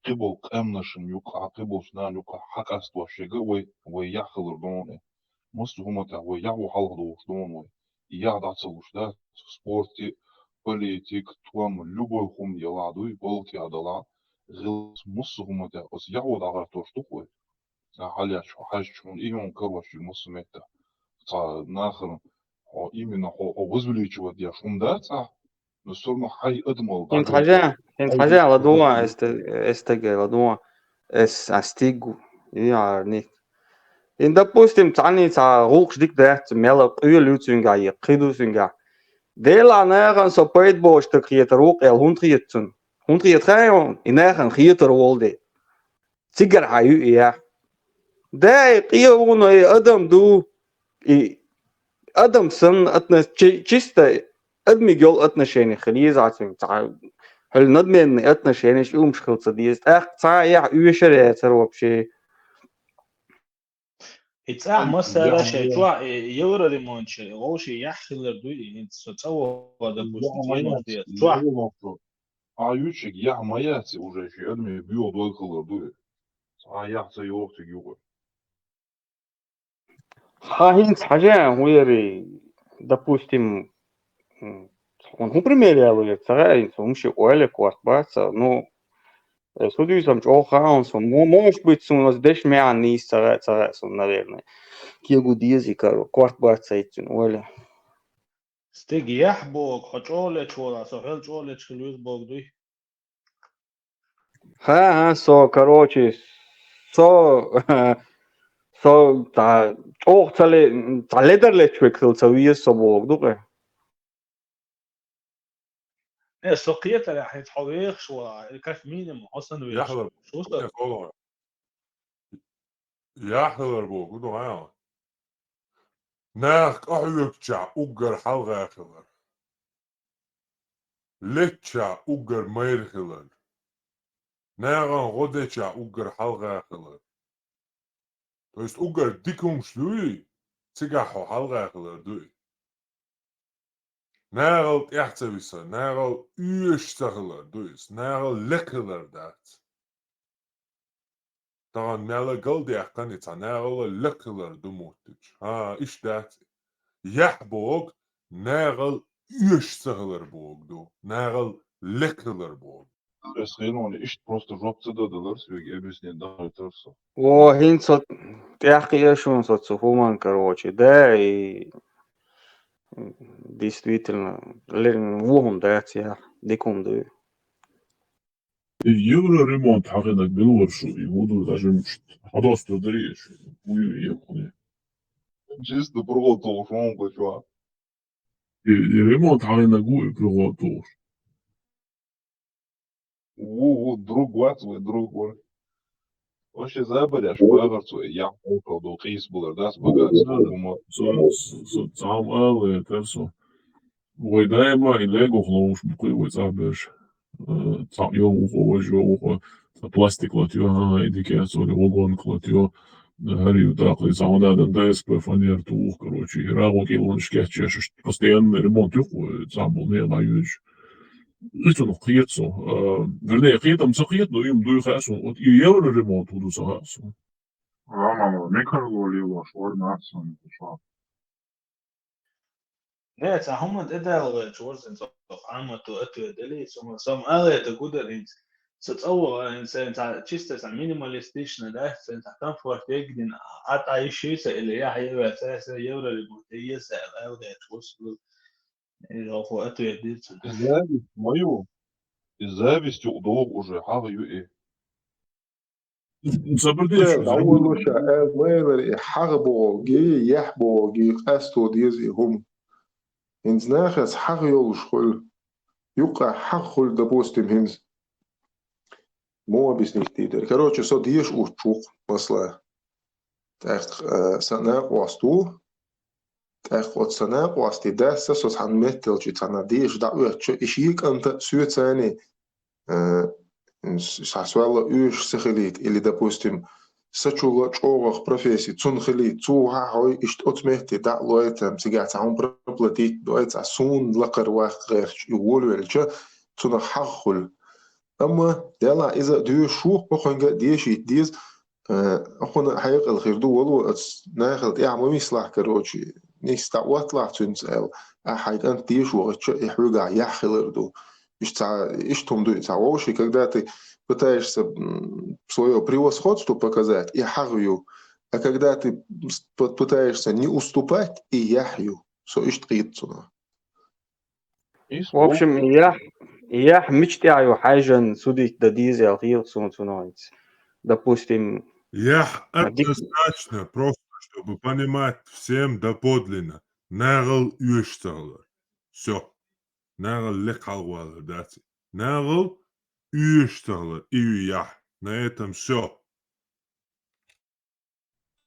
кхиболу къаьмнашна юккъахь, кхиболчу нахана юккъахь хьакъастош ерг вай, вай яхь хилар ду хьуна. Массо а хӀуманна тӀехь вай яхь ву хьалха долуш ду хьуна вай. И яхь дӀа ца луш дац, спорте, политика, тӀом, любой хӀума ялахь дуй, балха тӀехь далахь, гӀиллакх, массо а хӀуманна тӀехь оцу яхьо дӀагӀертош ду-кх вай. Ца хьалаьцча, хьаьжча хьуна, и хӀума карош ю массо а меттехь. Цхьа нахана хьо именно хьо, хьо возвеличивать деш хӀума дац ахь, но всё равно хьайн адамалла ХӀинца дӀагойту. Хьажа, хьинца хьажа, ладугӀа, эс те-, эс теге ладугӀа, эс, ас тигу, и арник. ХӀинца, допустим, цхьанний цхьа гӀуллакхаш дика дац, мел къоьлла ю цуьнгахь, я кхин ду цуьнгахь. Делахь нахана со пайда боцуш стаг хетар ву-кх аьлла, хӀунда хета цунна? ХӀунда хета хаьий хьуна? И нахана хетар волу де. Цигара хьан ю и яхь? Да, и къе ву, но и адам ду, и адам санна атна-, чи-, чисто адамиг йолу отношени хила еза цуьнга, цхьа хӀуьлла надменный отношенеш и хӀумаш хила ца деза. ТӀаккха цхьа а яхь оьшур а яцара вообще. И цӀахь массара шайн чохь, и евроремонт шайн, и вовшийн яхь хилар ду, и хӀинца со цӀа вогӀу, допустим, цӀа вогӀу, чохь. Хьан ючиг яхь ма яц и уже, шен адамийн боьха дог хилар ду и. Цхьа яхь ца йогӀу цига юкъа. Хьан хӀинца хьажа, хӀун яри, допустим, м, хьуна хӀун пример яло яра, ца хаьа хӀинца, хӀумаш ойла корта бац, ну, э, со дуьйцам чӀогӀа хаьа хьуна, со, мо-, может быть, суна оцу дешан маьӀна нийса ца хаьа, ца хаьа суна, наверное. Кегу деза и каро, корта бац ца йиццина ойла. Стига яхь боху, хьо чӀогӀа лечволахь, со хьол чӀогӀа лечу хила веза боху дуй? ХӀан-хӀа, со, короче, со, со цхьа чӀогӀа ца ле-, цхьа ледар лечу верг хила ца веза со боху ду-кх. Э, со кхетарехь, хӀинца хьо вехаш валахь, или как минимум, хьо санна вехаш. Яхь хилар. Шу со? Э, хо-, яхь хилар боху ду, хьан? Наха къахьоьгучохь уггар хьалха хилар. Леччохь уггар майра хилар. Нахана гӀо дечохь уггар хьалха хилар. То есть уггар дика хӀумаш дуй, цигахь хьо хьалха хилар дуй. Нахал тӀаьхьа ца висар, нахал оьшуш ца хилар ду иза, нахал лекха хилар дац. Тахана мел а галдаьккхина и цхьа, нахал лекха хилар ду моттуьйтуш. ХӀан, иштта дац. Яхь боху, нахал оьшуш ца хилар боху ду, нахал лекха хилар боху. Ас хенон иштта просто жоп ца дадалар, соьга объяснить дахийтар со. О, хӀинца тӀаьхьа кхиира шуна со цу хӀуманна, короче, да, и действительно, ле-, вон хӀума дац, яхь, дика хӀума ду. И евроремонт хьахинарг мила вара шу, и хӀун ду, даже хьадоста дарий шу, хӀун ю и хӀуна? Чисто прикол тохуш вон кху чохь. И, и ремонт хьахинарг ву и прикол тохуш. Ву, ву, друг вац вай, друг вара. Вообще забареш вагӀар цо, и яхь хьокхал ду, къийсабалар дац багаца хӀума. Со, со, со цхьа хӀума ала лаьттара со. Вай даима и легох ловш бу кху вай цӀахь берш. Э, цхьаъ йо вухо, важа йо вухо, цхьа пластик латайо, хӀан-хӀа, и дика яц олий, вагонка латайо, хӀара ю тӀаккха, и цхьа хӀума дан ДСП фанера туху, короче, и рагӀу кӀелонаш кечъеш, постоянно ремонт ю кху, цхьаболу некъа йоьдуш. И цунах кхета со. Э, вернее, кхетам ца кхета, но им дуй хаьа суна. Вот и евроремонт хӀун ду ца хаьа суна. Роман, микроло лелош вара нах санна, шу. Не, цхьа хӀуманна тӀедалла гӀерташ вара сан цо Ахьмад ответ дели, со ма-, со ма алета гудар хӀинца. Со цӀа вогӀу, хӀинца сайн цхьа чисто цхьа минималистична дац, сайн цхьа комфорт егдина, а тӀа йиш йиса или яхье ваьца, аса евроремонт еза аьлла, аьлла гӀерташ вара со. И жолхо ответ дира цунна. Зависть ма ю. И зависть юкъа догӀу уже, хьагӀ ю и. Ца бардеш, Э, дӀаволлуша, э, майнара и хьагӀ бохуги, яхь бохуги къасто деза и хӀума. ХӀинца нахаца хьагӀ йолуш хуьлу. Юккъа хьагӀ хуьлу, допустим, хӀинца. Муха объяснить дийр дара? Короче, со деша уьттуш ву-кх, масала. ТӀаккха, э, сан накъост ву. ТӀаккха оцу сан накъостий дас, со цхьана метталчу цхьана деша дӀаоьттуш, и шен кӀанта а соьцаний, э, с-, схьа соьлла оьшуш ца хилийта, или, допустим, сачула чӀогӀах профессия, цун хилий, цу хьа хьой, иштта оцу метте дӀа а лой, там, цигахь цхьа хӀума проплатить дой, цхьа суна лакхара ваккха гӀерташ, и волавелча, цунах хьагӀ хуьлу. Амма, делахь, иза а доьшуш ву, хӀокхуьнга а дешийта деза, э, хӀокхуьнан хьекъал хир ду, вало, оцу нахала тӀаьхьа ма вислахь, короче, нийса дӀаотталахь цуьнца аьлла, ахьа хьайн кӀант деша вахча, и хьоьгахь яхь хилар ду. Иштта цхьа, иштта хӀума ду и цхьа вовший, когда ты пытаешься, м, своё превосходство показать, и хьагӀ ю, а когда ты с-, п-, пытаешься не уступать, и яхь ю. Со иштта кхета цунах. В общем, яхь, яхь мича тӀехь ю хьаьжжина судить дан деза аьлла хета суна цунах. Допустим, Яхь а дик- однозначно, просто чтобы понимать всем доподлинно, нахала оьшуш ца хилар. Всё. Нахала лекха хьалхавалар дац. Нахала оьшуш ца хилар, и ю яхь. На этом всё.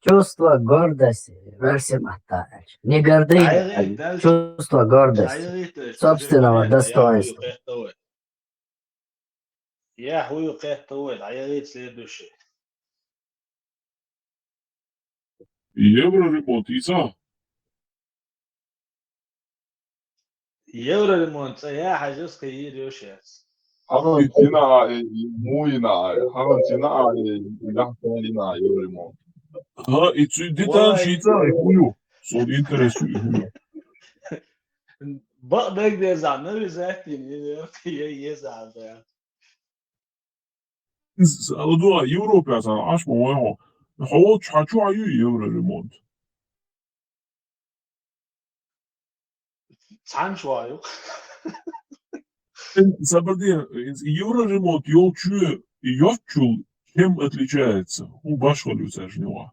Чувство гордости, версия маттаьлча. Не гордыня, а чувство гордости, собственного достоинства. Я хӀу ю кхетта вай, дӀаяхийта следующий. Евроремонт, иза? Евроремонт, цӀа я хьажа, ска йийр йо шаьц. ХьагӀан цӀена а, э, муйна а, хьагӀан цӀена а, э, яхь цӀена а евроремонт. Ха, и цу деталь Валай. Шийца, и хӀу ю? Сон интерес ю, и хӀу ю? Бакъ даг деза, но виза тин, я, я, я, за, да. С-, с-, ала дуа, Европа сан, аш ма вай хо. Хо, чу, хьан чу хьан ю евроремонт? Цхьанчу ваю. Сабарде, евроремонт йолчу йоцчул чем отличается? ХӀун башхалла ю цаьршинна юкъа?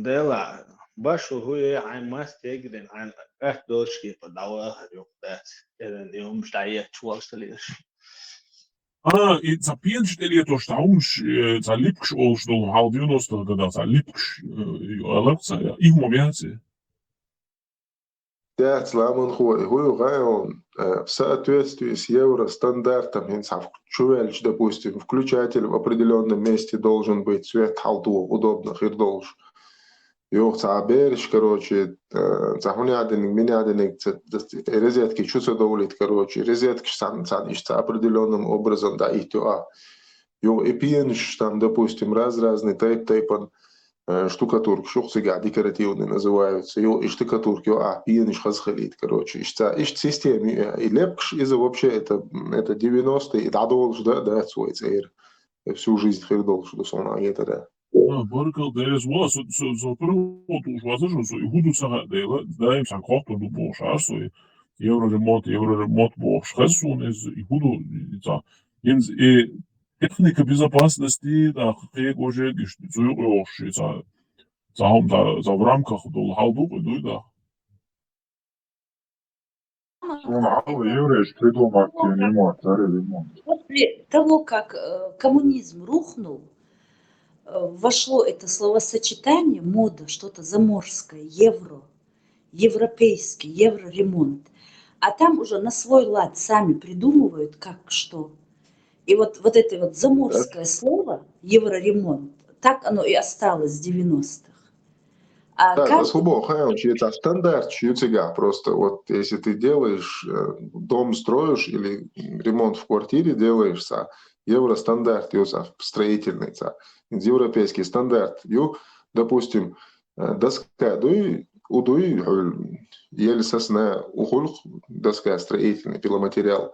Дела, башхалла хӀу е хьайн мас тегрин, хьайн атта долчу кепа дӀавахар юкъа дац. Эран и хӀумаш дӀаетташ волуш ца лелаш. А, и цхьа пенаш тӀелетош, цхьа хӀумаш, э, цхьа липкаш олуш долу хьал девяностых годах, цхьа липкаш, э, аларца, и хӀума яц и? Яц, ламанхо, и хӀу ю гӀайон, э, в соответствии с евро стандартом, хӀинца хьан чуваьлча, допустим, включатель в определённом месте должен быть, свет хьалдогӀу, удобно хир долуш. Юха цхьа бераш, короче, э, цхьа хӀун яьдиниг, мин яьдиниг, ца, ца, ца, розетки чу ца довлийта, короче, розеткаш цхьаьна, цхьаьна иштта цхьа определённым образом дӀаиттайо а. Юха и пенаш, там, допустим, раз-разный, тайп-тайпан, э, штукатуркаш, юха цигахь декоративный называются. Юха и штукатурка йо а, пенаш хаза хилийта, короче, иштта цхьа, иштта система ю, и лепкаш, иза вообще это, это девяностые, и дӀадолуш да, дац вай цӀера. Всю жизнь хир долуш ду суна гетара. А, баркалла, Дела, ва, со, со, со пурба тухуш вацар шу, со и хӀу ду ца хаьа дела, даим сан кхоттур ду бохуш ар со, и евроремонт, евроремонт бохуш хеза суна иза, и хӀу ду, и ца, хӀинца и техника безопасности, да, кхе гожегиш, цу юкъа йохуш, и ца, ца хӀума, ца, ца в рамках долу хьал ду, и дуй, да. Суна хьалха еврейш придумать дина ремонт, цара ремонт. После того, как, э, коммунизм рухнул, э, вошло это словосочетание, мода, что-то заморское, евро, европейский, евроремонт. А там уже на свой лад сами придумывают, как что. И вот, вот это вот заморское слово, евроремонт, так оно и осталось с девяностых. А Так, каждый хӀу боху, хьайн, шен цхьа стандарт ю цигахь просто. Вот если ты делаешь, э, дом строишь или ремонт в квартире делаешь, цхьа евростандарт ю цхьа строительный цхьа. Европейский стандарт ю, допустим, э, доска дуй, у дуй, хьуьл, ель, сосна, у хьулх доска строительный, пиломатериал.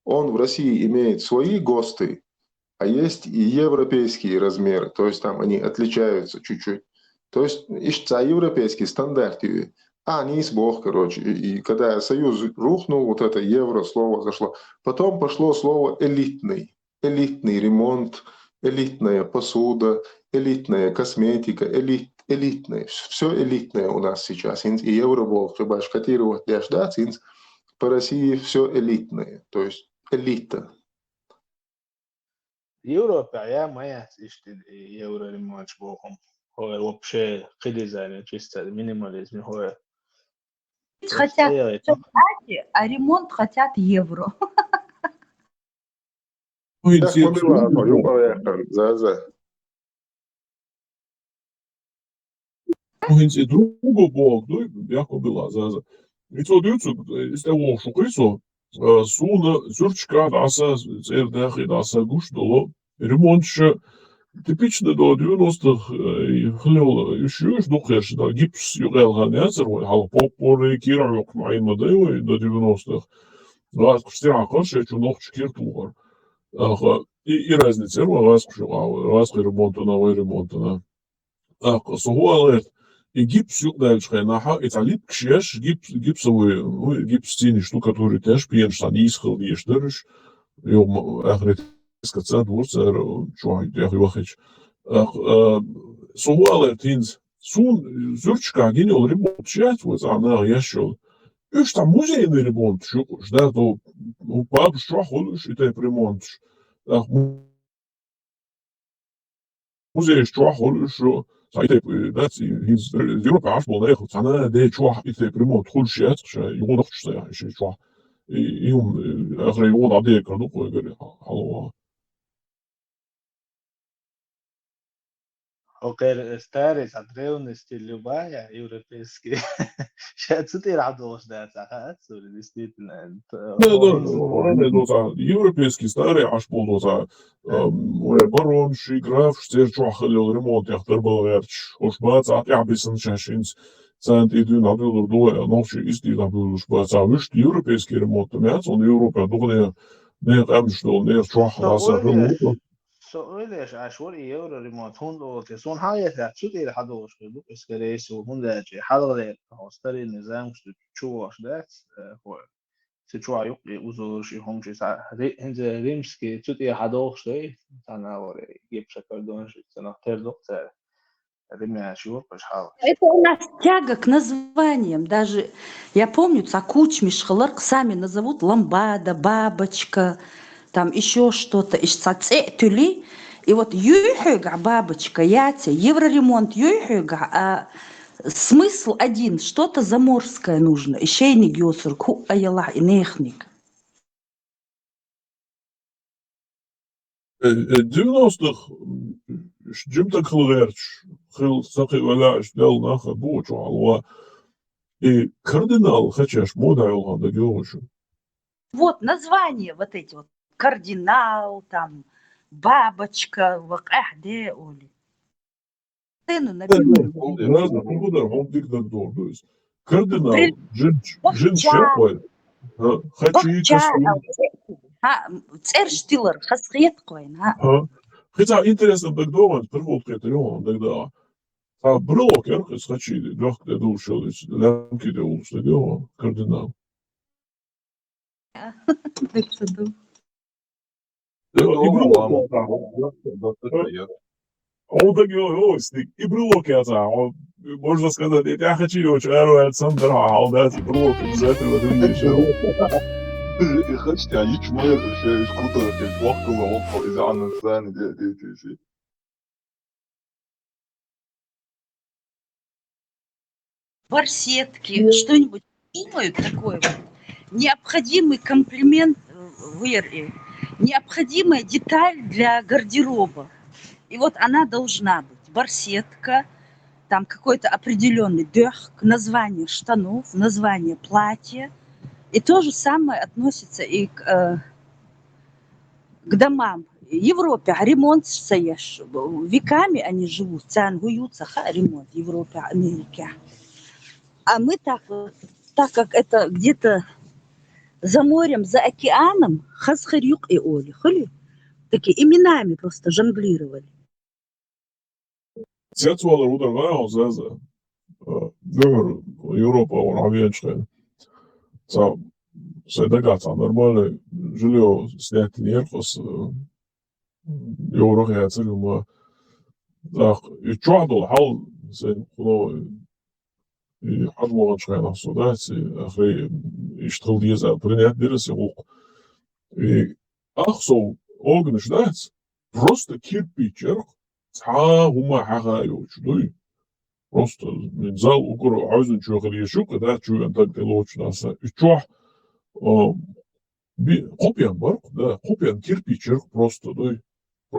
Он в России имеет свои ГОСТы, а есть и европейские размеры, то есть там они отличаются чуть-чуть. То есть иштта цхьа европейский стандарт ю. А, нийса боху, короче, и, и когда Союз рухнул, вот это евро слово зашло. Потом пошло слово элитный. Элитный ремонт, элитная посуда, элитная косметика, элит-, элитное. Все элитное у нас сейчас. И евро боху, хиба шкатировать деш дац, по России все элитное. То есть элита. Европа я ма яц иштта евроремонташ боху. ХӀора вообще кхидизайн чисто минимализм хӀора. Хотят, хотят, а ремонт хотят евро. Ну, хӀинца Тахма била, ну, юкъа вехкан, Заза. Ну, хӀинца и другой боху дуй, бехко била, Заза. И цо дуьйцу, э, исте вохуш ву кхуьй со, э, суна зуьрчка дӀаса, цӀера дахи дӀаса гуш долу ремонт ша типично до девяностых, э, хилла уьш юьш дукхерш, да, гипс юкъаьлла хан яцара вай, хьалха поппоры, кира хьокху маьӀна ма дай вай, до девяностых. ГӀазкхаш тӀехьа кхаршечу нохча кира тухар. Аха, и, и разница яра вай гӀазкхаш юкъа, гӀазкхи ремонтана, вай ремонтана. ТӀаккха со хӀун ала гӀерта, и гипс юкъадаьллачу хенахьа, и цхьа липкаш еш, гипс, гипсовый, ну, гипс цийна штукатурить еш, пенаш цхьа нийса хила дезаш дара уьш, йо, м-, ахрит скаца дур цара, чохь тӀехь йохийча. ТӀаккха, а, со хӀун ала гӀерта хӀинца, суна зуьрчка гина йолу ремонташ яц вай цхьа наха еш йолу. Уьш цхьа музейный ремонташ ю-кх уьш, да, то, ну, бабаш чохь хуьлу уьш и тайпа ремонташ. ТӀаккха музейш чохь хуьлуш шу, цхьа и тайпа, э, дац, и хӀинца Европа Ӏаш болу нехан, цхьана де чохь и тайпа ремонт хуьлуш яц, ша юха нохчаш ша, ша чохь. И, и хӀума, э, ахара юха дӀадекар ду кхойгара хьалха. Хьо кхера, э, старый, цхьа древности любая, европейский. Ша цу тӀера хьадогӀуш дац, ахьа, цуьра, действительно, это, Да, да, он да, да, да, европейский старый Ӏаш болу, да, Эм, вай баронаш, графаш, церан чохь хилла йолу ремонтех тарбала гӀерташ, уьш бац, а тӀехь бисина шаьш хӀинца царна тӀе дуьйна дӀабуьйлур ду вай, нохчий иштта дӀабуьйлуш бац, а вуьшта европейский ремонт ма яц, он Европа дукха нехан къаьмнаш долу, нехан чохь Со хаса ойла хилла еш, ву. Со ойла еш, аш вара и евро ремонт, хӀунда олу те, суна хьан ехьа, цу тӀера хьадогӀуш хир ду, эскарейс ву, хӀунда аьлча, хьалха дера, хьо старинный замаш ду, чу вогӀуш дац, э, хӀо, Цу чохь юккъе узораш и хӀумаш, и цхьа ри-, хӀинца римский цу тӀе хьадогӀуш дай, цхьана вара гипса кордонаш, цунах тера ду-кх цара. Римляне юккъе хьалха. Это у нас тяга к названиям. Даже я помню, цхьа кучмаш хилар, сами назовут ламбада, бабочка, там ещё что-то, иш цхьа цӀе а туьли. И вот юй хьоьгахь бабочка, яц, евроремонт юй хьоьгахь, а Смысл один, что-то заморское нужно. И шайниг йоцург хӀуъа ялахь и нехниг. Э, э, девяностых, м, жимтаг хила гӀерташ, хила сакхи ваьлла, аш дел наха бу чу хьалва. И кардинал хачаш мода йолхан даг йогӀуш. Вот название вот эти вот. Кардинал, там, бабочка, ва къаьхьа де оли. Цену Э, набираю. Раза хӀун дар, хӀун дика дар дор ду иза. Кардинал, При-, жин, жин бакча, шекъой. Ха, хачи бакча, касун. А, цӀерш тилар, хас хетахойн, а. Ха. Хица интересно даг догӀан, прикол хета йогӀан, даг да. Ха, брелок яр, хас хачи, лёгк де дулшал, лямки де улш даг йогӀан, кардинал. Лекцию. Э, и брелок. Ой, так, ой, ой, сник. И брелок я за, он, можно сказать, я хочу его чару, я сам драл, да, и брелок обязательно, ты мне ещё. И хочешь, я лично мэр, ещё и скутер, ты плохо, он, из-за анансан, где, где, где, где. Барсетки, что-нибудь придумают такое вот. Необходимый комплимент, э, в эр э, необходимая деталь для гардероба. И вот она должна быть. Барсетка, там какой-то определённый дёхк, название штанов, название платья. И то же самое относится и к, э, к домам. Европе ремонт саеш, веками они живут, царна хӀун ю ца хаьа ремонт Европе, Америке. А мы так вот, так как это где-то за морем, за океаном, хазхир юкъе оли, хули? Такие именами просто жонглировали. Цецвалар удар вай хьо заза. Э, дуьхьал Европа вара хьо веанчу хенахь. Ца, сайн дагахь цхьа нормальный жильё снять динера хас, э, евро яцара юма. Так, и чохь долу хьал сайн хуно, и хьажа ваханчу хенахь со дац, и ахри иштта хила деза, принять дира аса гӀуллакх. И ах со органаш дац, просто кирпич ярх, цхьа хӀума хьаха йолчу дуй. Просто зал укур хьаьвзина чу хила еш ю, кхидӀа чу вен даг тӀе лоцуш наса. И чохь, а, Би-, кхо пен бар-кх, да, кхо пен кирпич яр-кх просто, да.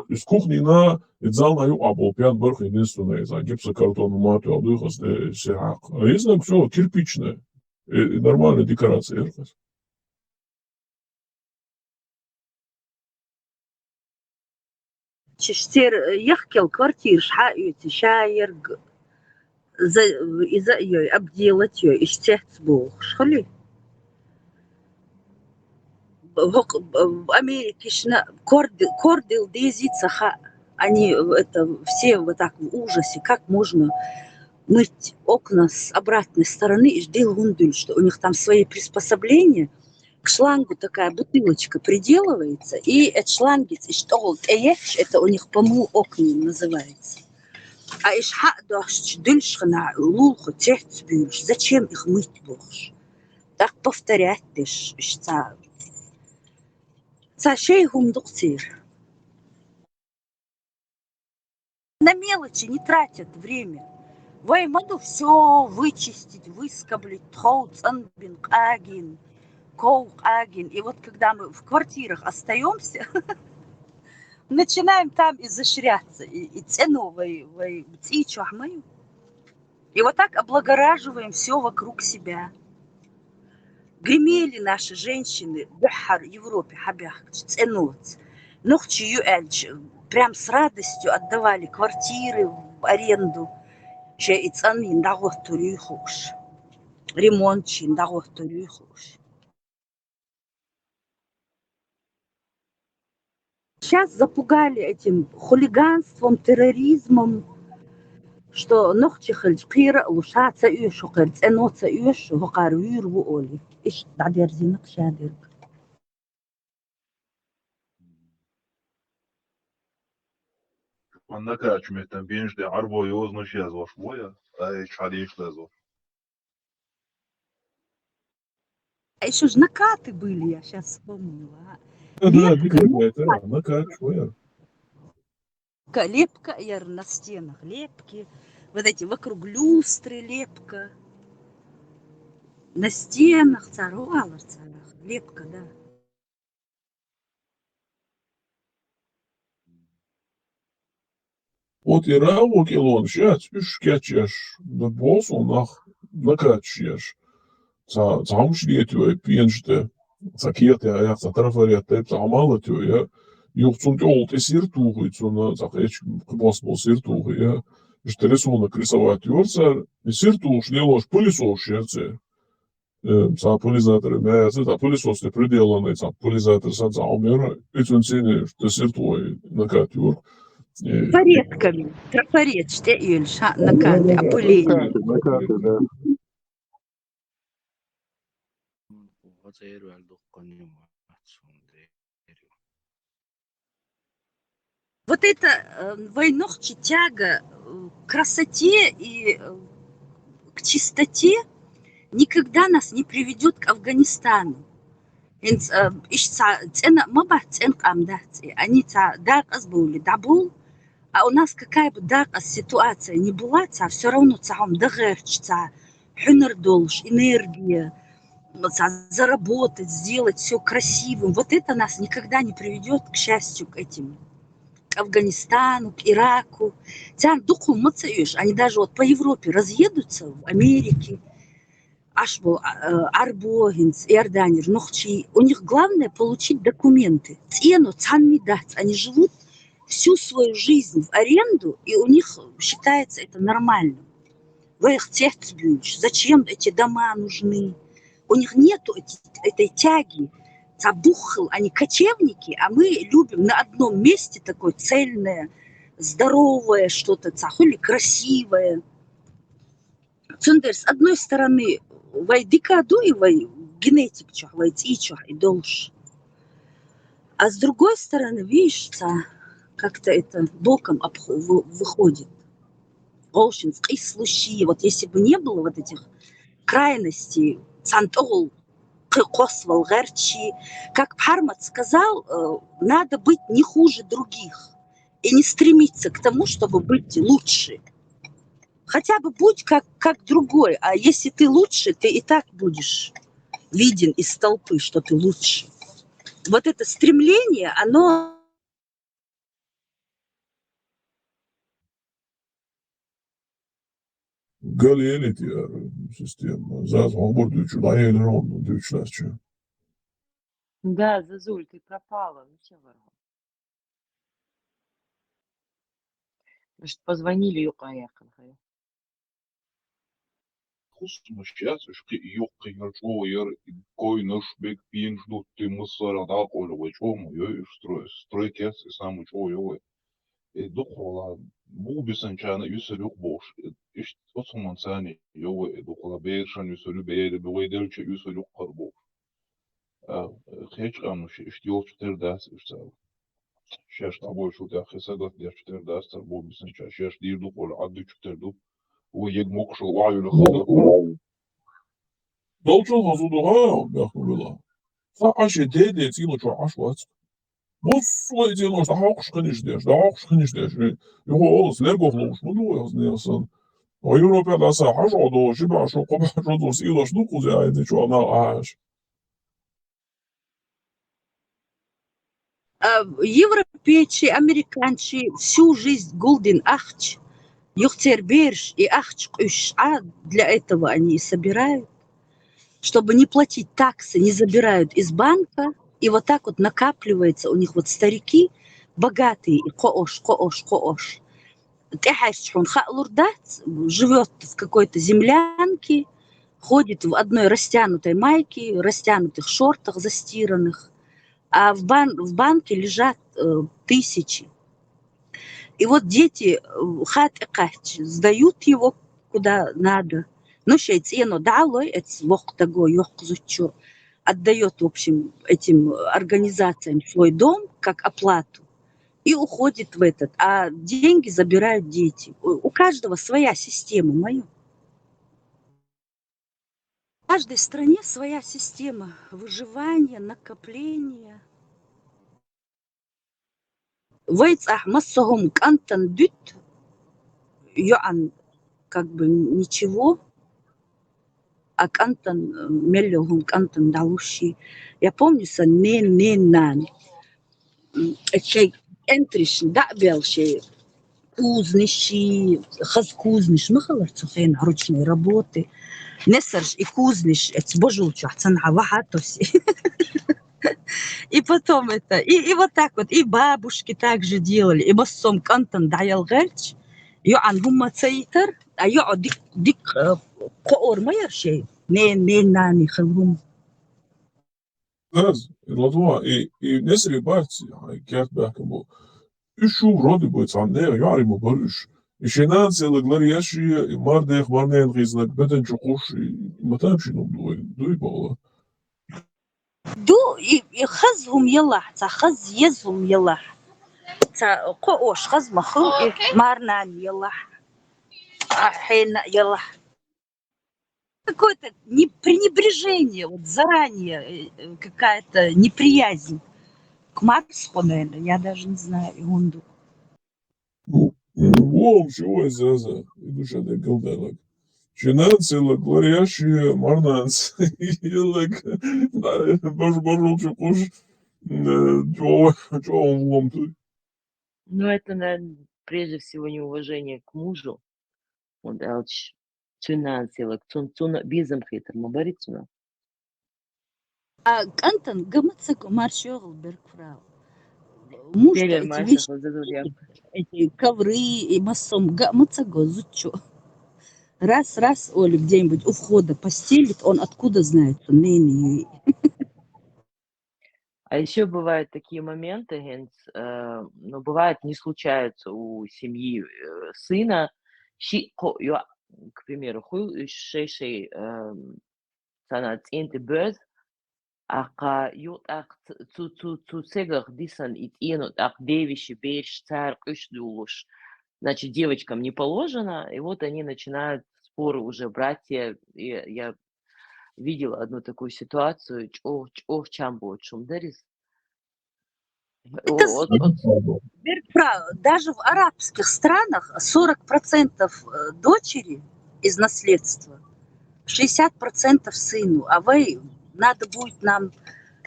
Из кухнина, из зална юкъа бола пен бар-кх единственный, из гипсокартон ма тоьху, дуй хаза, э, се хьакха. А из наг всё кирпичная. Э, нормальная декорация яр-кх из. Чиштер, э, яхкел квартираш хьаоьцу, ша ерг за-, иза а йой, обделать йой, иштта цецбохуш, хили? ХӀокху, б-, Америкашна корд-, кордилла дезий ца хаьа. Они, это, все вот так в ужасе, как можно мыть окна с обратной стороны, и жди лундуль, что у них там свои приспособления, к шлангу такая бутылочка приделывается, и эта шлангица иштта тӀехула тӀеетташ, это у них помыл окон называется. А иштта хьа а дохьуш, дуьллуш хана лулахо цецбуьйлуш, зачем их мыть бохуш. ТӀаккха повторять деш, иштта цхьа, цхьа шай хӀума ду-кх церан. На мелочи не тратят время. Вай ма ду всё вычистить, выскоблить, тхов цӀанбина, къагийна, ков къагийна. И вот когда мы в квартирах остаёмся, начинаем там изощряться. И, и цӀено вай, вай цӀий чохь ма ю. И вот так облагораживаем всё вокруг себя. Гремели наши женщины, дуьххьара Европе хьабаьхкача цӀеноца. Нохчий ю аьлча, прям с радостью отдавали квартиры в аренду. Шайн и цӀанйина дӀагӀоттур юй хууш, ремонт йина дӀагӀоттур юй хууш. Щас запугали этим хулиганством, терроризмом, что нохчи хилча кхера а луш, ша ца оьшу хӀокхара, цӀено ца оьшу, хӀокхара вуьйр ву олий. Иштта дӀадерзийна-кх шадерг. Ванна качу меттан бенаш де Ӏарбо йозанаш язваш ву я, ткъа эчу хьадийш лазваш. А ещё ж накаты были, я щас вспомнила. Да, да, лепка, дика, лепка. Это, накат, что я? Ка-, лепка, яр на стенах лепки. Вот эти вокруг люстры лепка. На стенах цара, валар царах лепка, да. Вот и ра ву кӀелонаш яц, уьш кечъеш, да боху суна нах накаташ еш. Цхьа, цхьа хӀумаш летайой пенаш тӀе, цхьа кехат яц, цхьа трафарет тайпа, цхьа хӀума латайой, я. Юха цунна тӀехула тӀе сира тухий цунна, цхьа кхечу кхибос болу сира тухий, я. Иштта рисунок рисовать йора цара, и сира тухуш лелош пылесос яра церан. Э, цхьа пылесатор ма яц, цхьа пылесос тӀе приделанный, цхьа пылесатор санна цхьа хӀума яра, и цуьнан цӀийне тӀе сира тухий накат йора. Э, трафаретками, трафареташ тӀе а йолуш, хьа, накаты, опыление. Накаты, накаты, да. Вот это, э, вай нохчий тяга, э, к красоте и, э, к чистоте никогда нас не приведёт к Афганистану. ХӀинца, э, иштта цхьа цӀена а ма бац, цӀена къам дац и. Они цхьа дакъаза бовлий, дӀабовла. А у нас какая бы дакъаза ситуация ни была, цхьа всё равно цхьа хӀума дан гӀерташ, цхьа хьуьнар долуш, энергия, ну, цхьа заработать, сделать всё красивым. Вот это нас никогда не приведёт, к счастью, к этим, к Афганистану, к Ираку. Царна дукха хӀума ма ца оьшу. Они даже вот по Европе разъедутся, в Америке. Аш бу, а, э, Ӏарбо хӀинца, Иорданера нохчий. У них главное получить документы. ЦӀено цхьанна дац. Они живут всю свою жизнь в аренду, и у них считается это нормальным. Вайх цецбуьйлуш, зачем эти дома нужны? У них нету эти-, этой тяги. Цхьа бух хила, они кочевники, а мы любим на одном месте такое цельное, здоровое что-то, цхьа хуьлий красивое. Цундела, с одной стороны, вай дика ду и вай генетика чохь, вай цӀий чохь и долуш. А с другой стороны, видишь, цхьа как-то это боком обхо-, вы-, выходит. Оцунца къийсалуш, вот если бы не было вот этих крайностей, цхьана тӀехула кхы кхоссавала гӀерташ, как Пхьармат сказал, э, надо быть не хуже других и не стремиться к тому, чтобы быть лучше. Хотя бы будь как, как другой, а если ты лучше, ты и так будешь виден из толпы, что ты лучше. Вот это стремление, оно Гал елит яр система. Заз хабар дуьйцу, дӀаелира хьуна дуьйцу лаьцча. Да, Зазуль, ты пропала. Ну, всё, ворон. Может, позвонили, юкъа яхъин хай. Хусмаш яц, уьш кхин юккъе яр, чӀогӀа яр, койнаш, бег пенаш дутти, массара дӀакъовла вай, чӀогӀа ма йой уьш строй-, стройка яц, и самый чӀогӀа йой вай. Э, дукхагӀа бу бисанчарна юьсур юкъ бохуш. Э, иштта оцу хӀуманца йой вай, э, дукхагӀа берашна юьсур ю, бер-, вай делча юьсур юкъ хир бохуш. А, кхечу къаьмнаш иштта йолчу тера дац уьш цара. Шаьш дӀабойчул тӀаьхьа сагатдеш тера дац цара бу бисанчарна, шаьш дийр ду олу Ӏаддичу тера ду. Вай ег мокшал охьаюьллу хаза. Долчул хаза ду, ха, бехк ма билла. Ца Ӏаш и деде цӀийночохь Ӏаш вац. Массо а и цӀенош дӀахьокхуш хиниш деш, дӀахьокхуш хиниш деш. Юха олус лергох лугуш ма ду вай хаза нехан санна. Вай Европе дӀаса хьажа хьо долу, ши бӀе шо, кхо бӀе шо долу цӀенош ду кхуза айдичохь нах Ӏаш. А, европейчий, американчий всю жизнь гулдина ахча, юха церан бераш и ахча къуьйсуш Ӏа, для этого они и собирают, чтобы не платить таксы, не забирают из банка, и вот так вот накапливается у них вот старики, богатые, и кхоош, кхоош, кхоош. ТӀехьаьжча хьуна хаалур дац, живёт в какой-то землянке, ходит в одной растянутой майке, растянутых шортах застиранных, а в бан-, в банке лежат, э, тысячи. И вот дети, э, хатӀе кхаьчча, сдают его куда надо. Ну, шайн цӀено дӀа а лой, эцу воккху даго, йоккха зудчо отдаёт, в общем, этим организациям свой дом как оплату. И уходит в этот, а деньги забирают дети. У, у каждого своя система, моё. В каждой стране своя система выживания, накопления. Вай цӀахь массо а хӀума кӀантана дуьту, йоӀан как бы ничего, а кӀантана, мел йолу хӀума кӀантана дӀалуш. Я помню сан нен-, ненан нана. М, шайн кӀентаршна дӀа а бел шайн кузнаш, хаза кузнаш ма хилара цу хенахь ручной работы. Несарш и кузнаш эцу божул чохь цхьаьна вахьа а тоси. И потом это, и, и вот так вот, и бабушки так же делали, и массо а хӀума кӀантана дӀаяла гӀерташ, йоӀан хӀумма ца йитар, а йоӀа дик-, дик, э, кхоор ма яра шайн, нен-, ненан нани хилла хӀума. Аз, и латва, и, и несаре бац, хьайн керт баьхкина бу. Уьш шу вроде бы цхьана нехан йоӀарий ма бара уьш. И шен нанас елларг ларъеш, и марнех, марнена хийцинарг бетан чу кхуш, и ма там шина хӀума ду вай, дуй бохула. Ду, и, и хаза хӀума елахь, цхьа хаза еза хӀума елахь. Цхьа кхоош хаза ма хуьлу, и марнана елахь. А хьенан а елахь. Какое-то не-, пренебрежение, вот заранее, э, э, какая-то неприязнь к марсхо, наверное, я даже не знаю, и хӀунда. Ну, ну, вон, чего из-за, из-за, и душа не голдалак. Шен нанас елларг ларъеш, и марнанас елларг, бож-, божул чу кхуш, э, чё, чё он ломтуй? Ну, это, наверное, прежде всего неуважение к мужу. Вот, а вот ш-, цуьнан силаг, цун-, цуьнан безам хетар ма бари цунах. А кӀантана ган ма ца го, марш йогӀал берг фрау. Муж-то Телер эти марша вещи, хаза дур я. Эти ковры и массом ган ма ца го зудчо. Раз, раз, Оля, где-нибудь у входа постелит, он откуда знает, что не, не, не. А ещё бывают такие моменты, хӀинца, э, ну, бывает, не случаются у семьи, э, сына, ши-кхо йоӀ, к примеру, хуьлу уьш шай-шай, эм, цхьана цӀен тӀе боьзна, аккха ю тӀаккха ц-, цу, цу, цу цигахь дисина и цӀено тӀаккха девеши, бераш, цара къуьш дуллуш. Значит, девочкам не положено, и вот они начинают споры уже, братья, и я видела одну такую ситуацию, чӀогӀа, чӀогӀа чам боцуш хӀума дара иза. Это О, о, о. Берг фрау, даже в арабских странах сорок процентов, э, дочери из наследства, шестьдесят процентов сыну. А вай, надо будет нам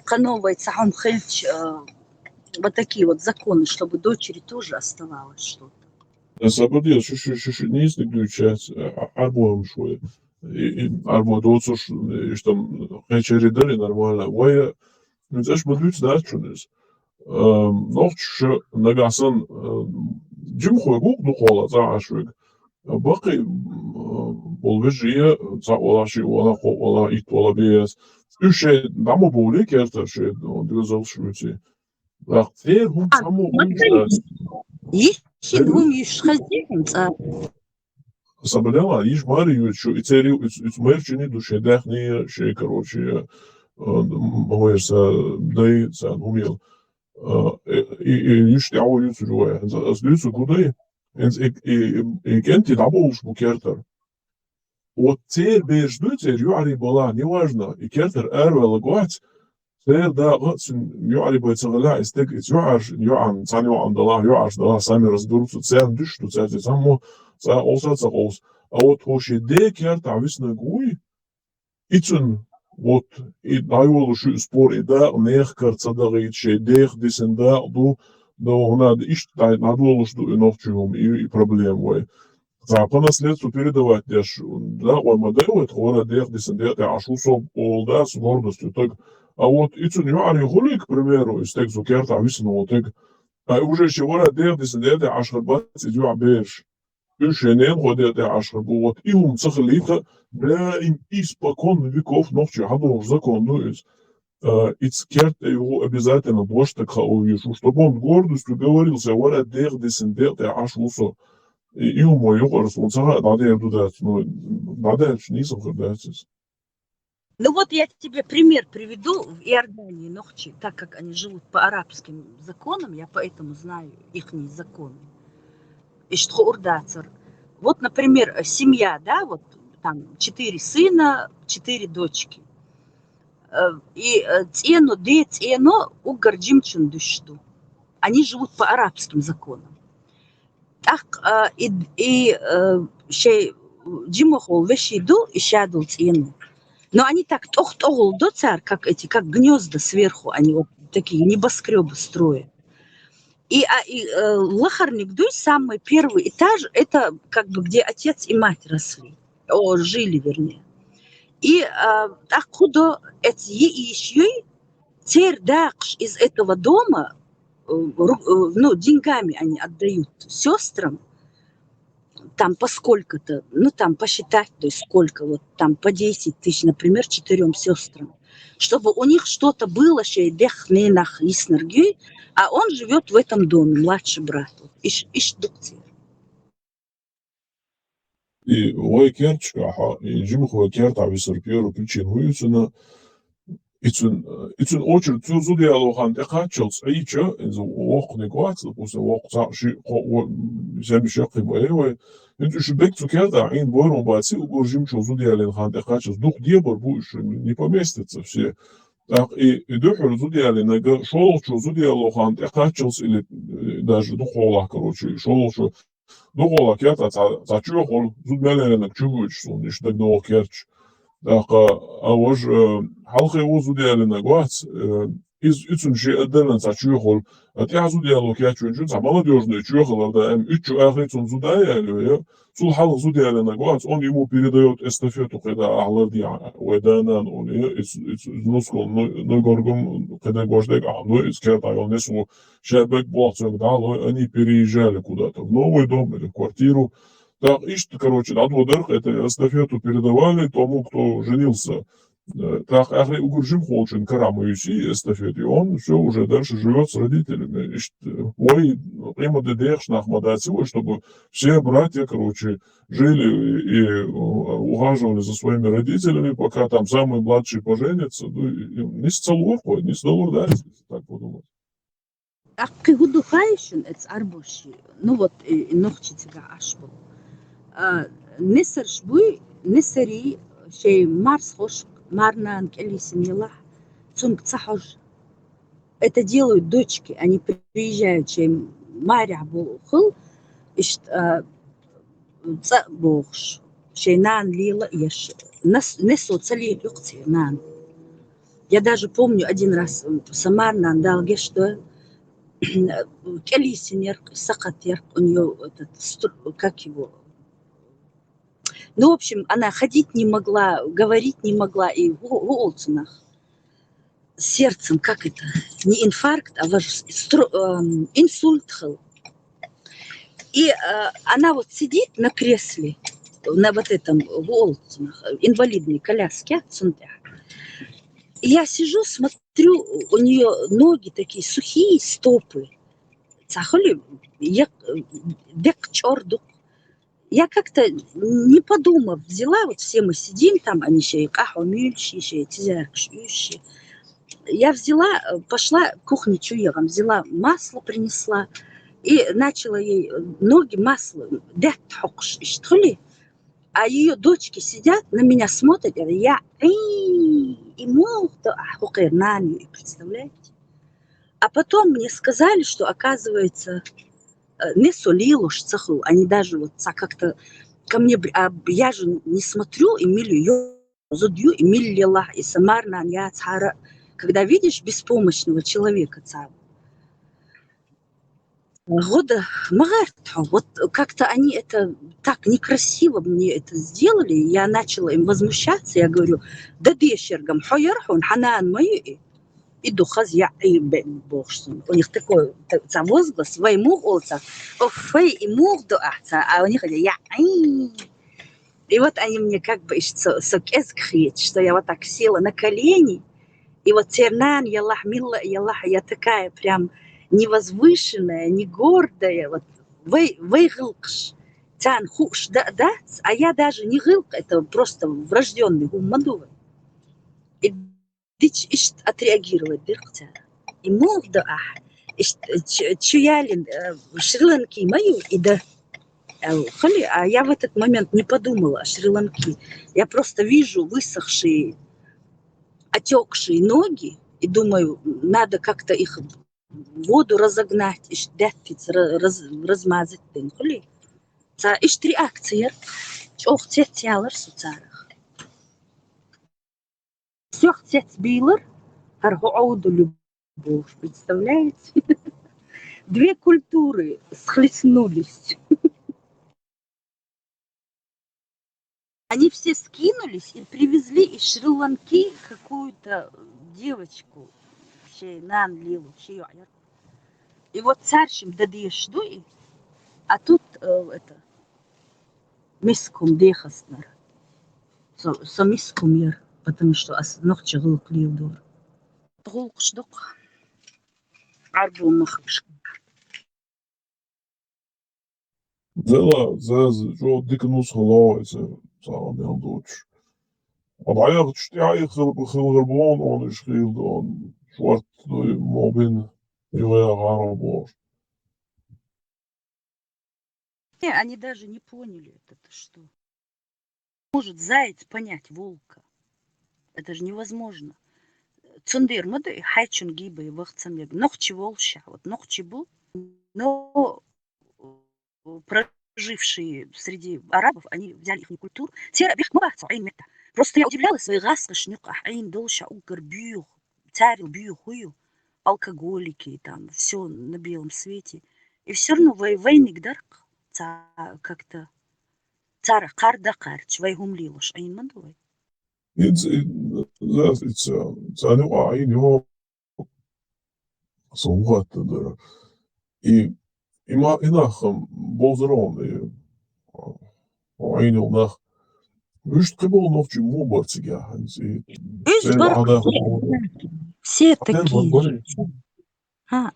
Кхы новый цхьа хӀума хилча, э, вот такие вот законы, чтобы дочери тоже оставалось что-то. Сабадия, шу, шу, шу, шу, нийса дика дуьйцуш яц, а, а, арболамаш вай. И, и, арбо доцуш, и, иштта, кхечари дари нормально. Вай, ну, цӀаш ма дуьйцу дац шуна иза. Эм, нохчаша нагахь санна, эм, жимхой гух дукхола цӀа Ӏаш вег. Баккхий, м, болу вежарий, цхьаъ вала, шиъ вала, кхоъ вала, итт вала бе яц. Уьш шайн дӀа ма бовлий кертара шайн, ну, доьзалш вуьйций. ТӀаккха церан хӀума А, цхьаммо ма гуш дац. Йиш хӀума йиш хезий хьуна цӀа? Сан бале ма, йиш маре йоьду шу, и церан ю, и ц-, и ц-, майрачунна ду шайн даьхни, шайн, короче, э, м, ма вайра сан дай, сан хӀума ел. Э, и, и, и йиш тӀехь ву юьцур вай. Ас дуьйцу гудай, хӀинца и, и, и, и кӀентий дӀабовлуш бу кертара. Вот церан бераш ду, церан йоӀарий балахь, неважно, и кертара араваьлла гоц, церан дакъа а цуьнан йоӀарий бен ца хилахь, и стеган и йоӀарш, йоӀан, цхьана йоӀан далахь, йоӀарш далахь, сами разберутся, царна дуьш ду, цаьрца цхьаммо цкъа къовса а ца къовса. А вот хӀокху шен ден кертахь виснарг вуй, и цуьнан, вот, и дӀайолуш ю и спор, и дакъа нехан кара ца дахийта, шайн дех дисина дакъа ду, но хӀунда иштта дӀа-, дӀадолуш ду и нохчийн хӀума, и, и проблема вай. Цхьа по наследству передавать деш, да, вай ма дай вай, тхо вара дех дисина декъе Ӏаш ву со, олу дац гордостью таг. А вот и цуьнан йоӀарий хуьлий, к примеру, и стаг цу кертахь висина волу таг. А уже шен вара дех дисина декъе Ӏаш хир бац и йоӀ бераш. Уьш шен ненахой декъе Ӏаш хир бу, вот и хӀума ца хилийта, даим испокон веков нохчий хьадогӀуш закон ду иза. А, и ц-, керта тӀе юху обязательно дош стаг хаа везаш ву, чтобы он с гордостью говорил, сан вара дех дисина декъе Ӏаш ву со. И, и хӀума юкъара суна ца хаьа, дӀадер ду дац, ну, дӀадаьлча нийса хир дац иза. Ну вот я тебе пример приведу. В Иордании нохчий, так как они живут по арабским законам, я поэтому знаю ихние законы. Иштта хуур дацара. Вот, например, э, семья, да, вот там четыре сына, четыре дочки. Э, и, э, цӀено, ден цӀено уггар жимачунна дуьсуш ду. Они живут по арабским законам. ТӀаккха, а, и, и, э, шайн жимахволу вешин ду, и шадолу цӀено. Но они так тӀох-тӀохула до цара, как эти, как гнёзда сверху, они вот такие небоскрёбы строят. И, а, и, э, лахарниг дуй, самый первый этаж, это как бы где отец и мать росли, о, жили, вернее. И, а, тӀаккха хӀун до, эцу йиъ йиш юй, церан дакъаш из этого дома, э, ру-, э, ну, деньгами они отдают сёстрам, там по сколько-то, ну, там посчитать, то есть сколько, вот там по десять тысяч, например, четырём сёстрам, чтобы у них что-то было, шайн дех ненах йиснарг юй, а он живёт в этом доме, младший брат. Вот, иш-, иштта ду-кх церан. И вай керташкахь, и жимахой кертахь висар первая причина хӀун ю цуьнан, и цуьнан, и цуьнан очередь цо зуда яло хан тӀекхаччалц Ӏийча, иза воккханиг вац, допустим, воккха цхьаъ, шиъ, кхоъ, во-, семья шеккхи ма ай вай. ХӀинца уьш бегга цу кертахь Ӏийна бойран баций, уггар жимачо зуда ялийна хан тӀекхаччалц, дукха дебар бу уьш, не поместятся все. ТӀаккха и, и дуьххьара зуда ялийнарг, шолгӀачо зуда яло хан тӀекхаччалц или, э, даже дукхахьолахь, короче, шолгӀачо дукхахьолахь кертахь цхьа, цхьа чоьхалла, зуда мел ялийнарг чу воьдуш суна, иштта дагадогӀу керташ. ТӀаккха, а, важа, э, хьалхе ву зуда ялийнарг вац, э, иза, и цуьнан шен отдельно цхьа чоьхалла, а тӀаьхьа зуда яло кечвинчун цхьа молодёжный чоьхалла ара даим, уьттачу ахри цунна зуда а ялайо, я, цул хьалха зуда ялийнарг вац, он ему передаёт эстафету, кхидӀа ахь лардехьа, вай да-нана, он, я, иза, иза, иза нускал, ну, ну, горгум, кхидӀа гождерг ахь, ну, иза кертахь йолу несо, ша бегга боху цуьнга дӀа а лой, они переезжали куда-то в новый дом или в квартиру. ТӀаккха иштта, короче, дӀадодар-кх, это эстафету передавали тому, кто женился. Э, тӀаккха ахри уггар жимахволчун карахь ма юьсий эстафету, и он всё, уже дальше живёт с родителями. Иштта, вай, къематде дехаш нах ма даций вай, чтобы все братья, короче, жили и, э, ухаживали за своими родителями, пока там самый младший поженится. Ну, и, и, нис ца лору кхой, нис далур дац, если так подумать. ТӀаккха кхин хӀун ду хаьий шуна эцу Ӏарбошчий? Ну вот, и, и нохчий цигахь Ӏаш бу. А, несарш буй, несарий шайн марсхошка, марнана кӀелйисина елахь, цуьнга ца хьожу. Это делают дочки, они приезжают, шайн марехь бу хила, иштта, а, цӀа а бохуш, шайн нана лела а еш, нас-, несо ца лелайо-кх церан нана. Я даже помню один раз, м, Самарнан дал гешт, кӀалисин яркъ, сакъат яркъ, у неё этот, стр-, как его, ну, в общем, она ходить не могла, говорить не могла, и гу-, гуолцунах. Сердцем, как это, не инфаркт, а важ-, стро-, эм, инсульт хул. И, э, она вот сидит на кресле, на вот этом, гуолцунах, инвалидной коляске, цунтя. И я сижу, смотрю, у неё ноги такие сухие, стопы. Цахули, як-, дек чордук. Я как-то, не подумав, взяла, вот все мы сидим там, они ещё и кахьо мюльши, ещё и тизяркш ющи. Я взяла, э, пошла к кухне чуягъам, взяла масло, принесла и начала ей, э, ноги масло, дет хокш, иштхули. А её дочки сидят, на меня смотрят, я, я, и, и мух, да, а, хукер нани, представляете? А потом мне сказали, что, оказывается, э, не солило, что цаху, они даже вот ца-, как-то ко мне, бр-, а я же не смотрю, и милю, ё-, задаю, и милли Аллах, и Самарнан я цара, когда видишь беспомощного человека, ца. Года магарт, вот как-то они это так некрасиво мне это сделали, я начала им возмущаться, я говорю, да дешергам, хо ярхун, ханан мою и, и духаз я и бе-, бохшун. У них такой, та-, ца возглас, вай мух олца, оф, фей и мух до ахца, а у них я, и И вот они мне как бы ещё со-, сокезгхиет, что я вот так села на колени, и вот тернан, ялах, мила, ялах, я такая прям невозвышенная, не гордая, вот вай, вай гылкш, тян хуш да, да, а я даже не гылк, это просто врождённый гуммадувай. И дич ишт отреагировать дыркъ цара. И мугъда ах, ишт, ч-, чуялин, э, Шри-Ланки мою, и да. Э, хали, а я в этот момент не подумала о Шри-Ланке. Я просто вижу высохшие, отёкшие ноги и думаю, надо как-то их в воду разогнать, ишт дяттиц ра-, раз-, размазать ден, хали. Ца ишт реакция, чох цец ялар су царах. Всё, цец билар, гьар гьу авду любовь, представляете? Две культуры схлестнулись. Они все скинулись и привезли из Шри-Ланки какую-то девочку. Шей нан лилу, шей югъяр. И вот царшим дадеш дуй, а тут, э, это, мискум дехаснар. Со, со мискум яр, потому что ас нохчи гъылкъ лил дур. Гъулкъш дукъ. Арбу махкш. Зела, за, за, жо дик нус хало, за, за мел дуч. А баягъ чтя их хыл, хыл гъарбон, он иш хыл дон. Шварт дуй мобин, югъя гъарбон. Не, они даже не поняли это, ты что? Может заяц понять волка? Это же невозможно. Цундер мады, хайчун гибы, вахцам яб. Нохчи волша, вот нохчи бу. Но, э, прожившие среди арабов, они взяли ихнюю культуру. Тера бих мабахцо, айн мета. Просто я удивлялась, свои гасгаш нюкъа, айн долша угар бюх, царил бюх хую, алкоголики, там, всё на белом свете. И всё равно вай-, вайник дарк, ца-, как-то, цара карда карч, вай гумлилуш, айн мандувай. Иц, и, за, иц, за нюкъа айн ё, сумгъат дара. И, има, инахам бозрон, и, айн ё нах. Вишт къибол нохчи му бар цига, ханзи. Вишт бар. Все такие. Ха.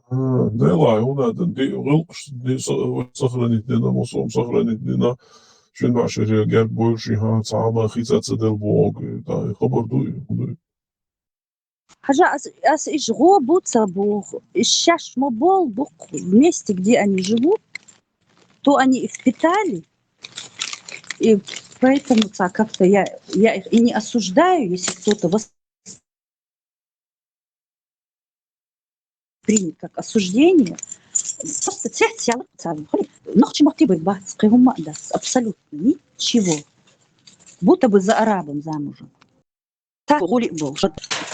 А, не лай, уна, ди, гъулкъш, ди, со-, сохранить дина, мусум сохранить дина. Шин башир герб больше, ха, цама хица цадел бог, да, хабар дуй, дуй. Хажа, ас, ас иш гъо буца бух, иш шаш мо бол бух в месте, где они живут, то они и впитали. И поэтому ца-, как-то я, я их и не осуждаю, если кто-то вас-, принят как осуждение. Просто цец я ца-, нохчи мотивы бац, кыгума да, абсолютно ничего. Будто бы за арабом замужем. Цхьа гӀули болуш.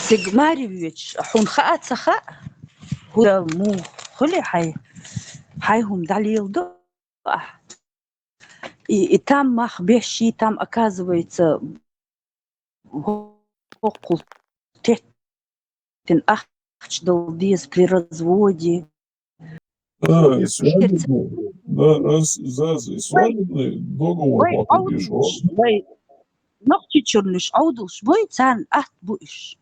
Цига маьре воьдуш, хьуна хаа ца хаьа, хӀу муха хуьлу хьайн, хьайн хӀума дӀалеладо ахь. И, и там мах беш, и там, оказывается, хӀокхул теттина ахча дала деза при разводе. Да, и свадебный, да, раз, за, за, и свадебный договор Вай платить Ӏовдалуш, вай нохчий чурнаш Ӏовдалуш бой, царна атта бу уьш.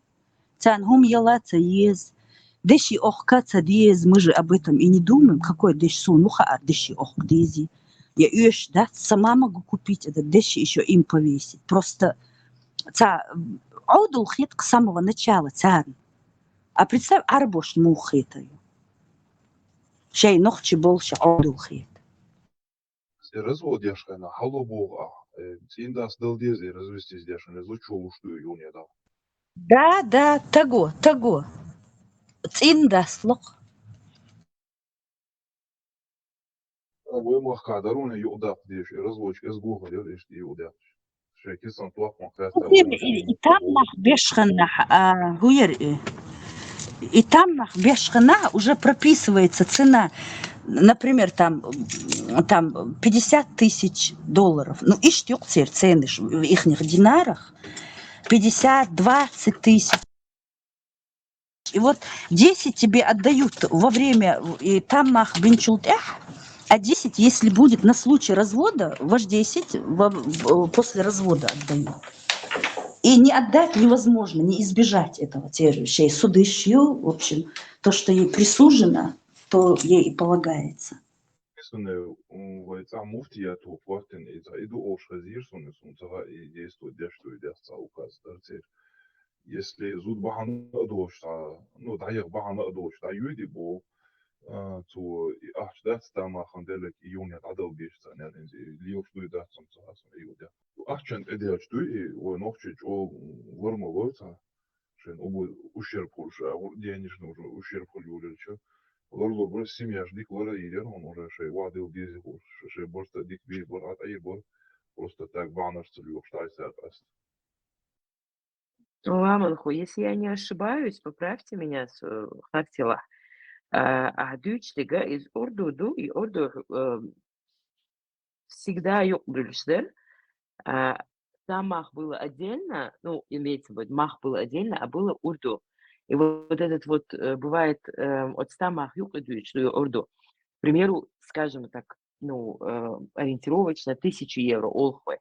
Царна хӀума яла ца еза, деши охка ца деза, мы же об этом и не думаем, какой деш суна хаар, деши охка дези. Я уьш дац, сама могу купить это, деши ещё им повесить. Просто ца Ӏовдал хетта с самого начала царна. А представь, Ӏарбошна муха хетаю. Шайн нохчий болуш Ӏовдал хетта. Э, развод деш хенахь, хьало боху ахь, э, цӀийндас дала деза, э, развестись деш хенахь, зудчо луш ду и юхне дала. Да, да, таго, таго. ЦӀийндас лоху. Вай махка даруне юкъадаккха дезаш, э, разводчик, эс гохар яра, иштта юкъадаккха. Шайн кисан тохкам хатта. И, и там нах беш хенахь, а, хӀу яра и? И там нах беш хенахь уже прописывается цена, например, там, м, там пятьдесят тысяч долларов. Ну, иштта юкъа церан ценаш в ихних динарах. Пятьдесят, двадцать тысяч. И вот десять тебе отдают во время, и там мах бинчул тӀехь, а десять, если будет на случай развода, ваш десять во-, в-, после развода отдают. И не отдать невозможно, не избежать этого. Те же шей суды шью, в общем, то, что ей присужено, то ей и полагается. Суна, м, вай цхьа муфтиято хӀоттийна и цхьа и ду олуш хезира суна, суна ца хаьа и действовать деш ду, и деш цхьа указ дара церан. Если зуда бахьана а доцуш цхьа, ну, дӀаяха бахьана а доцуш, дӀайоьду боху, а, цо и ахча дац тамахана делларг и юхне дӀадала безаш цхьа неринза, и лелаш дуй дац цунна ца хаьа суна и юхне. Ахчан тӀеделча дуй и, вай нохчий чӀогӀа вара ма вара цхьа. Шайн обу ущерб хуьлуш, а, гӀур-, денежный уже ущерб хуьлу юьллича, лар-лар бара, семьяш дика лар а йийр яра хьуна уже, шайн ваха дила деза хуьлуш, шайн барт а дика бийр бара, а тӀаийр бара, просто так бахьанаш ца лоьхуш, дӀай цара къаста. Ламанхо, если я не ошибаюсь, поправьте меня, с-, э, Хартилахь. А, ахь дуьйцу дерг иза урду ду, и урду, э, всегда юкъабуьллуш дара. А, там мах было отдельно, ну, имеется в виду, мах было отдельно, а было урду. И вот этот вот, э, бывает, э, вот там мах юкъадуьллуш ду урду. К примеру, скажем так, ну, э, ориентировочно тысячу евро олхве.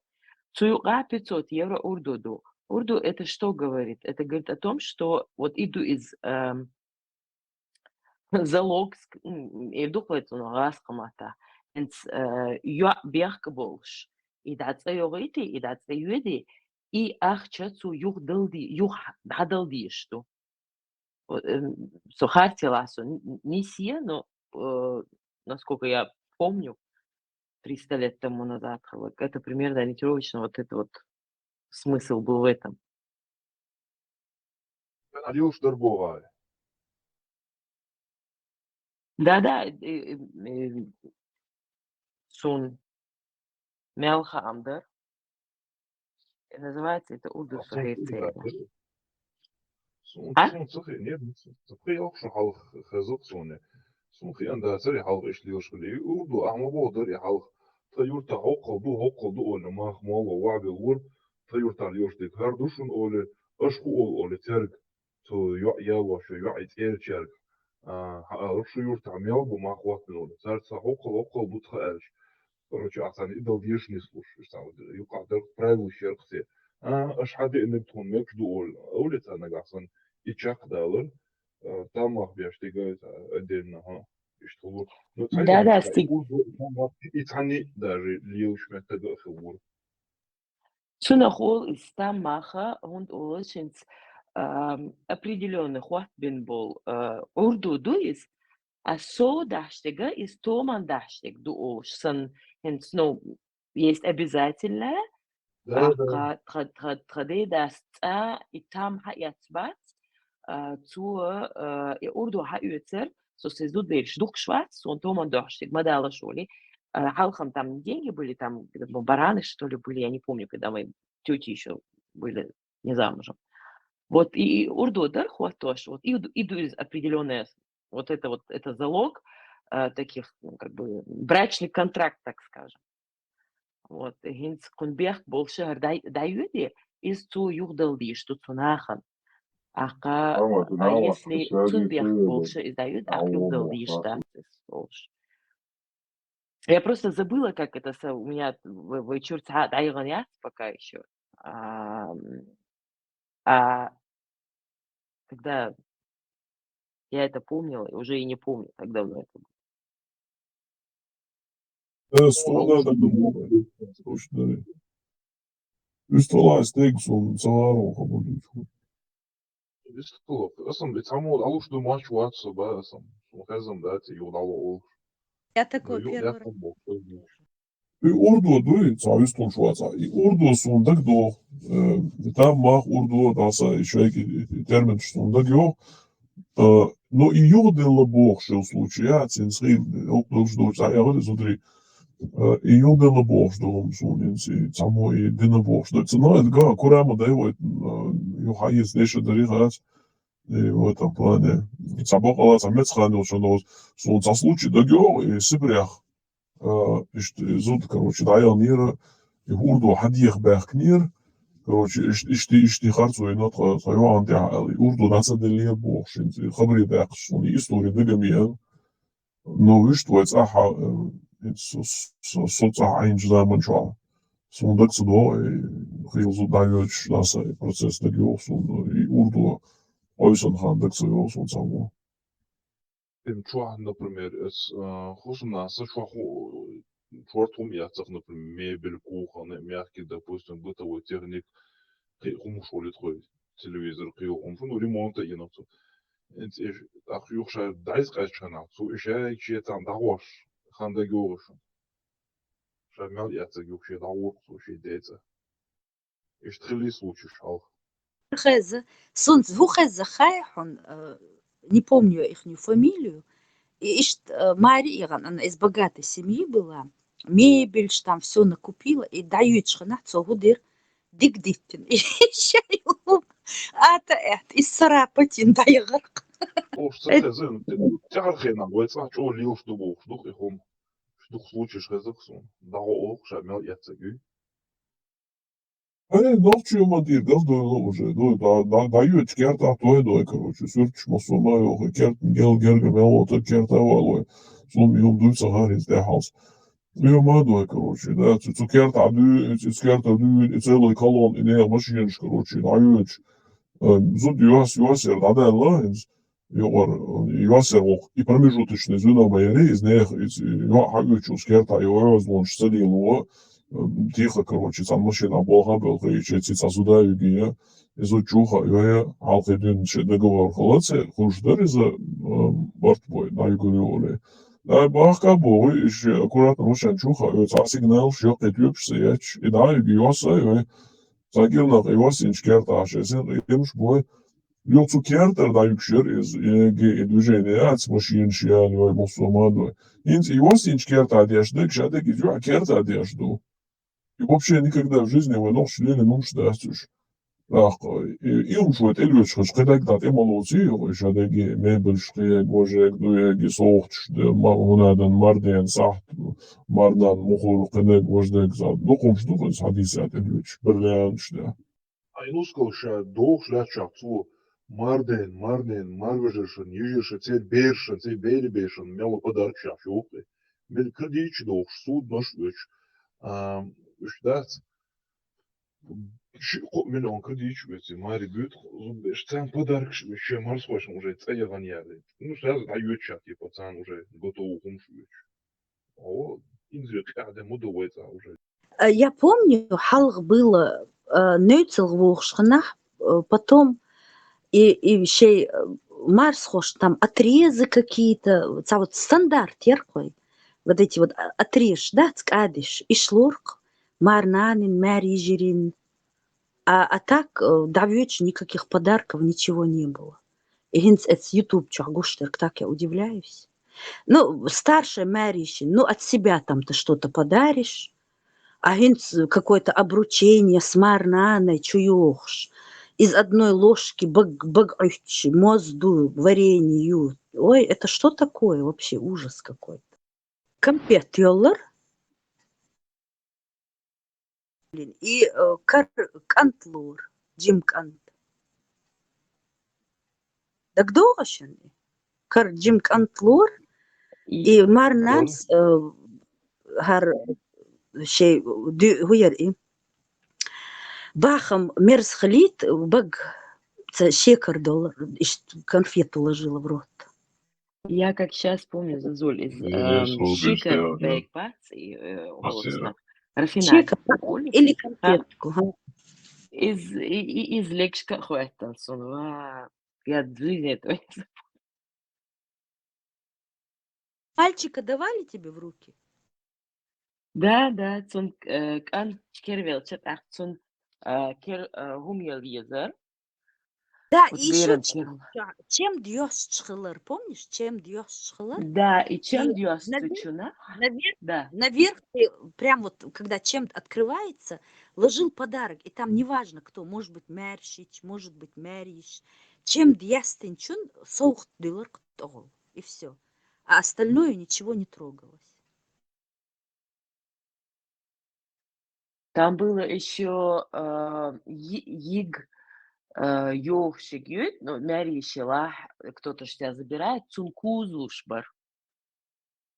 Цу юкъа пятьсот евро урду ду. Урду это что говорит? Это говорит о том, что вот иду из, эм, залог ск-, м, м, эр ду кхоьцуна гӀазкхаматта. ХӀинца, э, йоӀ бехк болуш. И дӀа цӀа йогӀийти, и дӀа цӀа йоьди, и ахча цу юха далди-, юха дӀадала дезаш ду. Э, м, со Хартилахь со н-, н-, не сия, но, э, насколько я помню, триста лет тому назад, как это примерно ориентировочно, вот это вот смысл был в этом. Ан Ӏалиуш дар богӀай. Да-да, э, э, э, сун мел хаам дар. Называется это урду. А сун сухерцега. Сун, а? Сун ца хи-, нет, ца хи йоккхуш хьалха хеза-кх суна. Сун хиъна дацара и хьалха иштта лелаш хилар. И урду, ахьа ма боху дара и хьалха. Тхан юртахь хӀоккхул ду, хӀоккхул ду олий, мах молла ваьбелла вара, тхан юртахь лелаш дерг хӀара ду шуна олий, аша хӀун олу олий цаьрга, цу йоӀ ялош, йоӀ и цӀерачаьрга, а, хьан аларх шу юртахь мел бу мах хӀоттабелла. Цаьрца хӀоккхул, хӀоккхул ду тхан аьлча. Короче, ахь царна и дала дезаш нислуш, иштта цхьа юкъахь дара правилаш яра-кх церан. А, аша хьан деанарг тхуна мегаш ду олий, олий царна нагахь санна, и чекхдалар, а, там мах беш дерг а, отдельно, хьа, иштта хӀума. Ну, цхьа да, да, и стиг. Урду, и там мах, и цхьанний даже лелаш меттиг а хилла вара. Цунах олу иза там маха, хӀунда олу шуьнца, ам, определённый хӀоттабина болу, а, урду ду иза, а со дахьаш дерг а иза томан дахьаш дерг ду олуш санна, хӀинца, ну, есть обязательное, да, ахь да. Тха, тха, тха, тха дедас цӀа и там хьаэцбац, а, цо, а, и урду хьаоьцура, со сайн зудбераш духкуш вац, суна томан дахьаш дерг ма далаш олий. А, хьалха-м там не деньги были, там, где-то бараны, что ли, были, я не помню, когда мои тёти ещё были не замужем. Вот и, и урдо дар хоттош, вот и, и дуйз определённая, вот это вот, это залог, э, таких, ну, как бы, брачный контракт, так скажем. Вот, хӀинца кхун бехк болча хӀара дай-, дайведе, из цо юхадала дийш ду цу нахан. Аха, а если цун бехк болча из дайведе, аха юхадала дийш да. Я просто забыла, как это со-, у меня в, в чурца дайган яц пока ещё. А, м, а когда я это помнила, уже и не помню, как давно это было. Э, сто надо было. Точно. Висталась тегсун цаларо хабулич. Висталох. Асам бит само алуш ду мач ватса ба асам. Сун хазам да ти юдало ол. Я такой первый раз. И урдо дуй, ца вистун шваца. И урдо сун дагдох. Э, и там мах урдо даса, и шайки, и термин сун дагдох. Э, но и югдела бох шел случай, а цин схил, ок, дол ждо, ца я говорю, смотри. Э, и югдела бох ждо, сун инси, само и дина бох ждо. Цена, это га, курама дай вот, э, ю хайс, деша дари хас. И в этом плане. Цабо кала, цамец ханил, что но, сун ца случай дагдох, и сипрях. Э, ишти зуд, короче, даял нира, и урдо хадих бехк нир. Короче, иш-, ишти, ишти харцо и нот ха-, хайван тя, и урдо наса делир бох, шин, и хабри бехк, сун история дагамиян. Но виш твой цаха, э, и со-, со-, со цаха ин заман чуа. Сун дагцадо, и хил зуд дайоч наса, и процесс дагдох, сун, и урдо, ойсан хан дагцадо, сун цамо. Им чуа, например, эс, э, хусумнаса чуа ху-, чуартхум яцах, например, мебель, кухонный, мягкий, допустим, бытовой техник, хи-, хумуш олит хой, телевизор, хи-, хумуш, ну, ремонта и нацу. Инц иш, ах, юх ша дайс качана, цу иша че там дагош, хан дагош. Ша мел яцах юх че дагош, цу че деца. Ишт хили случай шалх. Хеза, сунц, ху хеза хай хун, э, не помню ихнюю фамилию. И ишт, э, Мари Иган, она из богатой семьи была. Мебель, ш-, там всё накупила, и даючхана, цо гудир, диг диттин. И шай ум, ата эт, и сарапатин дайгарк. Ош, ца хеза, тяхар хена, вай ца чо лил, что бог, что их ум. Что случай хеза хсун. Да, ох, ша мел яцах ю. Э, нохчи ма дир, газ дойло уже. Ду-, да, да, даючи керта той дой, короче, сюрч мосома, ох, керт, гел, герга, мел, вот, керта валой. Сум юм дуй сахар из дехалс. Ю ма дой, короче, да, цу, цу керта дю, цу керта дю, и целый колонн, и не машинш, короче, даючи. Э, зуд юас, юас, ер, да, да, ла, из, Йоар, йоасер вох, и промежуточный звено майри, из нех, из, йоа, хагучус керта, йоа, звонш садилуа, э, тихо, короче, цан машина болха, болха, и че, ци, ца суда югия, из учуха, йоа, халхи дюн, че договор халаце, хуш дар из, э, барт бой, на югури оле. Да, бахка бой, и че аккуратно машин чуха, йоа, ца сигнал, шо, кет юпш, саяч, и да, югиоса, йоа, ца гирнах, и вас инч керта, ше, син, и имш бой, Юцу кертер да юкшер из, э, ге-, э, движение, ац машин шиан, ой, мусульман, ой. Инц, и вас инч керта деш, дек, ша дек, из юа керта деш ду. И вообще никогда в жизни вы нох шлили нумш да ацуш. Ах, и, и ум шует, и лёч, хоч, кедек дат, и молодцы, ой, ша дек, и мебель, шкег, божек, дуег, и соохч, де, ма-, унадан, марден, сахт, мардан, мухур, кедек, бождек, за, ну, кумш, ну, кумш, хадисят, и лёч, бриллиант, да. Ай, ну, скажи, дох шлячак цу марден, марден, марвежершен, ежершен, цей бершен, цей бери бершен, мело подарок шаф, ёхты. Мел кредитч дох, суд наш веч. А, уж дац. Ши-, ко-, миллион кредитч веч, мари бют, зуб беш, цен подарок ш-, веч, марс ваш уже, цей ган яды. Ну, сразу даёт шаф, типа, цен уже готовый хумш веч. О, инзир кадем удовойца уже. Э, я помню, халх было, э, нойцелх вохшхнах, э, потом и, и шей, э, марс хош, там отрезы какие-то, ца вот стандарт яркой. Вот эти вот, а, отрежь, да, цкадиш, и шлорк, марнанин, марижерин. А, а так, э, давеча никаких подарков, ничего не было. И хинц эц YouTube чух гуштырк, так я удивляюсь. Ну, старшая Маришин, ну, от себя там ты что-то подаришь, а хинц какое-то обручение с марнаной, чуёхш. из одной ложки баг, баг Ӏуьтташ, моз ду, варенье ю. Ой, это что такое вообще? Ужас какой-то. Кампет йоллар. Блин, и, э, кар кӀант лора, жим кӀант. ДагадоагӀий шоана? Кар жим кӀант лора, и марнанас, э, хӀара шоай ду-, хӀу яр и. Бахам мерза хилийта, баг цхьа шекар доллар, иштта конфету ложила в рот. Я как щас помню, Зазуль, из, эм, шекар бейк бац, и, э, рафинад. Шекар или конфетку, ха. Из, и, и, из легшка хватал сон, ва, я в жизни этого не забуду. Пальчика давали тебе в руки? Да, да, цун, э, кӀант кер велча, тӀаккха цун, э, кер, э, хӀума яла езар. Да, и ещё чемда йоссаш хилар, помнишь, чемда йоссаш хилар? Да, и чемда йоссачунна. Наверх, да, наверх ты прям вот, когда чемда открывается, ложил подарок, и там неважно кто, может быть, маьрша йича, может быть, маьра йиша. Чемда яьстинчун совгӀат дилар тӀагӀолла, и всё. А остальное ничего не трогалось. Там было ещё, э, йи-, йига, э, йохаш йода, ну, маьра йиша елахь, кто-то ж тебя забирает, цун куз луш бар.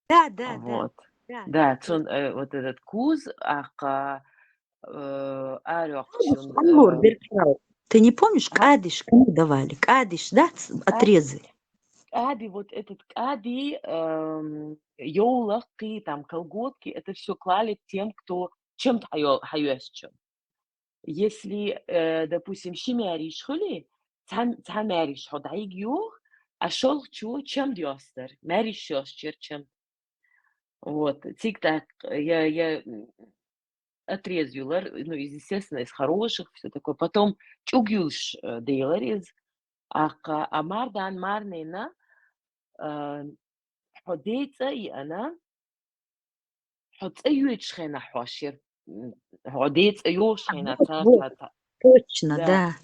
Да, да, да. Вот. Да, да, цун, э, вот этот куз, ахка, э, арёхчун, Аллур, э, Беркал, ты не помнишь, кӀадиш кому давали? КӀадиш, да, отрезали? КӀади, вот этот кӀади, эм, йовлакхи, там, колготки, это всё клали тем, кто чемда хьайо-, хьайоьссачун. Если, э, допустим, ши маьра йиша хуле, цхьа, цхьа маьра йиша хьо дӀайига йоах, а шоллагӀчо чемда йоастар, маьра йиша йоастар чемда. Вот, цига тӀаккха я, я, м, отрез юлар, ну, из, естественно, из хороших, всё такое. Потом чӀуг юлаш, э, делар из. Ахка, а мардан марнена, э, хьо ден цӀа йиъна, хьо цӀа йоацаш хенахь хьош яр, м, хьо ден цӀа йоацаш хенахь, ца, ца, ца. Точно, да.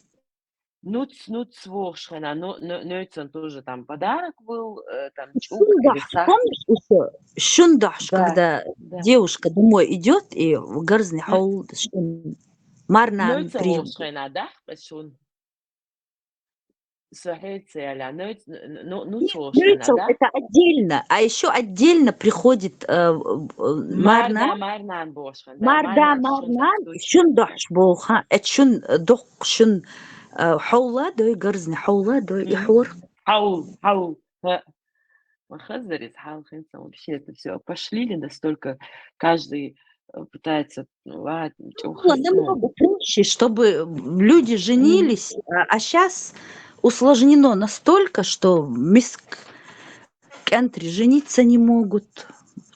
Нуц, нуц вохаш хенахь, но, но, нуцан тоже там подарок был, э, там чӀуг или сахар. Помнишь ещё? Шун дохьаш, да, когда девушка домой идёт, и гарзни хьол шун марнан при-, нуцан вохаш хенахь, да, шун. Со хьоьца яьлла, нуц-, ну, ну, ну, нуцал, да? Это отдельно, а ещё отдельно приходит, э, э, марна, марна, марнан бохаш хенахь, да, марда, марнан, марнан, шун дохьаш бохаш, э, шун, э, дохк, шун, э, хьовла дой, гарзни хьовла дой, и хьор. Хьол, хьол, ха. Ма хазар из хьалха, вообще это всё опошлили настолько, каждый, э, пытается, ну, ладно, чё. Было намного проще, чтобы люди женились, а, а щас усложнено настолько, что миск кӀентри жениться не могут,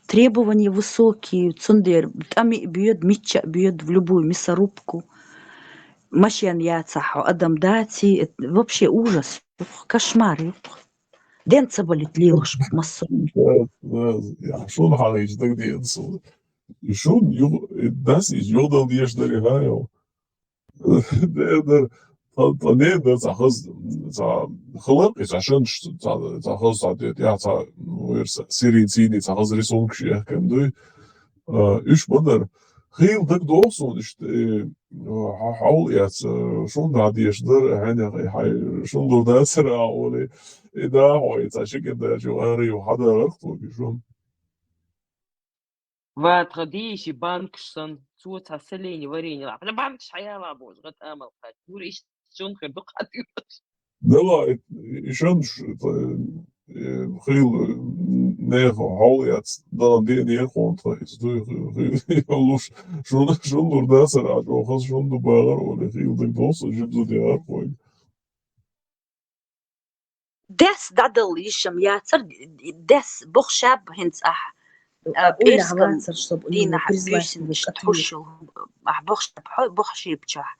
требования высокие, цундер тӀами бьёд, мичча бьёд в любую мясорубку. Машен яцахь, адам даци, это вообще ужас, кошмар. Ден ца балийта лелаш массо. Да, да, я шун хьалхийча дагадеана суна. И шун ю-, и дас из югӀдал деш дари хьайо. Дер дар, та, та не дар цхьа хаз, цхьа хала, и цхьа шан ш-, цхьа, цхьа хаз, цхьа де, я цхьа, ну, вер са-, сирин сини цхьа хаз рисункаш яхкан дуй. А, уьш ма дар. Хийла дагадоагӀа суна иштта, э, хьо-, хьовла эц, э, шун дӀа деш дар, хьенех, и хьай, шун лур дацара а олий. И да, хьо, и цхьа ши кӀен даьча, ара ю, хьадаргӀарх тоги шун. Ва тха дийши банкаш сан, цо цхьа соленье, варенье лаьа. Хьа банкаш хьаяла божа, гӀат амал кхаьча. Нур иштта шун хир ду кхатуьйташ. Дела, и, и шан ш-, это, э, хил, э, неха хьол яц, да, де нехон тха, из дуй, хил, хил, луш, шун, шун лур дацара, а чӀоагӀа хаз шун ду багӀар, оли хил дагадоагӀа, жибзу дегӀар хой. Дес дӀадала йиш-м яцар, дес боху шаб хӀинца ахь, а, пӀерскан дийнахь буьйсанна иштта хӀуш йолу, ахь боху шаб хьо-, боху шебачохь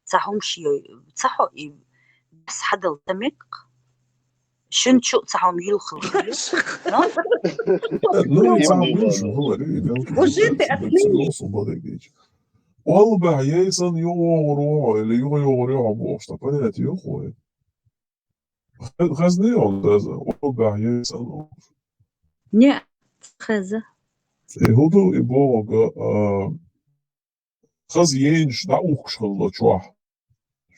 ца хӀума шен, ца хьо и дес хьадала ца мегаш, шуна чу а ца хьо-м юьлхуш. Ну, ну, и ца хьо юьлхуш, хӀора, и мелкий. Уже ты открыл. Олбаьхьа яйсан юхавогӀур ву хьо, или юхайогӀур ю хьо бохуш, цхьа понятие ю хьуна? Хе-, хезний хьуна иза, олбаьхьа яйсан? Не, хеза. Э, хӀун ду и бохург, а, хаза яйнаш дӀаухкуш хилла чохь.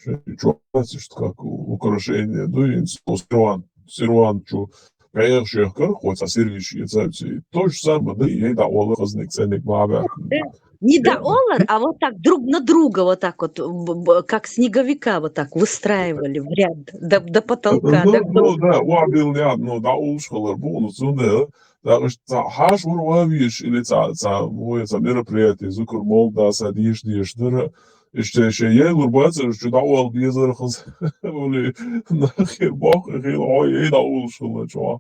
Шайн чохь дац иштта как украшение ду, хӀинца цо сервант, сервант чу бӀеха шех карахь, цхьа сервиш эцавций. То же самое, да, яй дӀаолар, хазниг, цӀениг ма баьхкина. Не дӀаолар, а вот так друг на друга вот так вот, б-, б-, как снеговика вот так выстраивали в ряд до, до потолка, ну, до, ну, да, вабил ряд, ну, дӀаолуш хилар бу, ну, цунна, да, иштта цхьа хьаша вара ван везаш, или цхьа, цхьа, вай цхьа мероприятие, зукар молла даса деша, деша дара, иштта шен яйлур бацара, чу дӀаола безара хаза, ули нахера боккха хила, хьо яй дӀаолуш хилла чохь.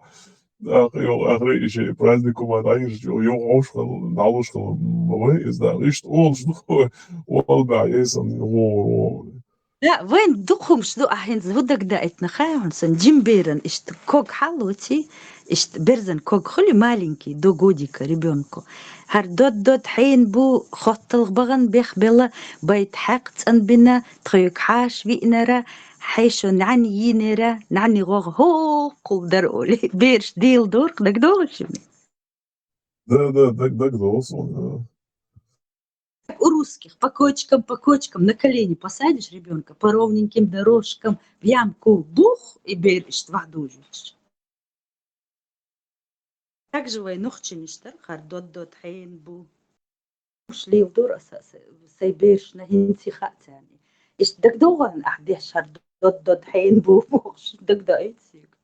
ТӀаккха йо, ахри и шен праздник хӀума дӀайирча, йо, йо, хьовш хала, дӀалуш хала, ма вай иза, да, иштта олуш ду, олбаьхьа яйсан вогӀур ву. Да, вайн дукха хӀумаш ду, ахь хӀинца ву дагадаийтина хаа хьуна сан, жима беран иштта ког хьаллоций, иштта берзан ког хуьлий маленький, до годика ребёнку. ХӀара дод-дод хьенан бу, хотталгӀа бахана бехбелла, байта хьаькха цӀанбина, тхоьга хьаша виънара, хьешо нӀаьна йийнера, нӀаьна гӀогӀ хӀокхул дара олий. Бераш дийла дорх, дагадогӀу шуна? Да, да, даг-, дагадогӀу суна, да. У русских по кочкам, по кочкам на колени посадишь ребёнка, по ровненьким дорожкам в ямку бух, и бер иштта вахьа дужуьйтуш. Так же вай нохчийн иштта хӀара дод-дод хьенан бу. Уш лийла дура аса, аса, сай берашна хӀинца хаьа царна. Иштта дагадогӀу ахь деш хӀара дод-дод хьенан бу бохуш, дагадоуьйту соьга?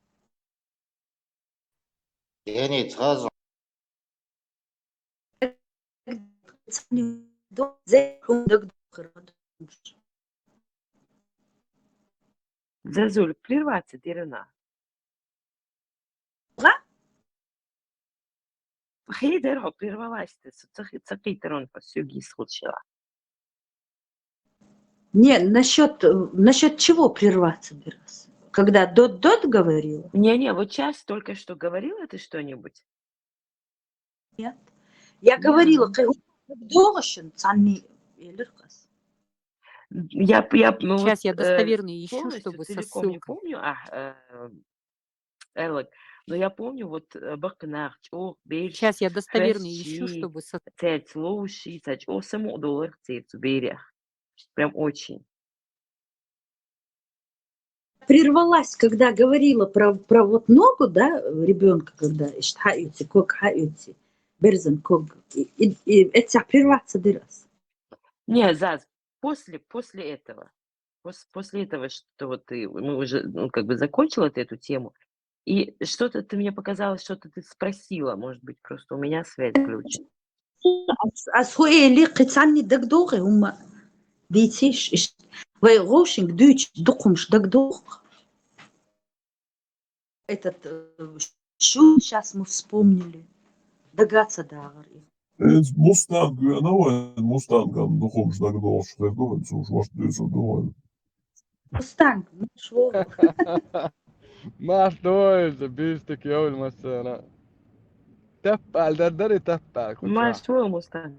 Яница хаза. Зазуль, прерваться дерана. Га? Хей дер хьо прервалась ты, ца хи-, ца кхийтарон хьо соьга йисхучила. Не, насчёт, э, насчёт чего прерваться дерас? Когда дод-дод говорила? Не-не, вот щас только что говорила ты что-нибудь? Нет. Я говорила, догӀу шуна, цхьанний элира ас. Я п-, я п-, ну вот, э, полностью целиком не помню, а, э, Эллаг. Но я помню, вот, э, баккхий нах чӀогӀа бераш, щас я достоверно ищу, чтобы со- цаьрца ловш, цаьрца чӀогӀа самукъадолура церца берех. Прям очень. Прервалась, когда говорила про, про вот ногу, да, ребёнка, когда иштта хьаоьци, ког хьаоьци, берзан ког. И, и, и эццахь прерваться дира ас. Не, Заз, после, после этого. Пос-, после этого, что вот ты, мы уже, ну, как бы закончила ты эту тему. И что-то ты мне показалось, что-то ты спросила, может быть, просто у меня связь глючит. Ас, ас хӀу эли, кхин цхьанний дагадогӀий хӀума дийцийша иштта. Вай гӀовшинг дуьйцуш дукха хӀумаш дагадогӀу. Этот, э, шу щас мы вспомнили. Дага ца дагӀар и. Эс Мустанг веана вайн, Мустанган дукха хӀумаш дагадогӀуш хир ду вайн, цо уж варт дуьйцур ду вайн. Мустанг, марш вогӀу. Марш вогӀу, бистик йовлу массара. Таппал дар дари таппал кху чохь. Марш вогӀу, Мустанг.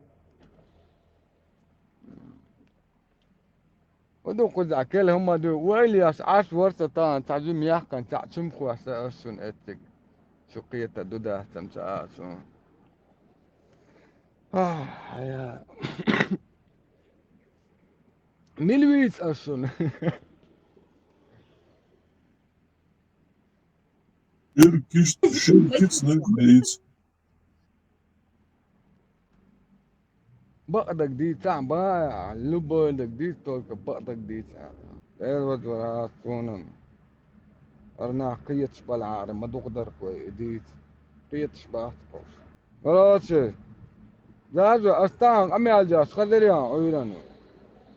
ХӀун ду кхузахь кхел хӀума ду? Вайл еш Ӏаш вара со тахана цхьа жима яхкана цхьаъ чумхош сан ас шуна эцциг. Шу кхета ду дац ца а шуна. Ахь, я. Мила вийца ас шуна? Ир кист-, шин кицниг дийца. Бакъ даг дийцахь, бан, любой даг дийца, только бакъ даг дийцахь. Эр вазвара суна. Ара нах кхеташ балахьара, ма дукха дарх вай и дийца. Кхеташ бац кхуш. Короче, Зазо, ас тахана къамел деш хазарян Ӏуьйран.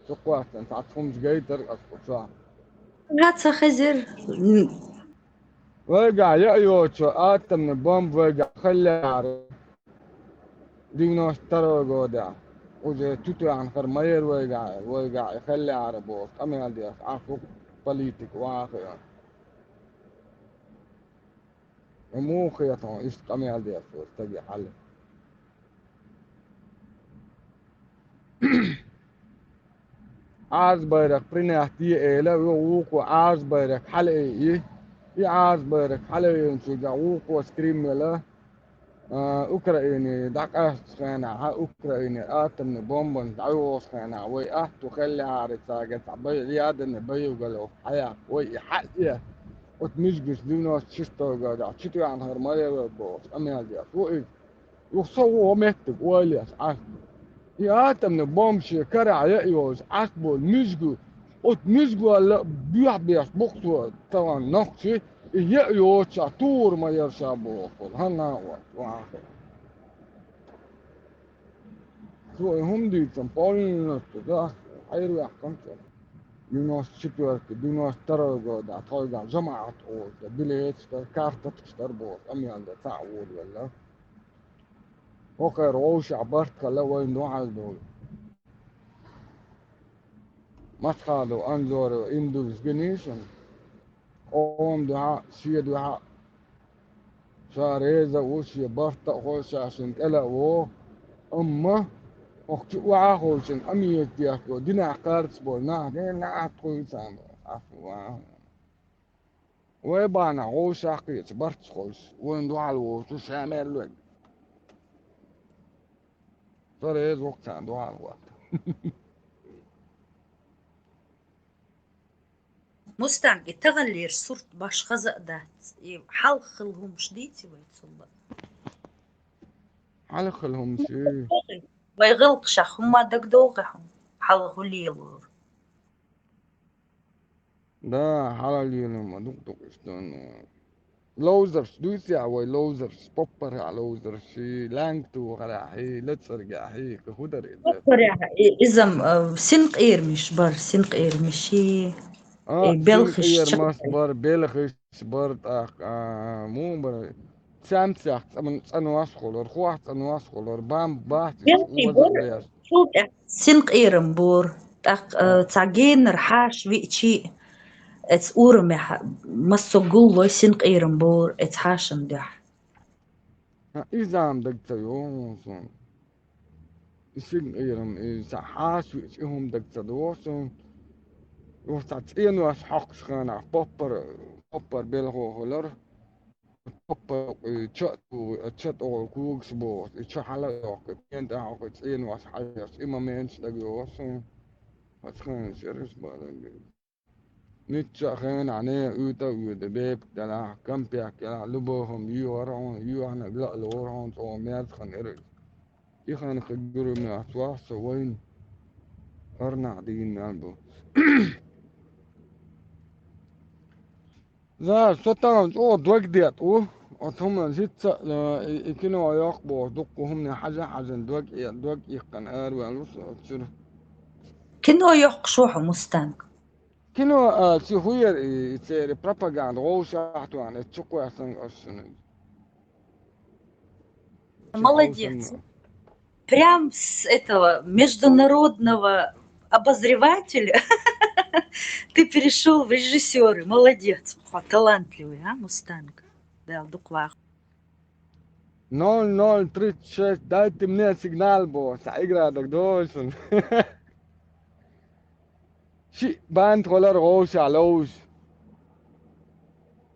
Цу кхоссанца хӀумаш гайтар ас кху чохь. Га ца хезира. Вайгахь яа йоцу атомный бомба вайгахь хиллехьара. Девяносто второй годехь. Уже тутуьйхьанхара ма яра вайгахь, вайгахь и хиллехьара бохуш, къамел деш, ахь хӀу политик ван а хиъна. Муха хета хьуна иштта къамел деш волу стаге хьал? Ӏаза байракх принять е эла, вукхо Ӏаза байракх хьалаайъи. И Ӏаза байракх хьалаайинчул тӀехьагӀа вукхо скрин мела, а, Украине дӀакъаьстачу хенахь, Украинера атомни бомбанаш дӀайохучу хенахь, вай аьтту хиллехьара цаьрга цхьа бай-, ядерни боеголовка хьаяккха, вай и хьаэцна, оцу муьжгашца девяносто шестой годехь чу тоьхна хӀара ма лелара бохуш, къамел деш ву иза. Юха со ву меттиг ойла еш Ӏаш. И атомни бомба шен карахь яа йолуш Ӏаш болу муьжгу, оцу муьжгалла а боьхьа беш бу-кх цо тахана нохчий, и яа йоцуш а, тур ма яра ша бохуш волу. ХӀан, нахь вац, вахьа. Цо и хӀума дийцина, полностью, да, хьайр ваьккхина цо. Девяносто четвёртый, девяносто второй года, тхойгахь жамаӀат олуш, билеташ дара, карточкаш дара боху, къамел дан цхьаъ волавелла. ХӀокхара вовшахь барт хилла вайна дуьхьал долу. Масхадов Анзоров Индус гинийшина, къоман дуьхьа, шен дуьхьа, ша реза а ву, шен барт а хо, ша шуна тӀе а вогӀу, амма хӀокху чу охьа а ховшина, къамелаш деш долу динах кхарца болу нах, ден наӀарт хуьйцу царна. Ас ван. Вай бахьана вовшах кхечу барт а ховш, вайна дуьхьал вовшуш ша мел вега. Со реза ву-кх царна дуьхьал хӀотта. Мустанг, и таханлера сурт башха хаза а дац. И хьалха хилла хӀумаш дийци вай цул а? Хьалха хилла хӀумаш и? Вай гӀиллакхашах хӀумма дагадогӀий хьуна? Хьалха хӀун лелора? Да, хьалха лелийна ма дукха-дукха иштта, ну, ловзарш дуьйцу ахь вай, ловзарш, поппарехь ловзарш, и лаьнга тухарехь, и лацаргахь, и кху хӀун дара иза? Поппарехь, и, иза-м, а, синкъерамаш бара, синкъерамаш, и, а, и белхаш, синкъерамаш чаккхе бара, белхаш бара, тӀаккха, а, муха бара? Цамцех цӀан-, цӀанваш а хуьлура, хох цӀанваш а хуьлура, бамба бац иза, белхий оза бара, а, беш. Цул тӀаьхьа синкъерам бора, тӀаккха, а, а, цхьа генара хьаша виъчий, эца урамехь массо а гуллой синкъерам бора эца хьашана дуьхьа. Ха, иза-м дага ца йогӀу суна. И синкъерам, и цхьа хьаша виъча, и хӀума дага ца догӀу суна. Юха цхьа цӀенош хьокхучу хенахь поппар, поппар белхо хуьлура. Поппар, и ча а ту-, ча тӀе когаш бохуш, и ча хьала а йоккхуьйту, пен тӀе хьокхуьйту, цӀенош хьаеш, и моменташ дага йогӀу суна. Оцу хенаш яра иза бала. Муьлххачу а хенахь нехан уьйтӀа а уьйтӀа, бепиг делахь, кампетка елахь, любой хӀума йоьхура хьуна, йоьхнарг ла а лору хьуна, цо мерза хан яра иза. И хан кхин гур ма яц вац со вайна, арнах дийна мел бу. За, со тахана чӀогӀа дог детта ву. Оцу хӀуманан жицца а, э, и, и кино йоккха бохуш, дуккха хӀумане хьажа-хьажана дог э-, дог иккхина араваьлла ву со оцу чуьра. Кино йоккхуш ву хьо, Мустанг? Кино, а, ци хӀун яра и, и церан пропаганда, вовшахтоьхна, эцу чу кхоьссина ас шуна. Молодец. Прям с этого международного обозревателя ты перешёл в режиссёры. Молодец. Хьо талантливый, а, Мустанг? Дала дукха вахархьама. Ноль ноль тридцать шесть, дайте мне сигнал, боху, цхьа игра дага догӀу шуна. Шиъ банда хуьлура вовшах ловзуш.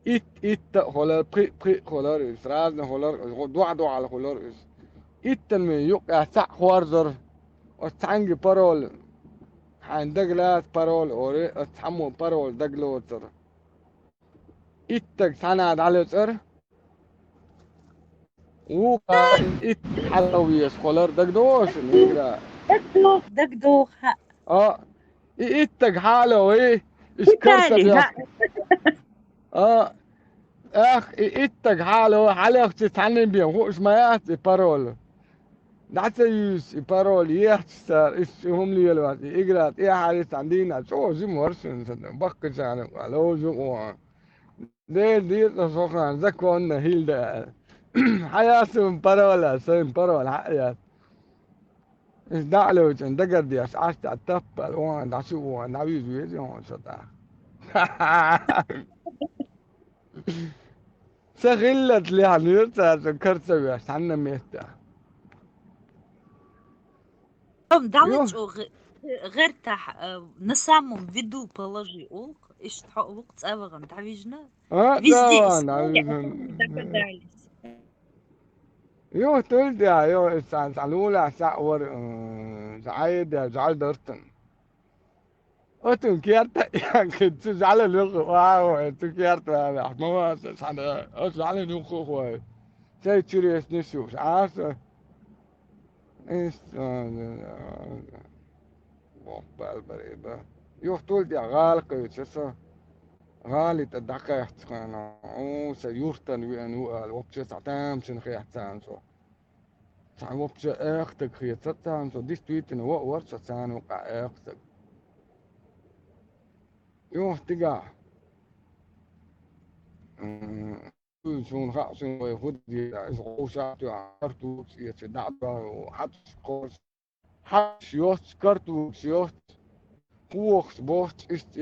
Итт-итт а хуьлура, пхиъ-пхиъ а хуьлура иза, разный хуьлура иза, гӀо-, дуьхь-дуьхьал хуьлура иза. Иттанна юккъехь цхьаъ хорзура. Оцу цхьаьнгге пароль, хьайна дагалаца пароль олий, оцу цхьаммо пароль дагалоцура. Иттанна цхьаьна дӀалоцура. Вукхара итт хьалавезаш хуьлура, дагадогӀу шуна, игра? ДагадогӀу, дагадогӀу, хьа. А, и итт стаг хьалавой, иш Виталий, карта хьа. А, ах, и итт стаг хьалавой, хьалехча цхьаннан бен хууш ма яц и пароль. ДӀа ца юьйсу и пароль, ехча цара, иш хӀума лелавац, и игра тӀехьара цхьана дийнахь чӀогӀа жима вара шуна сан, баккхачарна а ловзу а ван. Дела деза, со хан законна хӀилда аьлла. Хьаясун парола, сайн парола хьаяс. Иза дӀа а левчӀун дагардеш, Ӏаш тӀе таппал, вон дӀа шу вон, дӀавижа веза хьуна со тӀаккха. Ца хиллалц лехьанера цара со кара ца веш, цхьанна меттехь. Ам, дӀа Йо. ЛечӀогӀи. гӀертахь, э, на самом виду положи, олу, иштта хьо вукху цӀа вахана дӀавижна. А, везде цӀа вахана история, дӀавижна. Дагадались. Йо, тӀултӀа, йо, цхьа, цхьа лулахь цхьаъ вара, м, цхьа Ӏайда, жӀаьла дартан. Оцун керта, цу жӀаьла луьгу, вау, цу керта валахь, ма ваца, цхьана, оцу жӀаьла юхху хой. Цай чуьресна шуш, Ӏаса. Ис, а, боху балбаре ба. Юхтул тӀе гӀала кхуьйцу со. ГӀали тӀе дӀакхаьчча хьуна, у, сан юртан веана ву аьлла, вообще цхьа тамашийна хетта царна со. Цхьа вообще экха стаг хетара царна со, действительно, ваъ вара со царна юкъахь экха стаг. Юха тигахь. М, суна хаьа, шуна вай хӀу дийра, иза гӀовшах тоьхна, картуш эца, дӀа а доьху, хьаташ кхорш, хьаташ йоццу, картуш йоццу, кхохаш боццу, иштта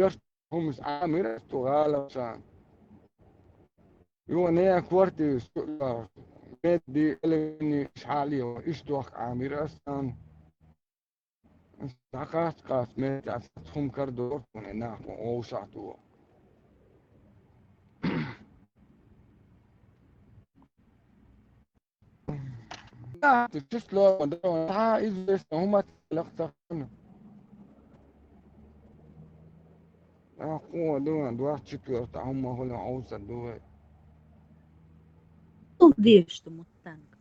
ярташ хӀуманаш Ӏамийра аса тхо гӀалашна. Юха некъан квартираш чу а доьху, медди, элевени, иштта хьале, иштта дохка Ӏамийра аса царна. ДӀакхаьчча-кхаьчча меттехь цхьа хӀума карадора тхуна, нах тхуна гӀовшах туху. Число ма дара, цхьа известно хӀума ца хилла ца хуьлу. Ахь кхо ду, двадцать четвёртый хӀума хуьлу, хьовса ду вай. Вешта Мустанг.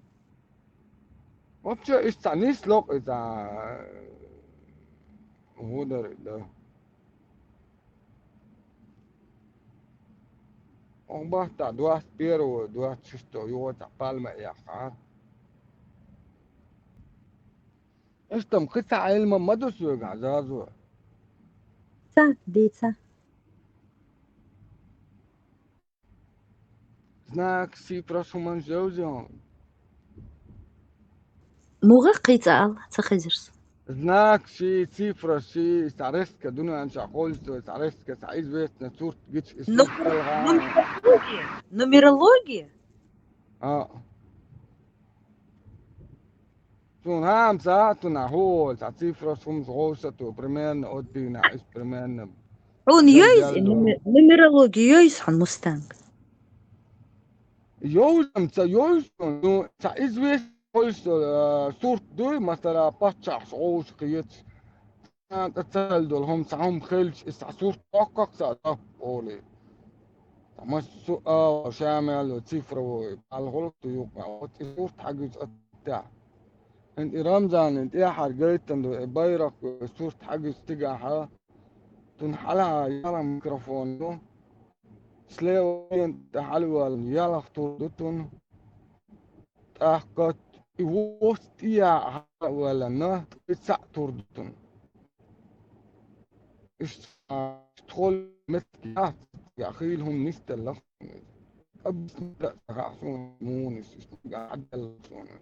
Вообще, иштта нисло-кх иза, хӀун дара и дан. Оха баттахь двадцать первого, двадцать шестого юха цхьа пальма а яьккхина. Иштта-м кхин цхьа Ӏилма ма ду соьгахь, Зазо. Ца, дийца. Знак, цифраш хӀуманаш йовзий хьуна? Муха кхин цкъа ала, ца хезира со. Знак ши, цифра ши, цхьа резко дуьнен чохь кхоллуш ду, цхьа резко, цхьа известно сурт гича, и сурт нумер-, талха. Нумерология? Нумерология? А. Цунах хӀума ца, цунах хӀу, цхьа цифраш хӀумаш гӀовса ту, примерно, от дийнахь, иза примерно. Хьуна йойза, нуме-, нумерология йойза хьуна, Мустанг? Йовза-м ца йойза, ну, цхьа известный, э, сурт дуй, масала, паччахьаш гӀовша кхеташ. Царна тӀе ца хилла долу хӀума, цхьа хӀума хилча, иза цхьа сурт доккху-кх цхьа заппа олий. Ткъа массо а ала, ша мел йолу цифровой, пхьалгӀалгӀа ду юкъа, оцу и сурт хьагуьйцу оццехь. ХӀинца и Рамзанан тӀехьара гайтина ду, и байракх, и сурт хьагуьйцу цигахь, цунна хьалха ялх микрофон ду, слева тӀе хьалавоьллина ялх тур ду цунна. ТӀаккха и вовшах тӀе яхьа хьала а ваьллина, ткъе цхьаъ тур ду цунна. Иштта тхол меттиг яц, я хийла хӀума нисделла. Объяснить дан а ца хаьа суна, муха нисделла, иштта хьаделла суна.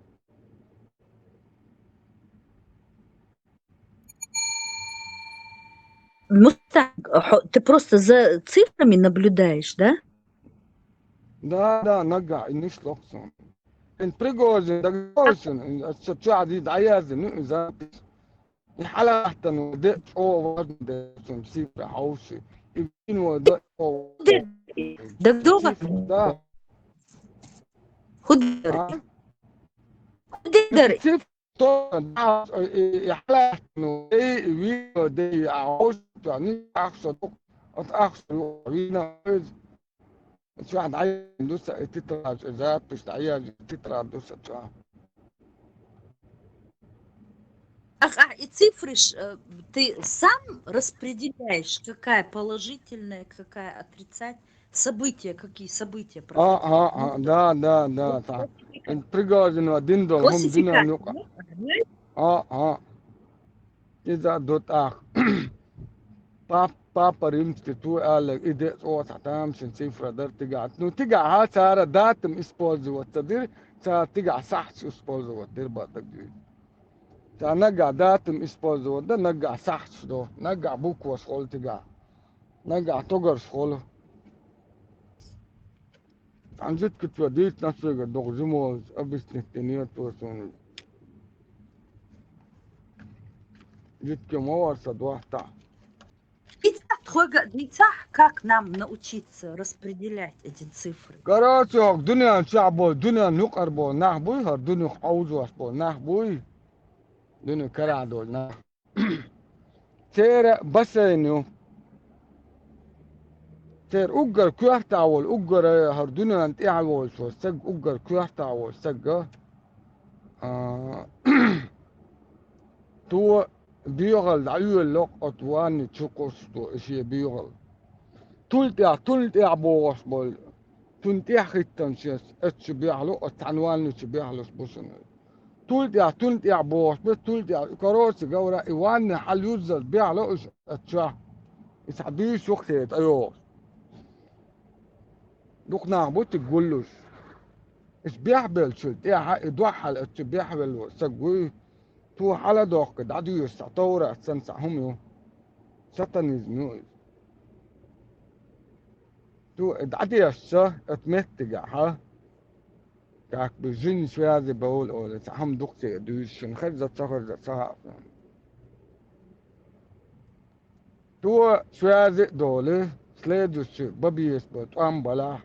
Мустанг, хьо-, ты просто за цифрами наблюдаешь, да? Да, да, наггахь и нисло-кх суна. ХӀинца Пригожин дагадогӀу шуна, аса чохь дӀаяздина, ну, и запись. И хьалахьтана де чӀогӀа важно де суна, цифра хьовсий. И вийна де чӀогӀа. ДагадогӀу? Цифра, да. ХӀун дара? А? ХӀун дара? Цифра То, да, и, и хьалаьцна, и видео, и а хьовсуш, нах ахча ду, оцу ахча ду, вина хьоьзу. Чохь дӀаяздина ду сан и тетрадь, и запись дӀаяздина, тетрадь ду сан чохь. Ах, ах, и цифры ж, э, ты сам распределяешь, какая положительная, какая отрицательная? События, какие события проходили? А, а, а, да, да, да, так. Классификация. Пригожин ван дина долу хӀума динан юкъа. Классификация. А, а. Иза ду тӀаккха. Пап-, папа римский ту аьлла, и де цӀа цхьа тамашийна цифра дара тигахь. Ну, тигахь цара датум использовать ца дира, цара тигахь сахьташ использовать дира бакъдерг дуьйцу. Цара наггахь датум использовать дан, наггахь сахьташ до, наггахь букваш холу тигахь. Наггахь тогарш холу. Цхьана жуьгтичо дийцина соьга догӀу жимолчу объяснить дина тхо суна. Жуткий ма вара сан доттагӀа. Иццахь тхоьга а дийцахь, как нам научиться распределять эти цифры? Короче, хӀокху дуьнен чохь болу, дуьнен юкъара болу нах буй, хӀара дуьненах Ӏовжош болу нах буй, дуьнен карахь долу нах. Церан бассейн ю. Церан уггар коьртахь волу, уггар хӀара дуьнен тӀехь волчу стаг, уггар коьртахь волу стаг, а, то боьхалла дӀайоьлло оцу ванни чу кхуссуш, и шен боьхалла. Тул тӀехь, тул тӀехь богӀуш болу, цунна тӀехь хӀиттина шен, оцу чу бехло, оцу цхьана ванни чу бехлуш бу шуна. Тул тӀехь, тул тӀехь богӀуш бу, тул тӀехь, короче говоря, и ванни хьал юззалц бехло уьш оцу чохь. И цхьа буьйса юхатеха тӀейогӀуш. Дукха нах бу тига гуллуш. Иза бехбеллачул тӀаьхьа и дуьххьал оцу чу бехвелла стаг вуй, цо хьала а доккху, дӀадоьшу цхьа товрат санна цхьа хӀума ю. Сатанизм ю иза. Цо и дӀадешча, оцу меттигехь, как бы жин связи бовла олий, цхьа хӀума дукха церан дуьйцуш, шуна хезна ца хезна ца хаьа. Цо связи а долий, следующий бан безаш болу тӀом балахь,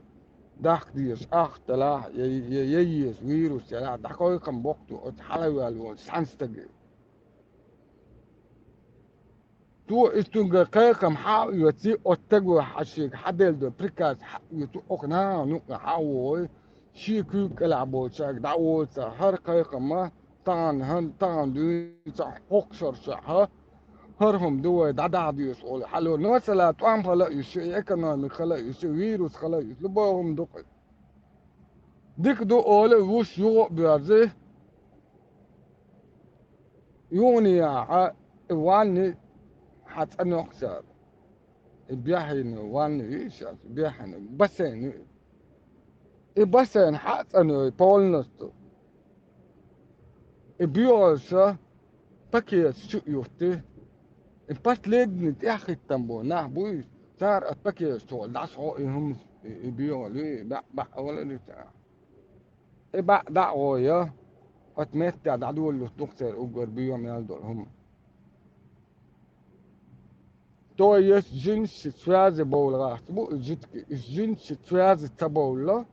дахка дезаш ахча далахь, я, я, я еза вирус ялахь, дӀакхайкхам боккху оцу хьалаваьлла волчу цхьана стаге. Цо иза цуьнгара кхайкхам хьа а оьций, оцу стага хьан шега хьан делла долу приказ хьа а оьцу, оха нахана юкъа хьа а вогӀий, шен куьйга кӀелахь болчаьрга дӀа а воций, хӀара кхайкхам а, тахана, хӀан-, тахана дуьйна цхьа хӀокху шаршахь, хӀара хӀума ду вай дӀадахьа дезаш олий хьалаваьлла. Масала, тӀом хала а ю шен, экономика хала а ю шен, вирус хала а ю шен, любой хӀума ду-кх. Дика ду олий, вуьш юха а боьрзий, юха а яхьа, и ванни хьан цӀанйоккху цара. И бехьийна ванни ю и шаьш, бехьийна бассейн ю и. И бассейн хьан а цӀанйой полностью. И боьхаллаша пакеташ чу а юттий, и последний тӀаьхьахӀиттина болу нах буй, цара оцу пакеташ чохь дӀасахьо и хӀума, и, и боьхалла ю, и баьӀ, баьӀ вала ю цара. И баьӀ дӀа а гӀо я, оцу меттехь дӀадолалуш ду-кх церан уггар боьха мел долу хӀума. То есть жинаш ши связи бовла гӀаьрта бу и жуьгтий, и жинаш ши связи ца бовлла,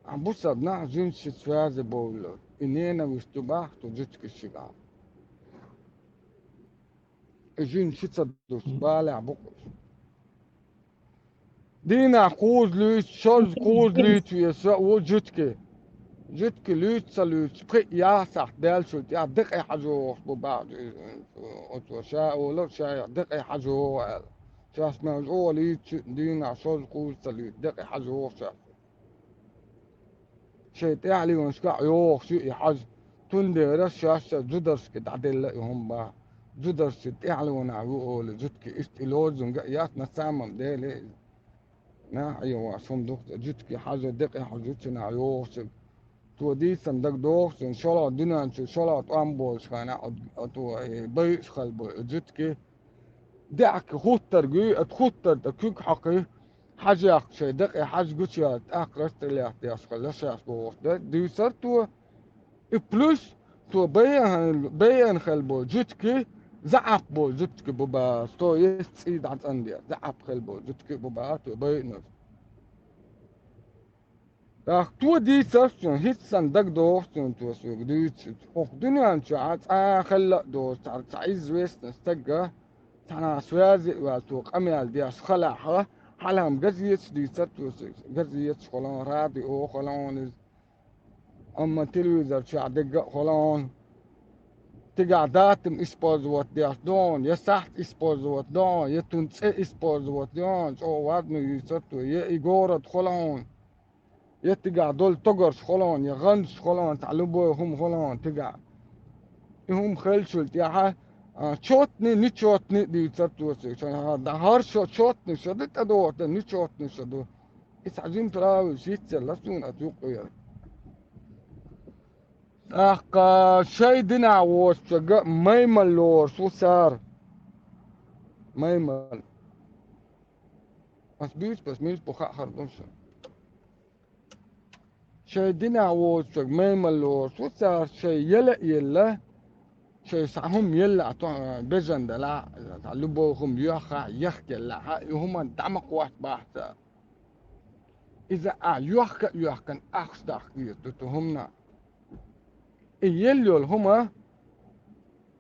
а бусалба нах жинаш ши связи бовлла, и ненависть ду боху цу жуьгтий шигахь. И жин ши ца дуьсу балехь бу-кх уьш. Дийнахь кхузза луьйчу, шозза кхузза луьйчу веса а ву жуьгтий. Жуьгтий луьйчу ца луьйчу, пхиъ-ялх сахьт даьллачул тӀаьхьа декъе хьажа вогӀуш бу боху, оцо ша а олу, ша а декъе хьажа вогӀу аьлла. Шаьш мел чӀогӀа луьйчу, дийнахь шозза кхузза ца луьйчу, декъе хьажа вогӀу шаьш. Шайн тӀаьхьалонашкахь йогӀуш ю и хьажа, цундела шаьш а зударшка дӀаделла и хӀума боху. Зударшка тӀаьхьалонехь ву олу жуьгтий, иштта и лозунг а яц, на самом деле. Нах а йогӀуш хӀума ду-кх, жуьгтий хьажа, декъе хьажа ю цунах йогӀуш. Цо дийцина дагадогӀуш, шолгӀа дуьнен чу, шолгӀа тӀом болчу хенахь, оцо и байъуш хилла бу и жуьгтий. ДаьӀахка хуттар гуй, оцу хуттар тӀе куьг хьокхий, хьажа яьккха шайн декъе хьажа гучуяьлла, тӀаккха расстрелять деш хилла шаьш бохуш дара, дуьйцура цо. И плюс цо байъина, байъина хилла болу жуьгтий, заьӀап болу жуьгтий бу боху, то есть цӀий дӀацӀандеш, заьӀап хилла болу жуьгтий бу боху цо байъинарш. ТӀаккха цо дийцарш цунна, хӀинца санна дагадогӀуш цунна цо соьга дуьйцуш, хӀокху дуьнен чохь цкъа а хилла а доцу цхьа, цхьа известный стаг а, цхьана связи а ваьлла, цо къамел деш хилахь, хьалха-м газеташ дийцара цо соьга, газеташ хуьлу хьуна, радио хуьлу хьуна иза, амма телевизор чохь дерг а хуьлу хьуна. Цигахь датум использовать деш ду хьуна, я сахьт использовать ду хьуна, я цуьнан цӀе использовать ду хьуна, чӀогӀа важно юьйцура цо, я и город хуьлу хьуна. Я цигахь долу тогарш хуьлу хьуна, я гӀанташ хуьлу хьуна, цхьа любой хӀума хуьлу хьуна цигахь. И хӀума хиллачул тӀаьхьа, а, чётный, нечётный дуьйцура цо соьга. Шайн хьан дан хӀара шо чётный шо ду, тӀедогӀуш дан нечётный шо ду. И цхьа жима правилаш йицъелла суна оцу юккъера. ТӀаккха шайн динехь воцучуьнга маймал лоруш ву цара. Маймал. Ас буьйцу, ас муьлш бу хаа хир ду шуна. Шайн динехь воцучуьнга маймал лоруш ву цара, шайн яла а елла, Шоай схьа хӀума елла а, то, безам далахь, любой хӀума йоьххахь, яхкеллахь, и хӀума дӀа ма кхоссабахь цара. Иза ахь йоьхка а йоьхкана ахча даккха деза ду цу хӀуманна. И елла йолу хӀума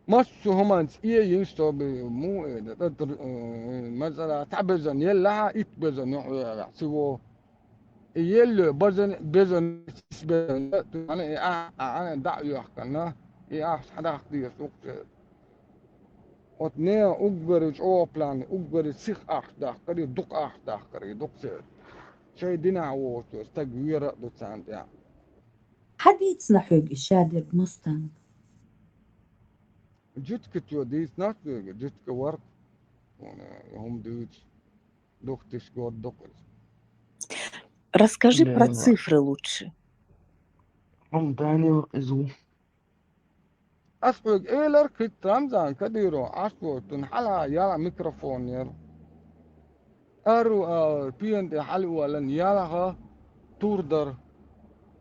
массо а хӀуманца ийина, чтобы му, э, д-, д-, д-, э, масала, цхьа безам еллахь а, итт безам юхь веара всего. И елла безам, безам, безам, и а, а, а, дӀа а йоьхкана, и ахча схьадаккха деза ду-кх церан. Оцу нехан уггаре чӀогӀа план, уггаре сиха ахча даккхар, и дукха ахча даккхар, и ду-кх церан. Шайн динехь воцу стаг вер а ду царна тӀехь. Хьан дийцина хьоьга и шадерг, Мустанг? Жуьгтичо дийцина хьоьга, жуьгтичо вара, хӀума дуьйцуш, духтиш гӀордо-кх иза. Расскажи про цифры лучше. Хьуна Данила иза ву. Ас хьоьга элира, кхин Рамзан Кадыровн Ӏаш волчун хьалха яла микрофон яра. Ару, а, пена тӀе хьалаоллина ялх тур дара.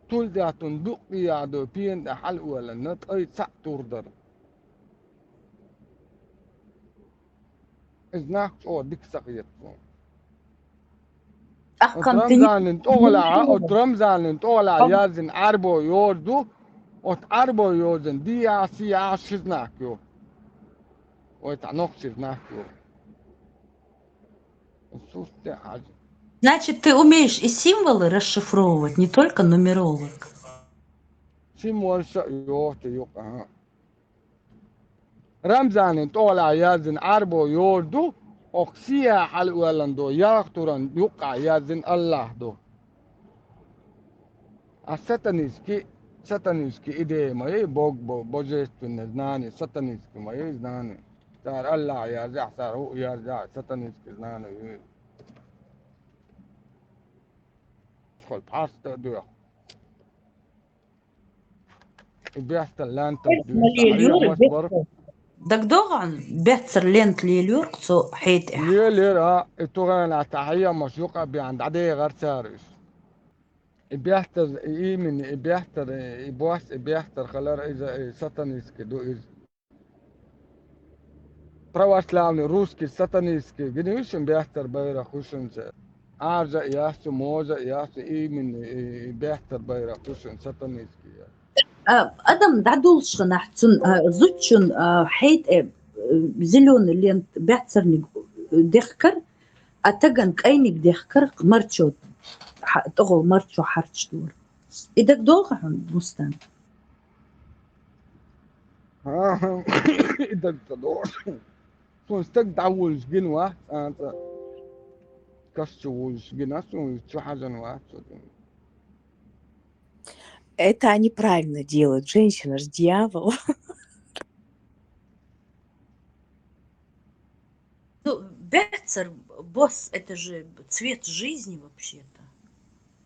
Тул тӀехь цунна букъ яхь ду, пена тӀе хьалаоллина, ткъе цхьаъ тур дара. Иза нах чӀогӀа дика ца хета суна. Оцу Рамзанан тӀехула, оцу Рамзанан тӀехула яздина Ӏарбойн йоза ду, оцу Ӏарбойн йозанна дехьа, сехьа ши знак ю. Вай цхьа нохчийн знак ю. Сурт де хьажа. Значит, ты умеешь и символы расшифровывать, не только нумеролог. Символаш а йоцу юкъа, аха. Рамзанан тӀехула яздина Ӏарбойн йоза ду, оцу сехьа хьалаоьллина ду, ялх туран юккъехь яздина Аллах ду. А сатанистский, сатанистский идея ма ю, Бог, бо-, божественное знание, сатанистский ма ю знание. Цара Аллах яздехь, цара хӀуъа яздехь, сатанистский знание ю. Школ пхьарста а доьху. И бехтан лаьнтан дуьйцу. ДагадогӀу хьуна, бехтар лента лелайора-кх цо хьетӀехь? Лелайора, а, и тугӀанахь цхьа хьемаш юкъа а беана, дӀадехара цара уьш. И бехтар, и именно, и бехтар, и бос, и бехтар хилар иза, и сатанистский ду иза. Православный, русский, сатанистский, гина ю шуна бехтар байракх, ю шуна церан. Ӏаржа а яц цу, можа а яц цу, именно, и, и бехтар байракх ю шуна, сатанистский яц. А, адам дӀадолуш ханахь цунна, а, зудчун, а, хьетӀе, а, зелёный лента бехтарниг, а, дехкар, а тагана кӀайниг дехкар, марчо, хьа-, тӀехула марчо хьарчадора. И дагадогӀу хьуна, Мустанг? ХӀан-хӀа, и дага ца догӀу. Суна стаг дӀавуллуш гина вац, цкъа а. Каш чу вуллуш гина, суна чу хьажан вац, цо дуьйна. Это они правильно делают. Женщина ж дьявол. Ну, бехтар, бос, это же цвет жизни вообще-то.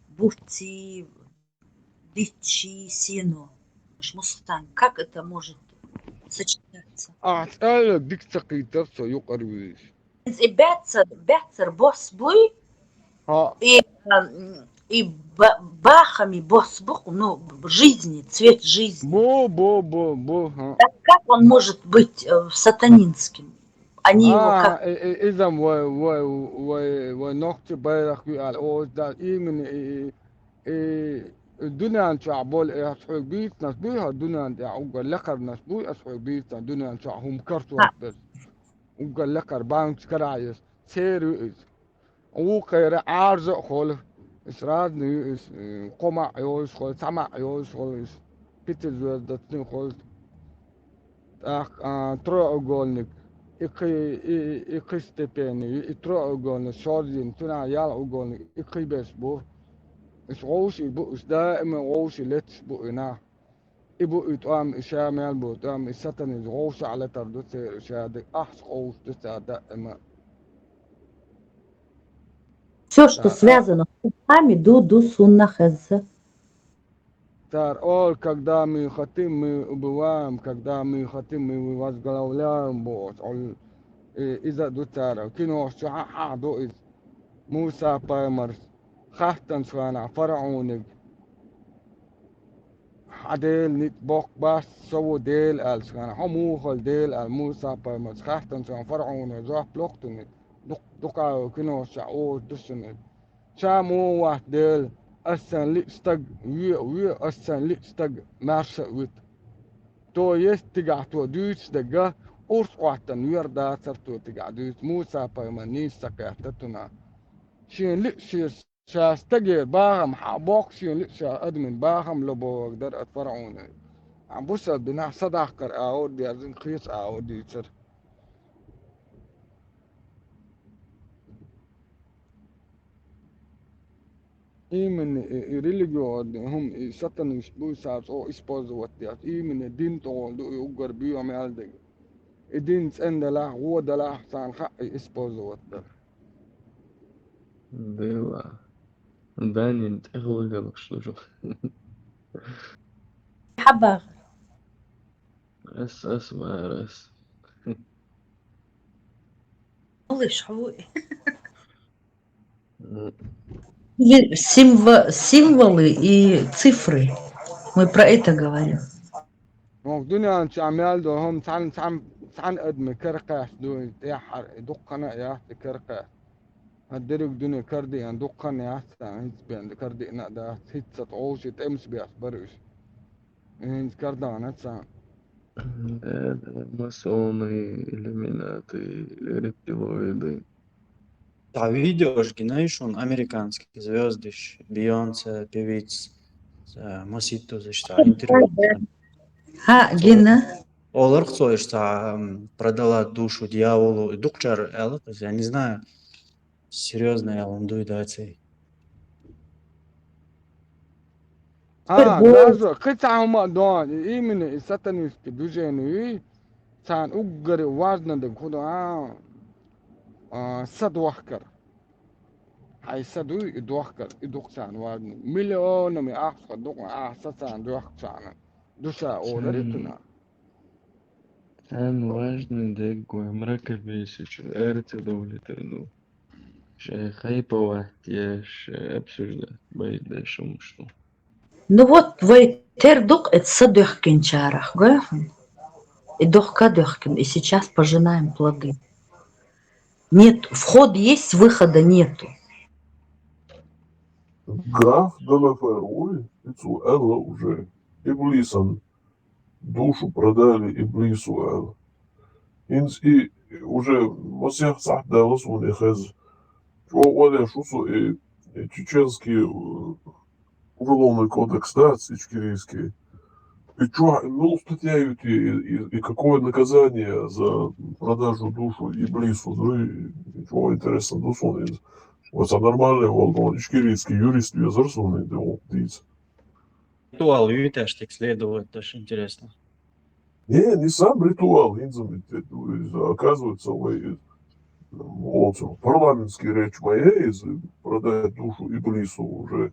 Бурци, дичи, сено. Мустанг, как это может сочетаться? А, цӀаьлла дика ца кхийтар со юкъара вуьйш. И бехтар, бехтар бос буй, хӀа, и, ам, и ба-, бахами бос бу-кх, ну, жизни, цвет жизни. Бу, бу, бу, бу, хӀа. Так как он может быть, э, сатанинским? Они его, а, как, и, и, иза вай, вай, вай, вай нохчийн байракх ю аьлла, о, да, именно, и, и, и, и дуьнен чохь болу, и ас хьоьга бийцинарш буй, хӀара дуьнен тӀехь уггар лекхарнаш буй, ас хьоьга бийцинарш дуьнен чохь хӀума карсо берш. Уггар лекхар баьннаш карахь еза. Церан ю иза. Вукхеран Ӏаржа а хуьлу, иза разный ю иза, э, кхо маьӀ йолуш хуьлу, цхьа маьӀ йолуш хуьлу иза, пятизвёздочный хуьлу. ТӀаккха, а, треугольник, и кхи-, и, и, и кхин степени ю, и треугольник шорзийна, цунах ялх угольник, и кхин берш бу. Иза вовший бу, иза даима вовший леташ бу и нах. И бу и тӀом, и ша мел бу тӀом, и сатанизм вовшах летар ду церан, ша дерг ахча къовсуш ду цара даима. Всё, что связано с духами, ду, ду, сунна, хезза. Цара олу, когда мы хотим, мы убиваем, когда мы хотим, мы возглавляем, бохуш. Ол, и, иза ду цара. Кинош чу хьан-, хьан ду иза? Муса пайхамарс хаттанчу хенахь фараониг. Дела ницкъ боккха бац, со ву Дела аьлча хана, хьо муха хила Дела аьлла, Муса-пайхамарца хаьттанча хана фаргӀуна жоп лохтуниг, дукха, дукха киношчохь оцу дусуниг. Ша муха вац Дела, ас санна лиъча стаг ве а ве, ас санна лиъча стаг маьрша а вита. То есть тигахь то дуьйцуш дерг урс Ӏоттан вер дацара то тигахь дуьйцу, Муса-пайхамар нийса ца кхетта тунах. Шен лиъ шен Ша стаге бахам хьа боккху шен лиъ ша адамийн бахам лобоваг дара ат фаргӀуна. Хьан бусал бинахь садаккхар агӀор дерзина кхечу агӀор дийцар. Именно и, и религиозный хӀума, и сатанист буй ша чӀогӀа использовать деш. Именно дин тӀехула ду и уггар боьха мел дерг. И дин цӀена делахь, гӀо делахь, царна хаьа и использовать дара. Дела. Данин тӀехула галаш ду шу. Хьабагъ. Ас, ас, мара, ас. Малыш, хьуй. Симво-, символы и цифры. Мы про это говорим. Вон дуьнен чохь мел долу хӀума цхьана, цхьана, цхьана адаме каракхаьчна ду, и тӀаьххьара, и дуккха а яц и каракхаьчна. Хьан дерриг дуьне кардиъна дуккха а яц, цхьана хӀинца бен кардиъна а дац, хӀинца ца тӀе вовший тӀемаш беш бара уьш. И хӀинца кардахана цхьана. Да, да, масонные, иллюминаты или рептилоиды. Цхьа видеош гина шуна, американский звёздаш, Бейонсе, певица, э, маситтазаш цхьа интервью. Ха, гина. Оларх цо иштта, м, продала душу дьяволу, и дукхачара аьлла, я не знаю, серьёзно аьлла дуй даций. А, даже кхин цхьа хӀума а дон, и именно и сатанистский движение, царна уггаре важно дерг хӀун ду, а, а, са дохкар. Хьайн са дуй, и дохкар, и дукха царна важно. Миллионами ахча дукха, а, са царна дохкучарна. Душа олар и туна. Царна важно дерг вай мракобесичу, эрта довлитар ду. Шайн хайповать еш, обсуждать, байда шумуш ду. Ну вот, вай тера ду-кх эцу са доьхкинчарах, гой хьуна? И дохка доьхкина, и сейчас пожинаем плоды. Нет, вход есть, выхода нету. Граф де ла Фер вуй, и цо аьлла уже, иблисан душу продали иблису аьлла. ХӀинца и уже масех сахьт даьлла суна и хеза. ЧӀогӀа олуш ву со и, и чеченский, э, уголовный кодекс дац, ичкерийский. И чохь и муьлха статья ю те, и, и, и какое наказание за продажу душу иблису, ну, и чӀогӀа интересно ду суна иза. Вот цхьа нормальный волу, ичкерийский юрист везара суна и дийца. Ритуал ю те аьшка следовать, даже интересно. Не, не сам ритуал, хӀинца ма ду иза, оказывается, вай, м, оцу парламентский речь ма ю иза, продать душу иблису уже,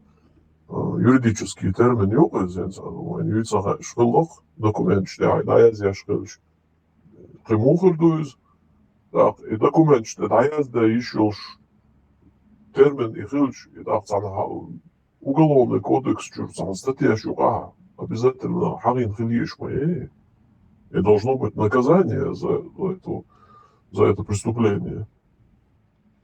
а, юридический термин ю-кх иза, хӀинца, вайна юьйцу хьаьжаш хилла-кх документаш тӀехь дӀаязъеш хилча. Кхин муха хир ду иза? ТӀаккха и документаш тӀе дӀаяздаь йиш йолуш термин и хилча, и тӀаккха цхьана хьа-, Уголовный кодекс чуьра цхьана статьяш юкъахь обязательно хьахийна хила езаш ма ю. И должно быть наказание за, за эту, за это преступление.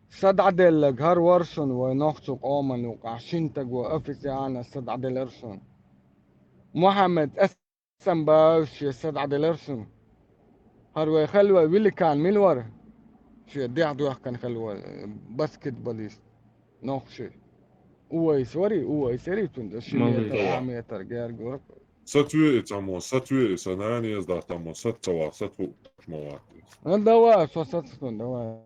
Са дӀаделларг хӀара вара шуна вай нохчу къоман юкъахь шина стага официально са дӀаделира шуна. Мухьаммад Ас- Сам баьвза шен са дӀаделира шуна. ХӀара вай хилла вай великан мила вара? Шен дехьа доьхкина хилла вай, э, баскетболист. Нохчий. Увайс варий, Увайс ярий цуьнан, ши метр, ах метр герга вара. Сац ве и цхьаммо, сац ве и сан нана еза дац цхьаммо, сац ца вац, сац хууш ма вац. Ну, давай, со сац цунна, давай.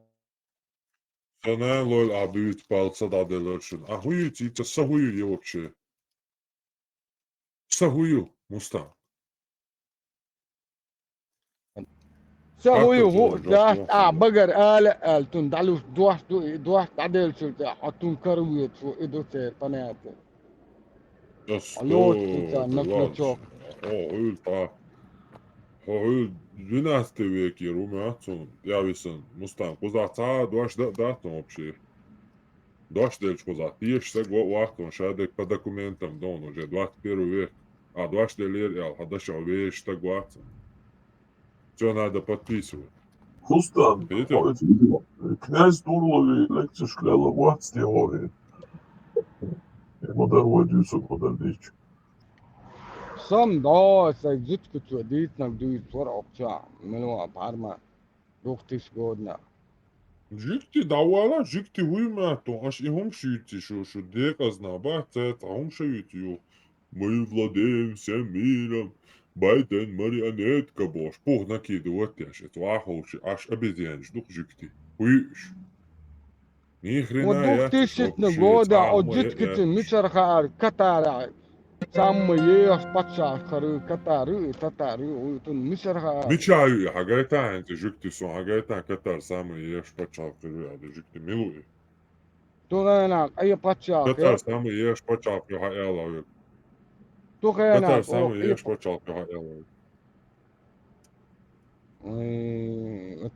Сан нана лойла ахь буьйцу палца дӀаделларг шуна. Ахь хӀун ю, цица са хӀун ю, е вообще? Са хӀун ю, Мустан? Са хӀун ю, хӀу, дац, а, багара ала а аьлла, тун дӀалуш дош ду, и дош дӀаделлачул тӀаьхьа, хьо тун каравоьдуш ву, и ду церан понятие. Хьо лоцу цуьнца на плечо. Хьо хьуьлла тӀаккха. Хьо хьуьлла двенадцатый векера ву моьтту суна, я висан, Мустан, кхузахь цхьа а дош дан а дац хьуна вообще. Дош делча кхузахь, теша стаг вац хьуна, ша дерг по документам ду хьуна, уже двадцать первый век. А дош делира аьлла, хьан дашах везаш стаг вац. Всё, надо подписывать. Хустан, Видел? Князь Турлови лекцеш лелла вац те хьо вен. Ма дар вай дуьйцург ма дар дийча. Сам да, сай зуцкачо дийцнаг дуьйцур окча. Милуа парма. Двух тысяч годна. Жугти дӀавала, жугти хӀуй ма ту, аш и хӀума шуьйци шу, шу декъазна ба, цаьца хӀума шуьйци ю. Мы владеем всем миром. Байден марионетка бохуш, пух накидывать еш, это ваховши, аш обезьянаш дух жугти. ХӀуй уьш. Ни хрена Вот двух яц, тысячных вообще, года цхьа от хӀума жуткити яц. Мишархаар Катара. Самый еш паччахьар Катары, Татары, уй тун Мишархаар. Мича ю и хьагайта хӀинца жугти сон, хьагайта Катар самый еш паччахьар ю, а жугти милу и. Тугайна, ай паччахь. Катар самый еш паччахьар ю, хьа яла ю. Тугайна, Катар самый еш паччахьар ю, хьа яла ю.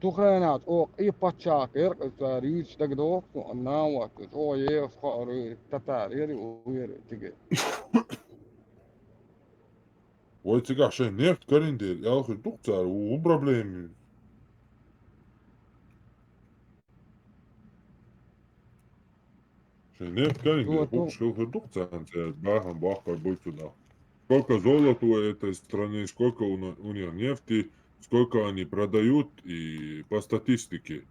Тухайна, о, и паччахь, эр, цар юч так доху, нават, о, еш, хор, Татар, эр, уер, тиге. Вай цигахь шайн нефть карин дер, ялхир дух цар, у проблеми. Шайн нефть карин дер, Вот, ну. Хук шил хир дух царна цар, бахан бахкар буй цунах. Сколько золота у этой страны, сколько у, на- у них нефти, сколько они продают, и по статистике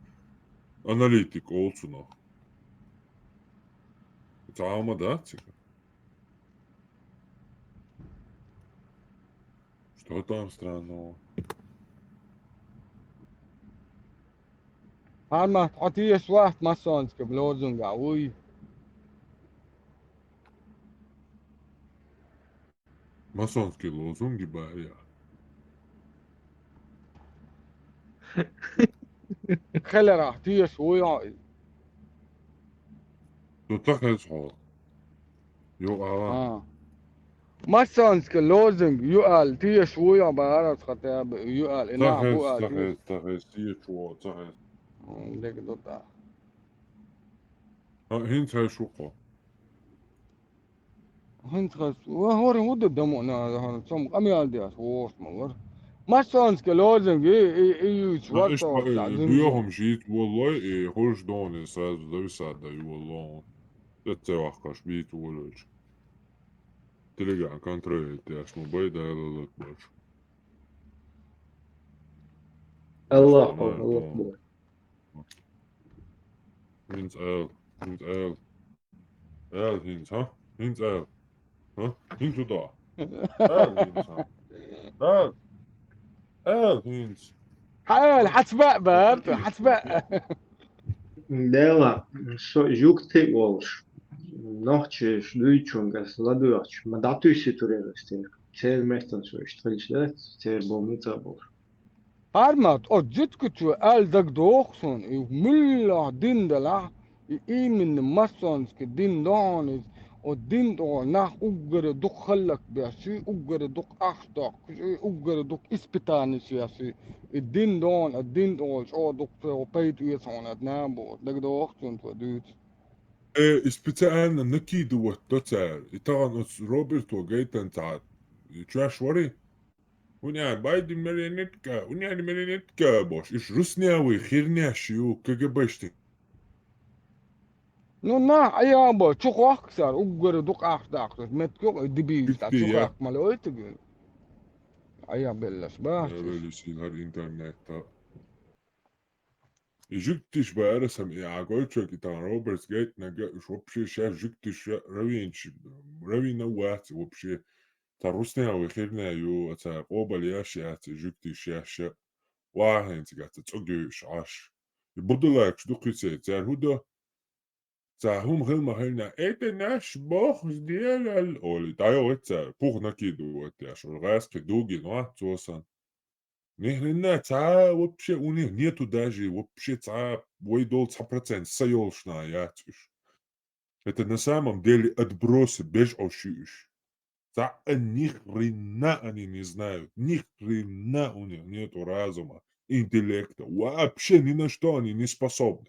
аналитик олцунах. Цама да, цика? Что там странного? Хьарма, хьо теш вахт масонска лозунга, уй. Масонский лозунги ба я. Хелера, теш уй. Ну так это хо. Ю ала. А. Масонска лозунг, юал, теш уй, барас хотя бы, юал, и Так на, это, уал, так теш. Это, так это, теш уй, так это. М, дек дота. А, хин цай шуко. ХӀинца хас, ва хӀора хӀу ду дамо на, хӀора цом къамел деш, вос ма вар. Масонский лозунг, и, и, и, юч, Ну, вар иш то, па- да, э, зин- дуйохум шийтта воллой, и хӀуш доне сразу зависать да ю воллон. Эццевахкаш бийта воллойч. Телеграм контролировать деш, ма бай да лалак баш. Аллах, Самое Аллах. то. Хинц эл, хинц эл. Эл хинц, а? Хинц эл. А? Хинц уда. Эл хинц, а? Эл. Эл хинц. Хьал, хьацбаъ, баб, хьацбаъ. Дела, со югтиг волш. Нохчеш дуйчунгас ладуйохч. Ма датуйси турерастен. Цер местан со иштхилч да, цер болница болш. Армат, о, жуткучу ал дагдохсон, и мулла дин дала, и именно масонский дин донис, о, дин дон, нах уггара дук халлак бяси, уггара дук ахток, и уггара дук испытанис яси, и дин дон, а дин дон, о, дук, о, пайт уясон, а, набо, дагдохсон, то, дюц. Э, и специально накидывать то цар. И таган оц Роберто гайтан цар. И чаш вари? У меня Байден марионетка, у меня марионетка, бош. Иш руснявый херня шию, КГБшник. Ну, на, а я бо, чухохсар, уггара дук ахток, мет кё, дебил, та Фифти, я. Чухох, малой ты, а я беллас, ба. Э, вели син хар интернетта. И жугтиш баарасам и агойчок, и тан Робертс гайтнага, уж вообще щас жугтиш равинч, равина вац вообще. Та руснявый херня ю, а ца къобал яш яц, и жугтиш яш я. Вахин цига ца цугиш аш. И будулакш дукхице, цар худа. Ца хум хил ма хилна, это наш бог сделал, оли. Та йо, ца пух накидывать яш, газ ки дуги, ну, а, цосан. Ни хрена, ца вообще у них нету даже, вообще ца вай дол ца процент сайолшна яц уж. Это на самом деле отбросы, беж оши уж. Ца ни хрена они не знают, ни хрена у них нету разума, интеллекта. Вообще ни на что они не способны.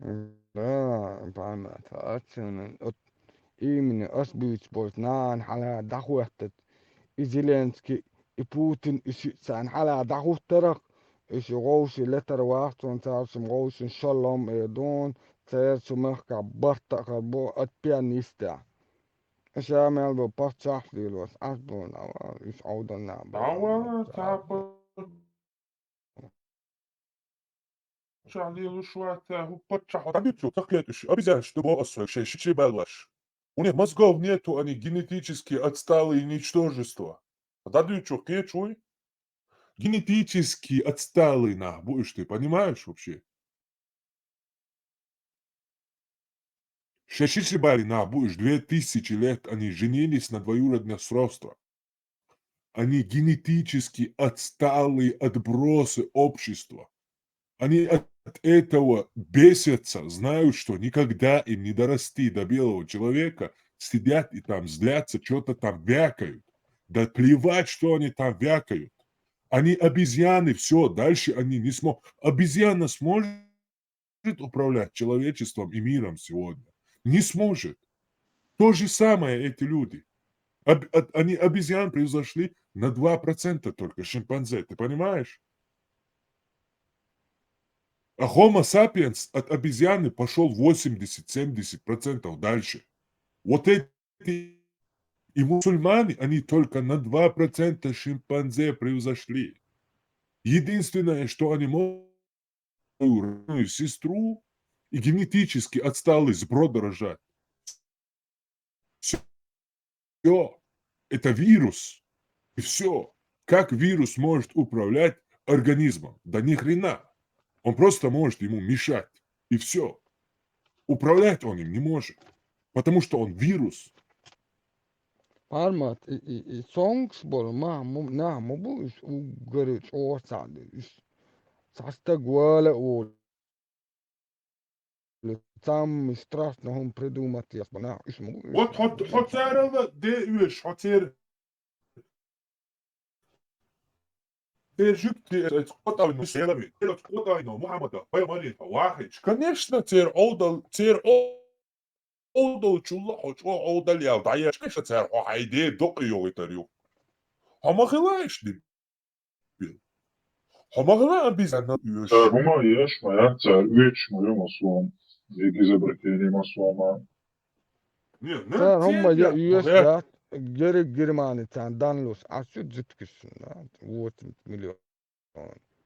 Да, панна, цаӀ аццина, от именно ас буьйцу болчу нахана хьала дӀахӀоттат. И Зеленский, и Путин, и шиъ царна хьала дӀахӀуттарах, и ши гӀовши летар вац, цунна царшим гӀовшин шоллом э дун, церан цу махкахь барт а хир бу, от пен йистехь. Ша мел бу паччахь лелош, Ӏаш бу, уьш Ӏовдал нах бу. Ава, цхьа паччахь лелош вац, хӀу паччахь, хьо дӀадуьйцу, ца кхеташ, обезьянаш ду боху ас хьоьга, шайн шиче баьллаш. У них мозгов нету, они генетически отсталые ничтожества. ДӀадуьйцу, кхечуй? Генетически отсталый нах бу уьш, ты понимаешь вообще? Шайн шиче баьлла нах бу уьш, две тысячи лет они женились на двоюродных сестрах. Они генетически отсталые отбросы общества. Они от этого бесятся, знают, что никогда им не дорасти до белого человека, сидят и там злятся, что-то там вякают. Да плевать, что они там вякают. Они обезьяны, все, дальше они не смогут. Обезьяна сможет управлять человечеством и миром сегодня? Не сможет. То же самое эти люди. Об- от- они обезьян превзошли на два процента только, шимпанзе, ты понимаешь? А Homo sapiens от обезьяны пошел восемьдесят-семьдесят процентов дальше. Вот эти и мусульмане, они только на два процента шимпанзе превзошли. Единственное, что они могут, свою родную сестру и генетически отсталый сброд рожать. Все. Это вирус. И все. Как вирус может управлять организмом? Да ни хрена. Он просто может ему мешать. И все. Управлять он им не может. Потому что он вирус. Пармат, и, и, и сонгуш болу ма, му, нах ма бу уьш уггаре чӀогӀа цхьаъ ду. Уьш цхьа стаг вала а волу. Самый страшный хӀума придумать еш бу нах, уьш ма бу уьш. Вот хьо, хьо царал де оьшу, хьо цер Церан жуьгти эцу къотӀайно Селами, эцу къотӀайно Мухьаммада пайхамаре вахийча, конечно, церан Ӏовдал-, церан Ӏовдалчул а хьо чӀогӀа Ӏовдал ял дӀаеш, конечно, цара хьо хьайн ден докъе йогӀуьйтур ю. Хьо ма хила иштта, дебил. Хьо ма хила обезьяна оьшу. Цара хӀума еш ма яц, цара оьшуш ма ю массо а, дерриг изобретение массо а. Нет, цара хӀумма я оьшуш дац, герриг Германи царна данлуш, а шу жуьгташна, да, восемьдесят миллион.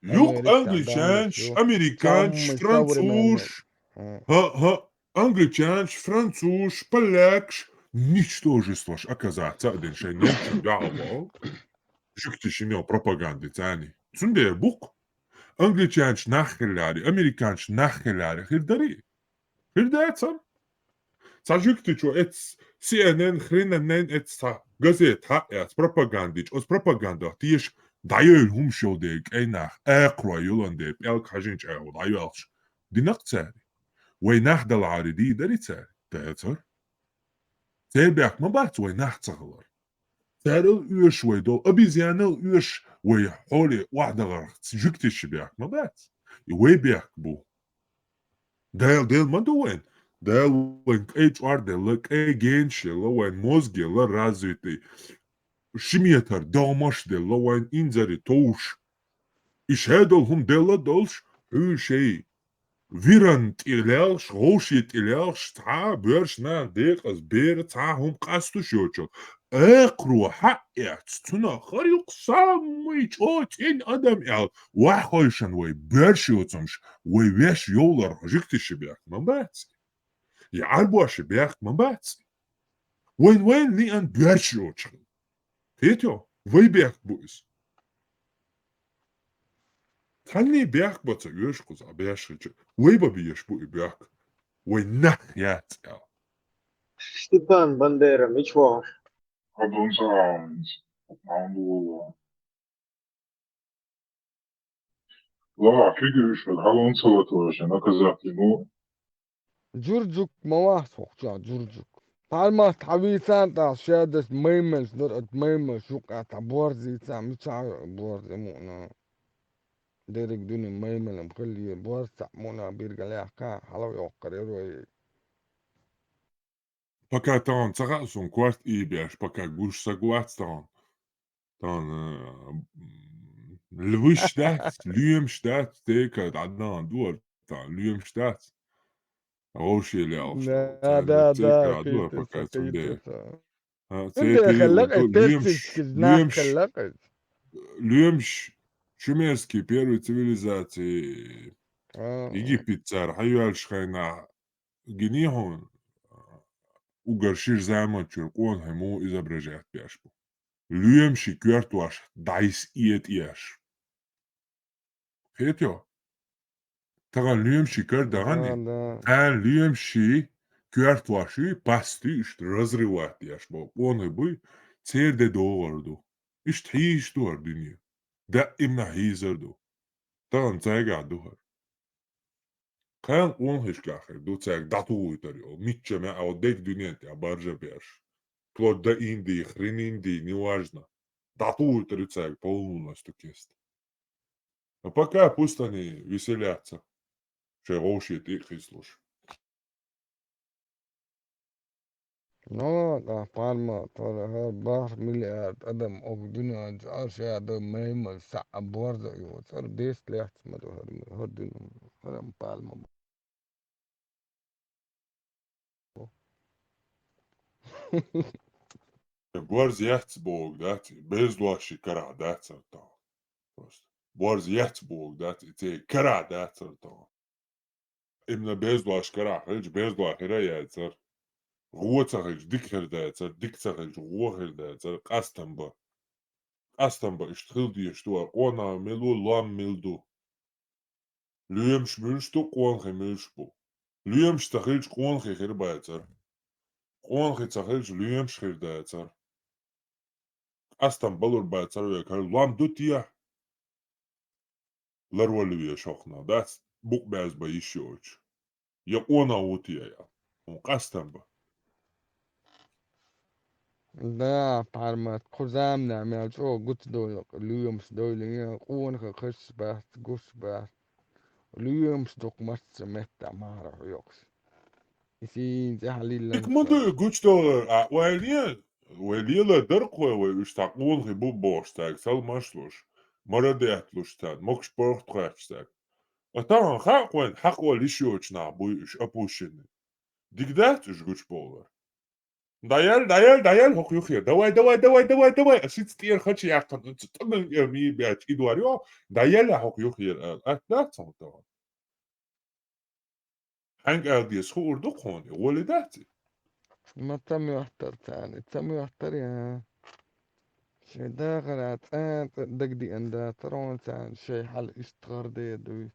Юкъ англичанаш, американаш, французаш, хӀа, хӀа, англичанаш, французаш, полякаш, ничтожестваш оказаться а дина шайн немцийн дуьхьал боху. Жуьгтий шина йолу пропаганда царний. Цундела бу-кх. Англичанаш нах хиллари, американаш нах хиллари, хир дарий? Хир дацара. Цхьа жуьгтичо эцу Си Эн Эн, хренанен эцу цхьа газета хьаъ яц, пропагандичо, оцу пропагандах теша дӀайевлла хӀумаш йолу дела кӀайн нах, акхарой йолан дела, пӀелг хьажийначу агӀор дӀайоьлхуш, дина-кх цара. Вай нах далахьара дийр дарий цара? Дацара. Церан бехк ма бац вай нах ца хилар. Царал оьшу вай долу, обезьянал оьшу вай хьоле охьадаларх, жуьгтийн бехк ма бац. И вай бехк бу. Дала, Дела ма ду вайн. Дала вайн кӀайн чӀор делла, кӀайн генаш елла, вайн мозг елла развитый. Ши метр догӀмаш делла, вайн инзаре товш. И шадолу хӀума делла долуш, хьуьйший. Виран тӀе лелхаш, гӀовший тӀе лелхаш, цхьа а боьрша нана декъаза бер цхьа а хӀума къастуш йоцург. Акхаро хьаъ эцна, цунах хир ю-кх самый чӀогӀа цӀена адам аьлла, ваьххойшан вай боьрша йоцурш, вай веш йовлар хьо жуьгтийн бехк ма бац. Я Ӏарбошийн бехк ма бац. Вайн вайн лиъан боьрша йоцуш хила. Кхетий, вай бехк бу иза. Цхьанний бехк бан ца оьшу кхузахь беш хилча, вай бан безаш бу и бехк. Вай нах яц аьлла. Степан Бандера, мича вогӀуш? Хьо дун ца гӀавинца, хьуна ду вала. Ла, кхига уьш вара, хьалон ца латоша, наказать йину. Журжук ма вац хӀокху чохь, Журжук. Пармат хьан вийцан тӀехь шадас майманаш дара, ат майманаш юкъа тӀе борзийца, мичахь борза муъна. Дерриг дуьне маймалам хилла, борз цхьаъ муна бирга лаьхка, хьалха йоккхар яр вай. Пока тахана ца хаьа суна, корта ийбеш, пока гуш саг вац тахана. Тахана, э, луьйш дац, лоьмаш дац, тека дӀадахана дуар, тахана лоьмаш дац. Вовший лелаш. Да, да, да, пока цундела. А, цундела хилла, лоьмаш, лоьмаш, шумерский первый цивилизации. А. Египет цара хьайоьллаш хенахь гиний хьуна, угар шира заманчуьра къонахий муха изображать беш бу. Лоьмаший коьртош дӀайса этӀеш. Хетайо? Тахана лоьмаший кара дахана? Да, да. Царна лоьмаший коьртош, пасти иштта разрывать еш бо къонахий буй, церан де догӀар ду. Иштта хьийзаш ду хӀара дуьне. Даимна хьийзар ду. Тахана цаьргахь ду хӀара. Кхаьна къонахашкахь хир ду цаьрга дӀатухуьйтар йолу, мичча маьӀ а дерг дуьнен тӀехь баржа беш. Вплоть до Индии, хрен Индии, неважно. ДӀатухуьйтар ю цаьрга полностью кест. А пока пусть они веселятся, шайн вовший тӀе а хислуш. Ну, ткъа парма, тора хӀара барх миллиард адам окху дуьнен чу Ӏаш яда маймал схьа а борза а йоцура, бест лехца ма ду хӀара, хӀара дуьнен, хӀара парма бу. Борз яц боху дац, бездоши карахь дац ара тахана. Просто. Борз яц боху дац, и церан карахь дац ара тахана. Имна бездош карахь хилча, бездо хир а яцара. ГӀо ца хилча, дика хир дацара, дика ца хилча, гӀо хир дацара, къастам бан. Къастам бан иштта хила дезаш ду, къонах мила ву, лом мила ду. Лоьмаш муьлш ду, къонахий муьлш бу. Лоьмаш ца хилча, къонахий хир бацара. Къонахий ца хилча, лоьмаш хир дацара. Къастам балур бацара вай, хӀара лом ду те? Ларвала везаш хӀокхунах дац, букъ баьзна бан йиш йоцуш. Я къонах ву те, я? ХӀун къастам бан. Да, пармат, кху заманахь мел чӀогӀа гучудовлу лоьмаш довлий, къонахий хезаш бац, гуш бац. Лоьмаш дукха маца меттахь мара хьоькхуш. И сийна тӀаьхьа лилланаш. Дика ма ду и гучудовлар, а, вай ле-, вай лелар дара кхой вай уьш цхьа къонахий бу бохуш цаьрга салмаш луш, мара детталуш царна, могуш-паргӀат кхоьттуш цаьрга. Ткъа тахана хаьа кхойна, хьакъ вала йиш йоцу нах буй уьш опущенный. Дика дац уьш гучубовлар. ДӀаяьлла, дӀаяьлла, дӀаяьлла хӀокху юххера. Давай, давай, давай, давай, давай. А шица тӀера хача яьккхина, оцу тӀаман тӀера мийр баьча и дор йо. ДӀаяьлла хӀокху юххера, аьлла. Атта дац хьуна тахана? Хьаьнга ала деза хуур ду кхуна, гӀоли дац и? Ма ца моьттара царна, ца моьттара, я. Шайн дахара цӀа-цӀа дагадеана дацара хьуна царна, шайн хьал иштта гӀар де дуй.